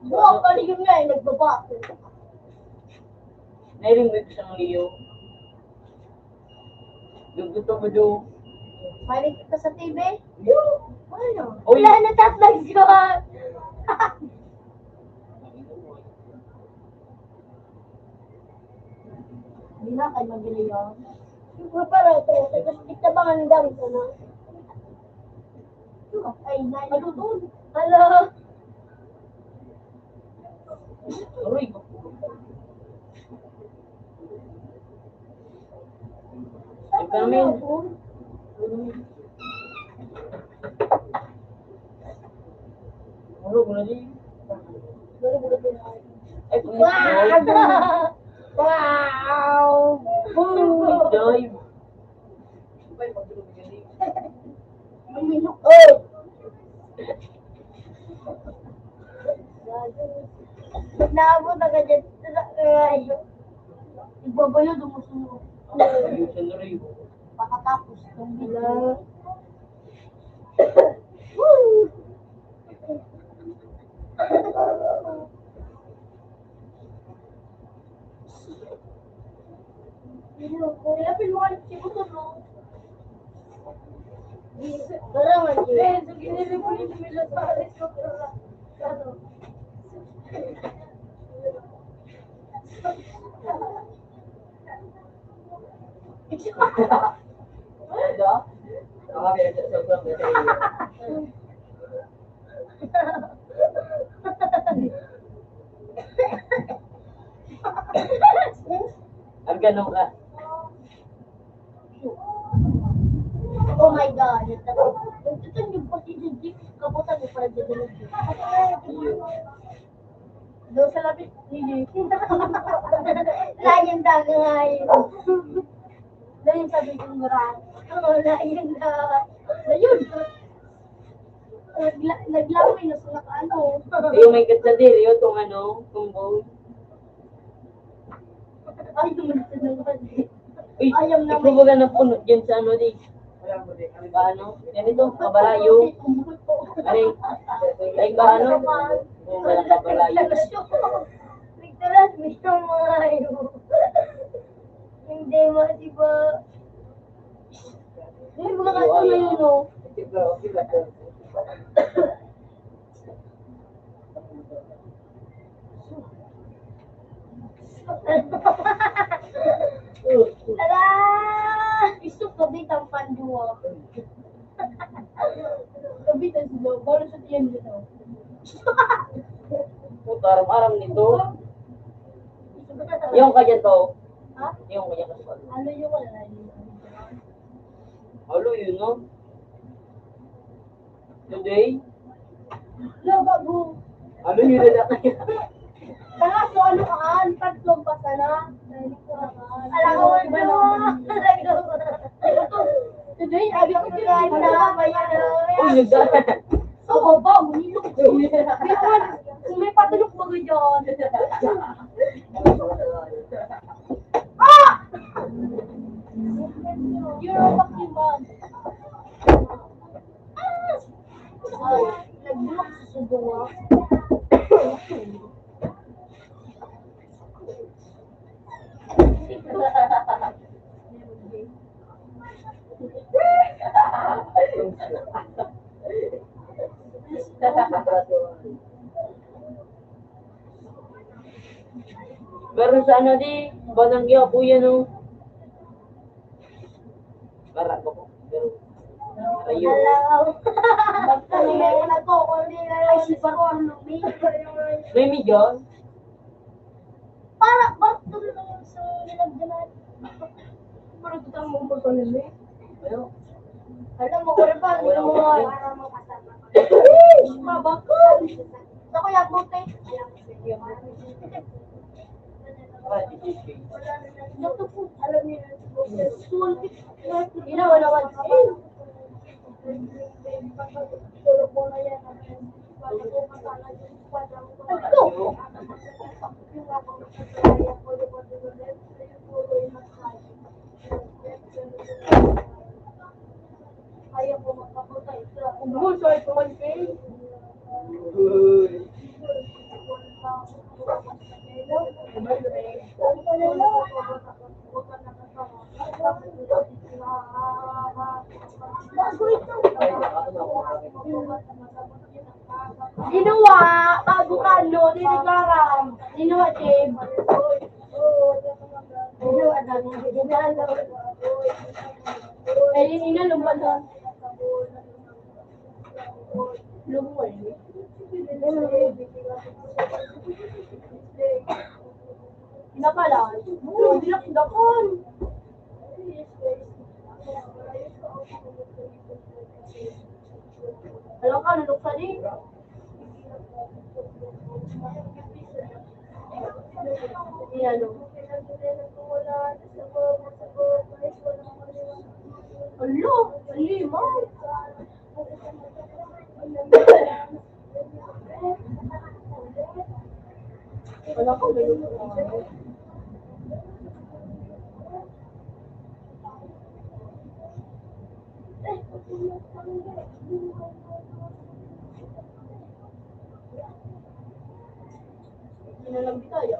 Buwak ka, liyo nga, eh, nagbaba. Nailing mo yung isang liyo. Gugutom mo, do. Mahilig ka sa T V? Yo! Ano? Uy! Wala na, chat lang siya. Hindi na kayo magiliyaw. Yung parang ito, tapos itabangan daw ito na. Ay, nalutod. Hala. Aroy. Ito namin. Ano ko na din? Ay, kung Wow! Wow! Dive. Uminok. Oh! Naabot na ka dyan. Ay, igbabayo, dumusunod. Ayun, siya na rin. Pakatapos, itong bila. Woo! Ilapin mo nga si Buto, no? Parang ang Ang ganun ka. Oh my God. Nagtutun yung pagkikiki. Kabutan yung pala dyan. Doon sa lapit ni Jake. Layan daw nga eh. Layan sabi ko, "Mura." Oo, layan daw. Ayun. Nagla-, naglamoy na sa nakaano. Yung may katsadir, yun, itong ano, itong bone. Ay, tumunod na naman. Uy, ayaw na ikaw may baga napuno dyan sa ano, di? Ba, ano? Ganito, kabalayo. Ay, ay, ba, ano? Yung walang kabalayo. Nagtalas mo yung mga ayaw. Hindi mo, di ba? Hindi mo na kayo na yun, no? Tara! Gusto ko bitang pandua. Sabi na sila, bawal sa tiyan dito. Puta, aram-aram nito. Yung kanya to. Ha? Yung kanya to. Ano yung wala na yun? Alo, yun, no? Today? Lo, bago. Ano yun na lang? Saka so, ano ka, an, tatlong pasa na. Alam ko, ano? Today, abi ko na, na, may ano. Uy, nagdala. So, baba, manilok. May one, kung may patulok, bago dyan. Ah! You're a fucking man. Ah! Ay, nagbulok sa subo, ah. Pero sa ano di, banang yapo yan, oh. Para ko. Pero, ayun. Hello. Kasi may nagkukundi na lang si Bartolome. May milyon? Para Bartolome yung sa nilagdanan. Parang kita mo ang Bartolome. Pero, alam mo ko rin ba, hindi mo para makasama. Mabakal. Ako yung puti. Alam niyo, ginawa naman. Ito. Uy, sorry, tuman, Faye. Bago ito. Ginawa, bago ka, no? Di nagkaram. Ginawa, Jim. Ginawa, dami. Ginawa, dami. Ay, yun, yun, lumban doon. Lumban. Pinapala. Hindi na pindakan. Alam ka, naluksa ni. Yan, o. Alo, lima. Wala ko, ganun. Hindi na lang bitaya.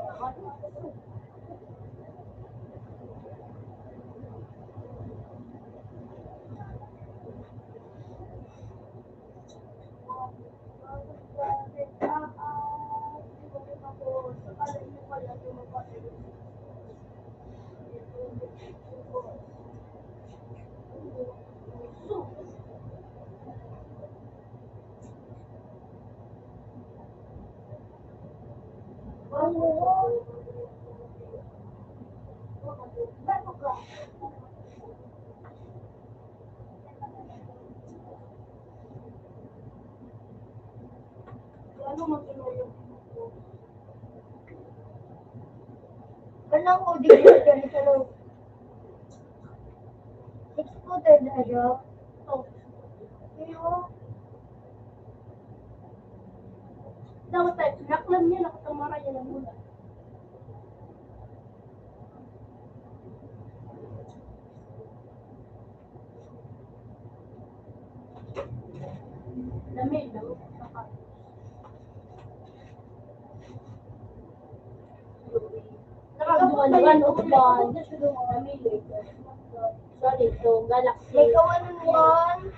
Di ko ganito, no? Exploded na siya. Oh. Pero, dapat tayo, naklam niya, nakatamara niya ng mula. Lamig, no? Nakaduwa-duwa, no? Lamig. Sorry, so, Galaxy. May kawanan one.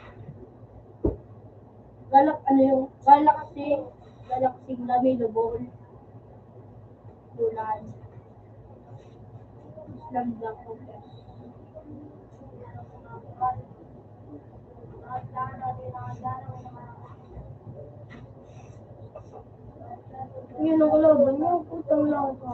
Galak, ano yung, Galaxy, Galaxy Lamig, Bohol. Ulan. Islam lang po. Yun ang kalaban niya, putang lang ka.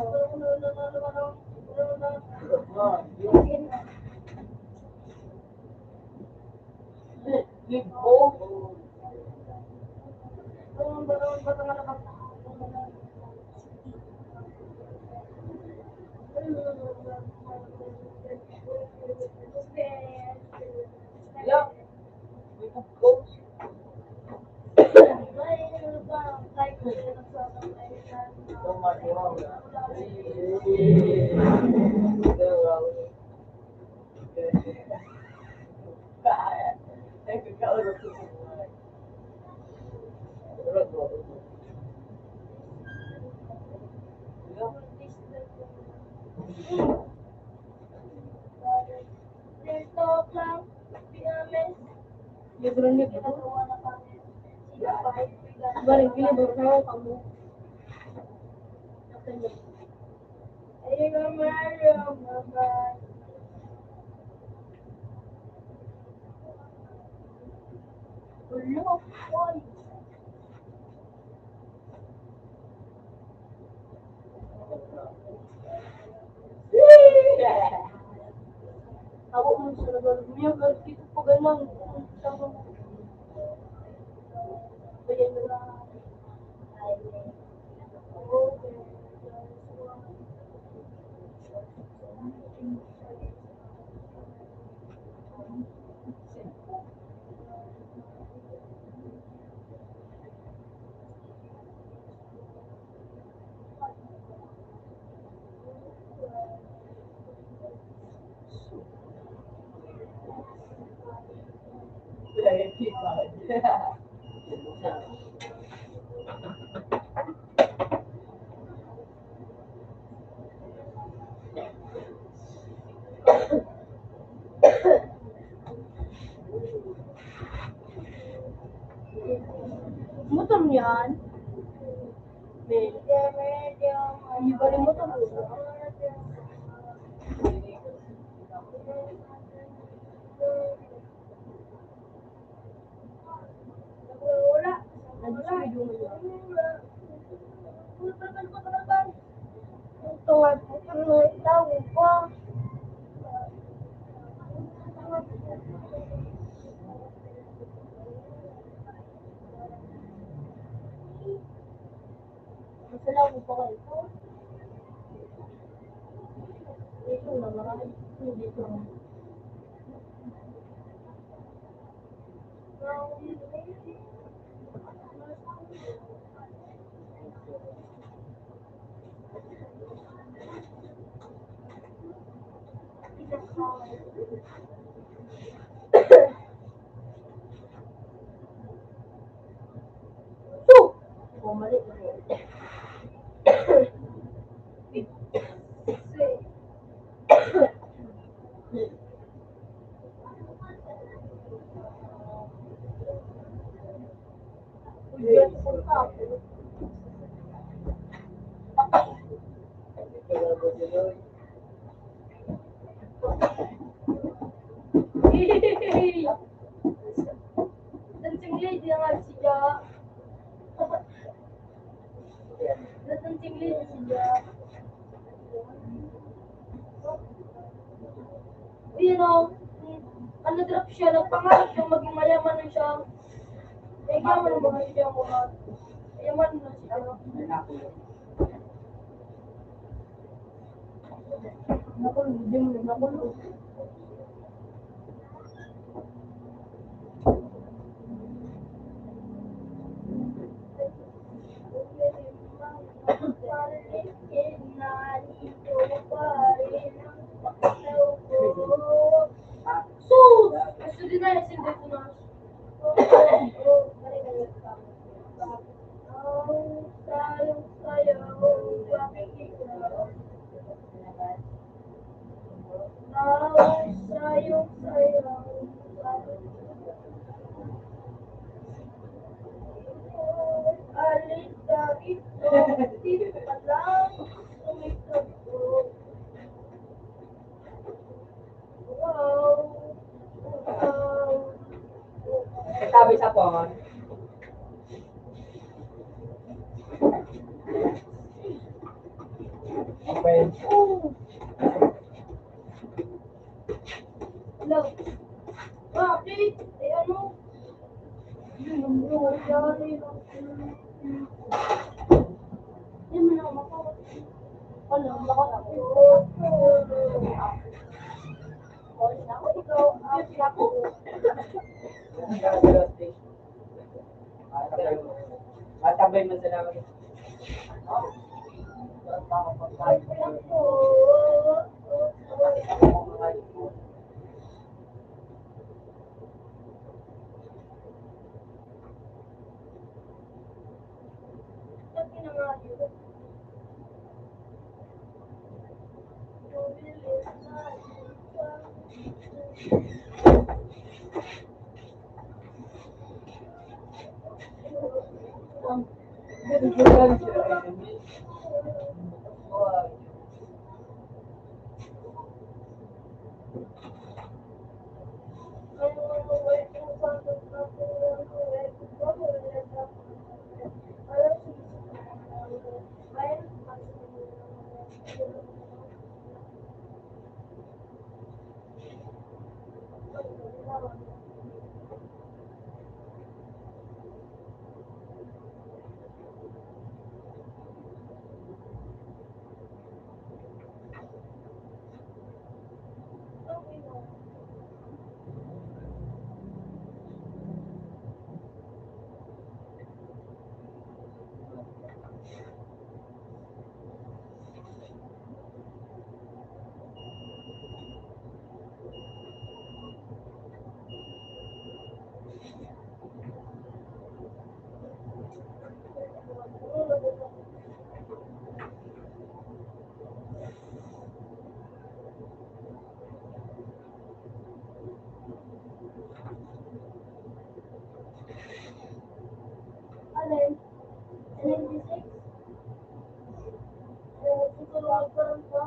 Libro ni Bro. Barang gini, bro, sa ako kamo. Hello, boy. Ako mo sa lugar niya, pero dito pa ganun. Ayan na lang. Motor niyan. May, hindi ba rin motor? Wala. Nag-video mo yun. Ito nga po, pero tawo pa. Masalaw ko pa kayo. Ito na, marami. Hindi ko. So, oh, mali. Dancing lady ang siya. Dancing lady siya. Yun o, ano, drop siya, nagpangarap siya maging mayaman na siya. Mayaman na ba siya, mga mayaman na siya. So, gusto din na yung sindi ko na. Sabi sa phone. Okay. Hello. Bakit? Eh, ano? Hindi mo na ako makawa. Ano, makawa. Ikaw, ah, ako. Matabay man sa dapat. Alin? Seventy-six? Eh, tutulungan ko lang po.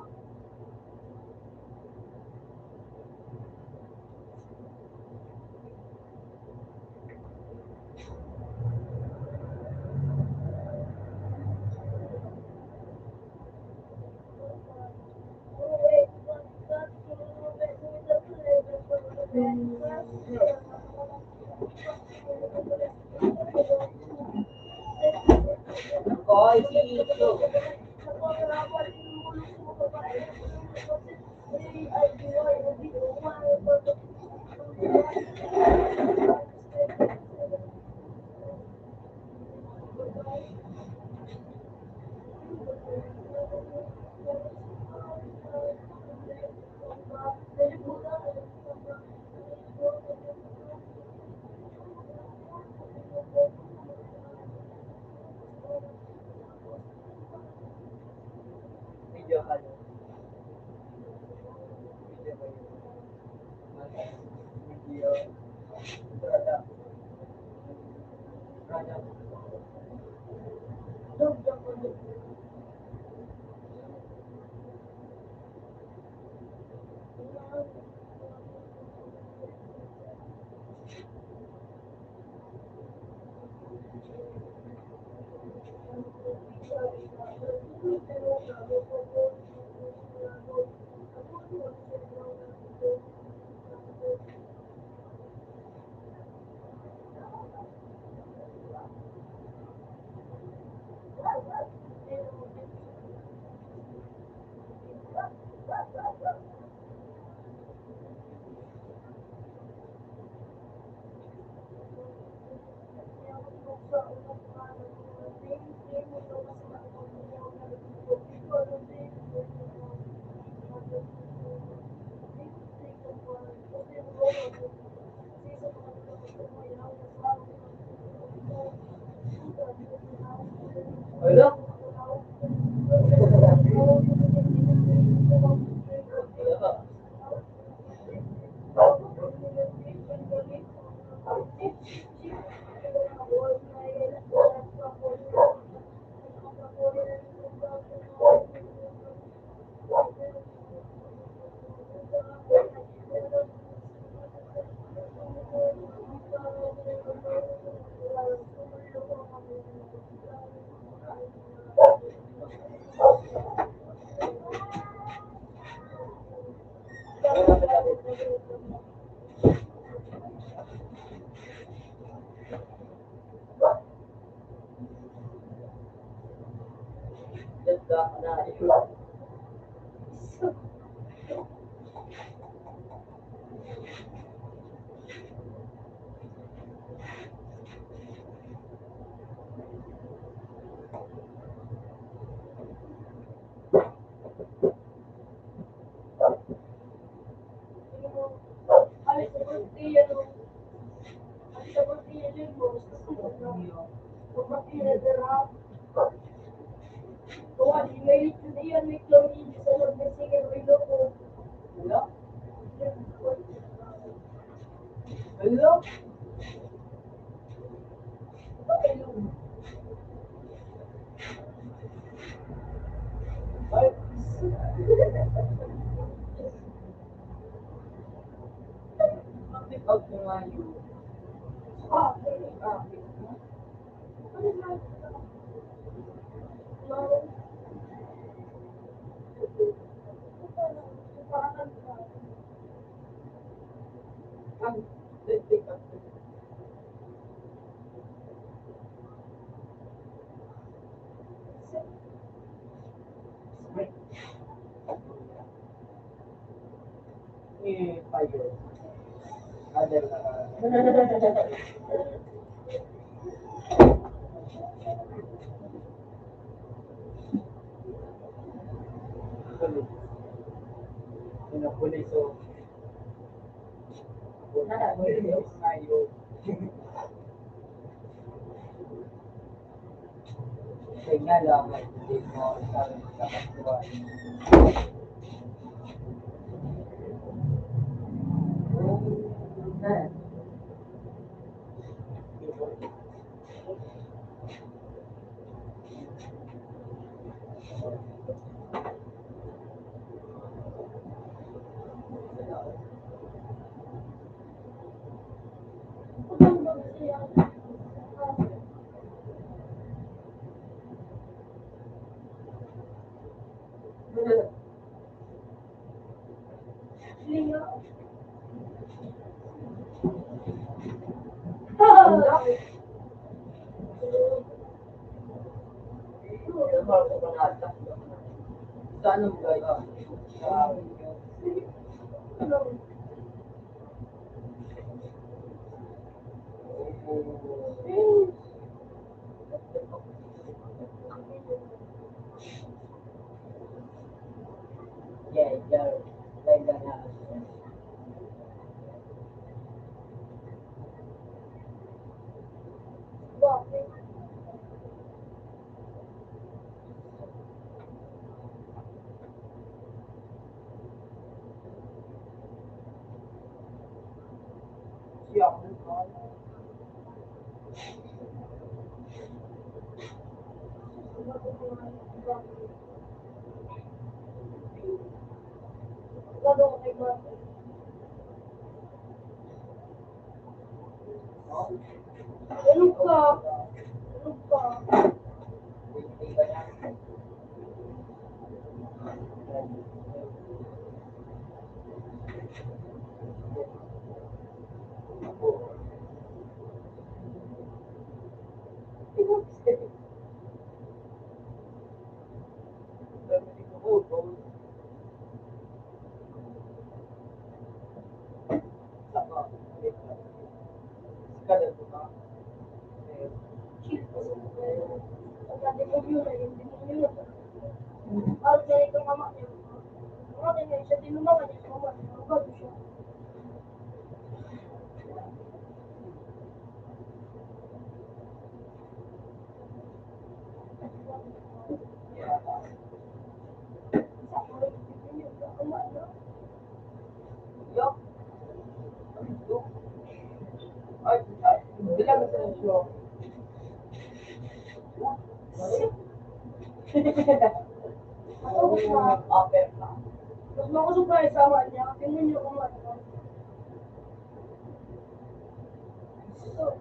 Mas makusog pa yung sama niya. Tingnan niyo kung ano.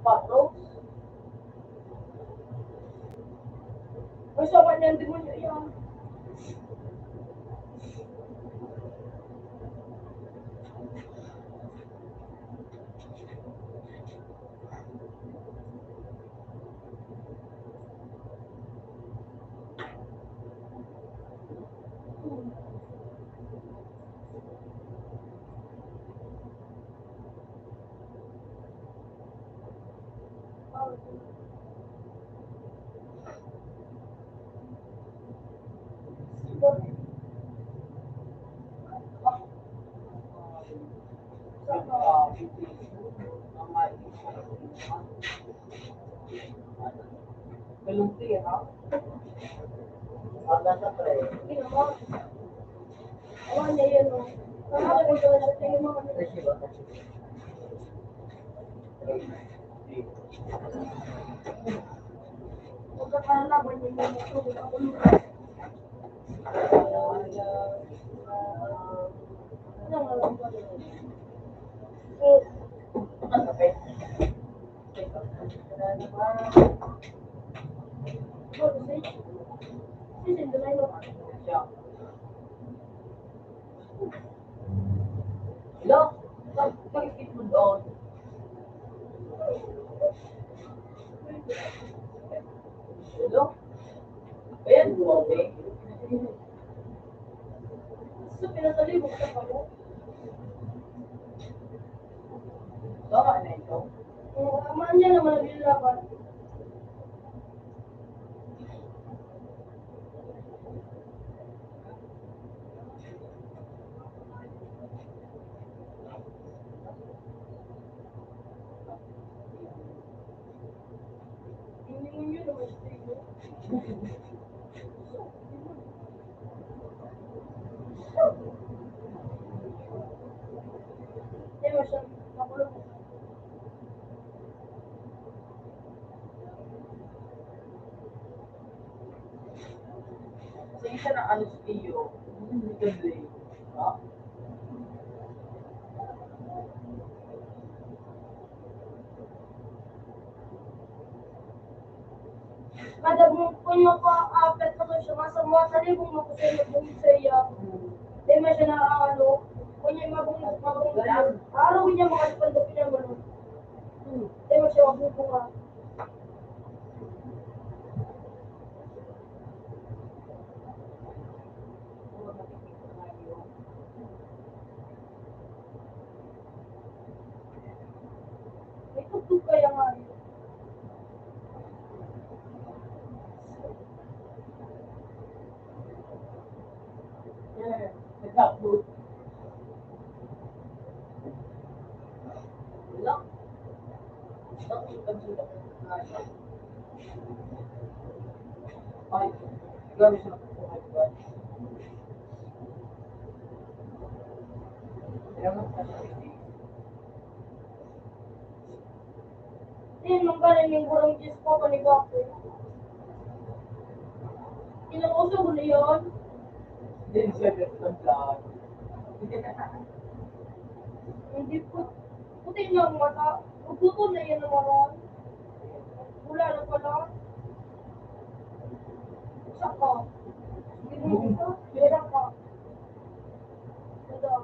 Patro? Ay, sama niya ang demonyo yan. Hello? Pag-, pag-, Hello? Ayan, buwan eh. So, pinatalibog ka pa mo? Tama na ito. Oo, ama niya naman ang nilaban. Sa isa na ano sa iyo, hindi ka blame, ha? Kada mo, kun makaapit na to siya, masa mga talibong makusay na bungit sa iya. Di man siya naaano, kun niya mabungit, mabungit. Araw niya makalipan na pinamalo. Di man siya mabubunga. May tugtog kaya nga yun. Nagkakbo. Wala. Ay, grabe siya. Di, nung galing yung burang Diyos ko, panigapo. Kinauso ko na yun. Hindi siya nagtanda. Hindi po. Puti na ang mata. Gugutom na yan naman. Wala na pala. Saka. Hindi mo ito. Pera ka. Wala.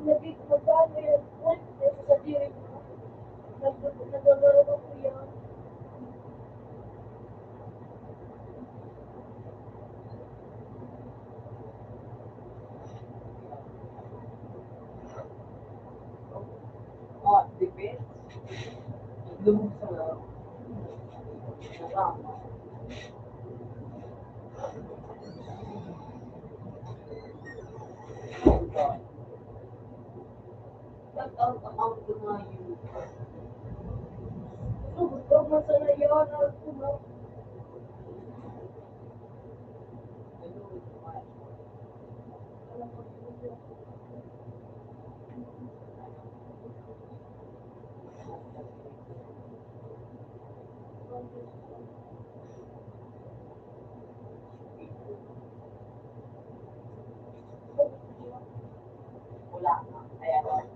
Nagkikita mo yan, uy, sa diri ko. Nag-, nagdadaro ko yan. Ah, depends. Lubog sa, sa tama. Nag-out-out ko na yun. Lubog man sa nayaran ko na. Wala. Ayan.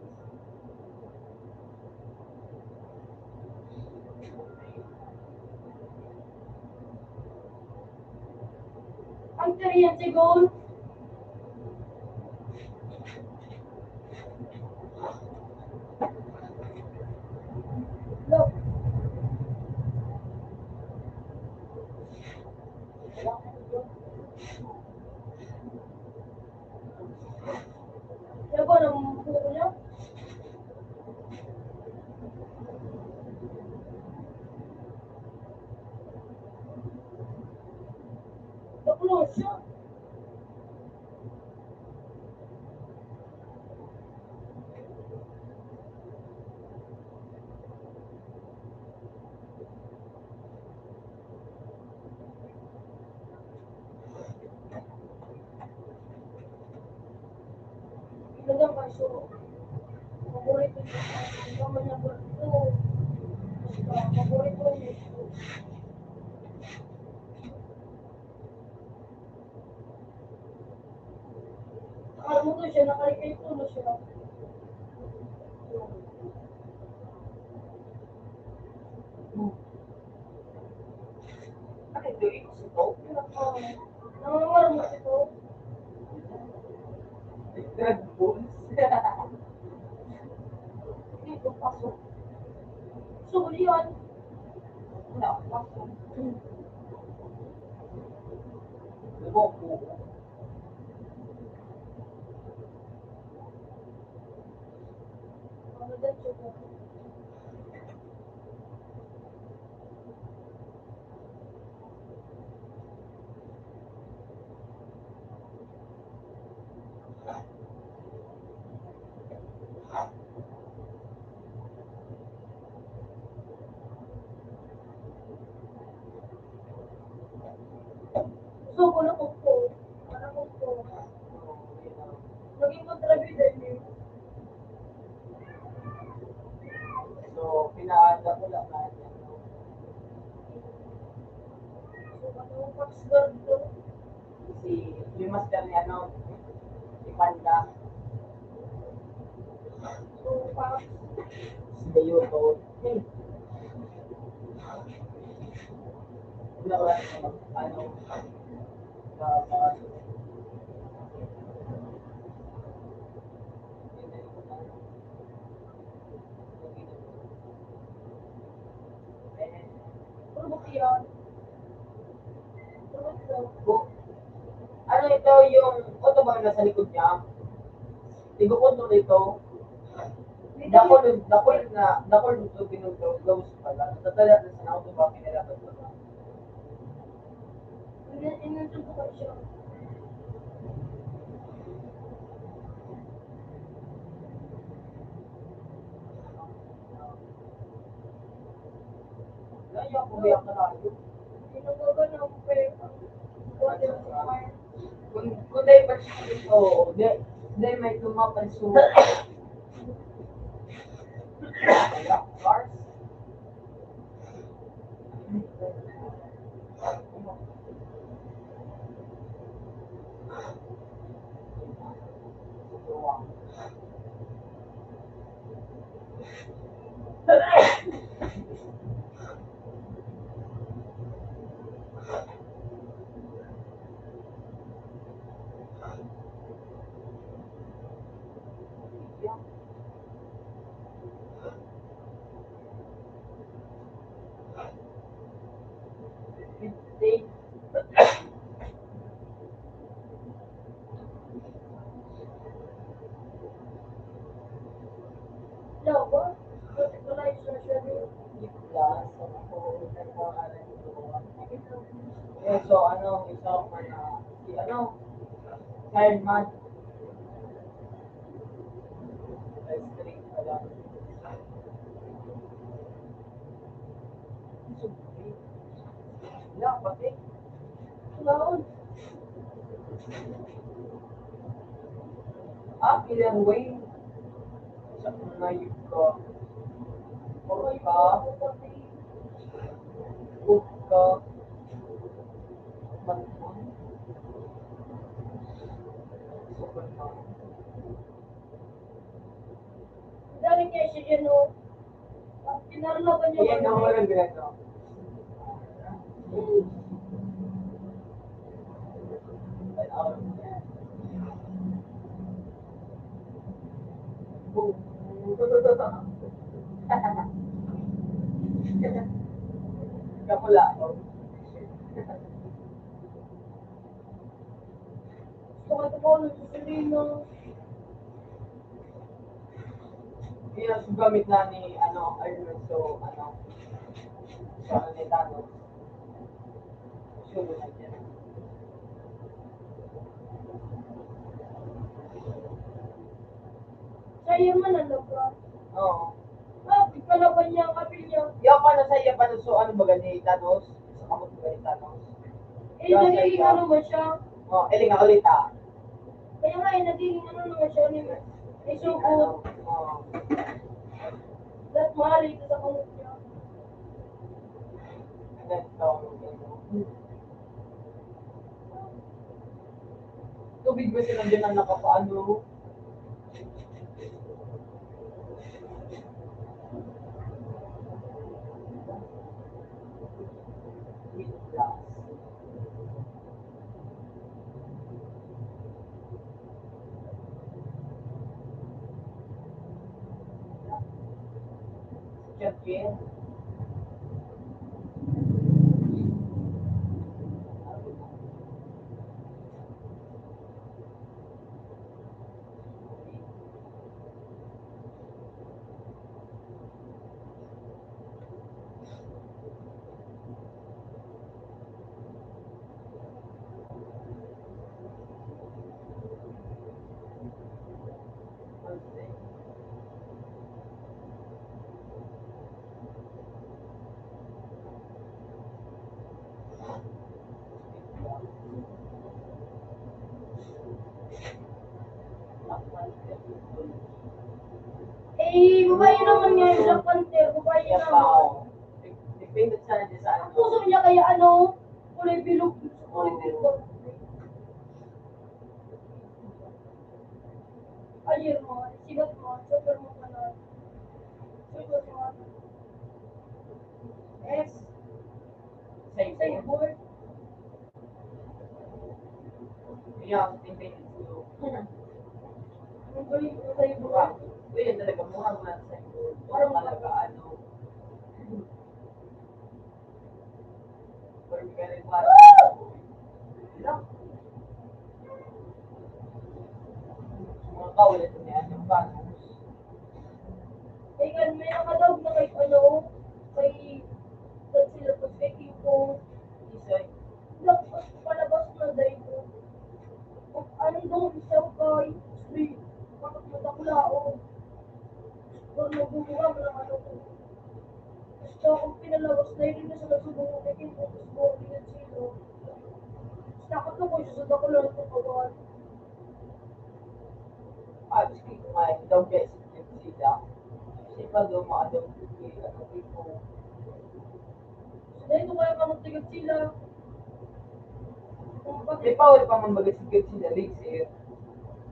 Ang kuryente, Gon. Look. Ano ba nang buko niya? Bakla siya. Talagang kaso, paborito niya. Ang naman niya, paborito. Paborito niya. Akala mo to siya, nakarikay ko na siya. Ano ito? Ito si Pope? Nangangarap mo si Pope? Red Bulls? Hindi ko pasok. Gusto ko yun. Wala akong pasok. Ano ba ang buko? Gusto ko na ko po. Para ko po. Naging kontrabida niyo. So, pinadako lang na yan, no? So, ano, Fox Guard to? Si, yung master ni ano, si Panda. So, Fox. Si Dayuto. Hmm. Wala, wala, ano, sa mga Ano ito, yung auto ba na sa likod niya? Ibukod mo nito. Dakul, dakul na, dakul nito pinagdaw sa pala. Nadala na sa auto ba, pinalaban ko na. Kaya ako may akalayo. Kung, kung dahil pa siya dito, di, di may tumapansin. Cars. So, ano, isa ko na, si ano, Kyle Mad. Wala, pati. Laon. Ah, Killer Wayne. Sa mga yuko. Okay pa. Ka. Dali niya siya yan, oh. Kinarnaban niya. Yan ang walang ginagawa. Kapula. Gusto ko ito po, nagsusulino. Yun ang gamit na ni, ano, Ernesto, ano, sa ano ni Thanos. Sure na yan. Sa'yo man, ano ba? Oo. Ah, pagkalaban niya ang kapil niya. Yaw pa na sa iya pa na so, ano ba gani, Thanos? Sa kamot ba gani, Thanos? Eh, Yaw sa nagiging iya. Ano ba siya? Oh, eling ako ulit, ah. Kaya nga, eh, nagiging ano naman siya, ni, ni Sugo. Ano? Oh. Lahat mahal ito sa kamot niya. Ang ganda, ang ganda. Tubig ba sila dyan ang nakapaano? Eh, babae naman nga yung Black Panther, babae naman. Depende sa, sa ano. Ang puso niya kaya ano, kulay bilog, kulay bilog. Ayun mo, sibat mo, super mo ka na. Super mo. Yes. Sa'yo, sa'yo, boy. Kaya, tingnan ko. Ang galing ko sa'yo, boy. Uy, yan talaga, mura mo lang sa'yo. Mura mo talaga, ano. Mura mo talaga, ano. Mga kawalan niya, ano, paano? Kaya may nakadaog na kay, ano, kay Godzilla, tapos kay King Kong. Isay. Tapos palabas na dahil ko. Ano daw, isa kay, uy, patak mo takulaon. Pero nagbubunga mo ng ano ko. Basta akong pinalabas na yun, sa nagsubong ko kay King Kong, tapos buwag ni Godzilla. Basta ako to, kung susunod ako lang itong kawan. Ah, gusto ko nga, daw guys, sila. Kasi pag umaadong, ano, ito. Dahil ko kaya kamagtigit sila. May power pa man baga si Godzilla, laser.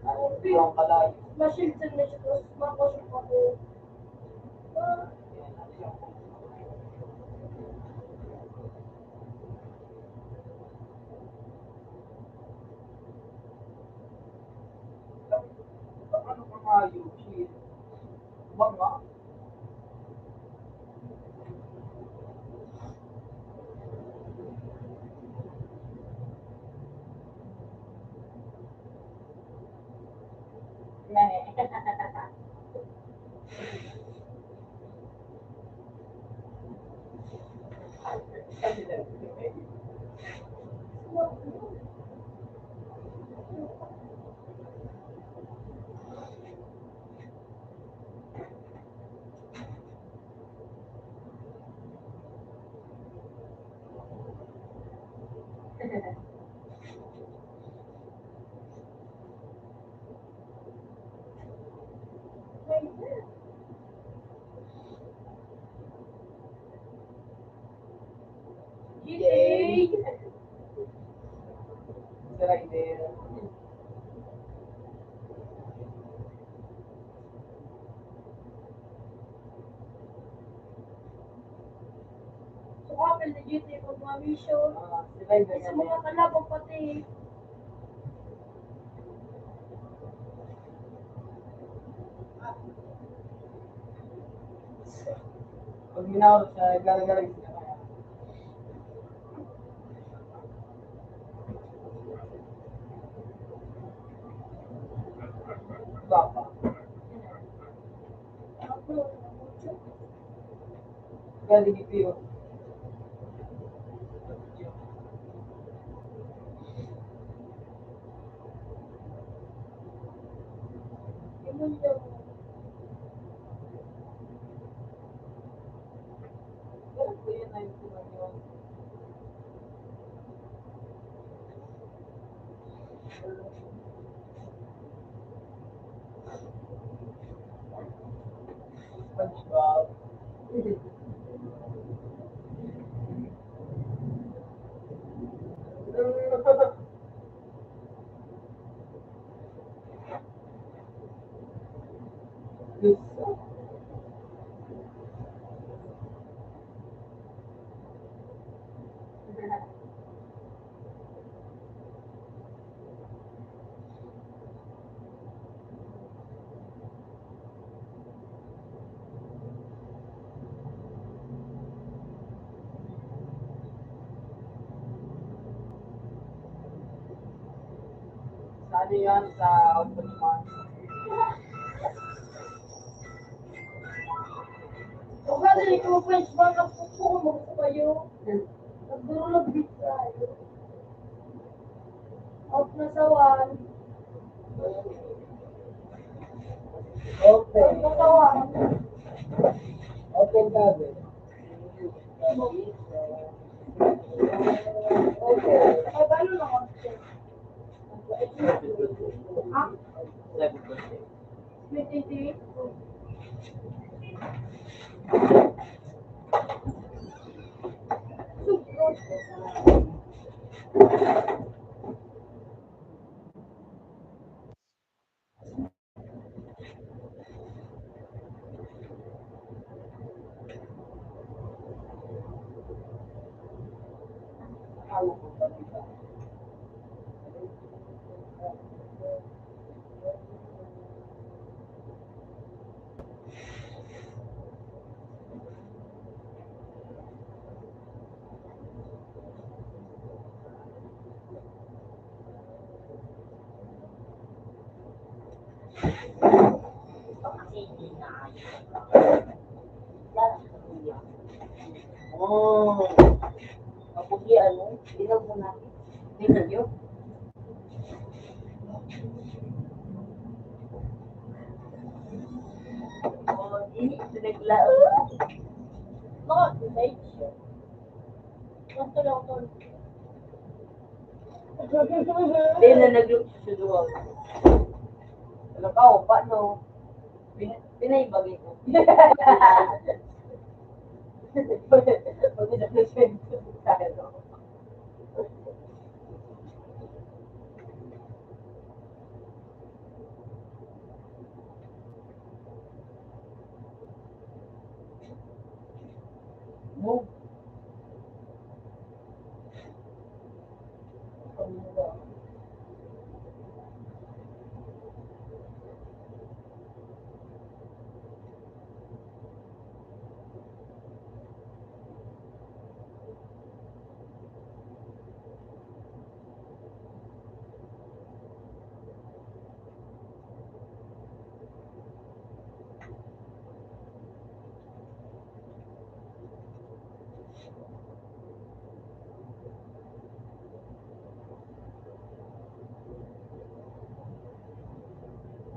Ano, ito yung kalayo. Ma-shield sa machine, tapos ma-cushion pa ko. Ano pa nga yung shield? Banga? Yay! So, apil na duty pag mga mission. Ah, sila yung Sa mga kalabang pati. Pag minahon siya, naglalagalag siya. Baba. Galing ito yun. Sa ano yan? Sa Ombudsman? Kung ano yung mga points ba, napupuko mo ko kayo. Nagdurulog din tayo. Out na sa one. Okay. Out na sa one. Okay, David. Okay. Ay, paano na? Ha? Oh. Tapos yung ano, ilog mo na. Video. Oh, di, pinaglaot. Mga sensation. Basta lang to. Di na nag-look sa duwa. Ano ka, o, paano? Pin-, pinaibagay ko. Pag nag-look sa duwa.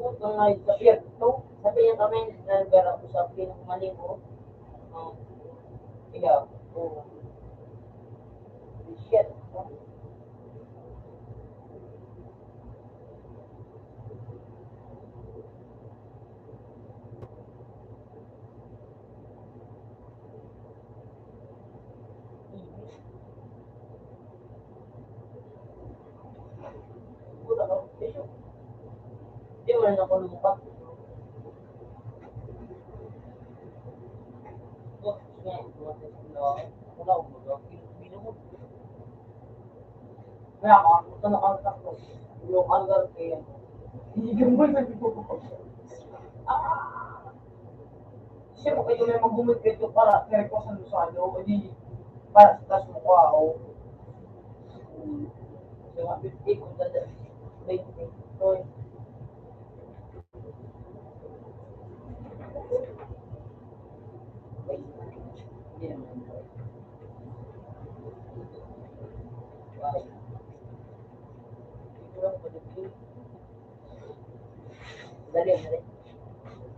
Kung nga sa Pierto, sabi niya kami, nagdara ko sa pinakamaling ko. Oh. Ikaw? Oo. Shit. Ako lumukat. Kaya ka, ito na ang sakto. Yung anger ko yan. Hindi yung mo sabi ko. Ah! Siya mo kayo may magbumit kayo para kaya ko sa lusado, o di para sa tas mo ko, o. So, fifty kung dada. Twenty. Dali, dali.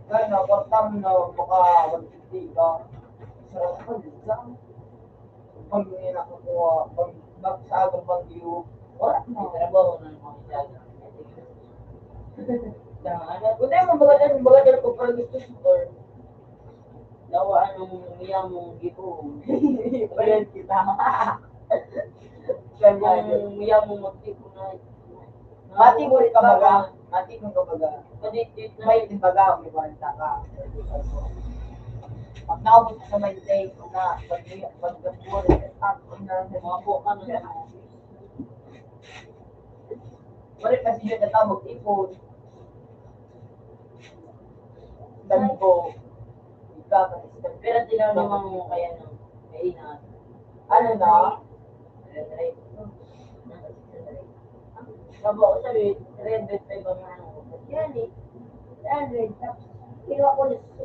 Kaya na, kwarta mo na baka one fifty ka. Sarap pa, di ba? Pag may nakakuha, pag, pag sa agang bagyo, wala na. Trabaho na yung mga isa. Tama, ano? Kung tayo, mabagal, mabagal ko para gusto sa store. Dawa, anong iya mong gipuon? Friend kita. Kanya, Ang iya mong magtipon na. Mati mo rin ka baga. Mati mo ka baga. Madikit na. May timbaga, may balita ka. Pag naubos ka sa may day, pag na, pag, pag, pag, pag, Mga po ka na lang. Wala kasi yun na tao mag-ipon. Sabi ko, ikaw, Pero tilaw naman mo kaya ng kaingat. Ano na? Red, red. Sabo ko sabi, red, red pa yung mga ano ko. Yan eh. Yan, red. Tapos, kinuha ko na sa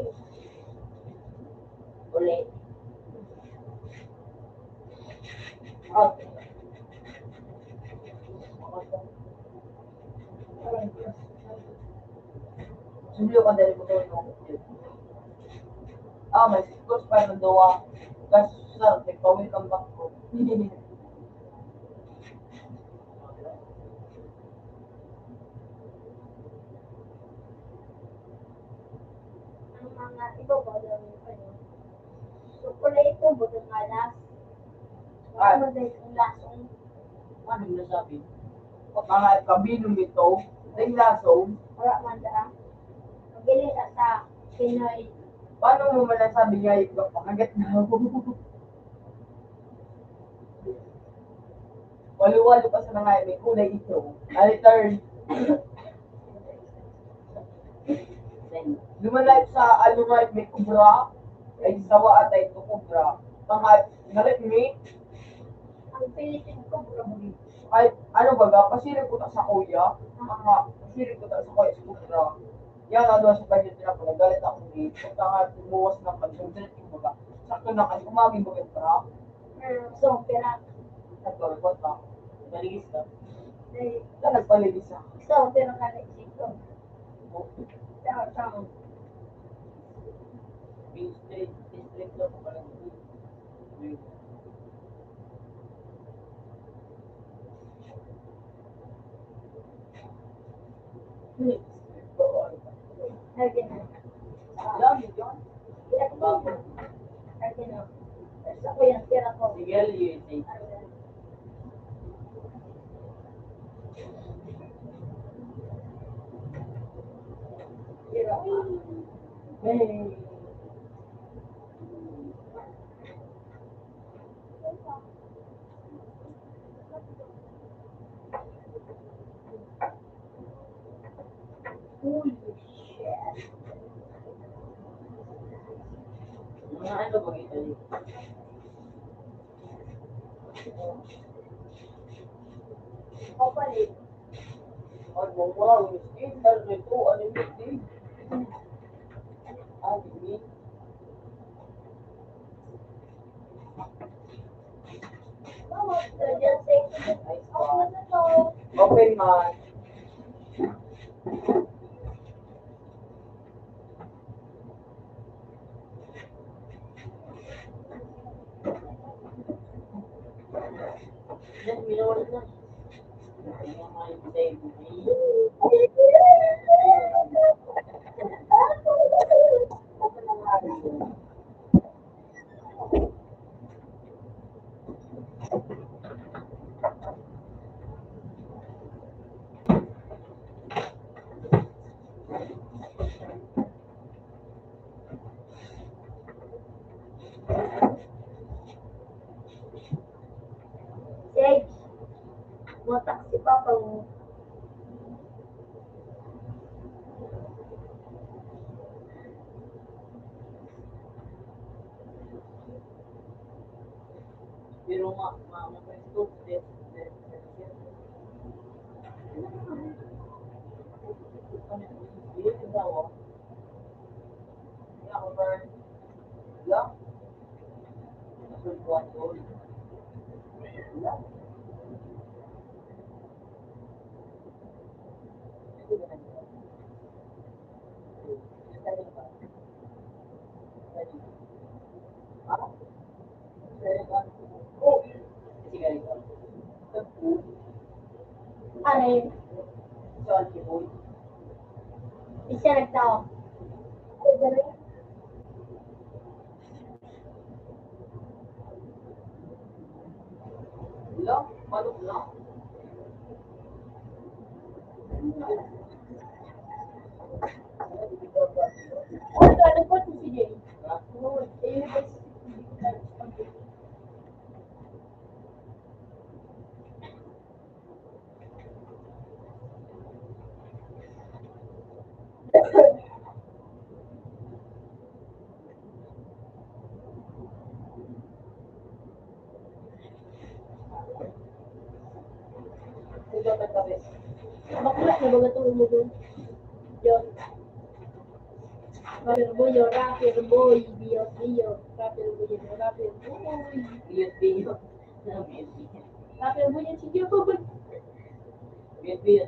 uli. Sumilo ka dali ko to, no? Ah, may sipos pa ng dawa. Gas, sir, nagpawil kang back ko. Ang mga iba ba lang yung ano? So, pala ito, butang alas. Ah. Ano ba yung lasong? Ano yung nasabi? Pagka kabinong ito, may lasong. Wala man daan. Pagili ka sa Pinoy. Paano mo man nasabi nga yung pakagat na ako? Walo-walo pa sa mga may kulay ito. Ay, turn. Lumalay sa alungay may kubra. Ay, sawa at ay kubra. Mga, nalit mi. Ang Philippine kubra mo dito. Ay, ano ba ga? Pasiring ko ta sa kuya. Mga, pasiring ko ta sa kuya sa kubra. Yan, ano, sa kanya tinapos. Nagalit ako dito. Sa nga, tumuwas ng pag-, sakto na kasi umagi mo yung truck. Hmm, so, pera. Nagpalibot ka. Paligis ka. Eh, na nagpaligis ka. So, pera ka na isip ko. Tama, tama. Yung street, street lang ko pala. Holy shit. Mga ano ba ito? Kapalit. Ay, mura, ang skin, pero may two, ano yun, eh? Ah, hindi. Open man. Pero ma, ma, ma, ma, Aray. Di siya nagtao. Lo, manok na. Ano, ano po si C J? Bakla na ba itong umugon? Yun. Rapper boy, yo, rapper boy, Dios mío. Rapper boy, yo, rapper boy. Dios mío. Rapper boy, yan si Dios. Dios mío.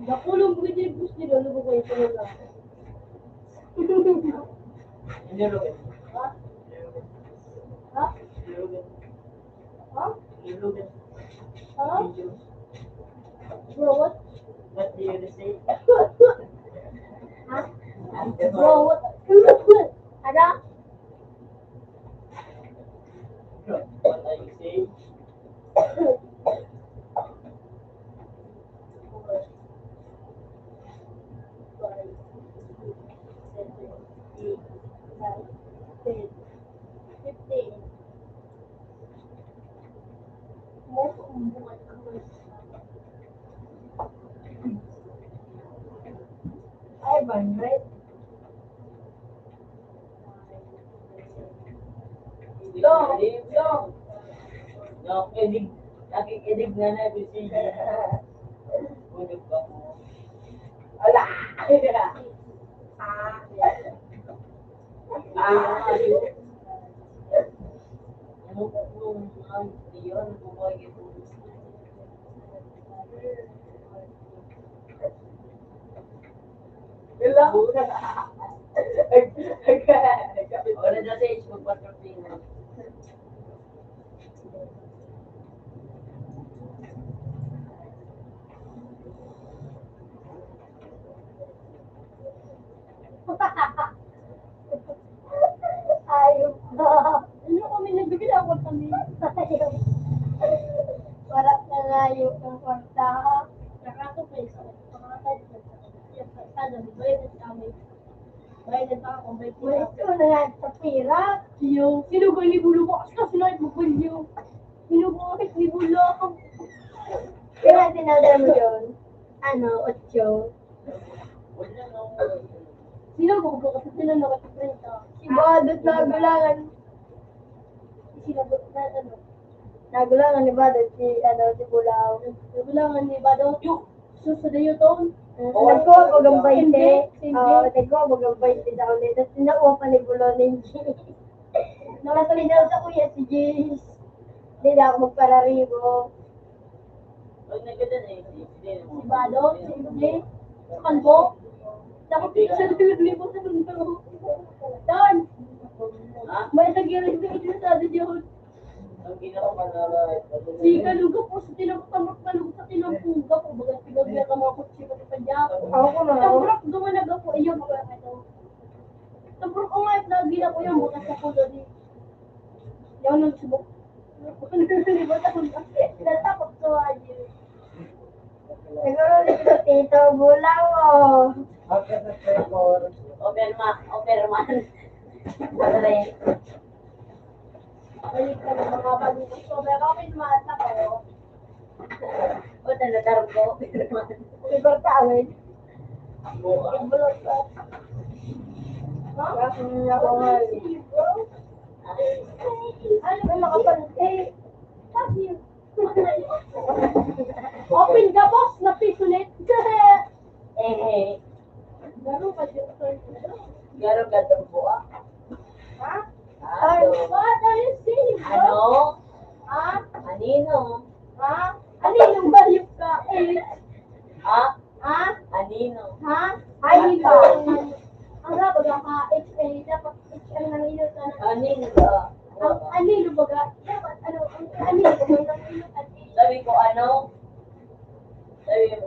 Nakulong ko dyan, gusto nila, ano ba kayo, ano na? Ha? Ha? Ha? Bro, what? What do you say? Ha? Bro, what? Ada? What are you saying? Ay, banray. Yo, yo. Yo, kilig. Lagi kilig na na, busy. Tulog pa po. Ala! Ah. Ah. Ano po po, um, yun, po po, yun. Hello? Wala na sa age, magpapapingan. Ayop ka. Ano kami nagbibigay ng kwarta niya? Wala na nga yung kwarta. Nakaso pa isa. Pangatay sa kwarta. Yung kwarta na bibigay na sa amin. Bayad na pa ako, may pira. Pwesto na yan sa pira. Yung sinugo ni Bulo ko. Kasi na yung Bulo. Sinugo ni Bulo. Kaya din Ano mo yun? Ano, otso? Sino mo ko kasi sino na treinta? Si Badot na gulangan. Sino ba na ano? Nagulangan ni Badot si, ano, si Bulaw. Nagulangan ni Badot. Yung susunod yung taon. Mm, Oo. Nagkuha ko ng baynte. Hindi, hindi. Oo, nagkuha ko ng baynte sa ulit. Tapos nakuha pa ni Bulaw ni G. Nakasalita sa kuya si James. Hindi na ako magpararibo. Pag nagkita na yung si Bado, si Hindi, sa Kalbo. Tapos ito sa Libo sa Mundo. Doon. Ha? May nag-iirita ito sa Radyo. Ang ginawa ko na Si Kaluga po, sa tinampuga po, baga pinagbiya ka mga kutsi pati pa dyan. Ako na. Ang brak, dumanag ako, iyo, mga ito. Ang brak, oh, nga, lagi na ko yung bukas sa kulo di. Yan ang subok. Natakot ko, ayo. Siguro dito, Tito Bulaw, oh. Overman, overman. Pare. Balik ka na, mga balik. So, pero kami, tumaas ako. O, talaga ko, overman. Overman. Bulot ka. Ha? Bakit niya ako nga, eh? Ano ba, nakapanti? Bakit? Open ka, boss, na pistolet. Eh, eh. Garo ka, Jefferson. Garo ka, Damboa. Ha? Ano? What are you saying, bro? Ano? Ha? Anino? Ha? Anino, bayot ka? Eh. Ha? Ha? Anino? Ha? Ay, di ba? Ang nga, baga ka, H A, dapat H A nang inot ka na. Anino ba? Ang anino, baga, dapat, ano, ang anino, baga, nang inot, at Sabi ko, ano? Sabi ko,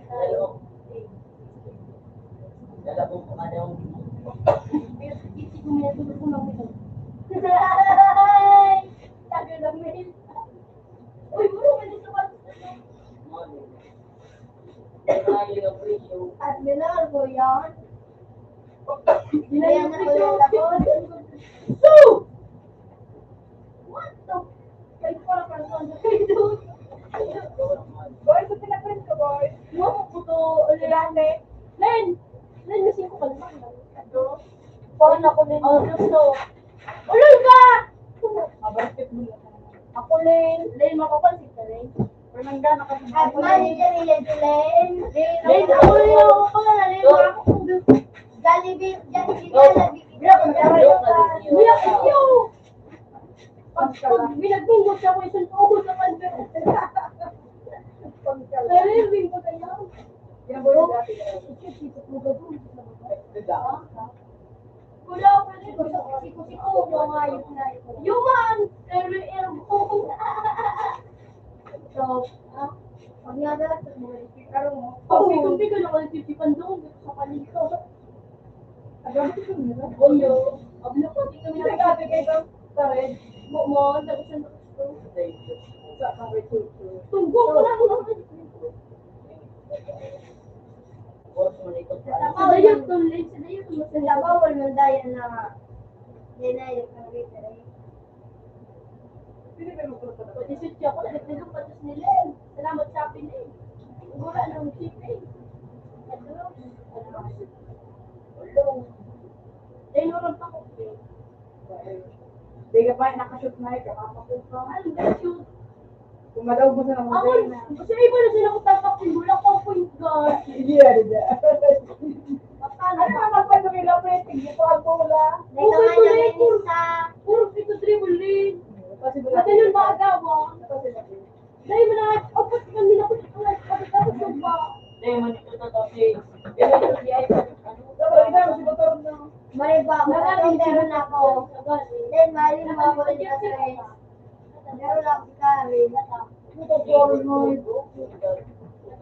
ano? Lalabog ko, ano? Pero, hindi ko may tulog ko lang ito. Ay! Sabi lang, may Uy, bro, may gusto ka. Admiral ko yan. Binayan ko yung tapos. So! What the? Kaya para para sa ano kayo doon? Boy, sa pinaprint ko, boy. Mo ko po to, ulit. Dati. Len! Len, kasi ko kalma. Ano? Paano ako, Len? Oh, gusto. Ulol ka! Mabasketball ako. Ako, Len. Len, mapapansin ka, Len. Fernanda, nakasama At ko, mali Len. Ka nila, Len. Len, Len, ako, Len, ako pala, Len. Ako, Jollibee, Jollibee, Jollibee. Jollibee. Kuya, iyo. Pag, pag binagminggot siya, may sunod sa kanto. Pero yung binggo na yan. Yan, boy, dati na yan. Wala pa rin. Siko-siko, mga hayop na ito. Human! Pero yung ergo. So, ah, pag nga na, sa mga ipikaro mo. Pag may kumpi ka na, walang titipan doon, dito sa paligid. Oyo, ablo ko, di kami Hindi, nakakita. Gabi, kayo ba? Pare. Mo, mo, ang dami siyang gusto. Sa pare, tutu. Tunggo ko lang, no? Sa dayot, tong late, sa dayot, tong Sa bawal man dahil na, yan na yung pang-rate, eh. Pwede siya ako, nagtulog pa tos ni Len. Salamat sa akin, eh. Mura ng shipping. Ano? Ano? Ulong. Dahil walang pakok, eh. Di ka pa, nakashoot na, eh, kapapakok ka. Ano ba shoot? Kung madaw mo sa Ako, mga na. Sa iba na sila ko tatak yung bola ko, point guard. Hindi, hindi, hindi. Ano nga, magpatuloy lang, pre? Tigil ko ang bola. Dito Okay, nga tuloy, yung puro, isa. Puro pito dribble, eh. Kasi wala. Pati yung baga mo. Kasi wala. Dahil mo na, oh, pati kami na, pati kami na, pati kami na, pati kami na. Dahil mo nito, totoo, eh. Dahil mo nito, di ay, ano? Dapat ikaw, si motor na. Mali ba? Marami Meron sila ako. Then, mali mo ako rin sa stress. Meron lang si Karen. Puto, sorry, no.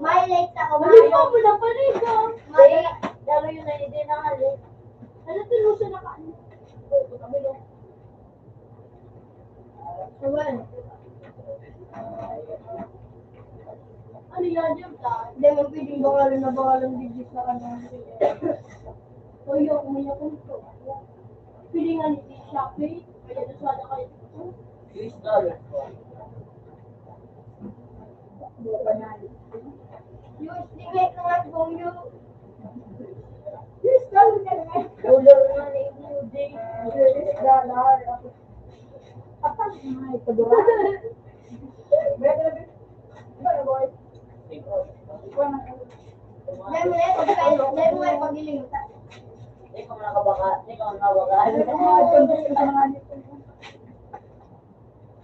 May late ako, Ano Mayo. Ba mo na pala ikaw? May Lalo yun na hindi na nga, eh. Ano, tinusa na ka? Kami, no? Ewan. Ano yan, yun, ta? Hindi mo pwedeng bangalan na bangalan digit na ano. O, yun, kung may napunto. Pwede nga ni Shopee, kaya doon sa kayo. Please, dollar. Buka na.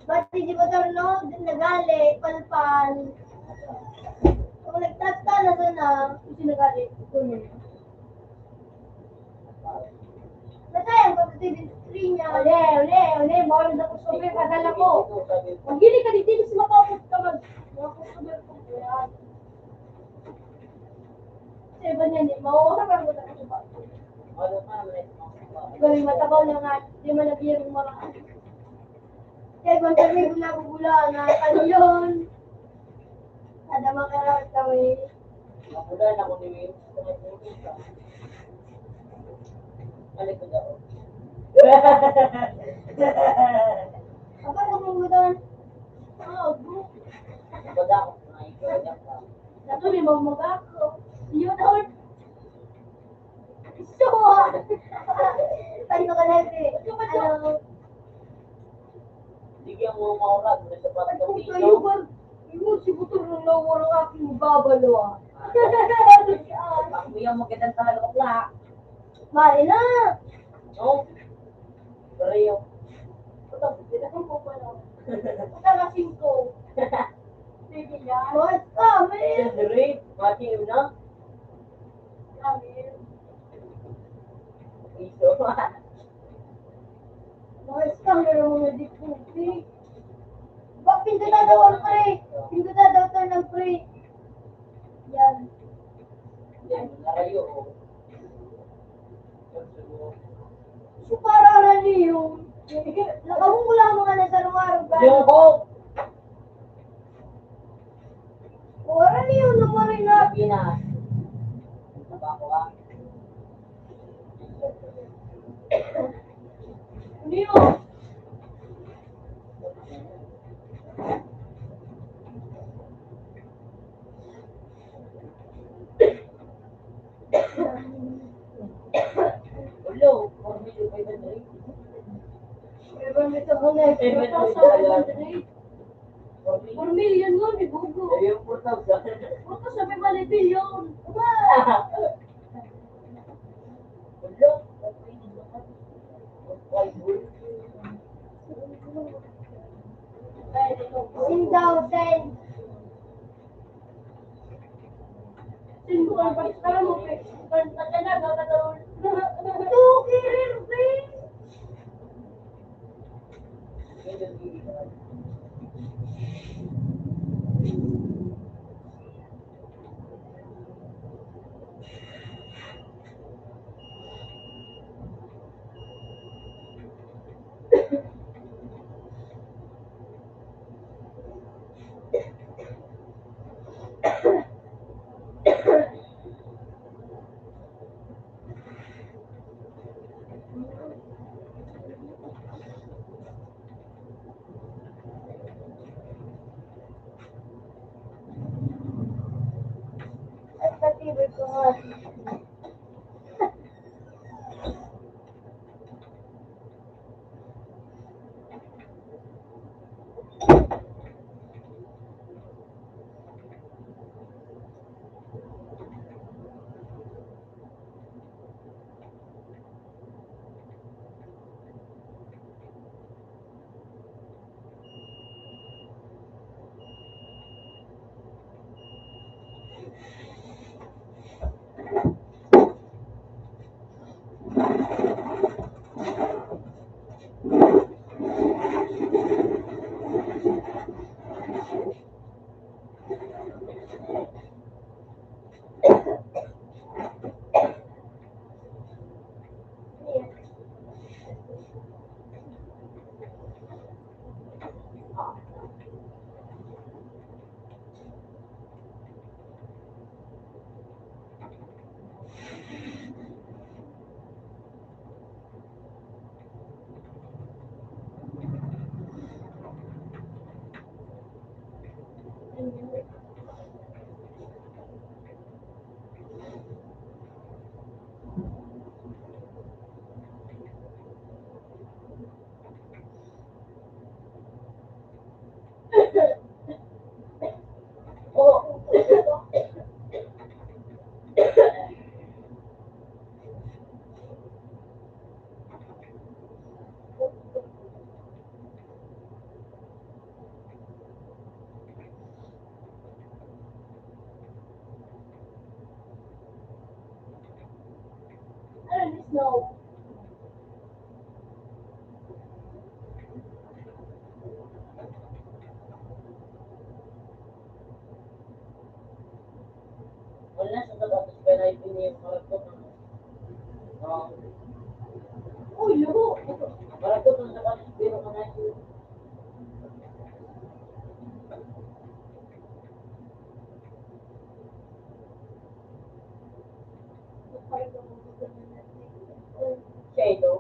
Pati si Batarnog, nagali, palpal. Kung nagtagta na doon na, kasi nagali, ito na yun. Natayang ko sa T V screen niya. Uli, uli, uli, mawala na ko sa padala ko. Maghiling ka dito, mas makaupos ka mag-, mga customer ko. Yan. Sa iba niya, ni, mawawala ka na sa. Gawin matabaw na nga, di man nabiyang mga. Kaya kung sabi ko nabubulaan na, ano yun? Kada makarawat kami. Mabulaan ako ni Will. Balik ko daw. Apa ko mong gudan? Ah, bro. Wala ako. Ay, wala ka. Nato ni Mama Gako. Yun, Lord. So, paano ka na, eh? Ano? Bigyan mo maurag na sa pagkakas, no? Pagkakas, yung si Butor nung nawala ang aking babalo, ah. Baka mo yung magandang talaga, bakla. Mali na. No? Pareho. Ito, ito po pala. Ito na singko. Sige yan. Boss, kami. Siyempre, mati yun na. Kami. Iso. Mga scammer ang mga diputi. Ba, pinduta daw ang pre. Pinduta daw turn ang pre. Yan. Yan, narayo, oh. So, para na niyo. Nakahula ang mga nasa lumarog, ba? Yung hope. Ora niyo na pa rin na. Pilipinas. Ito ba ako, ah? Niyo. Ulo, four million five hundred. Five hundred. Five hundred. Four million nga, may bugo. Ayun, four thousand. Four thousand, may mali, bilyon. Aba! Sin daw, sin. Sin ko, ang pagkakaroon mo, pe. Pagkakana, gagawin. Tuki rin, pe. At pati ko nga. No. Wala sa sapatos ka na ipinili sa harap ko. Ah. Uy, laro! Harap ko sa sapatos, pero ka na ito. Siya ito.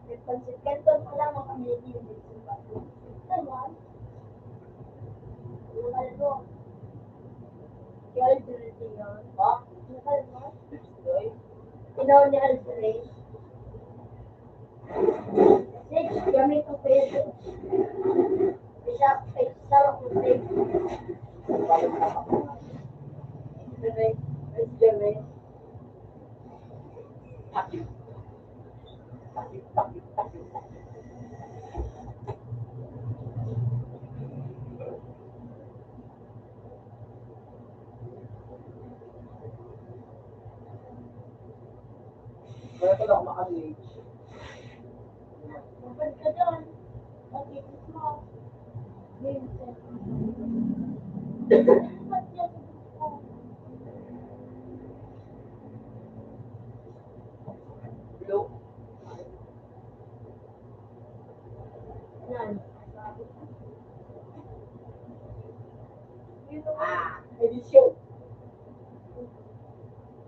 Nagpansit ka, ito pala, mga pamilya, naman. Ano ba ito? Si Aldrin yun. Ha? Ano ba ito? Tinaw ni Aldrin. Six, gamit ko pa yun. Isa, isa, isa, isa. Aldrin, Aldrin. Kaya pala ako maka-late. Mabad ka dyan. Pag-ibig mo. Minsan. Hello? Yan. Ah, edisyon.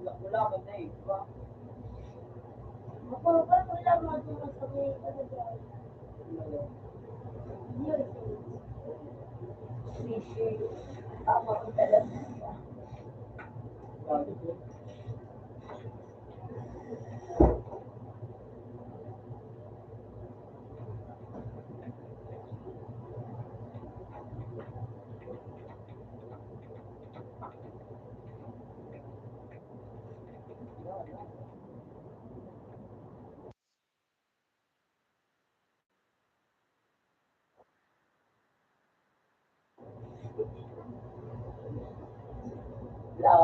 Wala, wala ka na eh, di ba? Ako, ako lang mga tumatawag sa mga ano dyan. Yun. Tama ko talaga. Ha?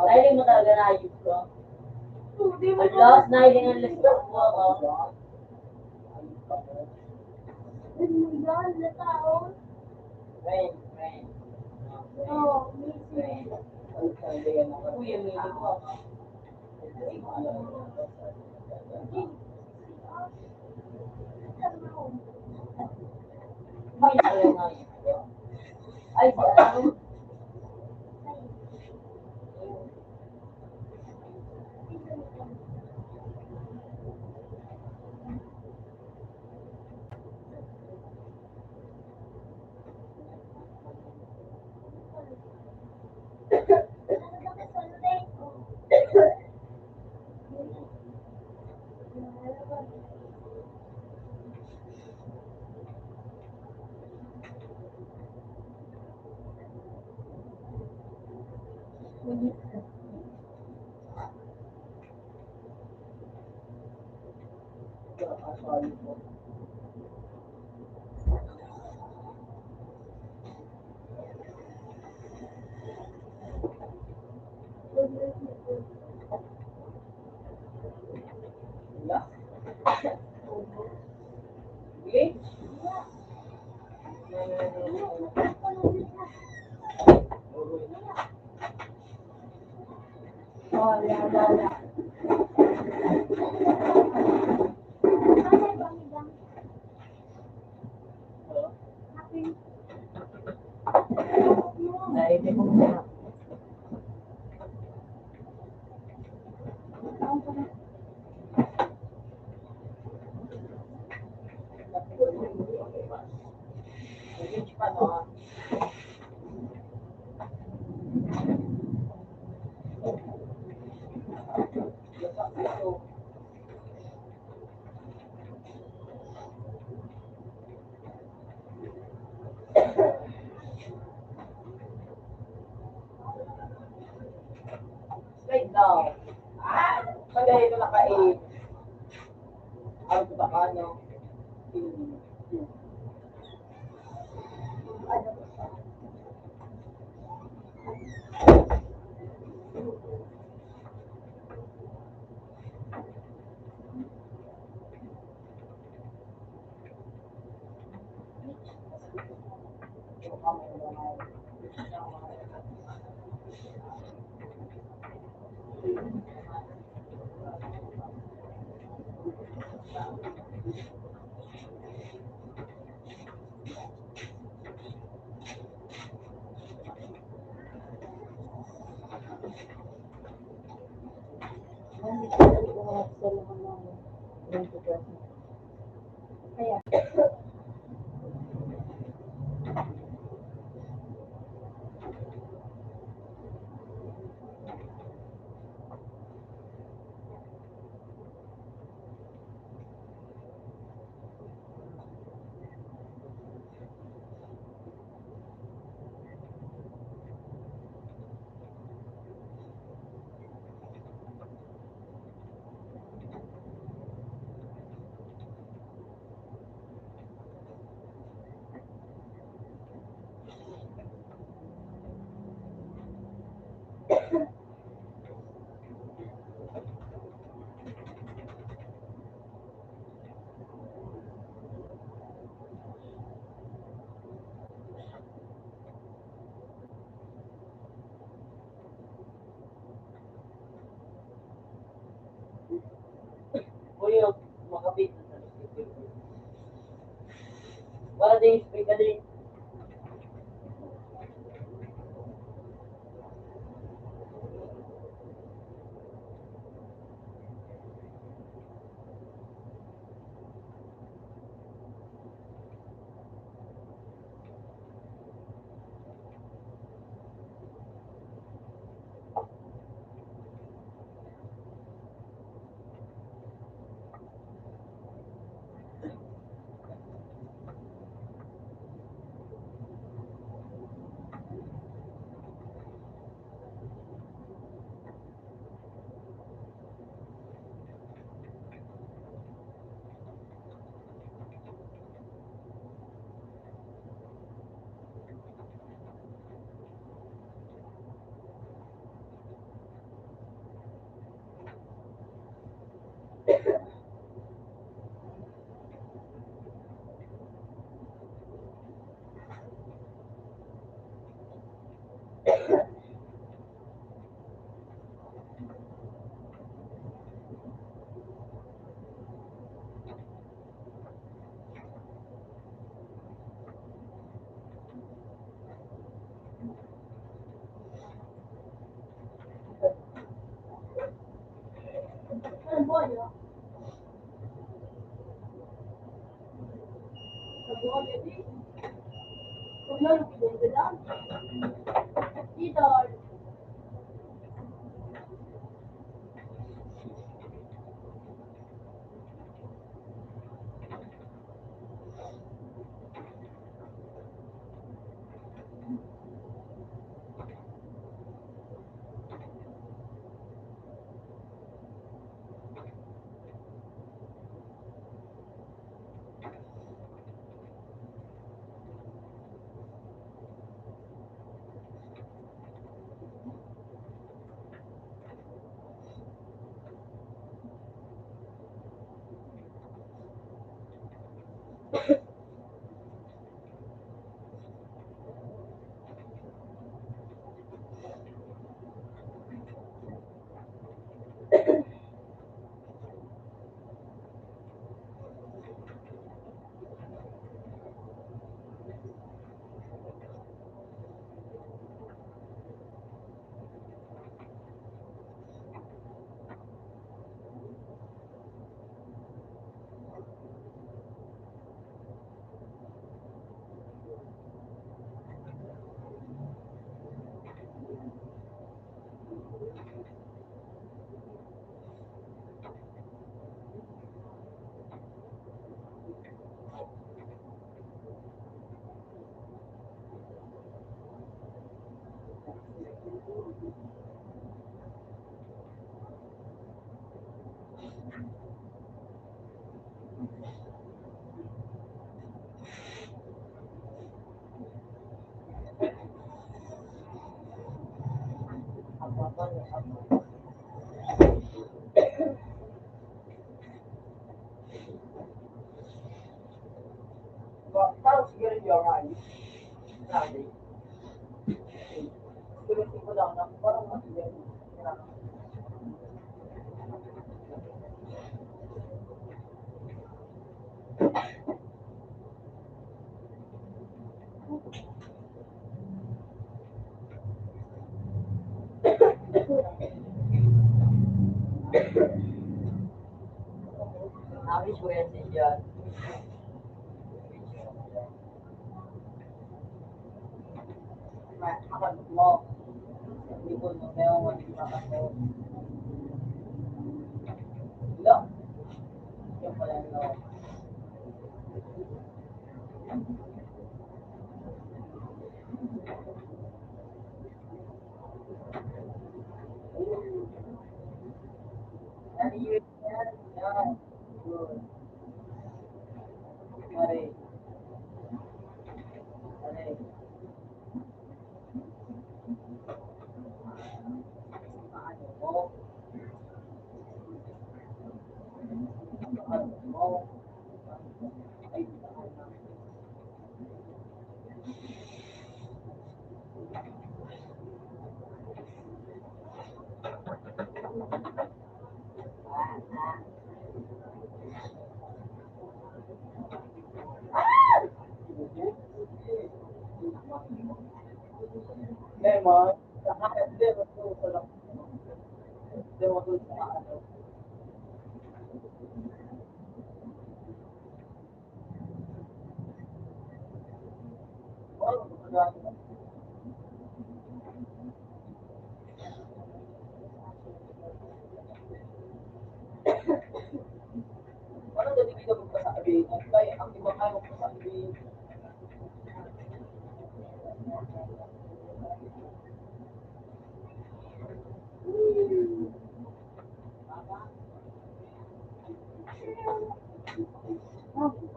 Dahil mo talaga naayos ko. Ang lost na hiling ang list ko. Rain, rain. Kuya, may nagawa ka. Ay, Slide down. Ah, pagay ito naka-eight. Ang baka, no? Kuya, makapit na sa Para din, may galing.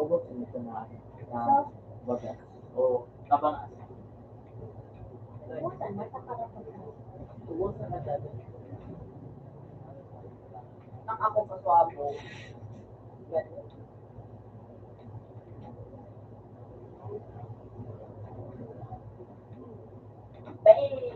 Ubos na ito na, na bagas o kabangas. Ubos na dati. Nang ako sa swabo, ganyan. Dahil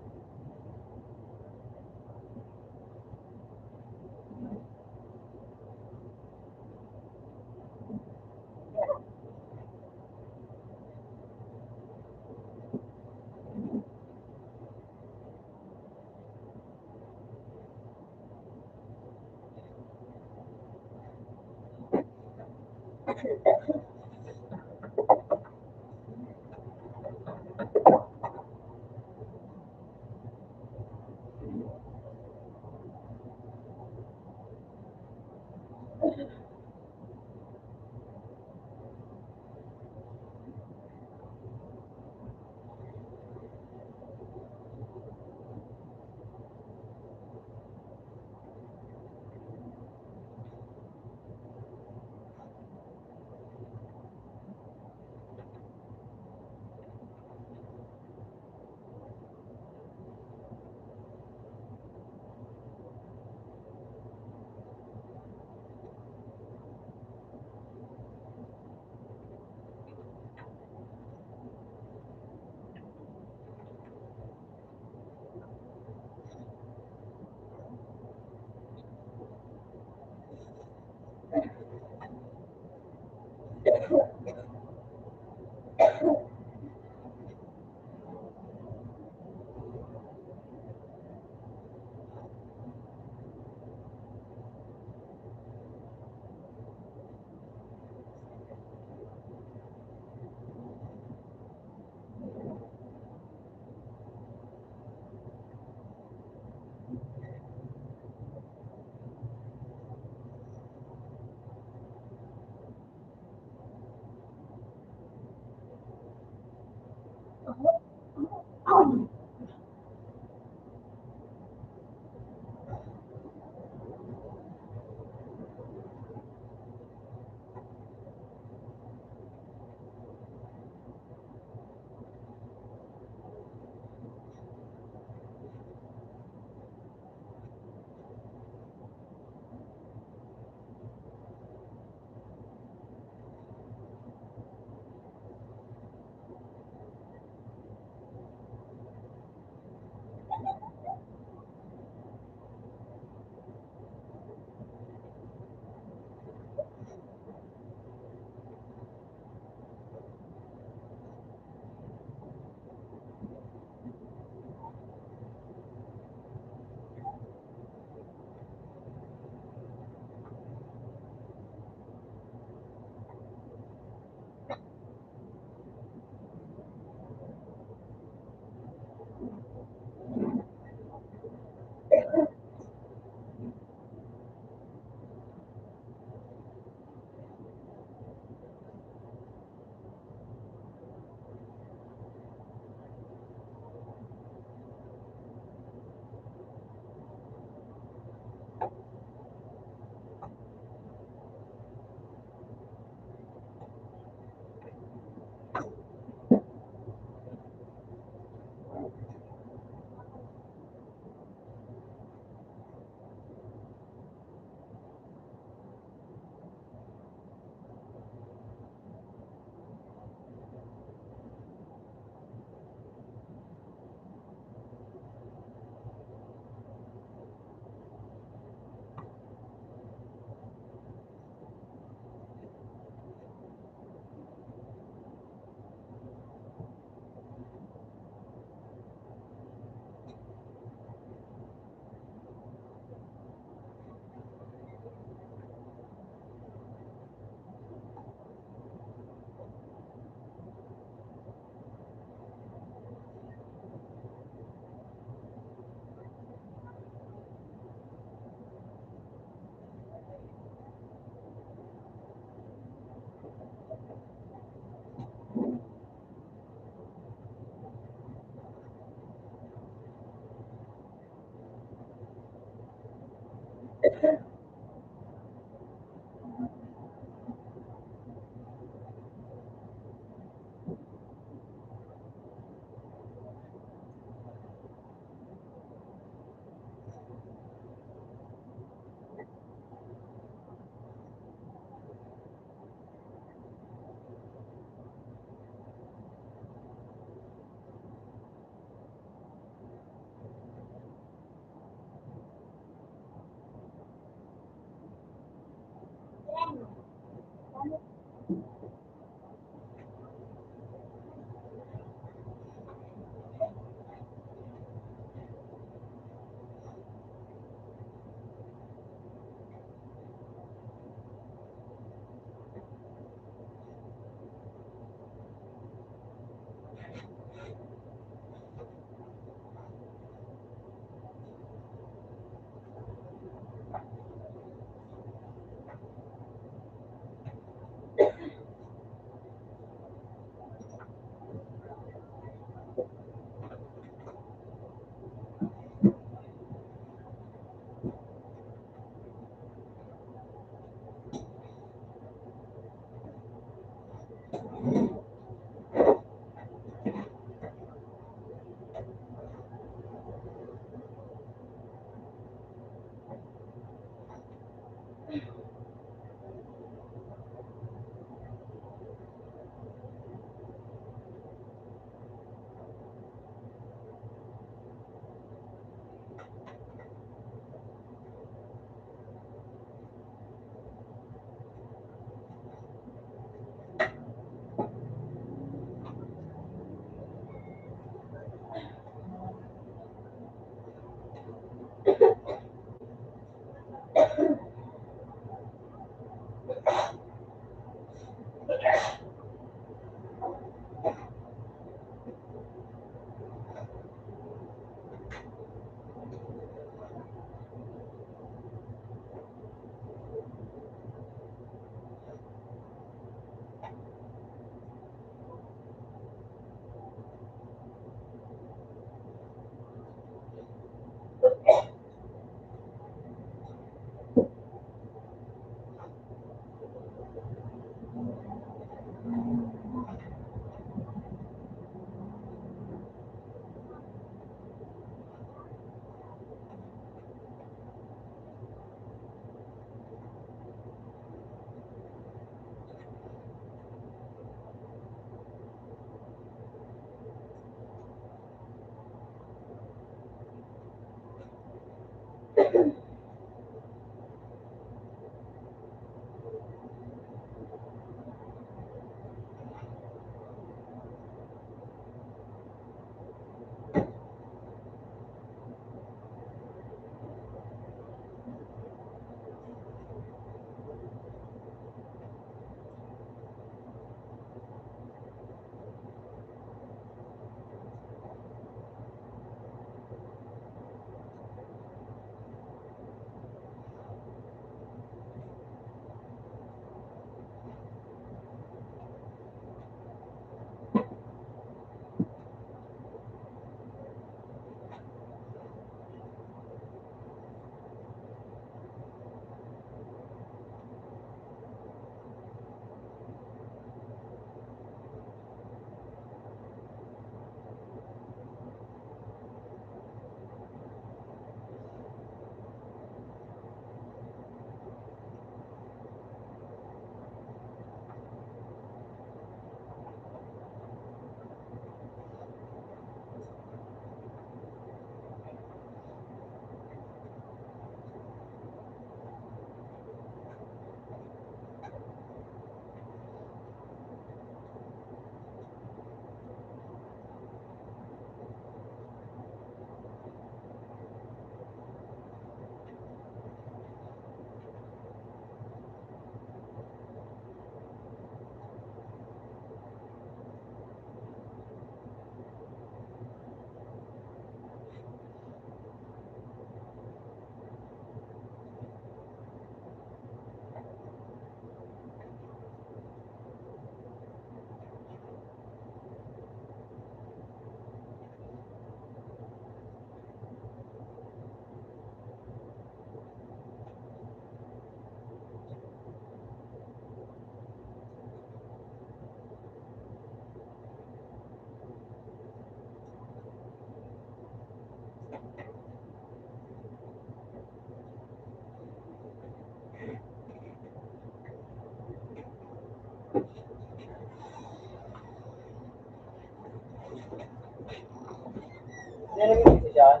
Yan ang isa dyan.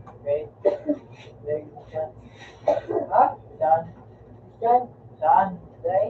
Okay? Yan ang isa dyan. Ha? Dyan. Dyan. Dyan. Okay?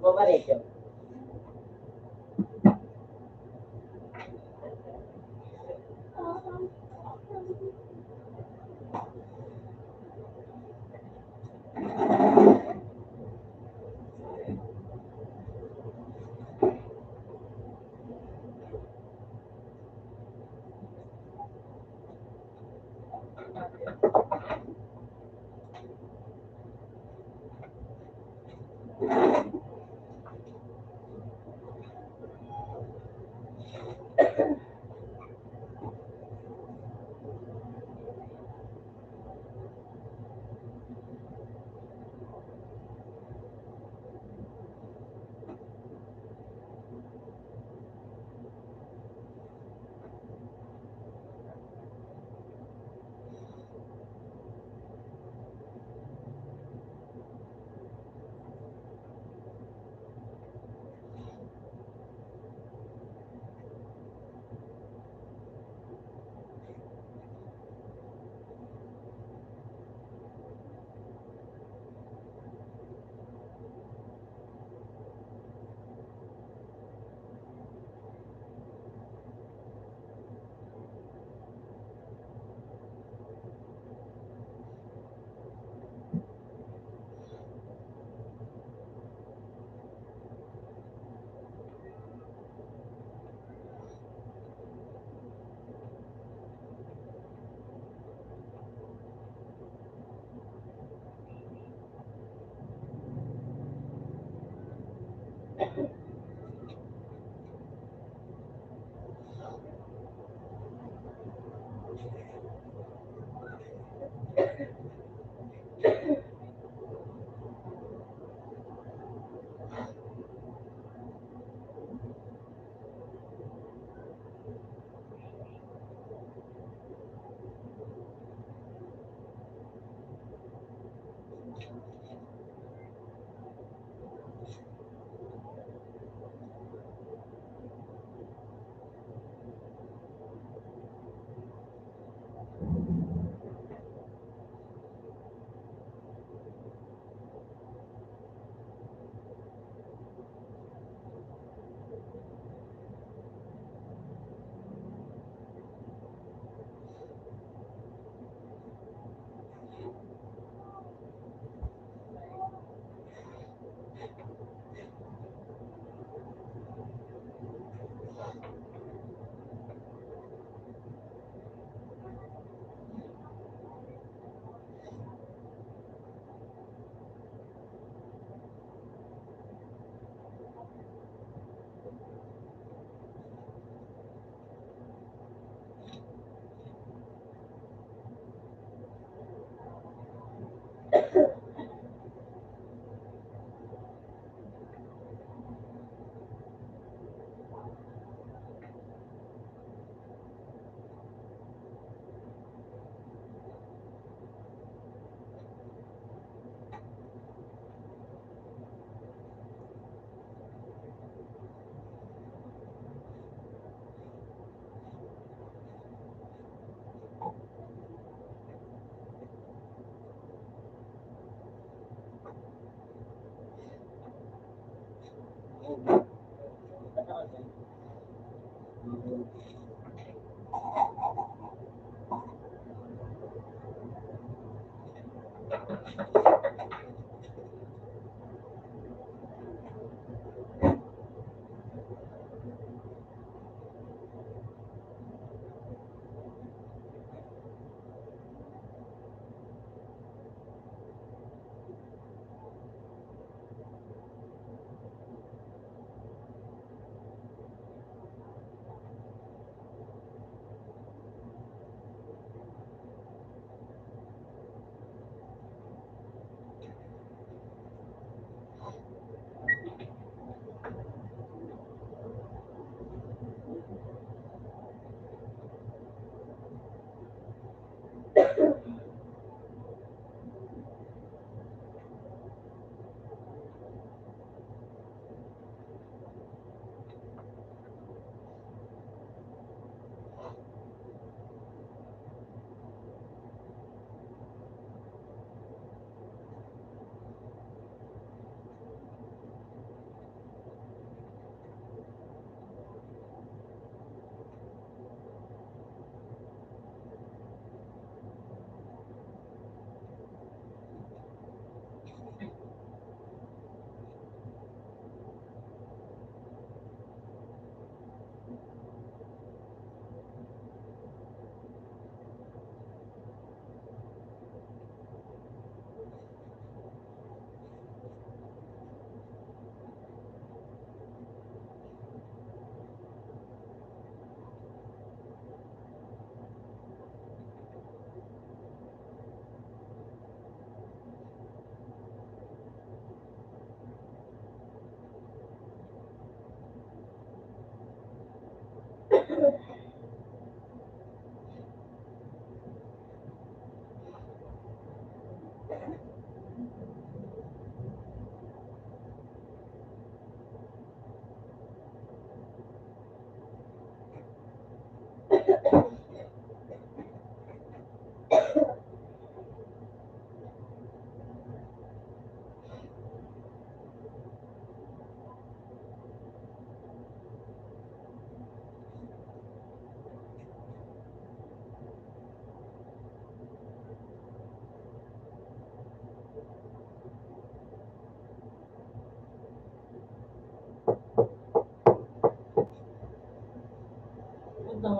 Bumalik yun.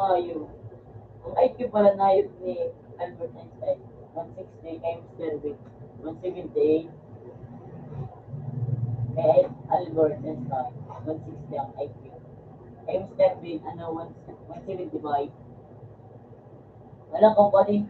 Tayo. Ang I Q pala na yun ni Albert Einstein, one sixty, kay Mister Bean, one seventy-eight. Kay Albert Einstein, one sixty ang I Q. Kay Mister Bean, ano, one, one seventy-five. Wala kang pwede.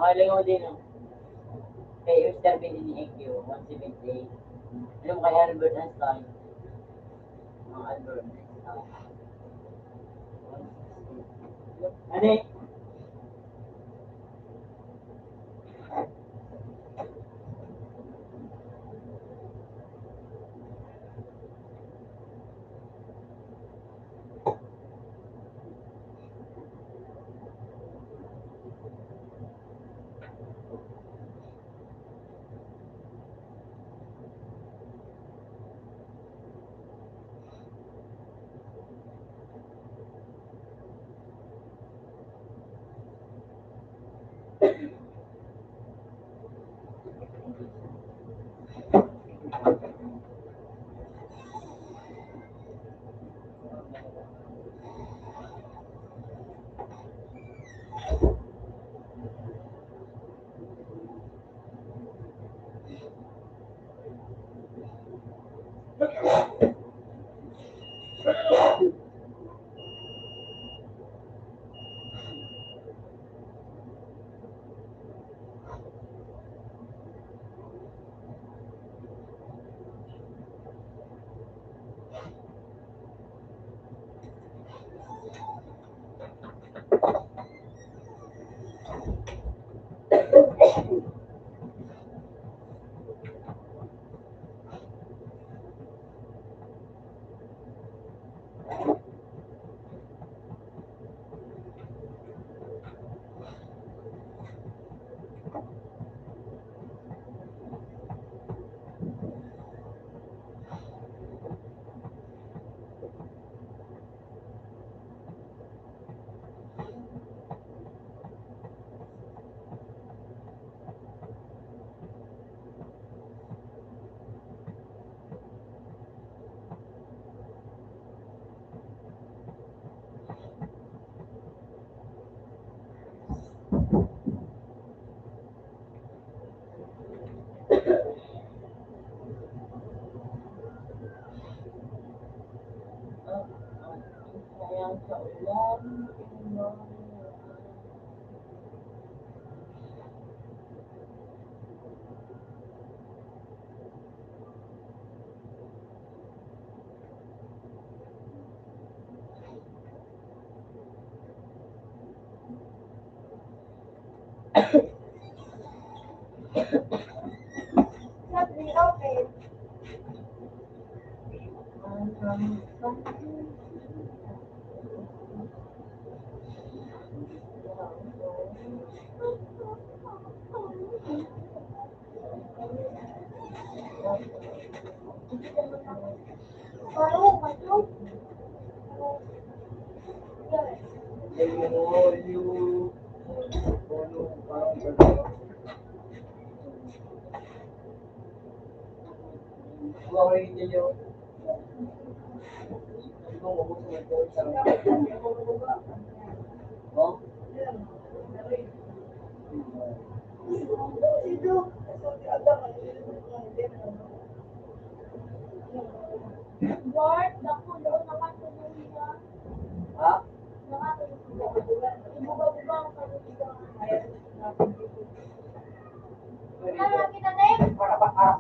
Okay lang mo din, no? Kay Mister Bean ni I Q, one seventy-eight. Alam mo, kay Albert Einstein, mga Albert Einstein. Ano eh? Oh? Ha? Para ba, ah,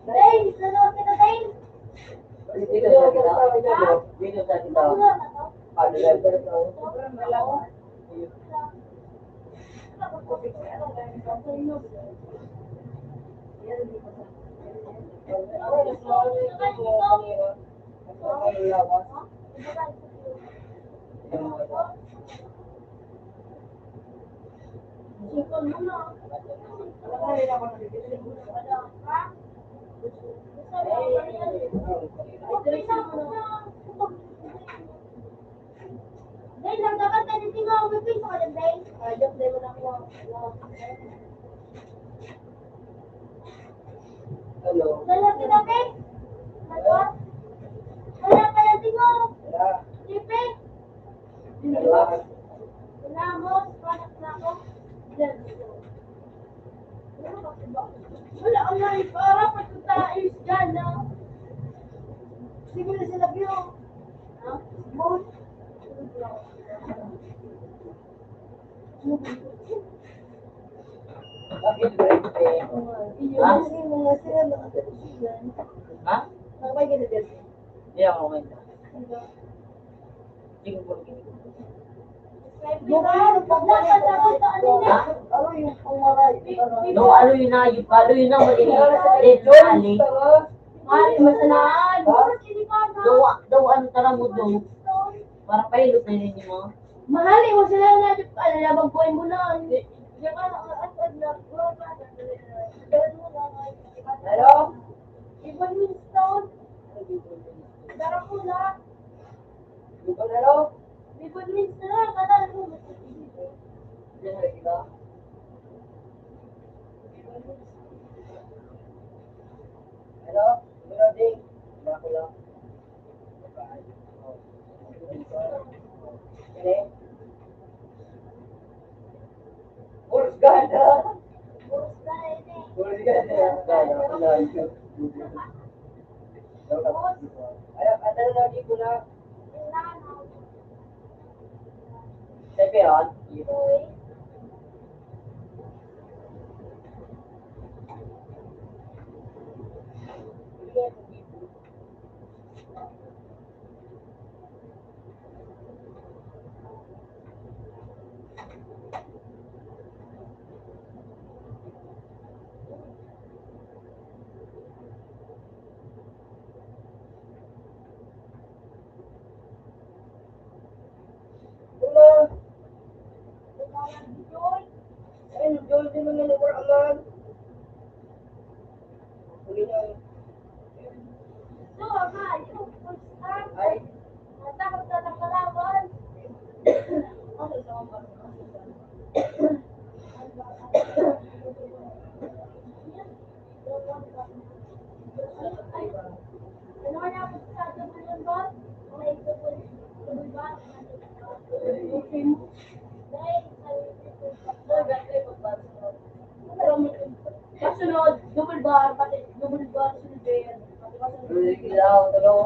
Ding, sunod kita, Ding. Dito sa kita. Dito sa kita. Ano lang? Dahil nagdapat ka din tingaw, may piso ka din, Dahil. Ayos, Dahil, wala ko. Hello. Dala kita, Dahil. Ano? Wala pa yung tingaw. Wala. Lipe. Wala. Wala mo, panak na ako. Wala, wala, para pagkakais dyan, no? Sige na sila, Biyo. Ha? Boss. Bakit, eh? Ha? Kasi mga sila, mga kaibigan. Ha? Mga kaibigan. Hindi ako kumenta. Sige po. Bukan, pag nasa dapat sa ano na. Ano yung pangaray? No, ano yun na, yung palo yun na, mali. Ito, mali. Mali, masalaan. Dawa, dawa, ano, tara mo doon. Para pahilot na yun yung mga. Mahali mo sila na, ano, labag buhay mo na. Diyan ka na, at, at, na, Hello? Ibon Winston. Darapula. Ibon ano? Ibon Winston. Kata mo. Diyan na kita. Hello? Hello, Ding. Darapula. Puros gana. Puros gana. Gana, gana. Ay, ang tanan lagi ko na. Sa peon? Wala. Ay, Joy, di mo na lugar aman. Huli na. Ay. Kasunod, double bar, pati double bar, sunod din. Pati kasunod. Uy, kailangan ko, no?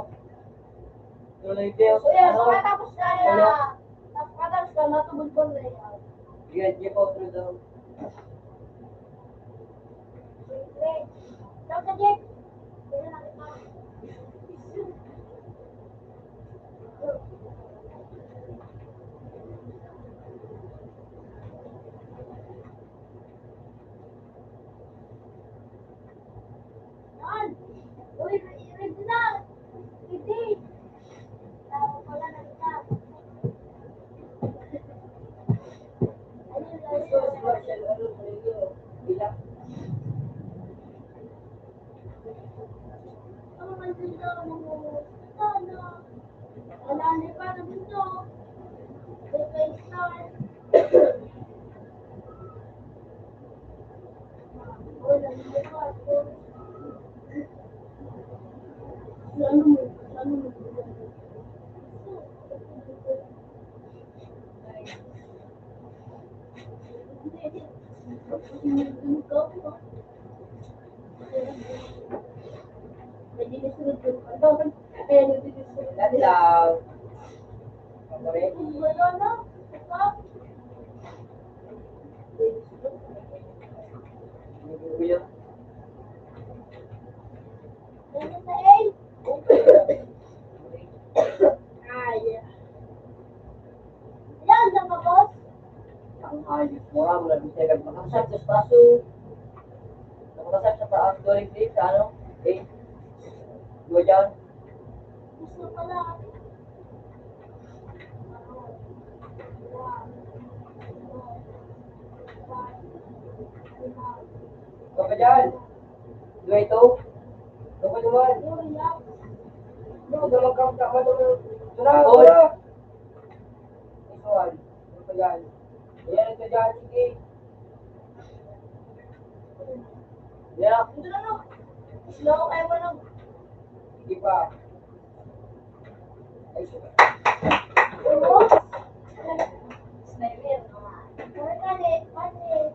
So, yeah, so katapos na nila, katapos na matubod ko na yan. Yan, di pa ako daw. Tapos, Jeff, That's love. Ay. Yan, mga boss. Ang ayos mo, ah, mga bisay nagpakasat sa espaso. Nagpakasat sa taas, Dory Cliff, sa ano? Eh, Gujan. Gusto pala. Ito ka dyan. Duway ito. Ito ka naman. Ito ka magkamta ka naman. Ito na, ito na. Ito ka dyan. Ayan, ito dyan. Sige. Ayan. Ito na, no? Slow kayo mo, no? Sige pa. Ay, sige. Sniper. Pare, pare.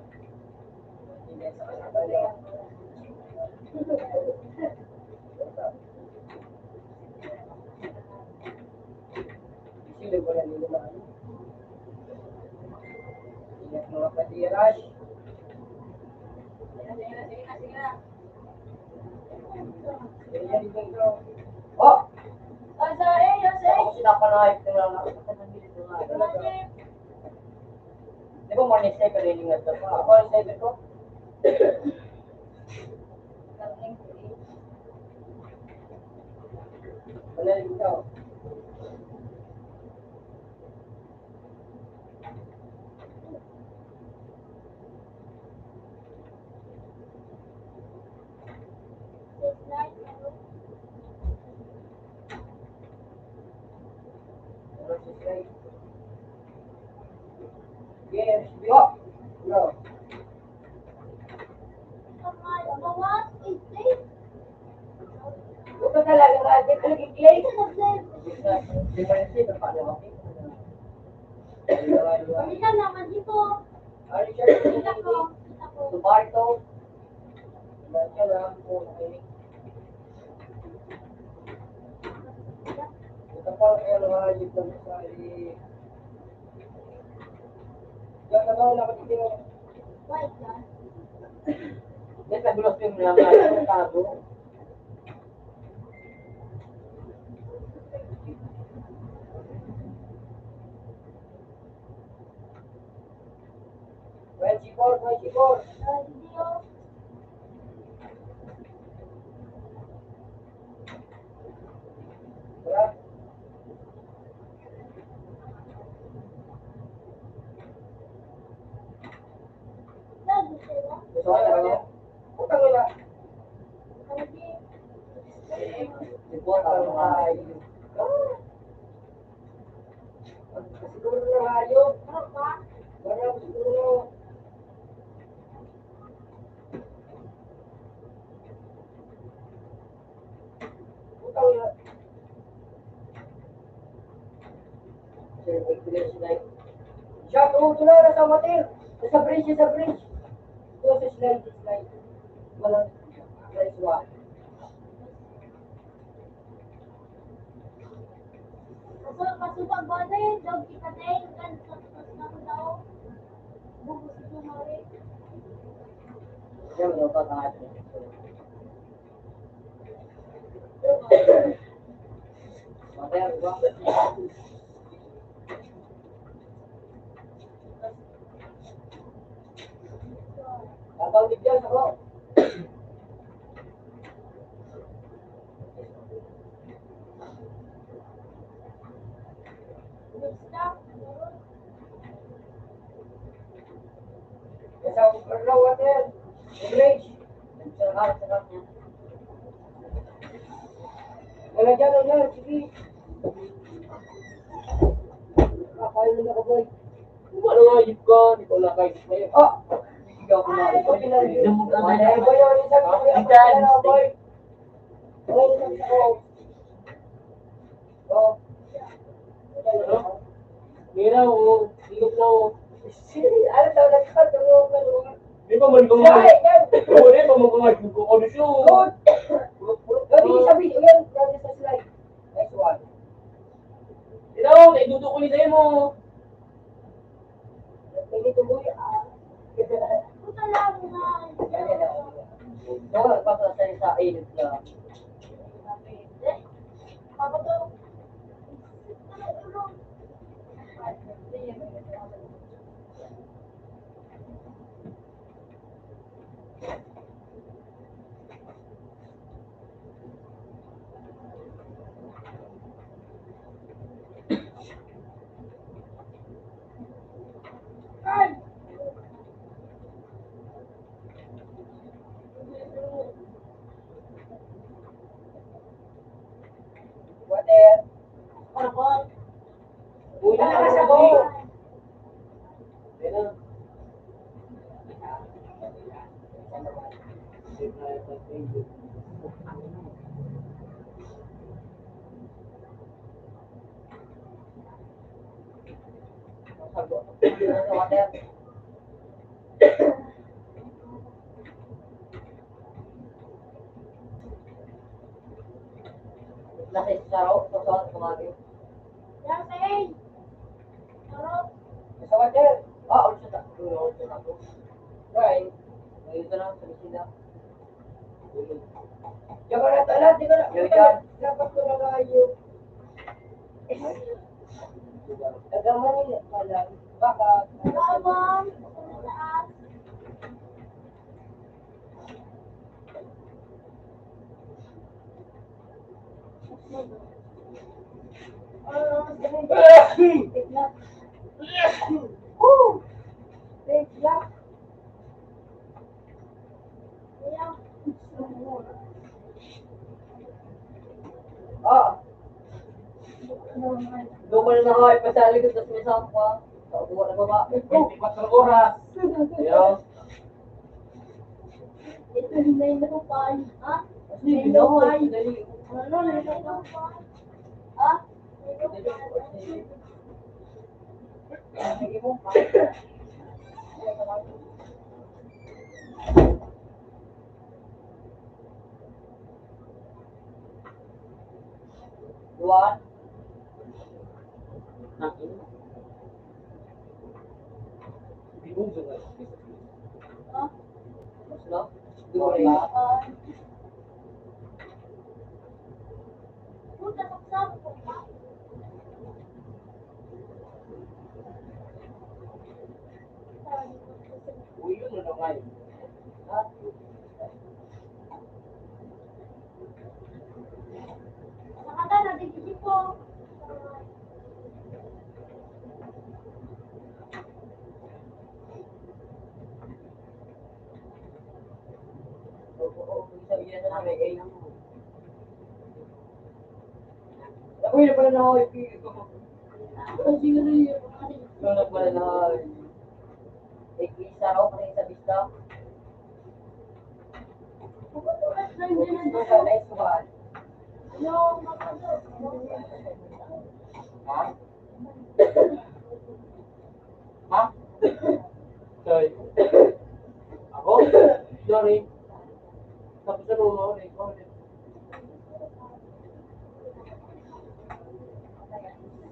Sino ba yan? Ingat mga patiras. Oh! Ako sinapanayip na lang ako. Di ba, morning sniper, yung ingat ka pa? Ako, ang sniper ko. Wala yung ikaw. Yes, bro. Bro. Huwag ka talaga, Roger. Talagang Clay. Di ba yung sino pa naman? Ano siya naman dito? Ano siya? Kita ko, kita ko. Tubarto. Wala siya na. Okay. Ito pa, pero ayos lang sa i-, yan, ano, nakikita. May tagulos yung mga tago. Twenty-four, twenty-four. Gusto ko na, ano? Putang ina. Ito ang mga Siguro na hayop. Wala, siguro. Putang ina. Shout out na, nasa mater. Nasa bridge, nasa bridge. Ito sa slide, slide. Walang, nice one. Pasubag ba din? Dog ipatay kan sa, sa, sa tao. Bugos ito, mali. Yan, ano pa, pangalan? Matay ang iba. Tatawag niya ako. Sa overflow water, English. Sarap, sarap niya. Wala dyan, wala dyan. Sige. Kakain muna ka, boy. Wala nga, ayun ka. Di ko na kayo. Ah! Hindi ako na. Ay, okay lang yun. Wala, boy, yung isang boy, boy. Oh. Ano? Mira, oh, ikot na, oh. Sige, ano daw, nagkakatawa ka, no? Di ba, mali ka nga? Siya, eh, yan. Wala, di ba, mali ka nga? Hindi ko ano siya, oh. Good. Puro, puro, puro. Sabi, sabi, yan, yan sa slide. Next one. Ikaw, kay Dudu ko ni sa'yo mo. Pwede tuloy, ah. Puta lang, ah. Ito, nagpapasaya sa init na. Water. Uy, nakasabaw. Nasa saro, sa saro, sa saro. Nasa, eh. Saro. Sa water. Ah, ulit sa takbo, ulit sa takbo. Right. Ayun na lang, sa sila. Diyan ka na, tala, di ka na. Diyan, diyan. Dapat ko na kayo. Taga Manila pala. Baka. Bawang, sa taas. Ah. Duman na nga, ipasali ko sa may sampa. Sa uwa na baba. Twenty-four oras. Yo. Ito, hinay na to, pal. Ha? Hindi, hinay na to, pal. Ano, hinay na to, pal. Ha? Luan. Gusto? Luan. Uy, yun, ano nga yun? Nakata na, di po. Uy, na pala na ako, ipigil ko. Ano na pala na ako, eh. Ipisa ako, pati sa bista. Nice one. Ha? Ha? Sorry. Ako? Sorry. Tapos ano mo, ikaw ulit.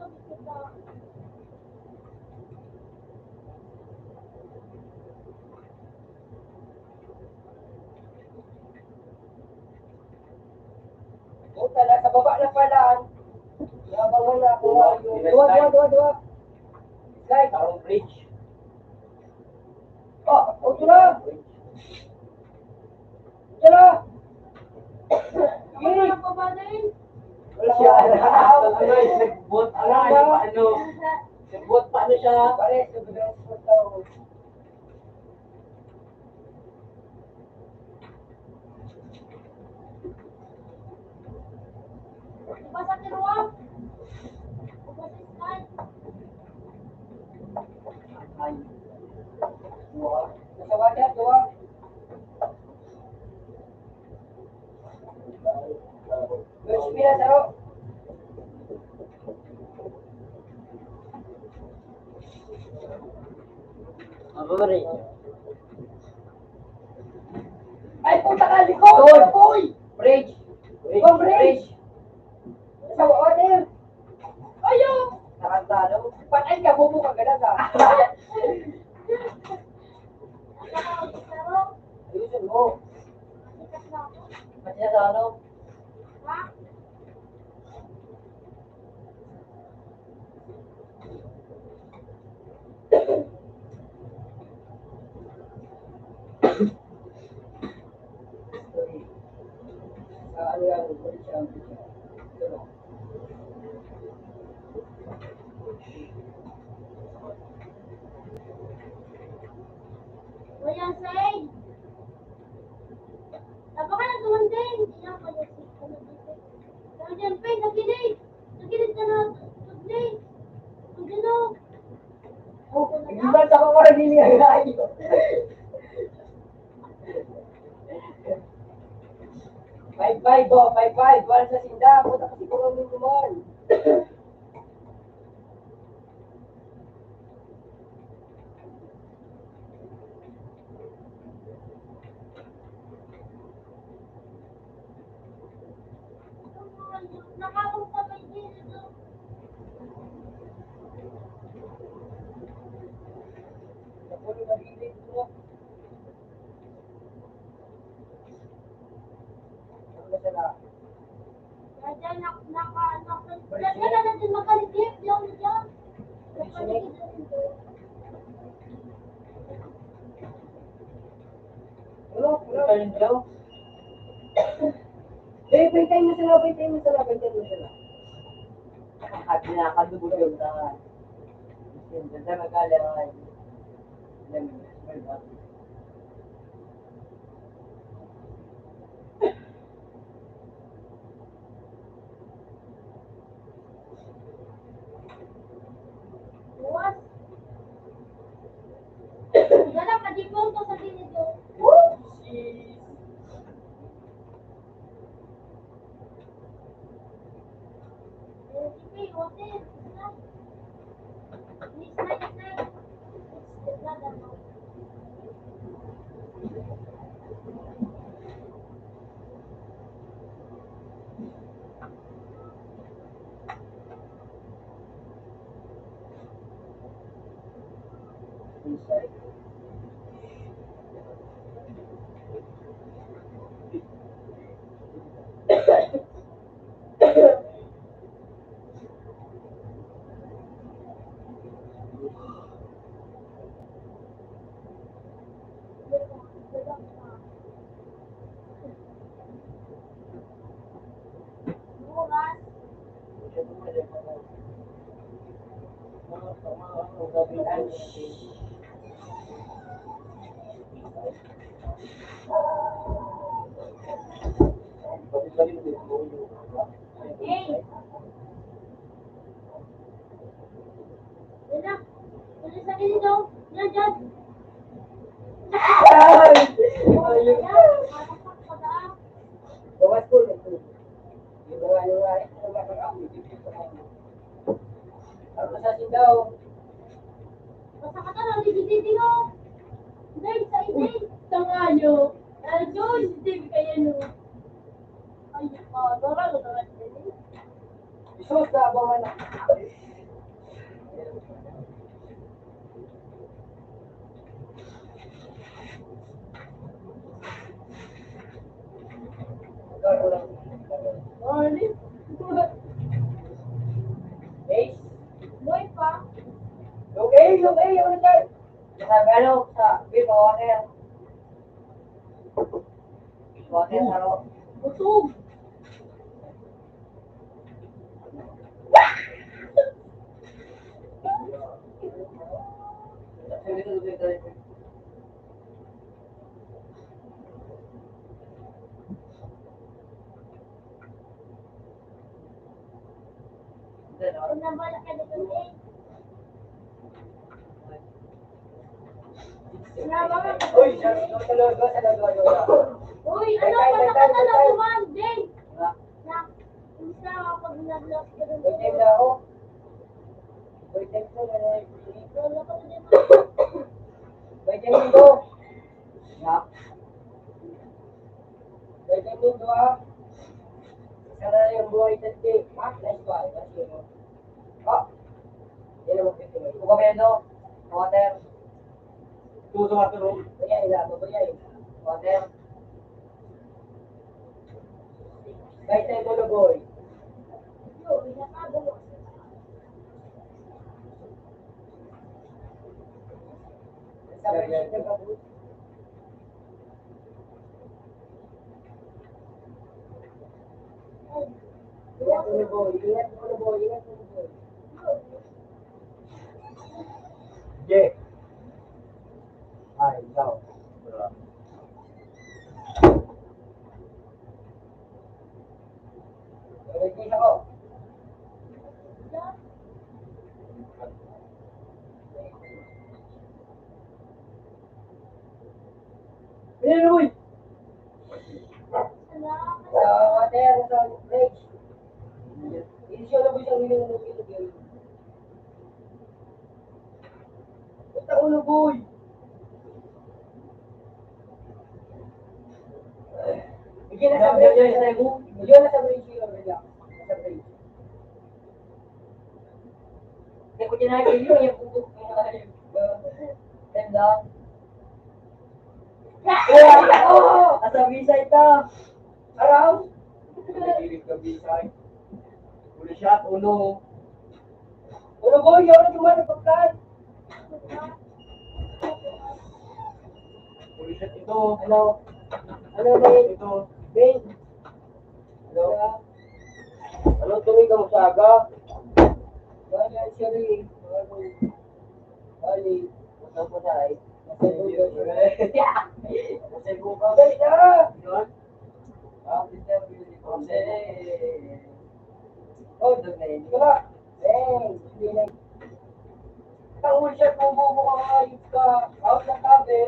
Puta, nasa baba na pala. Yabangan na ako. Duwa, duwa, duwa, duwa. Slide. Parang bridge. Oh, okay na. Ito na. Ano ang pabanayin? Wala siya. Ano na yung sagbot? Ano, ano, ano? Sagbot pa ano siya? Pare, sabi ng sagbot daw. Basa ni Ruang. Basa ni Sky. Pare. Ay, puta ka, likod! Doon! Boy! Bridge! Bridge! Bridge! Bridge! Sa water! Ayaw! Nakantado. Patay ka, bobo ka, galaga. Ayusin mo. Pati na sa ano? Sa ano yan? Ito, no? Kuya Said, napaka na dumating. Hindi na pala si ano dito. Sabi niya, "Pen, nakinig. Nakinig ka na. Tudli. Ang gino." Oh, hindi ba sa mga niliyay? Five five, oh, five five. Wala sa sinda. Puta ka siguro mo naman. Kaya nak-, naka-, naka-, naka-, naka-, Ano? Ano? Eh, bantay mo sila, bantay mo sila, bantay mo sila. At nakakadugod yung tangan. Yung ganda, magalang. Alam mo, Buwas. Wala ka, di punto sa gilid, oh. Whoopsies. Sige, hotel. Miss Maite. Hey! Yan na. Ano sa akin ito? Yan, dyan. Ay! Ayun. Yan. Matakot ka na. Gawas ko, ito. Yung mga, yung mga, yung mga, ano sa sindaw? Basta ka na, hindi, hindi, hindi, no. Hindi, sa hindi. Tangayo. Ay, Diyos, hindi kaya, no. Ay, pa, dora, dora, dora. Jesus, naabangan na. Hey, boy pa. Lugay, lugay, ano tayo? Sa ano, sa beer, water. Water, ano? Busog. Uy, ano, pataka na lang naman, Jay. Na, kumusta ka pag nag-lost ka dun? Birthday na ako. Birthday ko na lang. Wala ka na din. Pwede rin to. Ya. Pwede rin to, ha? Sana yung buhay sa di. Ha? Nice one. Nice one. Oh. Yan ang magpipili. Ugamendo. Water. Two sa water, oh. Ayan, ila. Ayan. Water. Kahit tayo, Bolo Boy. Ingat, Bolo Boy. Ingat, Bolo Boy. Ingat, Bolo Boy. Sige. Ay, ikaw. Ready ako. Ayan, uy! Ah, water sa fridge. Hindi siya na po siyang niluluto. Puta ulo, boy! Bigyan na sa bridge, bigyan na sa bridge, bigyan na sa bridge. Nasa bridge. Hindi ko kinakain yun, yung puto. Yan lang. Ay, ako! Nasa visa ito. Araw? Nagilid ka, visa. Huli siya, uno. Uno, boy, yun, yung mga pagkain. Huli siya, ito. Ano? Ano, babe? Ito. Babe? Hello? Ano, tuloy ka mo sa aga? Wala, sorry. Bali, masang ko na eh. Masang ko na. Masang ko ka. Dali na! Yun? Ah, hindi na, hindi na. Oh, doon na yun. Wala. Eh, hindi na. Ang ulsa, kung bubo ka, ayos ka. Out na tabi.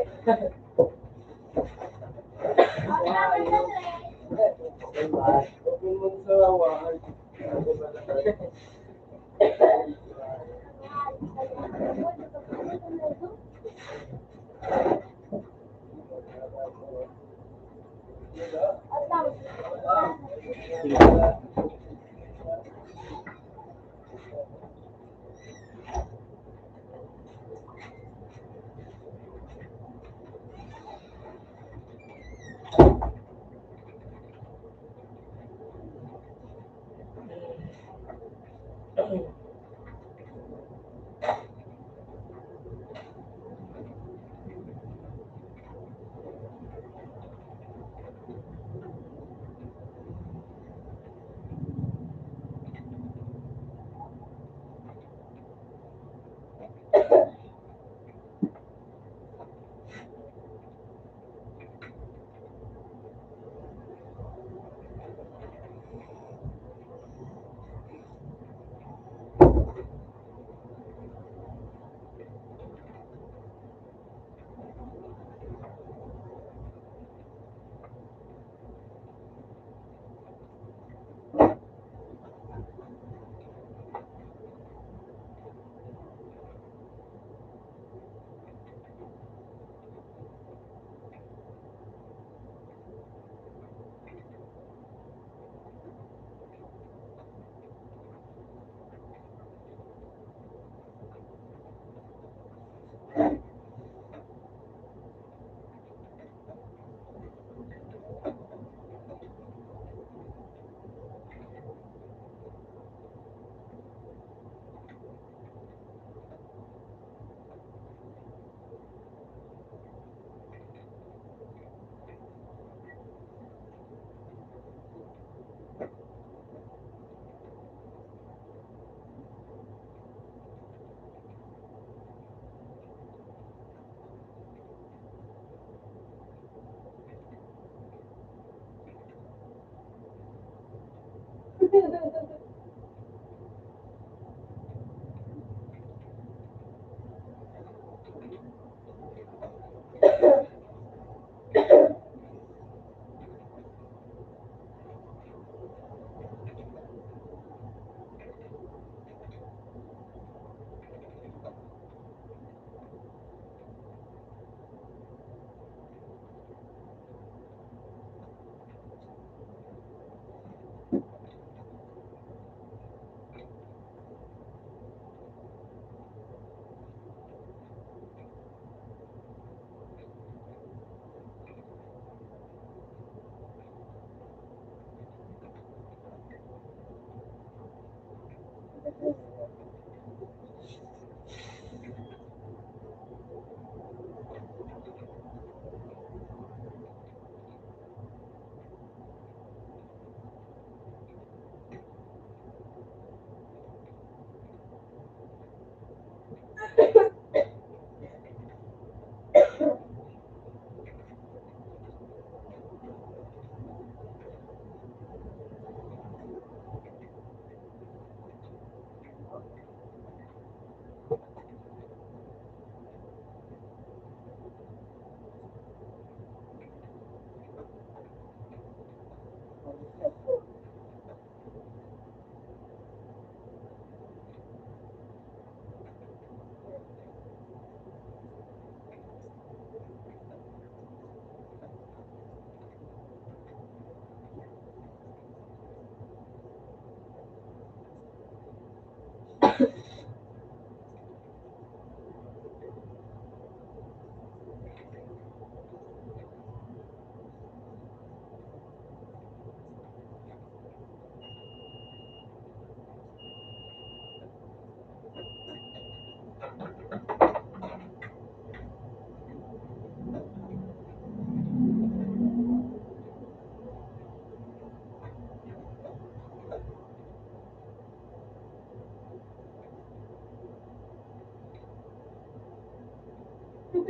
Sa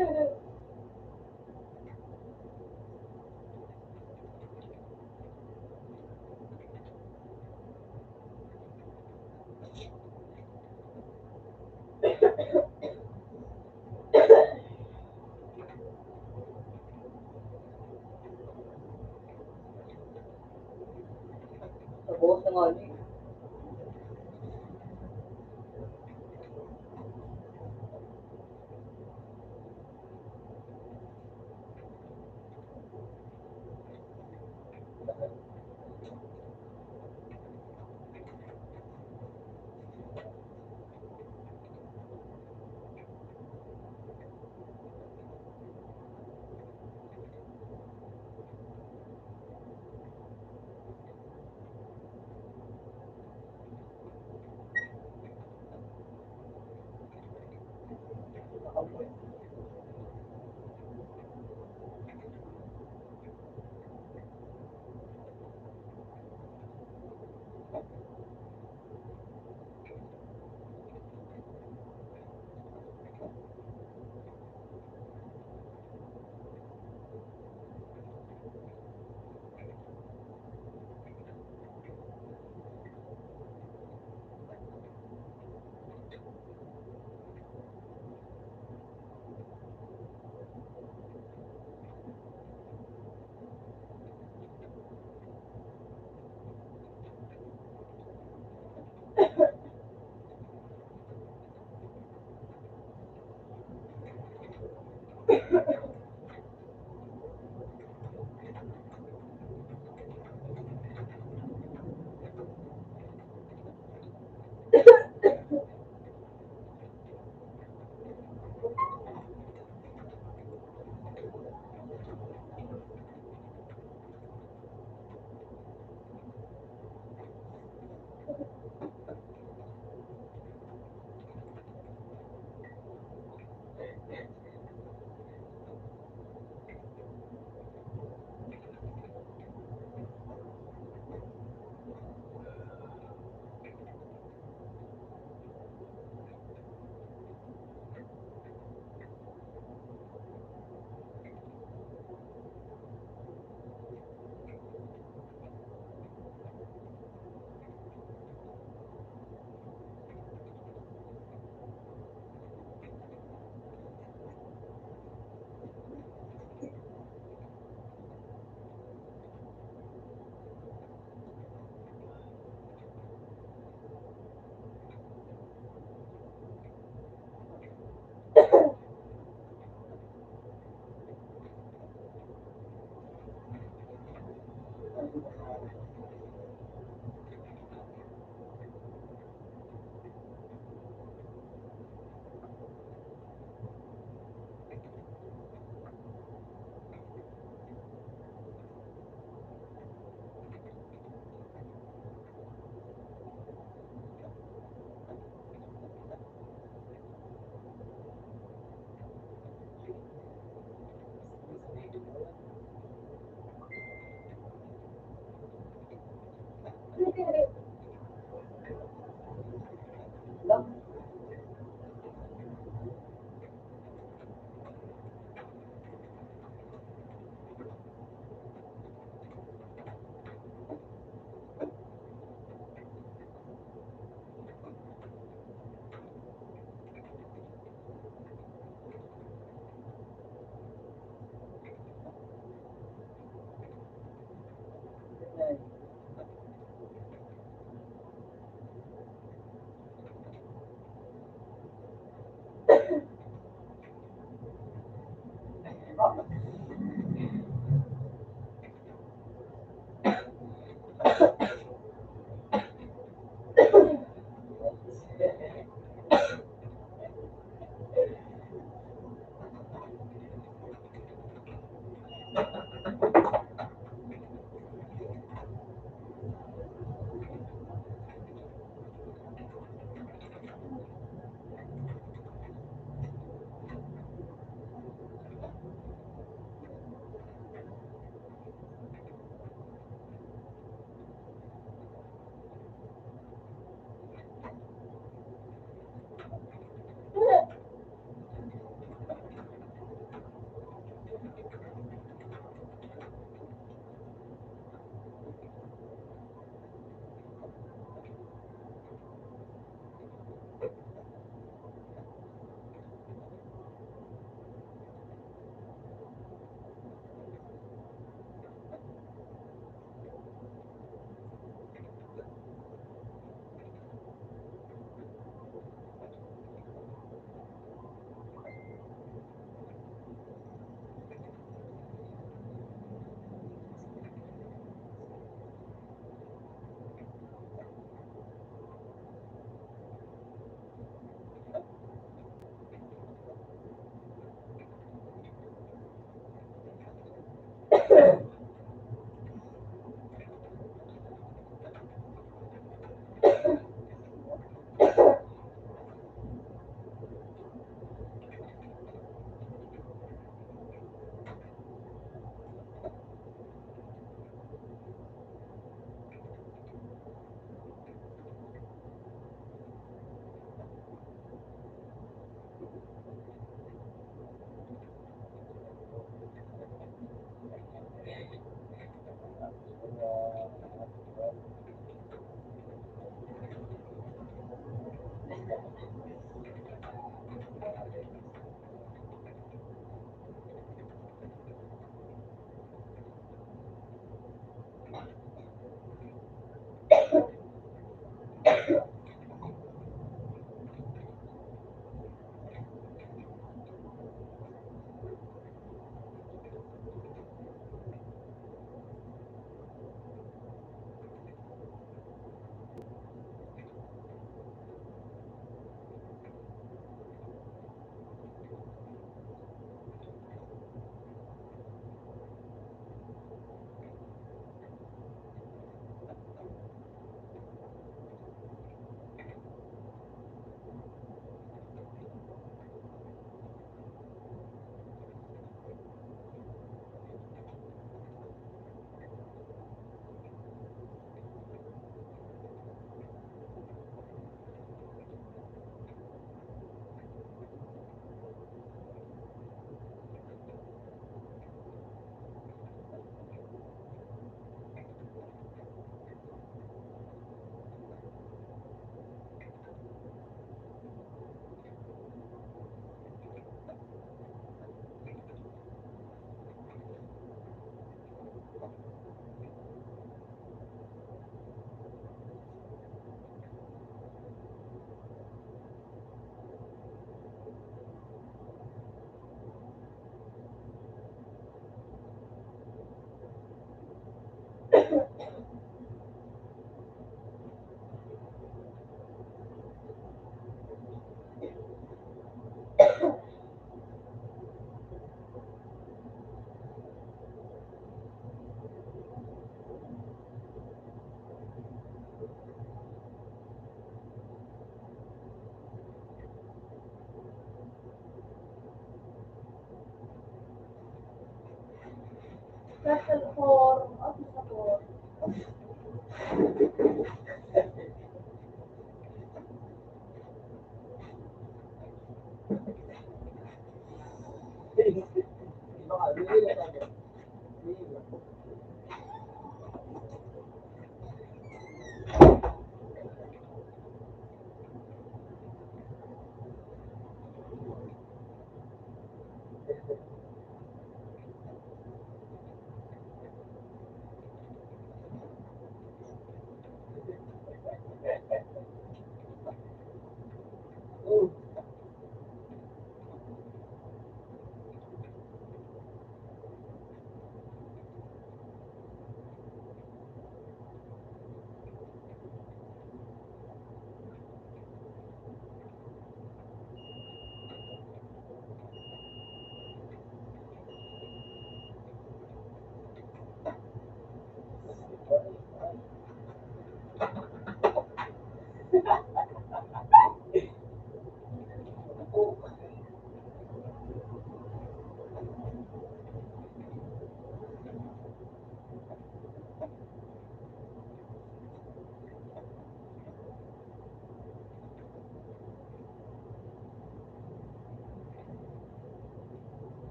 buhok na nga ni. Special form of support.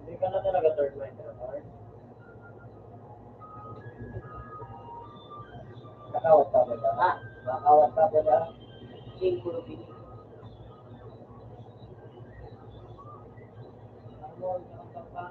Hindi ka na talaga third line, Bernard. Kakawat ka ba na? Ha? Kakawat ka ba na? Singko rupini. Ano ang kakawat ka?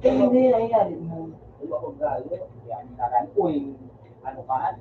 Hindi, ay, ay, ay. Uy, ano ka?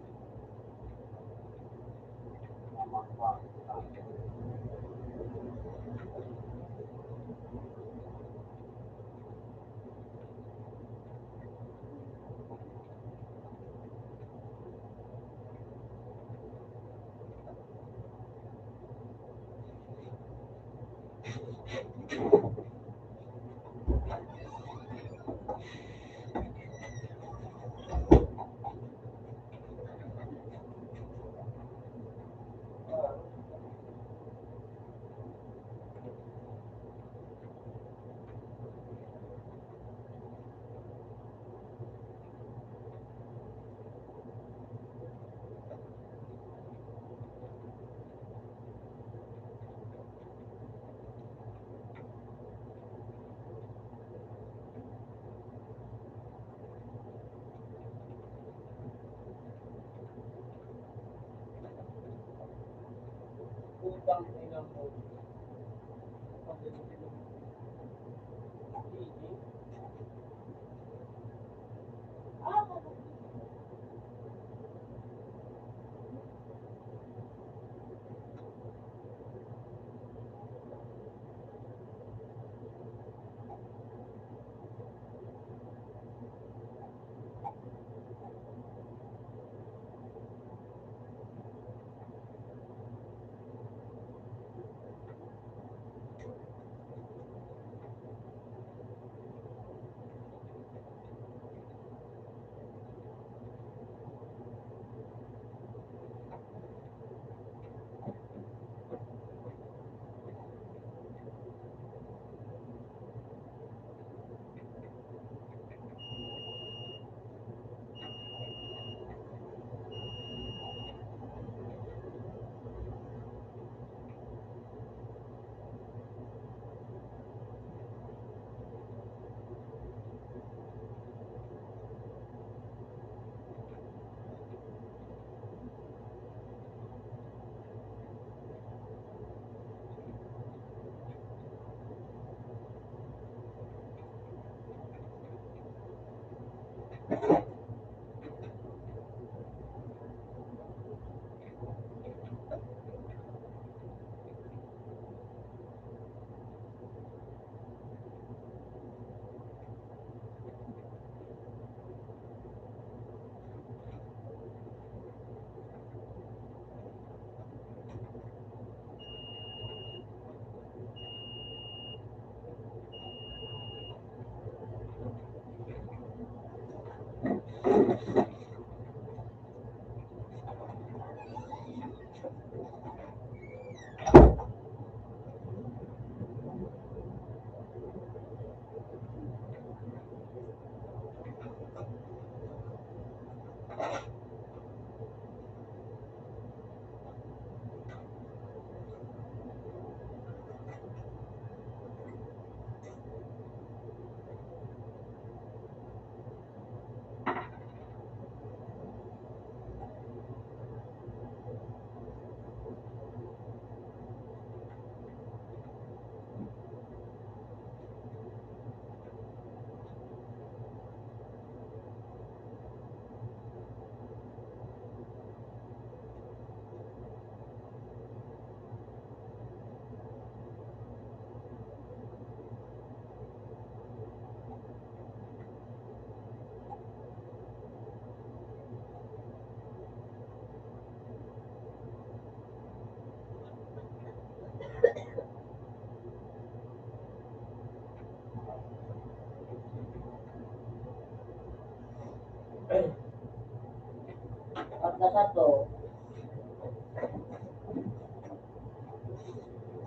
Pagkakato.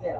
Sir.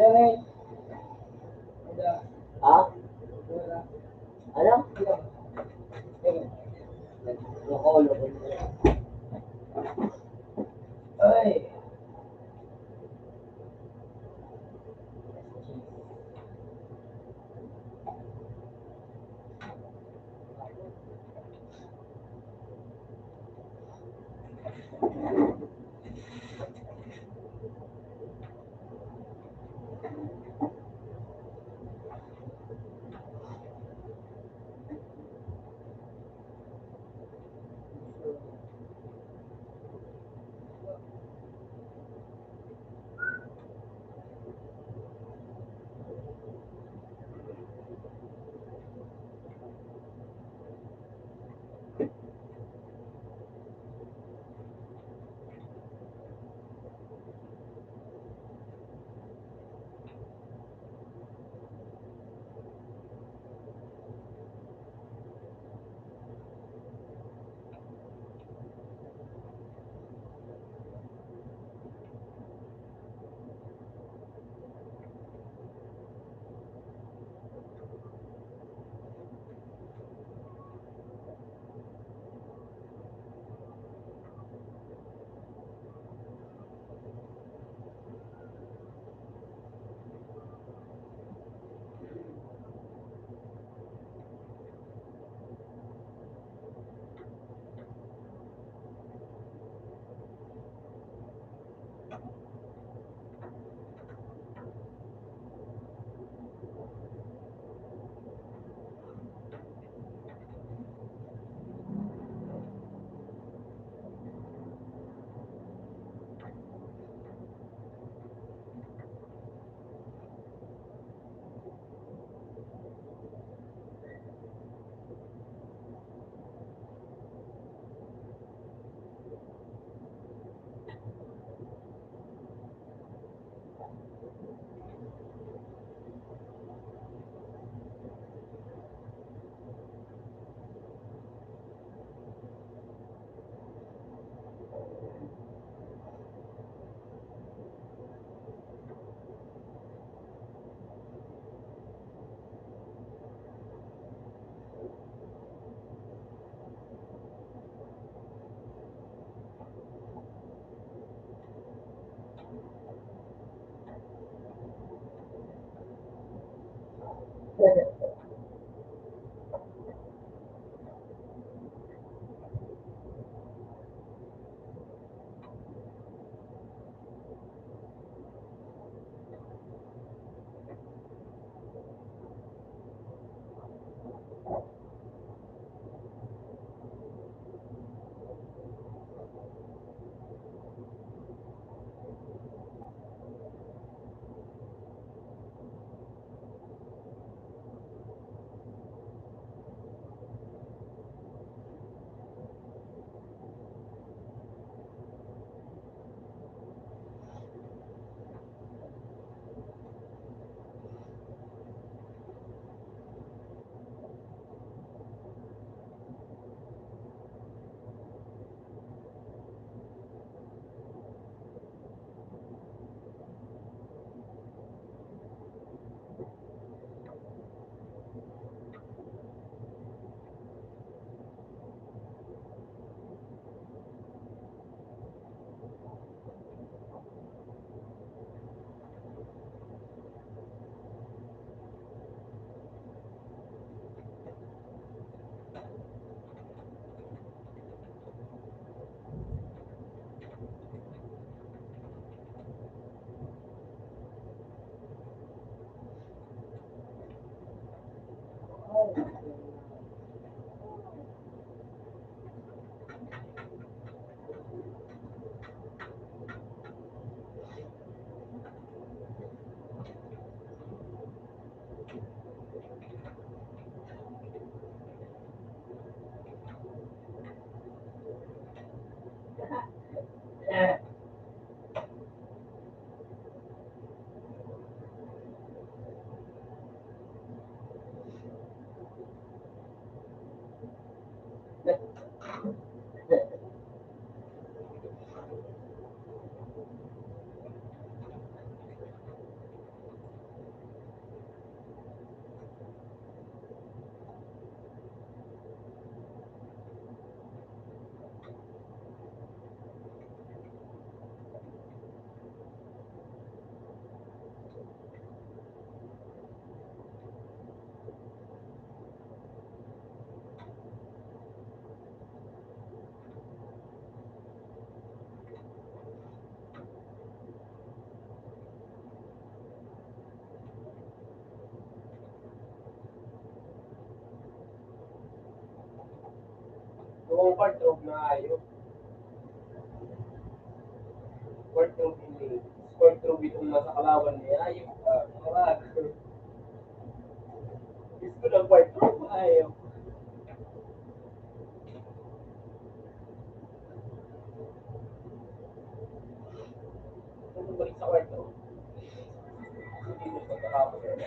Ha? Ano? Ay. Wardrobe na ayo. Wardrobe ini. Wardrobe itong nasa kalaban niya. Ayo. Ah, mga bag. Gusto ng wardrobe. Ayo. Ano ba sa kwarto? Hindi mo sa kahapon.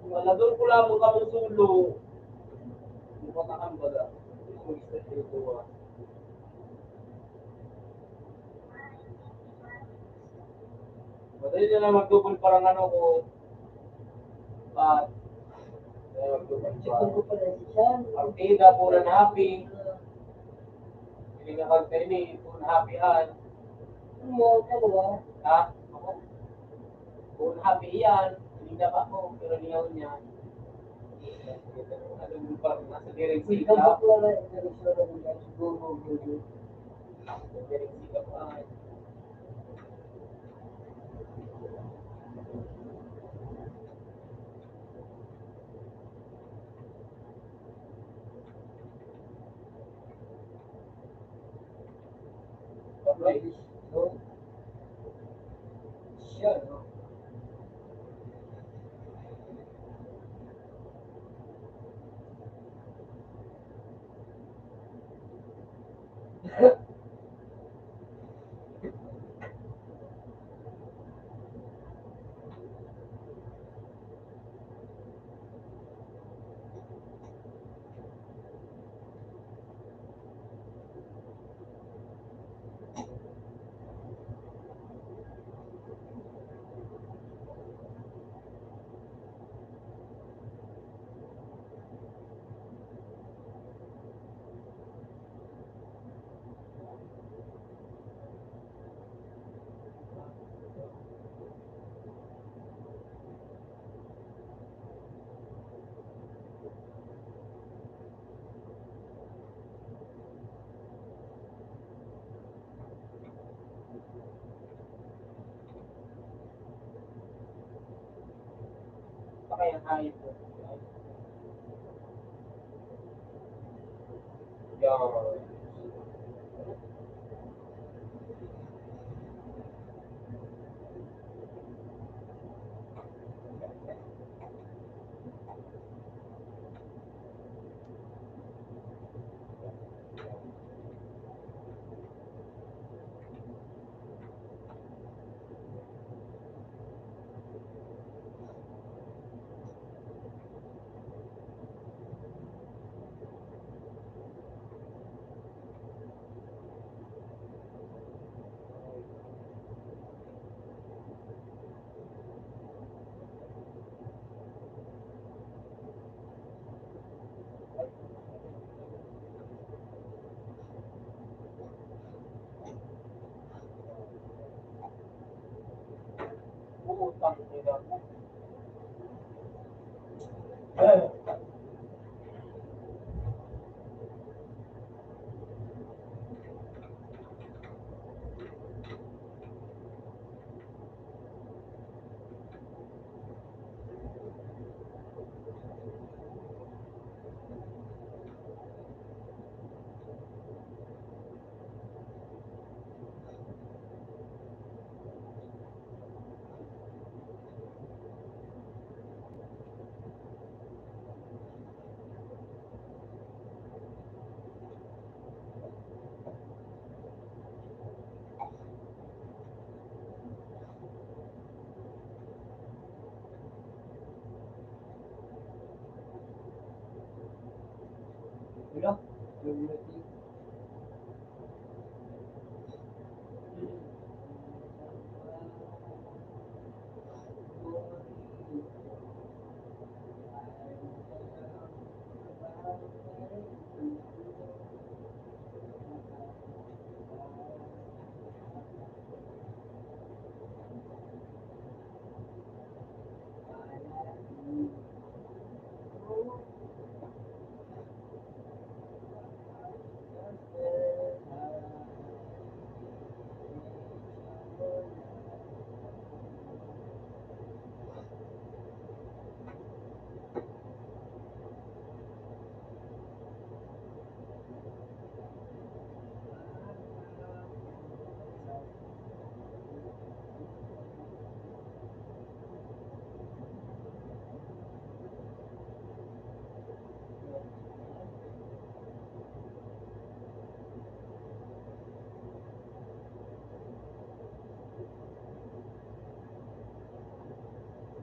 Malador ko lamang kamo solo. Mukatakan baga. Madali na lang mag-double parang ano ko. Pat. Partida, puro na happy. Hindi nga kag kaini, puro na happy an. Ano, ano ba? Ha? Ako? Puro na happy iyan. Hindi na ba ako? Pero niyaw niya. Ano mo pa? Nasa direct sila. Ikaw ba po na, ikaw ba po na, ikaw ba po na, Pakaya tayo po. Yan. Putang ina. Wala.